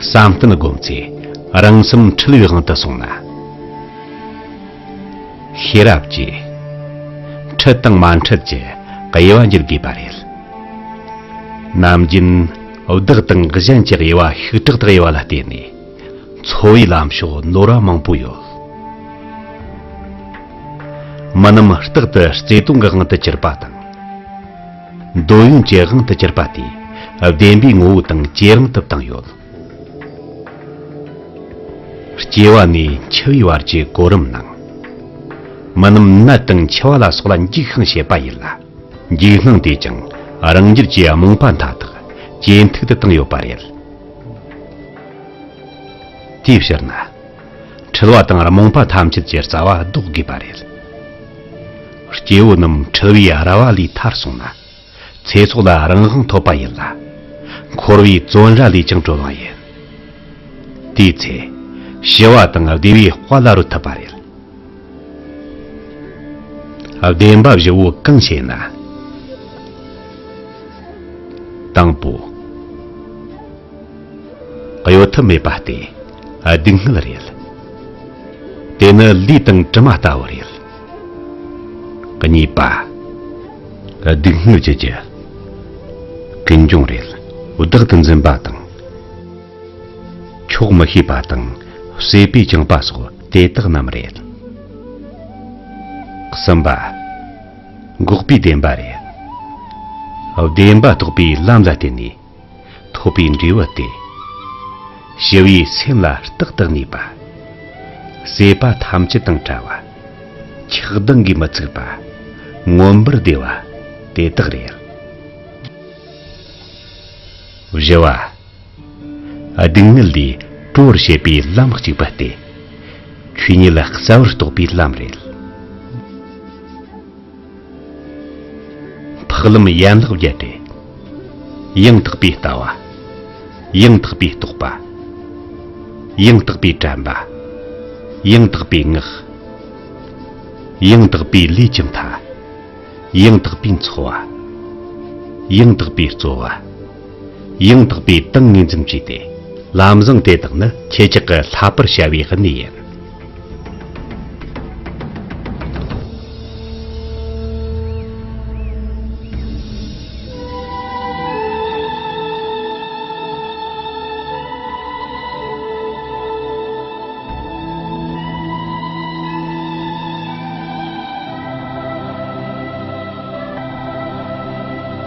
བསམ་གཏན་བསྒོམས་ཚེ་རང་སེམས་འཁྲུལ་བའི་དབང་དུ་སོང་ན། ཤེས་རབ་ཀྱིས། འཁྲུལ་དང་མ་འཁྲུལ་གྱི་དབྱེ་བ་འབྱེད་དགོས་པ་རེད། ནམ་རྒྱུན་བདག་དང་གཞན་གྱི་དབྱེ་བ་ཤུགས་དྲག་ཏུ་དབྱེ་བ་ལ་བརྟེན་ནས། འཚོ་བའི་ལམ་ཕྱོགས་ནོར་བ་མང་པོ་ཡོད། མི་རྣམས་རྟག་ཏུ་བརྩེ་དུང་གི་དབང་དུ་གྱུར་པ་དང་། འདོད་ཡོན་གྱི་དབང་དུ་གྱུར་པ་དེས་བདེན་པའི་ངོ་བོ་དང་ཇེ་རིང་དུ་བཏང་ཡོད། སྐྱེ་བ་ནས་འཆི་བའི་བར་གྱི་གོ་རིམ་ནང་། མི་རྣམས་ནད་དང་འཆི་བ་ལ་སོགས་ལ་འཇིགས་ཤིང་ཞེད་པ་ཡིན་ལ། འཇིགས་སྣང་དེས་ཀྱང་རང་རྒྱུད་ཀྱི་རྨོངས་པ་མཐའ་དག་ཇེ་མཐུག་ཏུ་བཏང་ཡོད་པ་རེད། དེའི་ཕྱིར་ན། འཁྲུལ་བ་དང་རྨོངས་པ་ཐམས་ཅད་ཀྱི་རྩ་བ་ཟློག་དགོས་པ་རེད། སྐྱེ་བོ་རྣམས་འཁྲུལ་བའི་ར་བ་ལས་ཐར་སོང་ན། ཚེ་སྲོག་ལ་རང་དབང་ཐོབ་པ་ཡིན་ལ། འཁོར་བའི་བཙོན་ར་ལས་ཀྱང་གྲོལ་བ་ཡིན། དེའི་ཚེ། ཞི་བ་དང་བདེ་བའི་དཔལ་ལ་རོལ་ཐུབ་པ་རེད། བདེན་པ་བཞི་བོ་གང་ཞེ་ན། དང་པོ། གཡོལ་ཐབས་མེད་པ་སྟེ། སྡུག་བསྔལ་རེད། དེ་ནི་ལུས་དང་གྲིབ་མ་ལྟ་བུ་རེད། གཉིས་པ། སྡུག་བསྔལ་གྱི་རྒྱུ། ཀུན་འབྱུང་རེད། བདག་ཏུ་འཛིན་པ་དང་། ཆོག་མི་ཤེས་པ་དང་། སྲེད་པས་བཅིངས་པ་སོགས་དེ་དག་རྣམས་རེད། གསུམ་པ། འགོག་པའི་བདེན་པ་རེད། བདེན་པ་རྟོགས་པའི་ལམ་ལ་བརྟེན་ནས་ཐོབ་པའི་འབྲས་བུ་སྟེ། ཞི་བའི་སེམས་ལ་རྟག་ཏུ་གནས་པ། སྲེད་པ་ཐམས་ཅད་དང་བྲལ་བ། ཆགས་སྡང་གིས་མི་ཚུགས་པ། མངོན་པར་བདེ་བ། དེ་དག་རེད། བཞི་བ། སྡུག་བསྔལ་ལས་གྲོལ་བར་བྱེད་པའི་ལམ་གཅིག་པ་སྟེ། ཆོས་ཉིད་ལ་གསལ་བར་རྟོགས་པའི་ལམ་རེད། འཕགས་ལམ་ཡན་ལག་བརྒྱད་དེ། ཡང་དག་པའི་ལྟ་བ། ཡང་དག་པའི་རྟོག་པ། ཡང་དག་པའི་དྲན་པ། ཡང་དག་པའི་ངག། ཡང་དག་པའི་ལུས་ཀྱི་མཐའ། ཡང་དག་པའི་འཚོ་བ། ཡང་དག་པའི་རྩོལ་བ། ཡང་དག་པའི་ཏིང་ངེ་འཛིན་བཅས་ཏེ། ལམ་བཟང་དེ་དག་ནི་ཁྱེད་ཅག་གི་བསླབ་པར་བྱ་བའི་གནས་ཡིན།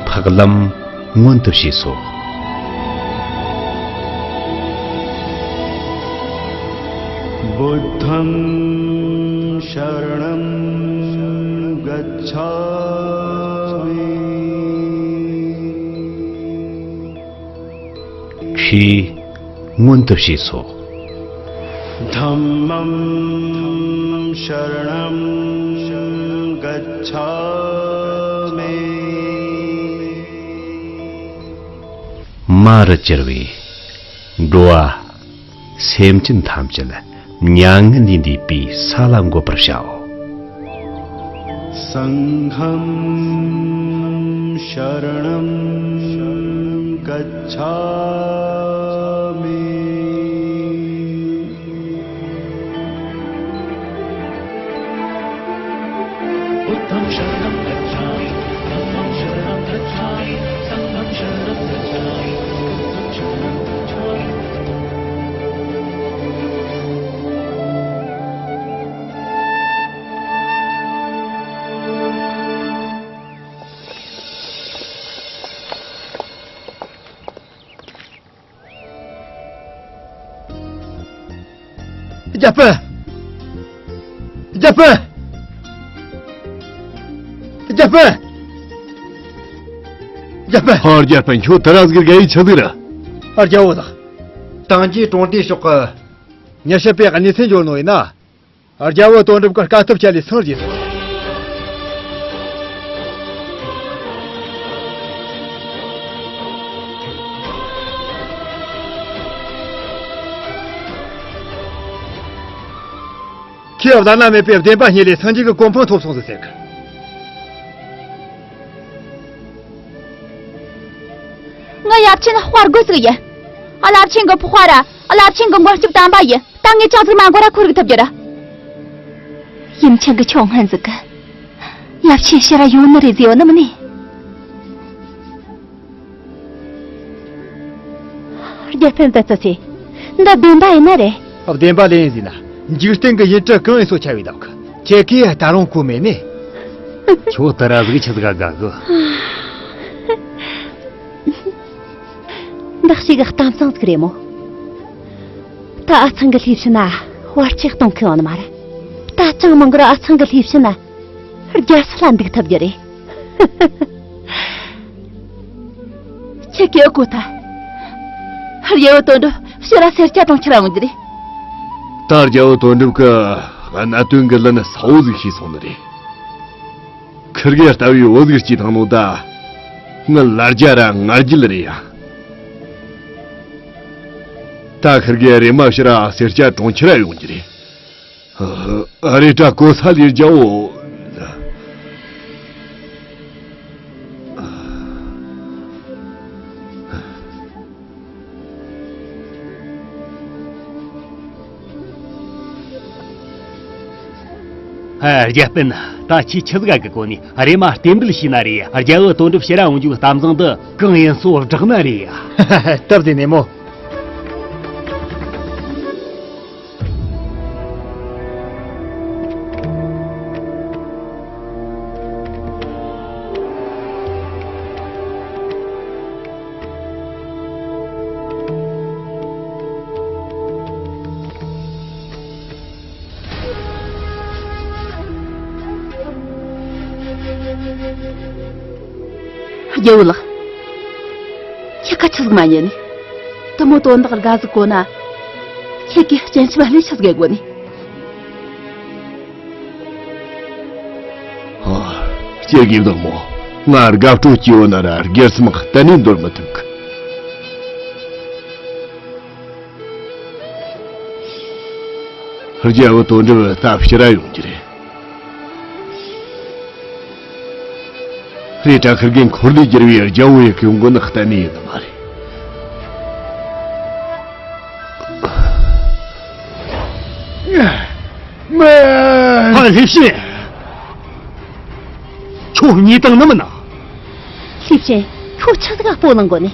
འཕགས་ལམ་མངོན་དུ་བྱས་སོ། बुद्धं शरणं गच्छामि। ཆོས་མངོན་དུ་བྱས་སོ། धम्मं शरणं गच्छामि। མ་རུ་གྱུར་པའི་འགྲོ་བ་སེམས་ཅན་ཐམས་ཅད་མྱ་ངན་ལས་འདས་པའི་ས་ལ་འགོད་པར་བྱའོ། सङ्घं शरणं गच्छामि। बुद्धं शरणं गच्छामि। धम्मं शरणं गच्छामि। सङ्घं शरणं गच्छामि। बुद्धं शरणं गच्छामि। རྒྱལ་པོ། རྒྱལ་པོ། རྒྱལ་པོ། རྒྱལ་པོ། ཧོ། རྒྱལ་པོ། ཁྱོད་དེ་ར་ཟིག་དགའ་ཡི་ཆི་ཟིག་རེད། རྒྱལ་པོ་ལགས། ཏང་ཅིའི་གྲོང་སྡེའི་ཕྱོགས་ཀྱི་མྱི་ཤི་པའི་གནས་ཚུལ་འབྱོར་ནོ་ཡིན་ན། རྒྱལ་པོ་དོན་གྲུབ་ཀྱིས་དཀའ་ཐུབ་བྱས་ལས་སངས་རྒྱས་སོང་། ཁྱེད་བླ་ན་མེད་པའི་བདེན་པ་རྙེད་ལས་སངས་རྒྱས་ཀྱི་གོ་འཕང་ཐོབ་སོང་ཟིག་ཟེར་གི། ངའི་ཡབ་ཆེན་དཔའ་རྒོད་ཟིག་ཡིན། རླབས་ཆེན་གྱི་ཕོགས་པ་ར་རླབས་ཆེན་གྱི་མགོན་སྐྱབས་དམ་པ་ཡིན། ད་ངས་ཅང་ཟིག་མ་འགོར་ར་ཁོ་རིག་ཐུབ་རྒྱུ་ར། ཡུམ་ཆེན་གྱིས་ཁྱོད་སྔོན་ཟིག་གི། ཡབ་ཆེན་ཕྱིར་ར་ཡོང་ནི་རེད་ཟེར་བ་ནི་མིན་ནི། རྒྱལ་ཕམ་དུ་བརྩི་ཆེ། འདི་བདེན་པ་ཡིན་ནི་རེད། བདེན་པ་ལས་ཡིན་ཟེར་ན། འཇིག་རྟེན་གྱི་ཡུལ་གྲུ་གང་ཡིན་སོ་ཆ་བའི་བདག་གི། ཁྱེད་ཀྱིས་ད་རུང་གོ་མེད་ནི། ཁྱོད་དེ་ར་ཟིག་ཆི་ཟིག་ག་དགའ་གི། འདི་ཞིག་གཏམ་བཟང་ཟིག་རེད་མོ། ད་ཨ་ཚང་གི་ལྷས་བྱིན་ན་བར་ཆད་གཏོང་མཁན་ཡོང་ནི་མ་རེད། ད་ཅང་མི་འགོར་ཨ་ཚང་གི་ལྷས་བྱིན་ན། རྒྱལ་སྲིད་ལ་འདུག་ཐུབ་རྒྱུ་རེད། ཁྱེད་ཀྱིས་གོ་ཐལ། རྒྱལ་བོ་དོན་གྲུབ་ཕྱིར་ར་སེར་སྐྱ་གྲོང་ཁྱེར་ར་འོང་རྒྱུ་རེད། ད་རྒྱལ་བོ་དོན་གྲུབ་ཀྱིས་གནད་དོན་གྱི་ལན་གསལ་བོ་ཟིག་ཤེས་སོང་ནི་རེད། ཁིར་གེ་ལྟ་བུའི་བུ་ཟིག་སྐྱེས་བཏང་ནོ་ད། ངའི་ལ་རྒྱ་ར་ང་རྒྱལ་རེད་ཡ། ད་ཁིར་གེ་རེམ་མ་ཕྱིར་ར་སེར་སྐྱ་གྲོང་ཁྱེར་ར་ཡོང་རྒྱུ་རེད། ཨ། རེད་དྲ་གོ་ས་ལས་རྒྱལ་བོ། ཨ། རྒྱལ་པོ། ད་ཁྱེད་ཆི་ཟིག་གི་གོ་ནས་རེམ་མ་རྟེན་འབྲེལ་བྱས་ན་རེད། རྒྱལ་བོ་དོན་གྲུབ་ཕྱིར་ར་འོང་རྒྱུའི་གཏམ་བཟང་འདི་གང་ཡིན་སོ་བསྒྲགས་ན་རེད་ཡ། སྟབས་བདེ་ནས་མོ། རྒྱལ་བོ་ལགས། ཁྱེད་ ཁ་ཆི་ཟིག་མ་ཉན་ནི། དུ་མོ་དོན་དག་དགའ་ཟིག་གོ་ན། ཁྱེད་ཀྱི་སྤྱན་ཆབ་ལས་ཆི་ཟིག་གོ་ནི། ཨ། སྐྱེ་དགེ་བདག་མོ། ང་དགའ་སྤྲོ་སྐྱེ་བོ་ན་ར་སྒེར་སེམས་གཏན་ནས་འདོར་མི་ཐུབ་གི། རྒྱལ་བུ་དོན་གྲུབ་ད་ཕྱིར་ར་ཡོང་རྒྱུ་རེད། རེད་དྲ་ཁིར་གེ་འཁོར་ལོས་བསྒྱུར་བའི་རྒྱལ་བོ་ཡི་གི་མགོ་ནག་གཏན་ནས་ཡིན་ནི་མ་རེད། མ། ཧ་ལེ་ཤི། ཁྱོད་ཉེས་དང་ནི་མིན་ན། ལྷས་བྱིན། ཁྱོད་ཆི་ཟིག་ག་སྤོ་ལངས་གོ་ནི།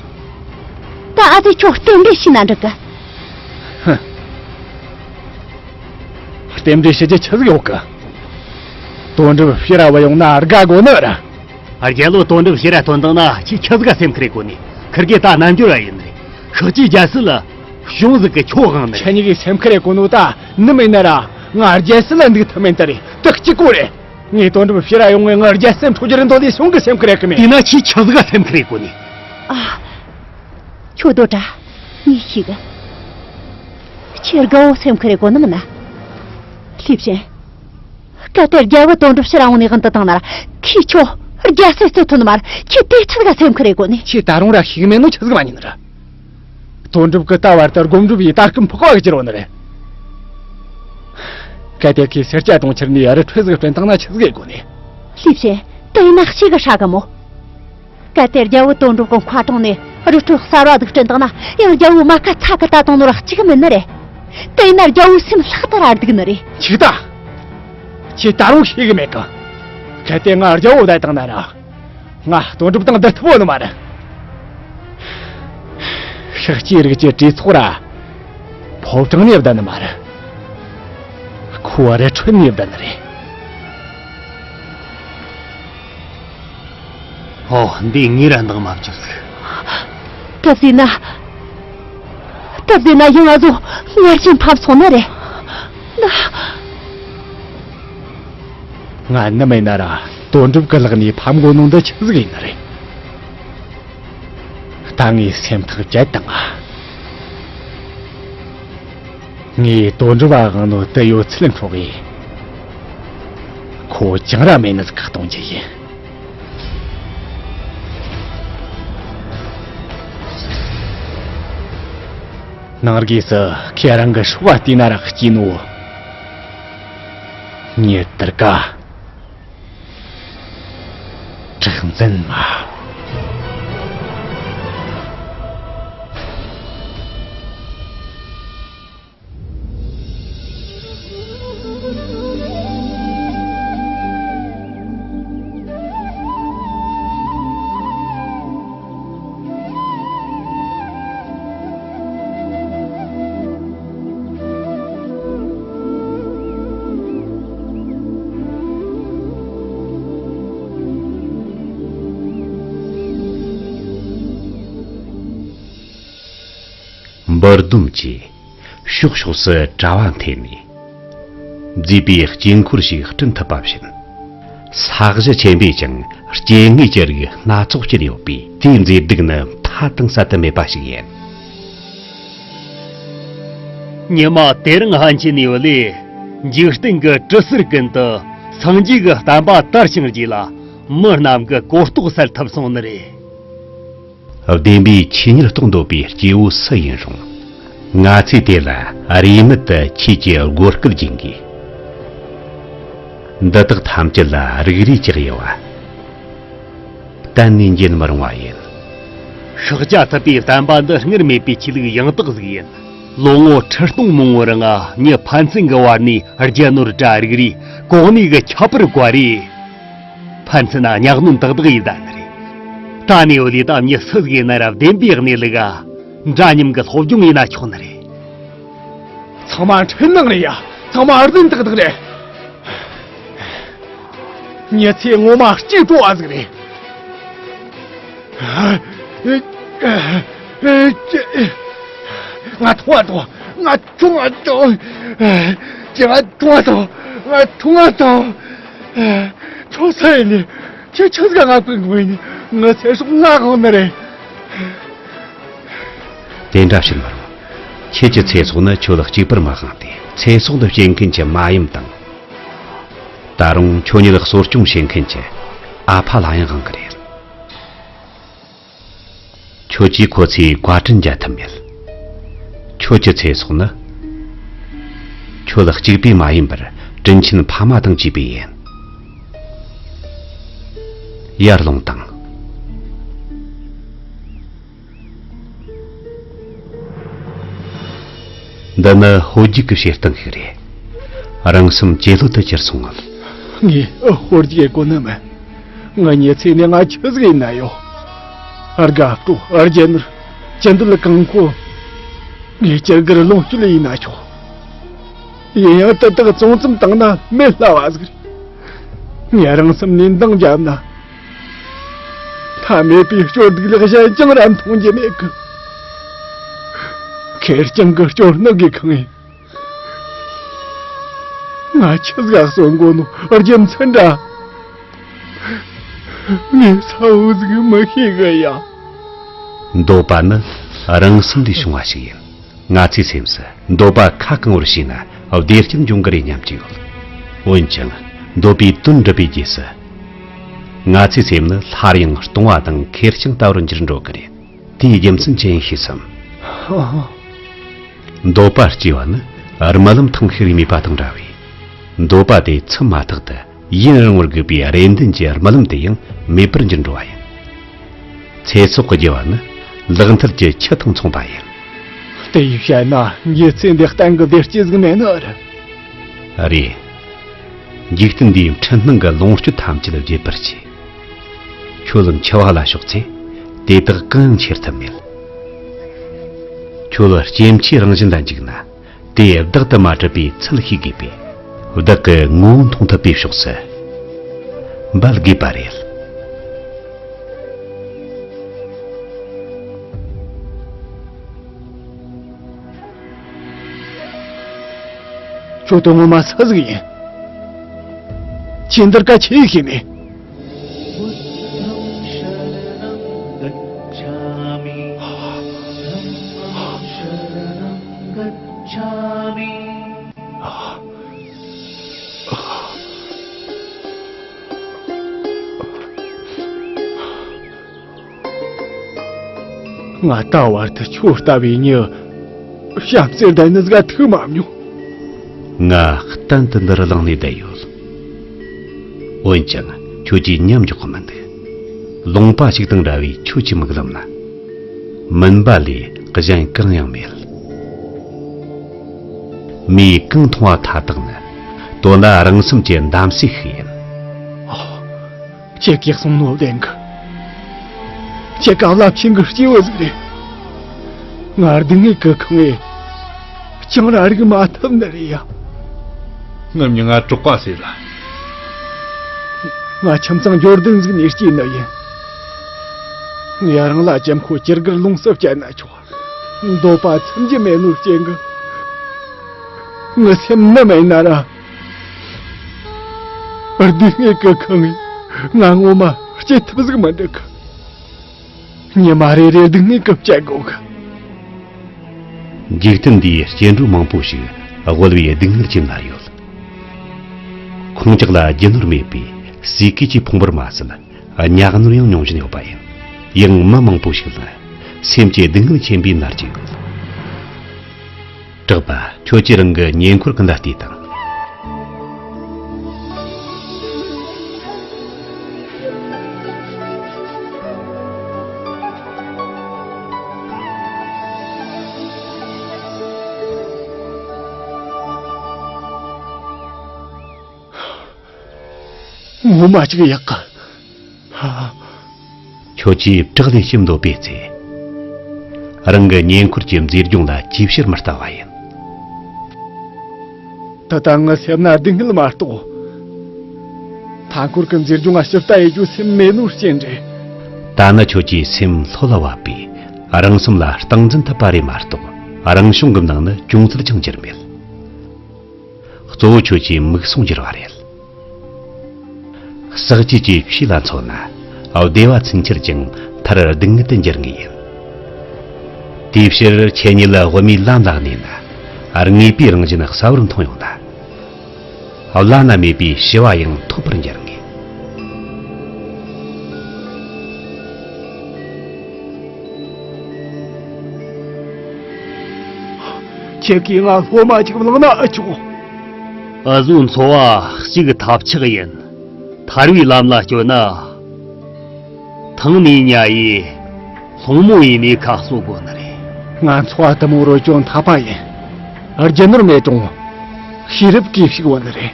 ད་ཨ་ཙི་ཁྱོད་རྟེན་འབྲེལ་ཤེས་ན་འགྲིག་གི། ཧ། རྟེན་འབྲེལ་ཤེས་རྒྱུ་ཆི་ཟིག་ཡོད་གི། དོན་གྲུབ་ཕྱིར་ར་བུད་ཡོང་ན་དགའ་གོ་ནི་ར། རྒྱལ་ལོ་དོན་གྲུབ་ཕྱིར་ར་ཐོན་བཏང་ན་ཁྱེད་ཆི་ཟིག་ག་སེམས་ཁུར་ཡེད་གོ་ནི། ཁིར་གེ་ད་རྣལ་འབྱོར་བ་ཡིན་ནི་རེད། ཤག་ཅིག་རྒྱལ་སྲིད་ལ་གཞུང་ཟིག་གི་ཁྱོད་དབང་ནི་རེད། ཁྱེད་གཉིས་ཀྱིས་སེམས་ཁུར་ཡེད་གོ་ནོ་ད་ནི་མིན་ན་ར། ང་རྒྱལ་སྲིད་ལ་འདུག་ཐུབ་མིན་དེ་རེད། དེ་གཅིག་པོ་རེད། ངས་དོན་གྲུབ་ཕྱིར་ར་ཡོང་ངས་ང་རྒྱལ་སེམས་འཕྲོག་རྒྱུ་རེད་འདོད་ལས་བྱུང་གི་སེམས་ཁུར་ཡེད་གི་མེད། དེས་ན་ཁྱེད་ཆི་ཟིག་ག་སེམས་ཁུར་ཡེད་གོ་ནི། ཨ། ཁྱོད་དོ་དྲ། ངས་ཤེས་གི། ཁྱེད་དགའ་བོ་སེམས་ཁུར་ཡེད་གོ་ནི་མིན་ན། ལྷས་བྱིན། གལ་ཏེ་རྒྱལ་བུ་དོན་གྲུབ་ཕྱིར་ར་འོང་ནས་དབང་དུ་བཏང་ན་ར། ཁྱེད་ཁྱོད་རྒྱལ་སྲིད་རྩོད་ཐུབ་ནི་མ་རེད། ཁྱེད་དེ་ཆི་ཟིག་ག་སེམས་ཁུར་ཡེད་གོ་ནི། ཁྱེད་ད་རུང་ར་ཤེས་གི་མེད་ནོ་ཆི་ཟིག་མ་ཉན་ནི་ར། དོན་གྲུབ་ཀྱིས་ད་བར་དུ་སྒོམ་སྒྲུབ་ཡེ་ད་སྐུ་འཕགས་པ་གི་གྱུར་ཡོད་ནི་རེད། གལ་ཏེ་ཁོས་སེར་སྐྱ་དུང་ཕྱུར་ནས་རི་ཁྲོད་ཟིག་བསྐྲུན་བཏང་ན་ཆི་ཟིག་ཡེད་གོ་ནི། ལྷས་བྱིན། དེ་ཡིན་ན་ཤེས་གི་ཧྲ་གི་མོ། གལ་ཏེ་རྒྱལ་བུ་དོན་གྲུབ་ཀྱི་མཁའ་གྲོང་ནས་རི་ཁྲོད་གསར་བ་ཟིག་བསྐྲུན་བཏང་ན་ཡང་རྒྱལ་བོའི་རྨ་ཁ་ཚ་གི་ད་གཏོང་ནོ་ར་གཅིག་མིན་ནི་རེད། དེ་ཡིན་ན་རྒྱལ་བོའི་སེམས་ལྷག་ཏུ་ར་སྡུག་ནི་རེད། ཆི་གི་ད། ཁྱེད་ད་རུང་ཤེས་གི་མེད་གི། གལ་ཏེ་ང་རྒྱལ་བོ་བསྡད་བཏང་ན་ར། ང་དོན་གྲུབ་དང་བསྡུར་ཐུབ་བོ་ནི་མ་རེད། ཤཱཀྱའི་རིགས་ཀྱི་གྲོས་ཚོགས་ར། ཕོ་བྲང་ནས་བསྡད་ནི་མ་རེད། ཁོ་རི་ཁྲོད་ནས་བསྡད་ནི་རེད། ཨོ། འདི་ངས་ར་འདང་མ་བཅུག་ཟིག། སྐབས་དེ་ན། སྐབས་དེ་ན་ཡང་ང་ཚོ་ངར་ཅན་ཕབ་སོང་ནི་རེད། ང་ནི་མེད་ན་ར་དོན་གྲུབ་ཀྱི་ལག་ནས་ཕམ་དགོས་ནོ་འདི་ཆི་ཟིག་ཡིན་ནི་རེད། ད་ངས་སེམས་ཐག་བཅད་བཏང་ང་། ངས་དོན་གྲུབ་བ་དབང་ནོ་དེ་ཡོད་ཚད་འཕྲོག་གི། ཁོ་ཅང་ར་མེད་ནི་ཟིག་ག་གཏོང་རྒྱུ་ཡིན། ནངས་རྒས་སུ་ཁྱེད་རང་གི་སྲོག་བ་བལྟས་ན་ར་སྐྱིད་ནོ། ཉི་ལྟར་ཀ། གྲགས་འཛིན་མ། འབུར་སྡོམ་གྱིས་ཕྱོགས་ཕྱོགས་སུ་གྲྭ་བ་འཐེན་ནས། མཛེས་པའི་དཀྱིལ་འཁོར་ཞིག་བསྐྲུན་ཐུབ་པ་བཞིན། ས་གཞི་ཆེན་པོས་ཀྱང་སྐྱེ་དངོས་ཀྱི་རིགས་སྣ་ཚོགས་སྐྱེས་ཡོད་པས། དེའི་མཛེས་སྡུག་ནི་མཐའ་དང་བསལ་དུ་མེད་པ་ཞིག་ཡིན། ཉི་མ་དེ་རིང་ཕན་ཆད་ནས་བ་ལས། འཇིག་རྟེན་གྱི་གྲུ་ཟུར་ཀུན་ཏུ་སངས་རྒྱས་ཀྱི་བསྟན་པ་དར་ཞིང་རྒྱས་ལ། མི་རྣམས་ཀྱི་གོ་རྟོགས་གསལ་ཐུབ་སོང་ནི་རེད། བདེན་པའི་ཆོས་ཉིད་རྟོགས་འདོད་པའི་སྐྱེ་བོ་སུ་ཡིན་རུང་། ང་ཚོས་དེ་ལ་རེའུ་མིག་ཏུ་ཆོས་ཀྱི་སྒོ་སྐལ་སྦྱིན་དགོས། འདི་དག་ཐམས་ཅད་ལ་རིགས་རུས་ཀྱི་དབྱེ་བ། གཏན་ནས་འབྱེད་མི་རུང་བ་ཡིན། ཤཱཀྱ་ཐུབ་པའི་བསྟན་པ་འདི་སྔར་མེད་པའི་ཆོས་ལུགས་ཡང་དག་ཟིག་ཡིན། ལོ་ངོ་ཁྲི་སྟོང་མང་བོའི་རིང་མྱི་ཕན་ཚུན་གྱི་བར་ནས་རྒྱུ་ནོར་དྲ་རིགས་རུས་གོ་གནས་ཀྱི་ཁྱད་པར་བཀར་རེ། ཕན་ཚུན་གཉའ་གནོན་དག་དག་ཡེད་ད་ནི་རེད། ད་ནི་འོ་ལེ་ད་མྱི་སུ་ཟིག་ཡིན་ན་ར་བདེན་པའི་གནས་ལུགས་འདྲ་མཉམ་གྱི་སློབ་སྦྱོང་ཡེད་ན་ཆོག་ནི་རེད། ཚང་མ་འཕྲུལ་སྣང་རེད་ཡ། ཚང་མ་རྫུན་ཏག་ཏག་རེད། མྱི་ཚེ་ངོ་མ་སྐྱིད་སྤྲོ་བ་ཟིག་རེད། ང་ཐུང་བ་ཐུང་། ང་ཐུང་བ་ཐུང་། ཅི། ང་ཐུང་བ་ཐུང་། ང་ཐུང་བ་ཐུང་། ཁྱོད་སུ་ཡིན་ནི། ཁྱོད་ཆི་ཟིག་ང་བསྐུལ་དགོས་ནི། ངའི་ཚེ་སྲོག་ང་དབང་ནི་རེད། དེ་འདྲ་བྱེད་མི་རུང་། ཁྱེད་ཀྱི་ཚེ་སྲོག་ནི་ཁྱོད་ལ་གཅིག་པུར་མ་དབང་སྟེ། ཚེ་སྲོག་འདི་སྐྱེལ་མཁན་གྱི་མ་ཡུམ་དང་། ད་རུང་ཁྱོད་ཉིད་གསོ་སྐྱོང་བྱེད་མཁན་གྱི་ཨ་ཕ་ལ་ཡང་དབང་གི་རེད། ཁྱོད་ཀྱིས་ཁོ་ཚོའི་བཀའ་དྲིན་འཇལ་ཐུབ་མེད། ཁྱོད་ཀྱི་ཚེ་སྲོག་ནི་ཁྱོད་ལ་གཅིག་པུའི་མ་ཡིན་པར། དྲིན་ཆེན་ཕ་མ་དང་བཅས་པའི་ཡིན། ཡར་ལོངས་དང་། འདི་ནི་ཧོལ་རྒྱུག་གི་བྱེད་སྟངས་ཤིག་རེད། རང་སེམས་ཇེ་ལྷོད་དུ་གྱུར་སོང་ངམ། ངས་ཧོལ་རྒྱུག་གོ་ནི་མིན། ངའི་མྱི་ཚེ་ནས་ང་ཆི་ཟིག་ཡིན་ན་ཡོད། དགའ་སྤྲོ། རྒྱུ་ནོར། ཅི་འདོད་གང་ཁོ། ངས་ཅི་དགར་ལོངས་སྤྱོད་ཡིན་ན་ཆོག། ཡིན་ཡང་དེ་དག་བཙོང་ཙམ་བཏང་ན་མེད་སླ་བ་ཟིག་རེད། ངས་རང་སེམས་ནས་འདང་བརྒྱབ་ན། ཐ་མལ་པའི་སྐྱོ་སྡུག་ལས་གཞན་ཅང་ར་མཐོང་རྒྱུ་མེད་གི། ཁེར་རྐྱང་གི་སྐྱོ་སྣང་གིས་ཁེངས་ཡིན། ང་ཆི་ཟིག་གསོན་དགོས་ནོ་རྒྱུ་མཚན་འདྲ། ངས་ཚ་བོ་ཟིག་མི་ཤེས་གི་ཡ། འདོད་པ་ནི་རང་སེམས་ལས་བྱུང་བ་ཞིག་ཡིན། ང་ཚོའི་སེམས་སུ་འདོད་པ་ཁ་གང་བོར་བྱས་ན་བདེ་སྐྱིད་འབྱུང་གི་རེད་སྙམ་གྱི་ཡོད། འོན་ཀྱང་འདོད་པའི་དོན་འགྲུབ་པའི་རྗེས་སུ། ང་ཚོའི་སེམས་ནི་སླར་ཡང་སྟོང་བ་དང་ཁེར་རྐྱང་ལྟ་བུར་འགྱུར་འགྲོ་གི་རེད། དེའི་རྒྱུ་མཚན་ཅི་ཡིན་ཤེས་སམ། འདོད་པ་སྐྱེ་བ་ནི་རྨི་ལམ་ཐང་ཤིག་རྨིས་པ་དང་འདྲ་བས། འདོད་པ་དེ་ཚུན་མ་ཐག་ཏུ་ཡུན་རིང་བར་སྒུག་པའི་རེ་འདུན་གྱི་རྨི་ལམ་དེ་ཡང་མེད་པར་འགྱུར་འགྲོ་བ་ཡིན། ཚེ་སྲོག་གི་རྒྱུ་བ་ནི་ལག་མཐིལ་གྱི་ཁྱི་དང་མཚུངས་པ་ཡིན། དེ་ཡིས་བཤད་ན་མྱི་ཚེ་འདི་གཏན་གྱི་བདེ་སྐྱིད་ཟིག་མེད་ནི་རེད། རེད། འཇིག་རྟེན་འདིའི་འཁྲུལ་སྣང་གི་ལོངས་སྤྱོད་ཐམས་ཅད་བརྗེད་པར་བྱས། ཁྱོད་འཆི་བ་ལ་ཕྱོགས་ཚེ། དེ་དག་གང་ཡང་ཁྱེར་ཐབས་མེད། ཁྱོད་སྐྱེ་འཆིའི་རང་བཞིན་ལ་འཇིགས་ན། དེ་བདག་ཏུ་མ་གྲུབ་པའི་ཚུལ་ཤེས་དགོས་པས། བདག་གི་ངོ་བོ་མཐོང་ཐུབ་པའི་ཕྱོགས་སུ་འབད་དགོས་པ་རེད། ཁྱོད་དོན་ངོ་མ་སུ་ཟིག་ཡིན། ཁྱེད་འདིར་ག་ཆི་ཡིས་ཤེས་ནས། ང་ད་བར་དུ་ཁྱོད་ལྟ་བུའི་མྱི་བྱམས་བརྩེ་ལྡན་ནི་ཟིག་ཐུག་མ་མྱོང་། ང་གཏན་དུ་འདིར་ལངས་ནས་བསྡད་ཡོད། འོན་ཀྱང་ཁྱོད་ཀྱིས་མཉམ་འཇོག་གི་མི་འདུག། ལུང་པ་ཞིག་དང་འདྲ་བའི་ཁྱོད་ཀྱི་མིག་ལམ་ན། མུན་པ་ལས་གཞན་གང་ཡང་མེད། མིས་གང་མཐོང་བ་མཐའ་དག་ནི། དོན་ལ་རང་སེམས་ཀྱི་འདམ་སའི་ཤུགས་ཡིན། ཁྱེད་ཀྱིས་གསུངས་ནོ་བདེན་གི། ཁྱེད་ཀ་རླབས་ཆེན་གི་སྐྱེས་བུ་ཟིག་རེད། ང་སྡུག་བསྔལ་གི་ཁང་ངེ་ཅང་ར་རིག་མ་ཐུབ་ནི་རེད་ཡ། ངའི་མྱིང་ང་གྲགས་པ་ཟེར་ལ། ང་ཁྱིམ་ཚང་འབྱོར་ལྡན་ཟིག་ནས་སྐྱེས་ནི་ཡིན། ངས་རང་ལ་ཅམ་ཁོ་ཅི་དགར་ལོངས་སུ་སྤྱད་ན་ཆོག། འདོད་པ་ཚིམ་རྒྱུ་མེད་ནོ་རྐྱེན་གི། ངའི་སེམས་ནི་མེད་ན་ར། སྡུག་བསྔལ་གི་ཁང་ངེ་ང་ངོ་མ་སྐྱེ་ཐུབ་ཟིག་མི་འདུག་གི། ཉི་མ་རེ་རེ་སྡུག་བསྔལ་གི་བཅད་དགོས་གི། འཇིག་རྟེན་འདིའི་སྐྱེ་འགྲོ་མང་པོ་ཞིག་དབུལ་བའི་སྡུག་བསྔལ་གྱིས་མནར་ཡོད། ཁོང་ཅག་ལ་རྒྱུ་ནོར་མེད་པས་ཟས་གོས་ཀྱིས་ཕོངས་པར་མ་ཟད། གཉའ་གནོན་ཡང་མྱོང་བཞིན་ཡོད་པ་ཡིན། ཡང་མི་མང་པོ་ཞིག་ལ་སེམས་ཀྱི་སྡུག་བསྔལ་ཆེན་པོས་མནར་གྱི་ཡོད། གྲགས་པ། ཁྱོད་ཀྱིས་རང་གི་ཉེ་འཁོར་ཀུན་ལ་ལྟོས་དང་། ངོ་མ་ཅིག་ཡག་གི། ཁྱོད་ཀྱིས་བྲག་ལས་ཞིབ་འདོད་པའི་ཚེ། རང་གི་ཉེ་འཁོར་གྱི་མཛེས་ལྗོངས་ལ་ཅིའི་ཕྱིར་མི་ལྟ་བ་ཡིན། ད་ལྟ་ངའི་སེམས་ན་སྡུག་བསྔལ་མ་གཏོགས། མཐའ་འཁོར་གྱི་མཛེས་ལྗོངས་ལ་ཞིབ་ལྟ་ཡེད་རྒྱུའི་སེམས་མེད་ནོ་རྐྱེན་རེད། ད་ནི་ཁྱོད་ཀྱི་སེམས་ལྷོད་ལ་བབས་པས་རང་སེམས་ལ་སྟངས་འཛིན་ཐུབ་པ་རེད་མ་གཏོགས། རང་བྱུང་གི་ནང་ནི་ཅུང་ཟད་ཀྱང་འགྱུར་མེད། གཙོ་བོ་ཁྱོད་ཀྱི་མིག་ཟུང་འགྱུར་བ་རེད། ཟག་བཅས་ཀྱི་ཆོས་ལ་འཚོ་ན། བདེ་བ་ཚུན་ཆད་ཀྱང་མཐར་སྡུག་བསྔལ་དུ་འགྱུར་ངེས་ཡིན། དེའི་ཕྱིར་ཁྱེད་ཉིད་ལ་དབུ་མའི་ལམ་ལ་གནས་ན། དངོས་པོའི་རང་བཞིན་གསལ་བོར་མཐོང་ཡོང་ན། བླ་ན་མེད་པའི་ཞི་བ་ཡང་ཐོབ་པར་འགྱུར་ངེས། ཁྱེད་ཀྱིས་ང་སློབ་མ་ཅིག་བླངས་ན་ཨེ་ཆོག་འུ་ཚོའི་འཚོ་བ་གཅིག་ཐབས་ཆག་ཡིན། ཐར་བའི་ལམ་ལ་བསྐྱོད་ན། ཐང་མའི་ཉ་ཡིས་སློང་མོ་ཡི་ནས་ཁ་གསོ་དགོས་ནི་རེད། ང་འཚོ་བ་འདི་མོ་རོལ་ཅོ་འཐབ་པ་ཡིན། རྒྱུ་ནོར་མེད་རུང་ཤེས་རབ་གིས་ཕྱུག་བོ་ནི་རེད།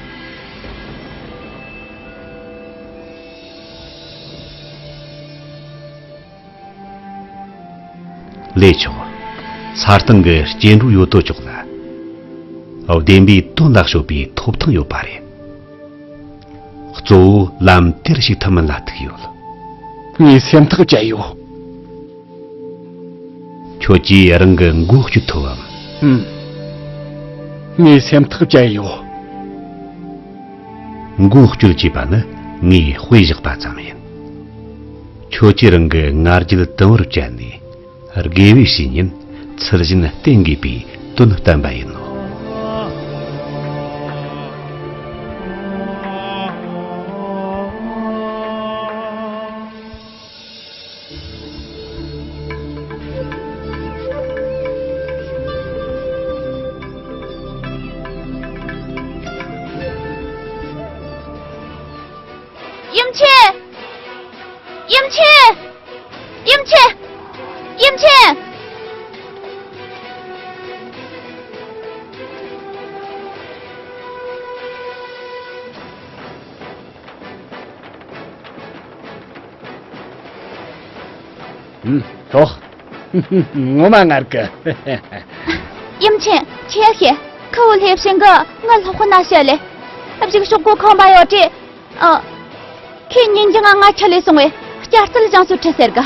ལས་ཆོག་ས་སྟེང་གི་སྐྱེ་འགྲོ་ཡོད་དོ་ཅོག་ལ། བདེན་པའི་དོན་ལ་སྤྱོད་པའི་ཐོབ་ཐང་ཡོད་པ་རེད། གཙོ་བོ་ལམ་དེར་ཞུགས་ཐུབ་མིན་ལ་ཐུག་ཡོད། ངས་སེམས་ཐག་བཅད་ཡོད། ཁྱོད་ཀྱིས་རང་གི་མགོ་གཅོད་ཐུབ་བམ། ཨུམ། ངས་སེམས་ཐག་བཅད་ཡོད། མགོ་གཅོད་ཅེས་པ་ནི་ངས་དཔེ་བཞག་པ་ཙམ་ཡིན། ཁྱོད་ཀྱིས་རང་གི་ང་རྒྱལ་དུམ་བུར་བཅད་ནས། དགེ་བའི་བཤེས་གཉེན་ཚུལ་བཞིན་བསྟེན་དགོས་པའི་དོན་བསྟན་པ་ཡིན་ནོ། ཡུམ་ཆེན། ཡུམ་ཆེན། ཡུམ་ཆེན། ཡུམ་ཆེན། ཨུམ། ཐོག་ངོ་མ་ངར་གི། ཡུམ་ཆེན། ཁྱེད་ཤེས། ཁུ་བོ་ལྷས་བྱིན་གི་ང་སློབ་དཔོན་ན་བཤད་ལེ། གཞུག་ཕྱོགས་སྒོ་ཁང་པ་ཡོད་དྲི། ཨ། ཁྱེད་ཉིན་རྒྱུན་ང་ང་ཁྲིད་ལས་སོང་བས་སྐྱ་རྩལ་སྦྱང་སུ་ཁྲིད་ཟེར་གི།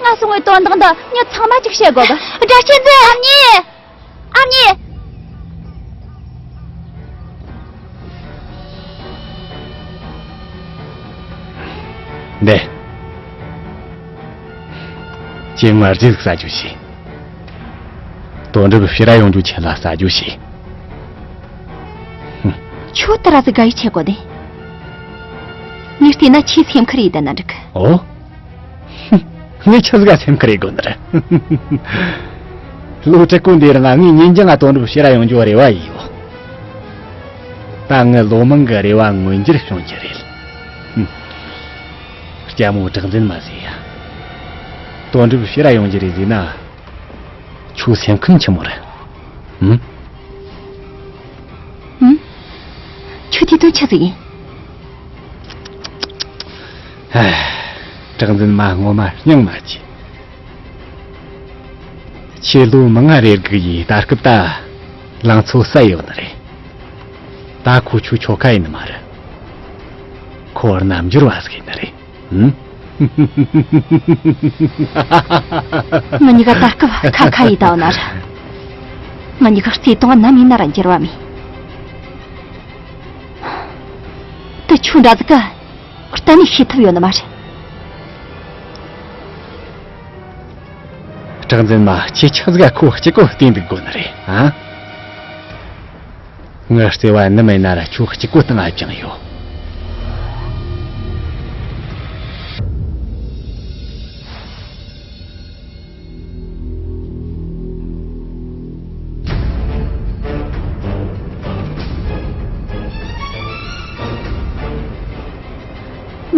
ང་སོང་བའི་དོན་དག་འདི་མྱི་ཚང་མ་ཅིག་བཤད་དགོ་གི། སྒྲ་ཆེན་འདི། ཨ་མྱེས། ཨ་མྱེས། འདི། ཁྱེད་ང་རྗེས་ཟིག་ཟ་རྒྱུ་བྱས། དོན་འགྲུབ་ཕྱིར་ར་ཡོང་རྒྱུ་ཆེད་ལ་ཟ་རྒྱུ་བྱས། ཁྱོད་ད་ར་ཟིག་དགའ་ཡི་ཆེ་གོ་དེ། ངས་བལྟས་ན་ཁྱེད་སེམས་ཁུར་ཡིད་ལྡན་ན་འགྲིག་ཨོ། ངས་ཆི་ཟིག་ག་སེམས་ཁུར་ཡེད་དགོས་ནི་རེད། ལོ་དྲུག་གོ་འདི་རིང་ང་ངས་ཉིན་རྒྱུན་ང་དོན་འགྲུབ་ཕྱིར་ར་ཡོང་རྒྱུ་རེ་བ་ཡིས་ཡོད། ད་ངའི་ལོ་མང་གི་རེ་བ་མངོན་འགྱུར་བྱུང་རྒྱུ་རེད། ཧུམ། ལྕམ་མོ་གྲགས་འཛིན་མ་ཟེར་ཡ། དོན་འགྲུབ་ཕྱིར་ར་ཡོང་རྒྱུ་རེད་ཟེར་ན། ཁྱོད་སེམས་ཁམས་ཆི་མོ་རེད། ཧུམ། ཧུམ། ཁྱོད་དེ་དོན་ཆི་ཟིག་ཡིན། ཧ། གྲགས་འཛིན་མ་ངོ་མ་སྙིང་མ་རྗེ། ཁྱེད་ལོ་མང་ང་རེ་སྒུག་ཡིས་ད་སྐབས་ད་ལང་ཚོ་ཟད་ཡོད་ནི་རེད། ད་ཁོ་ཆོ་ཆོ་ཁ་ཡིན་ནི་མ་རེད། ཁོ་རྣམ་འགྱུར་བ་ཟིག་ཡིན་ནི་རེད། ཧུམ། ང་གཉིས་ཀ་ད་སྐབས་ཁ་ཁ་ཡིས་ད་བ་ན་ར། ང་གཉིས་ཀ་བརྩེ་དུང་ནམ་ཡིན་ན་ར་འགྱུར་བ་མེད། དེ་ཆོ་འདྲ་ཟིག་ག་གཏན་ནས་ཤེས་ཐུབ་ཡོད་ནི་མ་རེད། གྲགས་འཛིན་མ་ཁྱེད་ཆ་ཟིག་ག་ཁོ་གཅིག་པོ་བལྟས་འདུག་དགོས་ནི་རེད་ཨ། ངའི་བརྩེ་བ་ནམ་ཡིན་ན་ར་ཁྱོད་གཅིག་པོ་སྟེང་ང་བཅངས་ཡོད།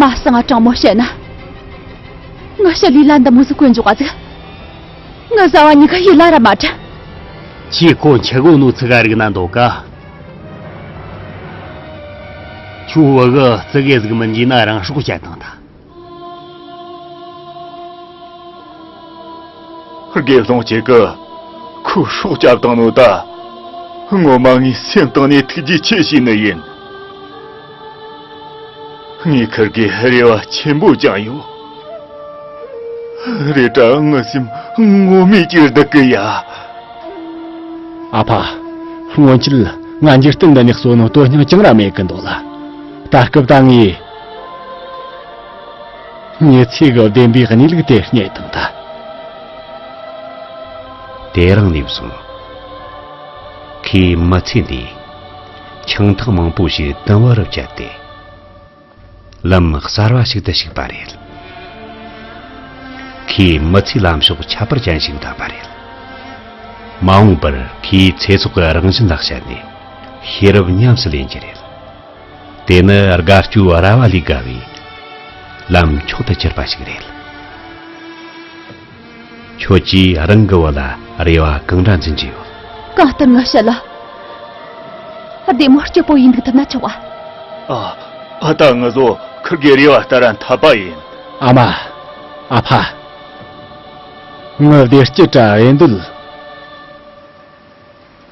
མ་གསང་ང་དྲང་མོ་བཤད་ན། ང་ཞི་ལིའི་ལན་འདི་མོ་ཟིག་གོན་འཇོག་པ་ཟིག་ང་བཟའ་བ་གཉིས་ཀ་ཡིད་ལ་ར་མ་དྲན། ཁྱེད་ཁོ་འཆི་གོ་ནོ་ཚིག་ག་རིག་ན་འདོད་ཀ། ཁྱོད་བུ་གི་ཙི་གེ་ཟིག་མི་འཇིགས་ན་རང་སྲོག་བཅད་བཏང་ད། དགེ་སློང་ཁྱེད་ཀྱིས་ཁོའི་སྲོག་བཅད་བཏང་ནོ་ད། ངོ་མ་ངའི་སེམས་གཏིང་ནས་ཐུགས་རྗེ་ཆེ་ཞུ་ནི་ཡིན། ངས་ཁུར་གི་རེ་བ་ཆེན་པོ་བཅངས་ཡོད། རེད་དྲ་ངའི་སེམས་ངོ་མས་ཀྱིས་སྡུག་གི་ཡ། ཨ་ཕ། སྔོན་ཆད་ང་འཇིག་རྟེན་འདི་ནས་གསོ་ནོ་དོན་སྙིང་ཅང་ར་མེད་གི་འདུག་ལ། ད་སྐབས་ད་ངས། ཉི་ཚེ་གི་བདེན་པའི་གནས་ལུགས་དེ་རྙེད་བཏང་ད། དེ་རིང་ནས་བཟུང་ཁོས་མི་ཚེ་འདིའི་ཆང་ཐག་མང་པོ་ཞིག་དུམ་བུར་བཅད་དེ། ལམ་གསར་བ་ཞིག་ཏུ་ཞུགས་པ་རེད། ཁོས་མི་ཚེའི་ལམ་ཕྱོགས་ཁྱད་པར་ཅན་ཞིག་བདམས་པ་རེད། མ་འོངས་པར་ཁོས་ཚེ་སྲོག་གི་རང་བཞིན་ལ་དཔྱད་ནས་ཤེས་རབ་ཉམས་སུ་ལེན་རྒྱུ་རེད། དེ་ནི་དགའ་སྐྱོ་ར་བ་ལས་བརྒལ་བའི་ལམ་མཆོག་ཏུ་གྱུར་པ་ཞིག་རེད། ཁྱོད་ཀྱིས་རང་གི་བུ་ལ་རེ་བ་གང་འདྲ་འཛིན་གྱི་ཡོད། གང་ལྟར་ངས་བཤད་ལ། བདེ་མོ་སྐྱིད་པོ་ཡིན་འདུག་ཐུབ་ན་ཆོག་པ། ཨ། ཨ། ད་ང་ཚོ་ཁུར་གི་རེ་བ་ལྟར་འཐད་པ་ཡིན། ཨ་མ། ཨ་ཕ། ངའི་བདེ་སྐྱིད་དྲ་ཨེ་འདུལ།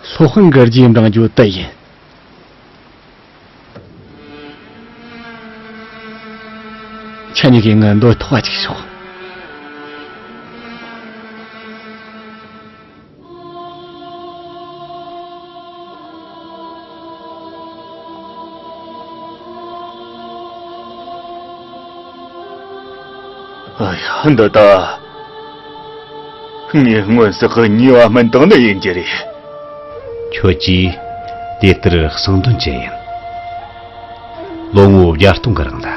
སློབ་དཔོན་གྱི་རྗེས་འབྲང་རྒྱུ་དེ་ཡིན། ཁྱེད་གཉིས་ཀྱིས་ངའི་འདོད་ཐོག་ཅིག་ཤོག་ཨ་ཡ། འདི་ད་ངས་སྔོན་བསགས་ཀྱི་ཉེས་པ་སྨིན་སྟངས་ནི་ཡིན་གྱི་རེད། ཁྱོད་ཀྱིས་དེ་ལྟར་གསང་དོན་ཅི་ཡིན། ལོ་ངོ་བརྒྱ་སྟོང་གི་རིང་ལ།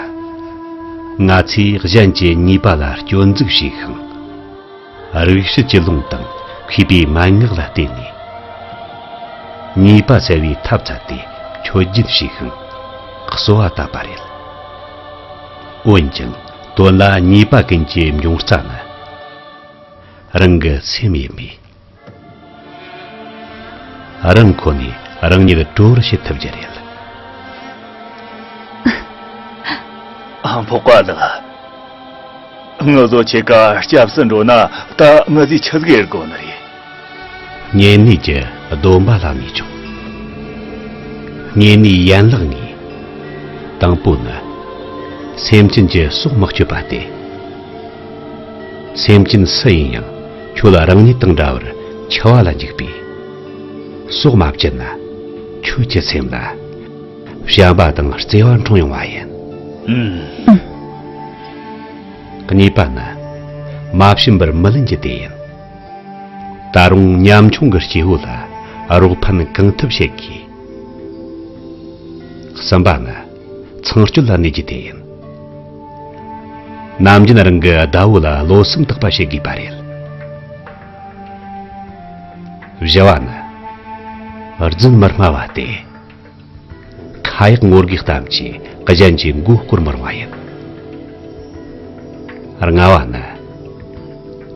ང་ཚོས་གཞན་གྱི་ཉེས་པ་ལ་སྐྱོན་འཛུགས་བྱས་ཤིང་། རིགས་དྲུག་གི་ལུང་དང་མཁས་པའི་མན་ངག་ལ་བརྟེན་ནས། ཉེས་པ་སེལ་བའི་ཐབས་བཙལ་ཏེ་མཆོད་སྦྱིན་བྱས་ཤིང་། གསོལ་བ་བཏབ་པ་རེད། འོན་ཀྱང་དོན་ལ་ཉེས་པ་ཀུན་གྱི་འབྱུང་རྩ་ནི། རང་གི་སེམས་ཡིན་པས། རང་ཁོ་ནས་རང་ཉིད་གྲོལ་བར་བྱེད་ཐུབ་རྒྱུ་རེད། ཨ། འཕགས་པ་ལགས། ང་ཚོ་ཁྱེད་ཀ་སྐྱབས་སུ་འགྲོ་ན་ད་ང་ཚོས་ཆི་ཟིག་ཡེད་དགོས་ནི་རེད། བསྙེན་གནས་ཀྱི་སྡོམ་པ་བླངས་ནས་ཆོག་བསྙེན་གནས་ཡན་ལག་ལྔའི་དང་པོ་ནི། སེམས་ཅན་གྱི་སྲོག་མི་གཅོད་པ་སྟེ། སེམས་ཅན་སུ་ཡིན་ཡང་ཁྱོད་རང་ཉིད་དང་འདྲ་བར་འཆི་བ་ལ་འཇིགས་པས། སྲོག་མ་བཅད་ན་ཁྱོད་ཀྱི་སེམས་ལ་བྱམས་པ་དང་བརྩེ་བ་འཁྲུངས་ཡོང་བ་ཡིན། ཨུམ། གཉིས་པ་ནི། མ་བྱིན་པར་མི་ལེན་རྒྱུ་དེ་ཡིན། ད་རུང་ཉམ་ཆུང་གི་སྐྱེ་བོ་ལ་རོགས་ཕན་གང་ཐུབ་བྱེད་དགོས། གསུམ་པ་ནི། ཚངས་སྤྱོད་ལ་གནས་རྒྱུ་དེ་ཡིན། ནམ་རྒྱུན་རང་གི་ཟླ་བོ་ལ་བློ་སེམས་དག་པ་བྱེད་དགོས་པ་རེད། བཞི་བ་ནི། རྫུན་མི་སྨྲ་བ་སྟེ། ཁ་ཡག་ངོ་དགོས་གཏམ་གྱིས་གཞན་གྱི་མགོ་སྐོར་མི་རུང་བ་ཡིན། ལྔ་བ་ནི།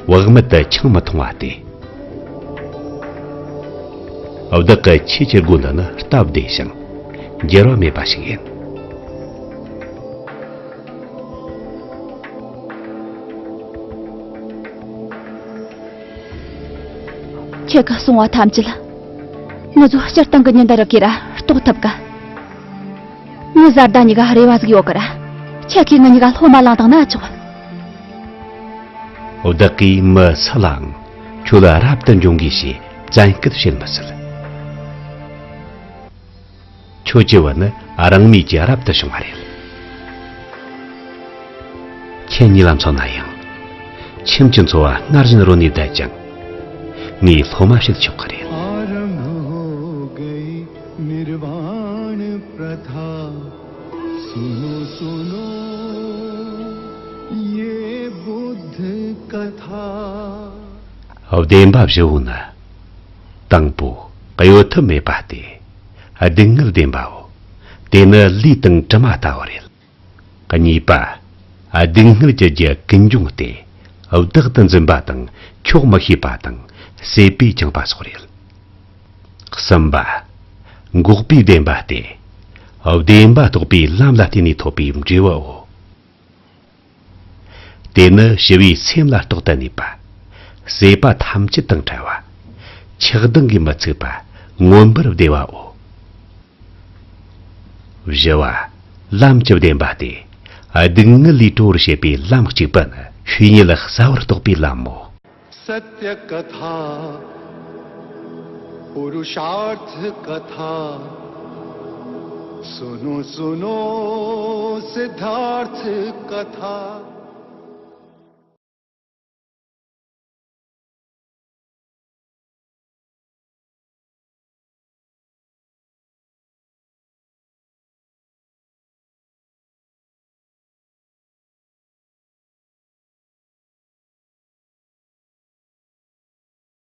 བག་མེད་དུ་ཆང་མི་འཐུང་བ་སྟེ། བདག་གི་ཆོས་ཀྱི་སྒོ་འདི་ནི་སྟབས་བདེ་ཞིང་འགྱུར་བ་མེད་པ་ཞིག་ཡིན། ཁྱེད་ཀྱིས་གསུངས་པ་ཐམས་ཅད་ང་ཚོ་སྤྱིར་བཏང་གི་ཉིན་ལྟར་གྱི་ར་རྟོགས་ཐུབ་གི། ངའི་བཟའ་ཟླ་གཉིས་ཀ་རེ་བ་ཟིག་ཡོད་གི་ར། ཁྱེད་ཀྱིས་ང་གཉིས་ཀ་སློབ་མ་བླངས་བཏང་ན་ཆོག་བདག་གིས་མི་སུ་ལའང་ཁྱོད་ལ་རབ་ཏུ་འབྱུང་གི་ཞེས་བཙན་སྐུལ་བྱེད་མི་སྲིད། ཁྱོད་ཀྱི་བུ་ནི་རང་མོས་ཀྱིས་རབ་ཏུ་བྱུང་བ་རེད། ཁྱེད་གཉིས་ལ་མཚོན་ན་ཡང་། ཁྱིམ་གྱི་འཚོ་བ་སྔར་བཞིན་རོལ་ནས་བསྡད་ཅིང་། ངས་སློབ་མ་བྱེད་ཆོག་གི་རེད། आरंभ हो गई निर्वाण प्रथा। सुनो सुनो ये बुद्ध कथा। བདེན་པ་བཞི་བོ་ནི། དང་པོ་གཡོལ་ཐབས་མེད་པ་སྟེ། སྡུག་བསྔལ་བདེན་པའོ། དེ་ནི་ལུས་དང་གྲིབ་མ་ལྟ་བུ་རེད། གཉིས་པ། སྡུག་བསྔལ་གྱི་རྒྱུ་ཀུན་འབྱུང་སྟེ། བདག་ཏུ་འཛིན་པ་དང་འཁྱོག་མི་ཤེས་པ་དང་སྲེད་པས་བཅིངས་པ་སོགས་རེད། གསུམ་པ། འགོག་པའི་བདེན་པ་སྟེ། བདེན་པ་རྟོགས་པའི་ལམ་ལ་བརྟེན་ནས་ཐོབ་པའི་འབྲས་བུའོ། དེ་ནི་ཞི་བའི་སེམས་ལ་རྟག་ཏུ་གནས་པ། སྲེད་པ་ཐམས་ཅད་དང་བྲལ་བ། ཆགས་སྡང་གིས་མི་ཚུགས་པ་མངོན་པར་བདེ་བའོ། བཞི་བ། ལམ་གྱི་བདེན་པ་སྟེ། སྡུག་བསྔལ་ལས་གྲོལ་བར་བྱེད་པའི་ལམ་གཅིག་པ་ནི་ཆོས་ཉིད་གསལ་བར་རྟོགས་པའི་ལམ་མོ། सत्य कथा पुरुषार्थ कथा। सुनो सुनो सिद्धार्थ कथा।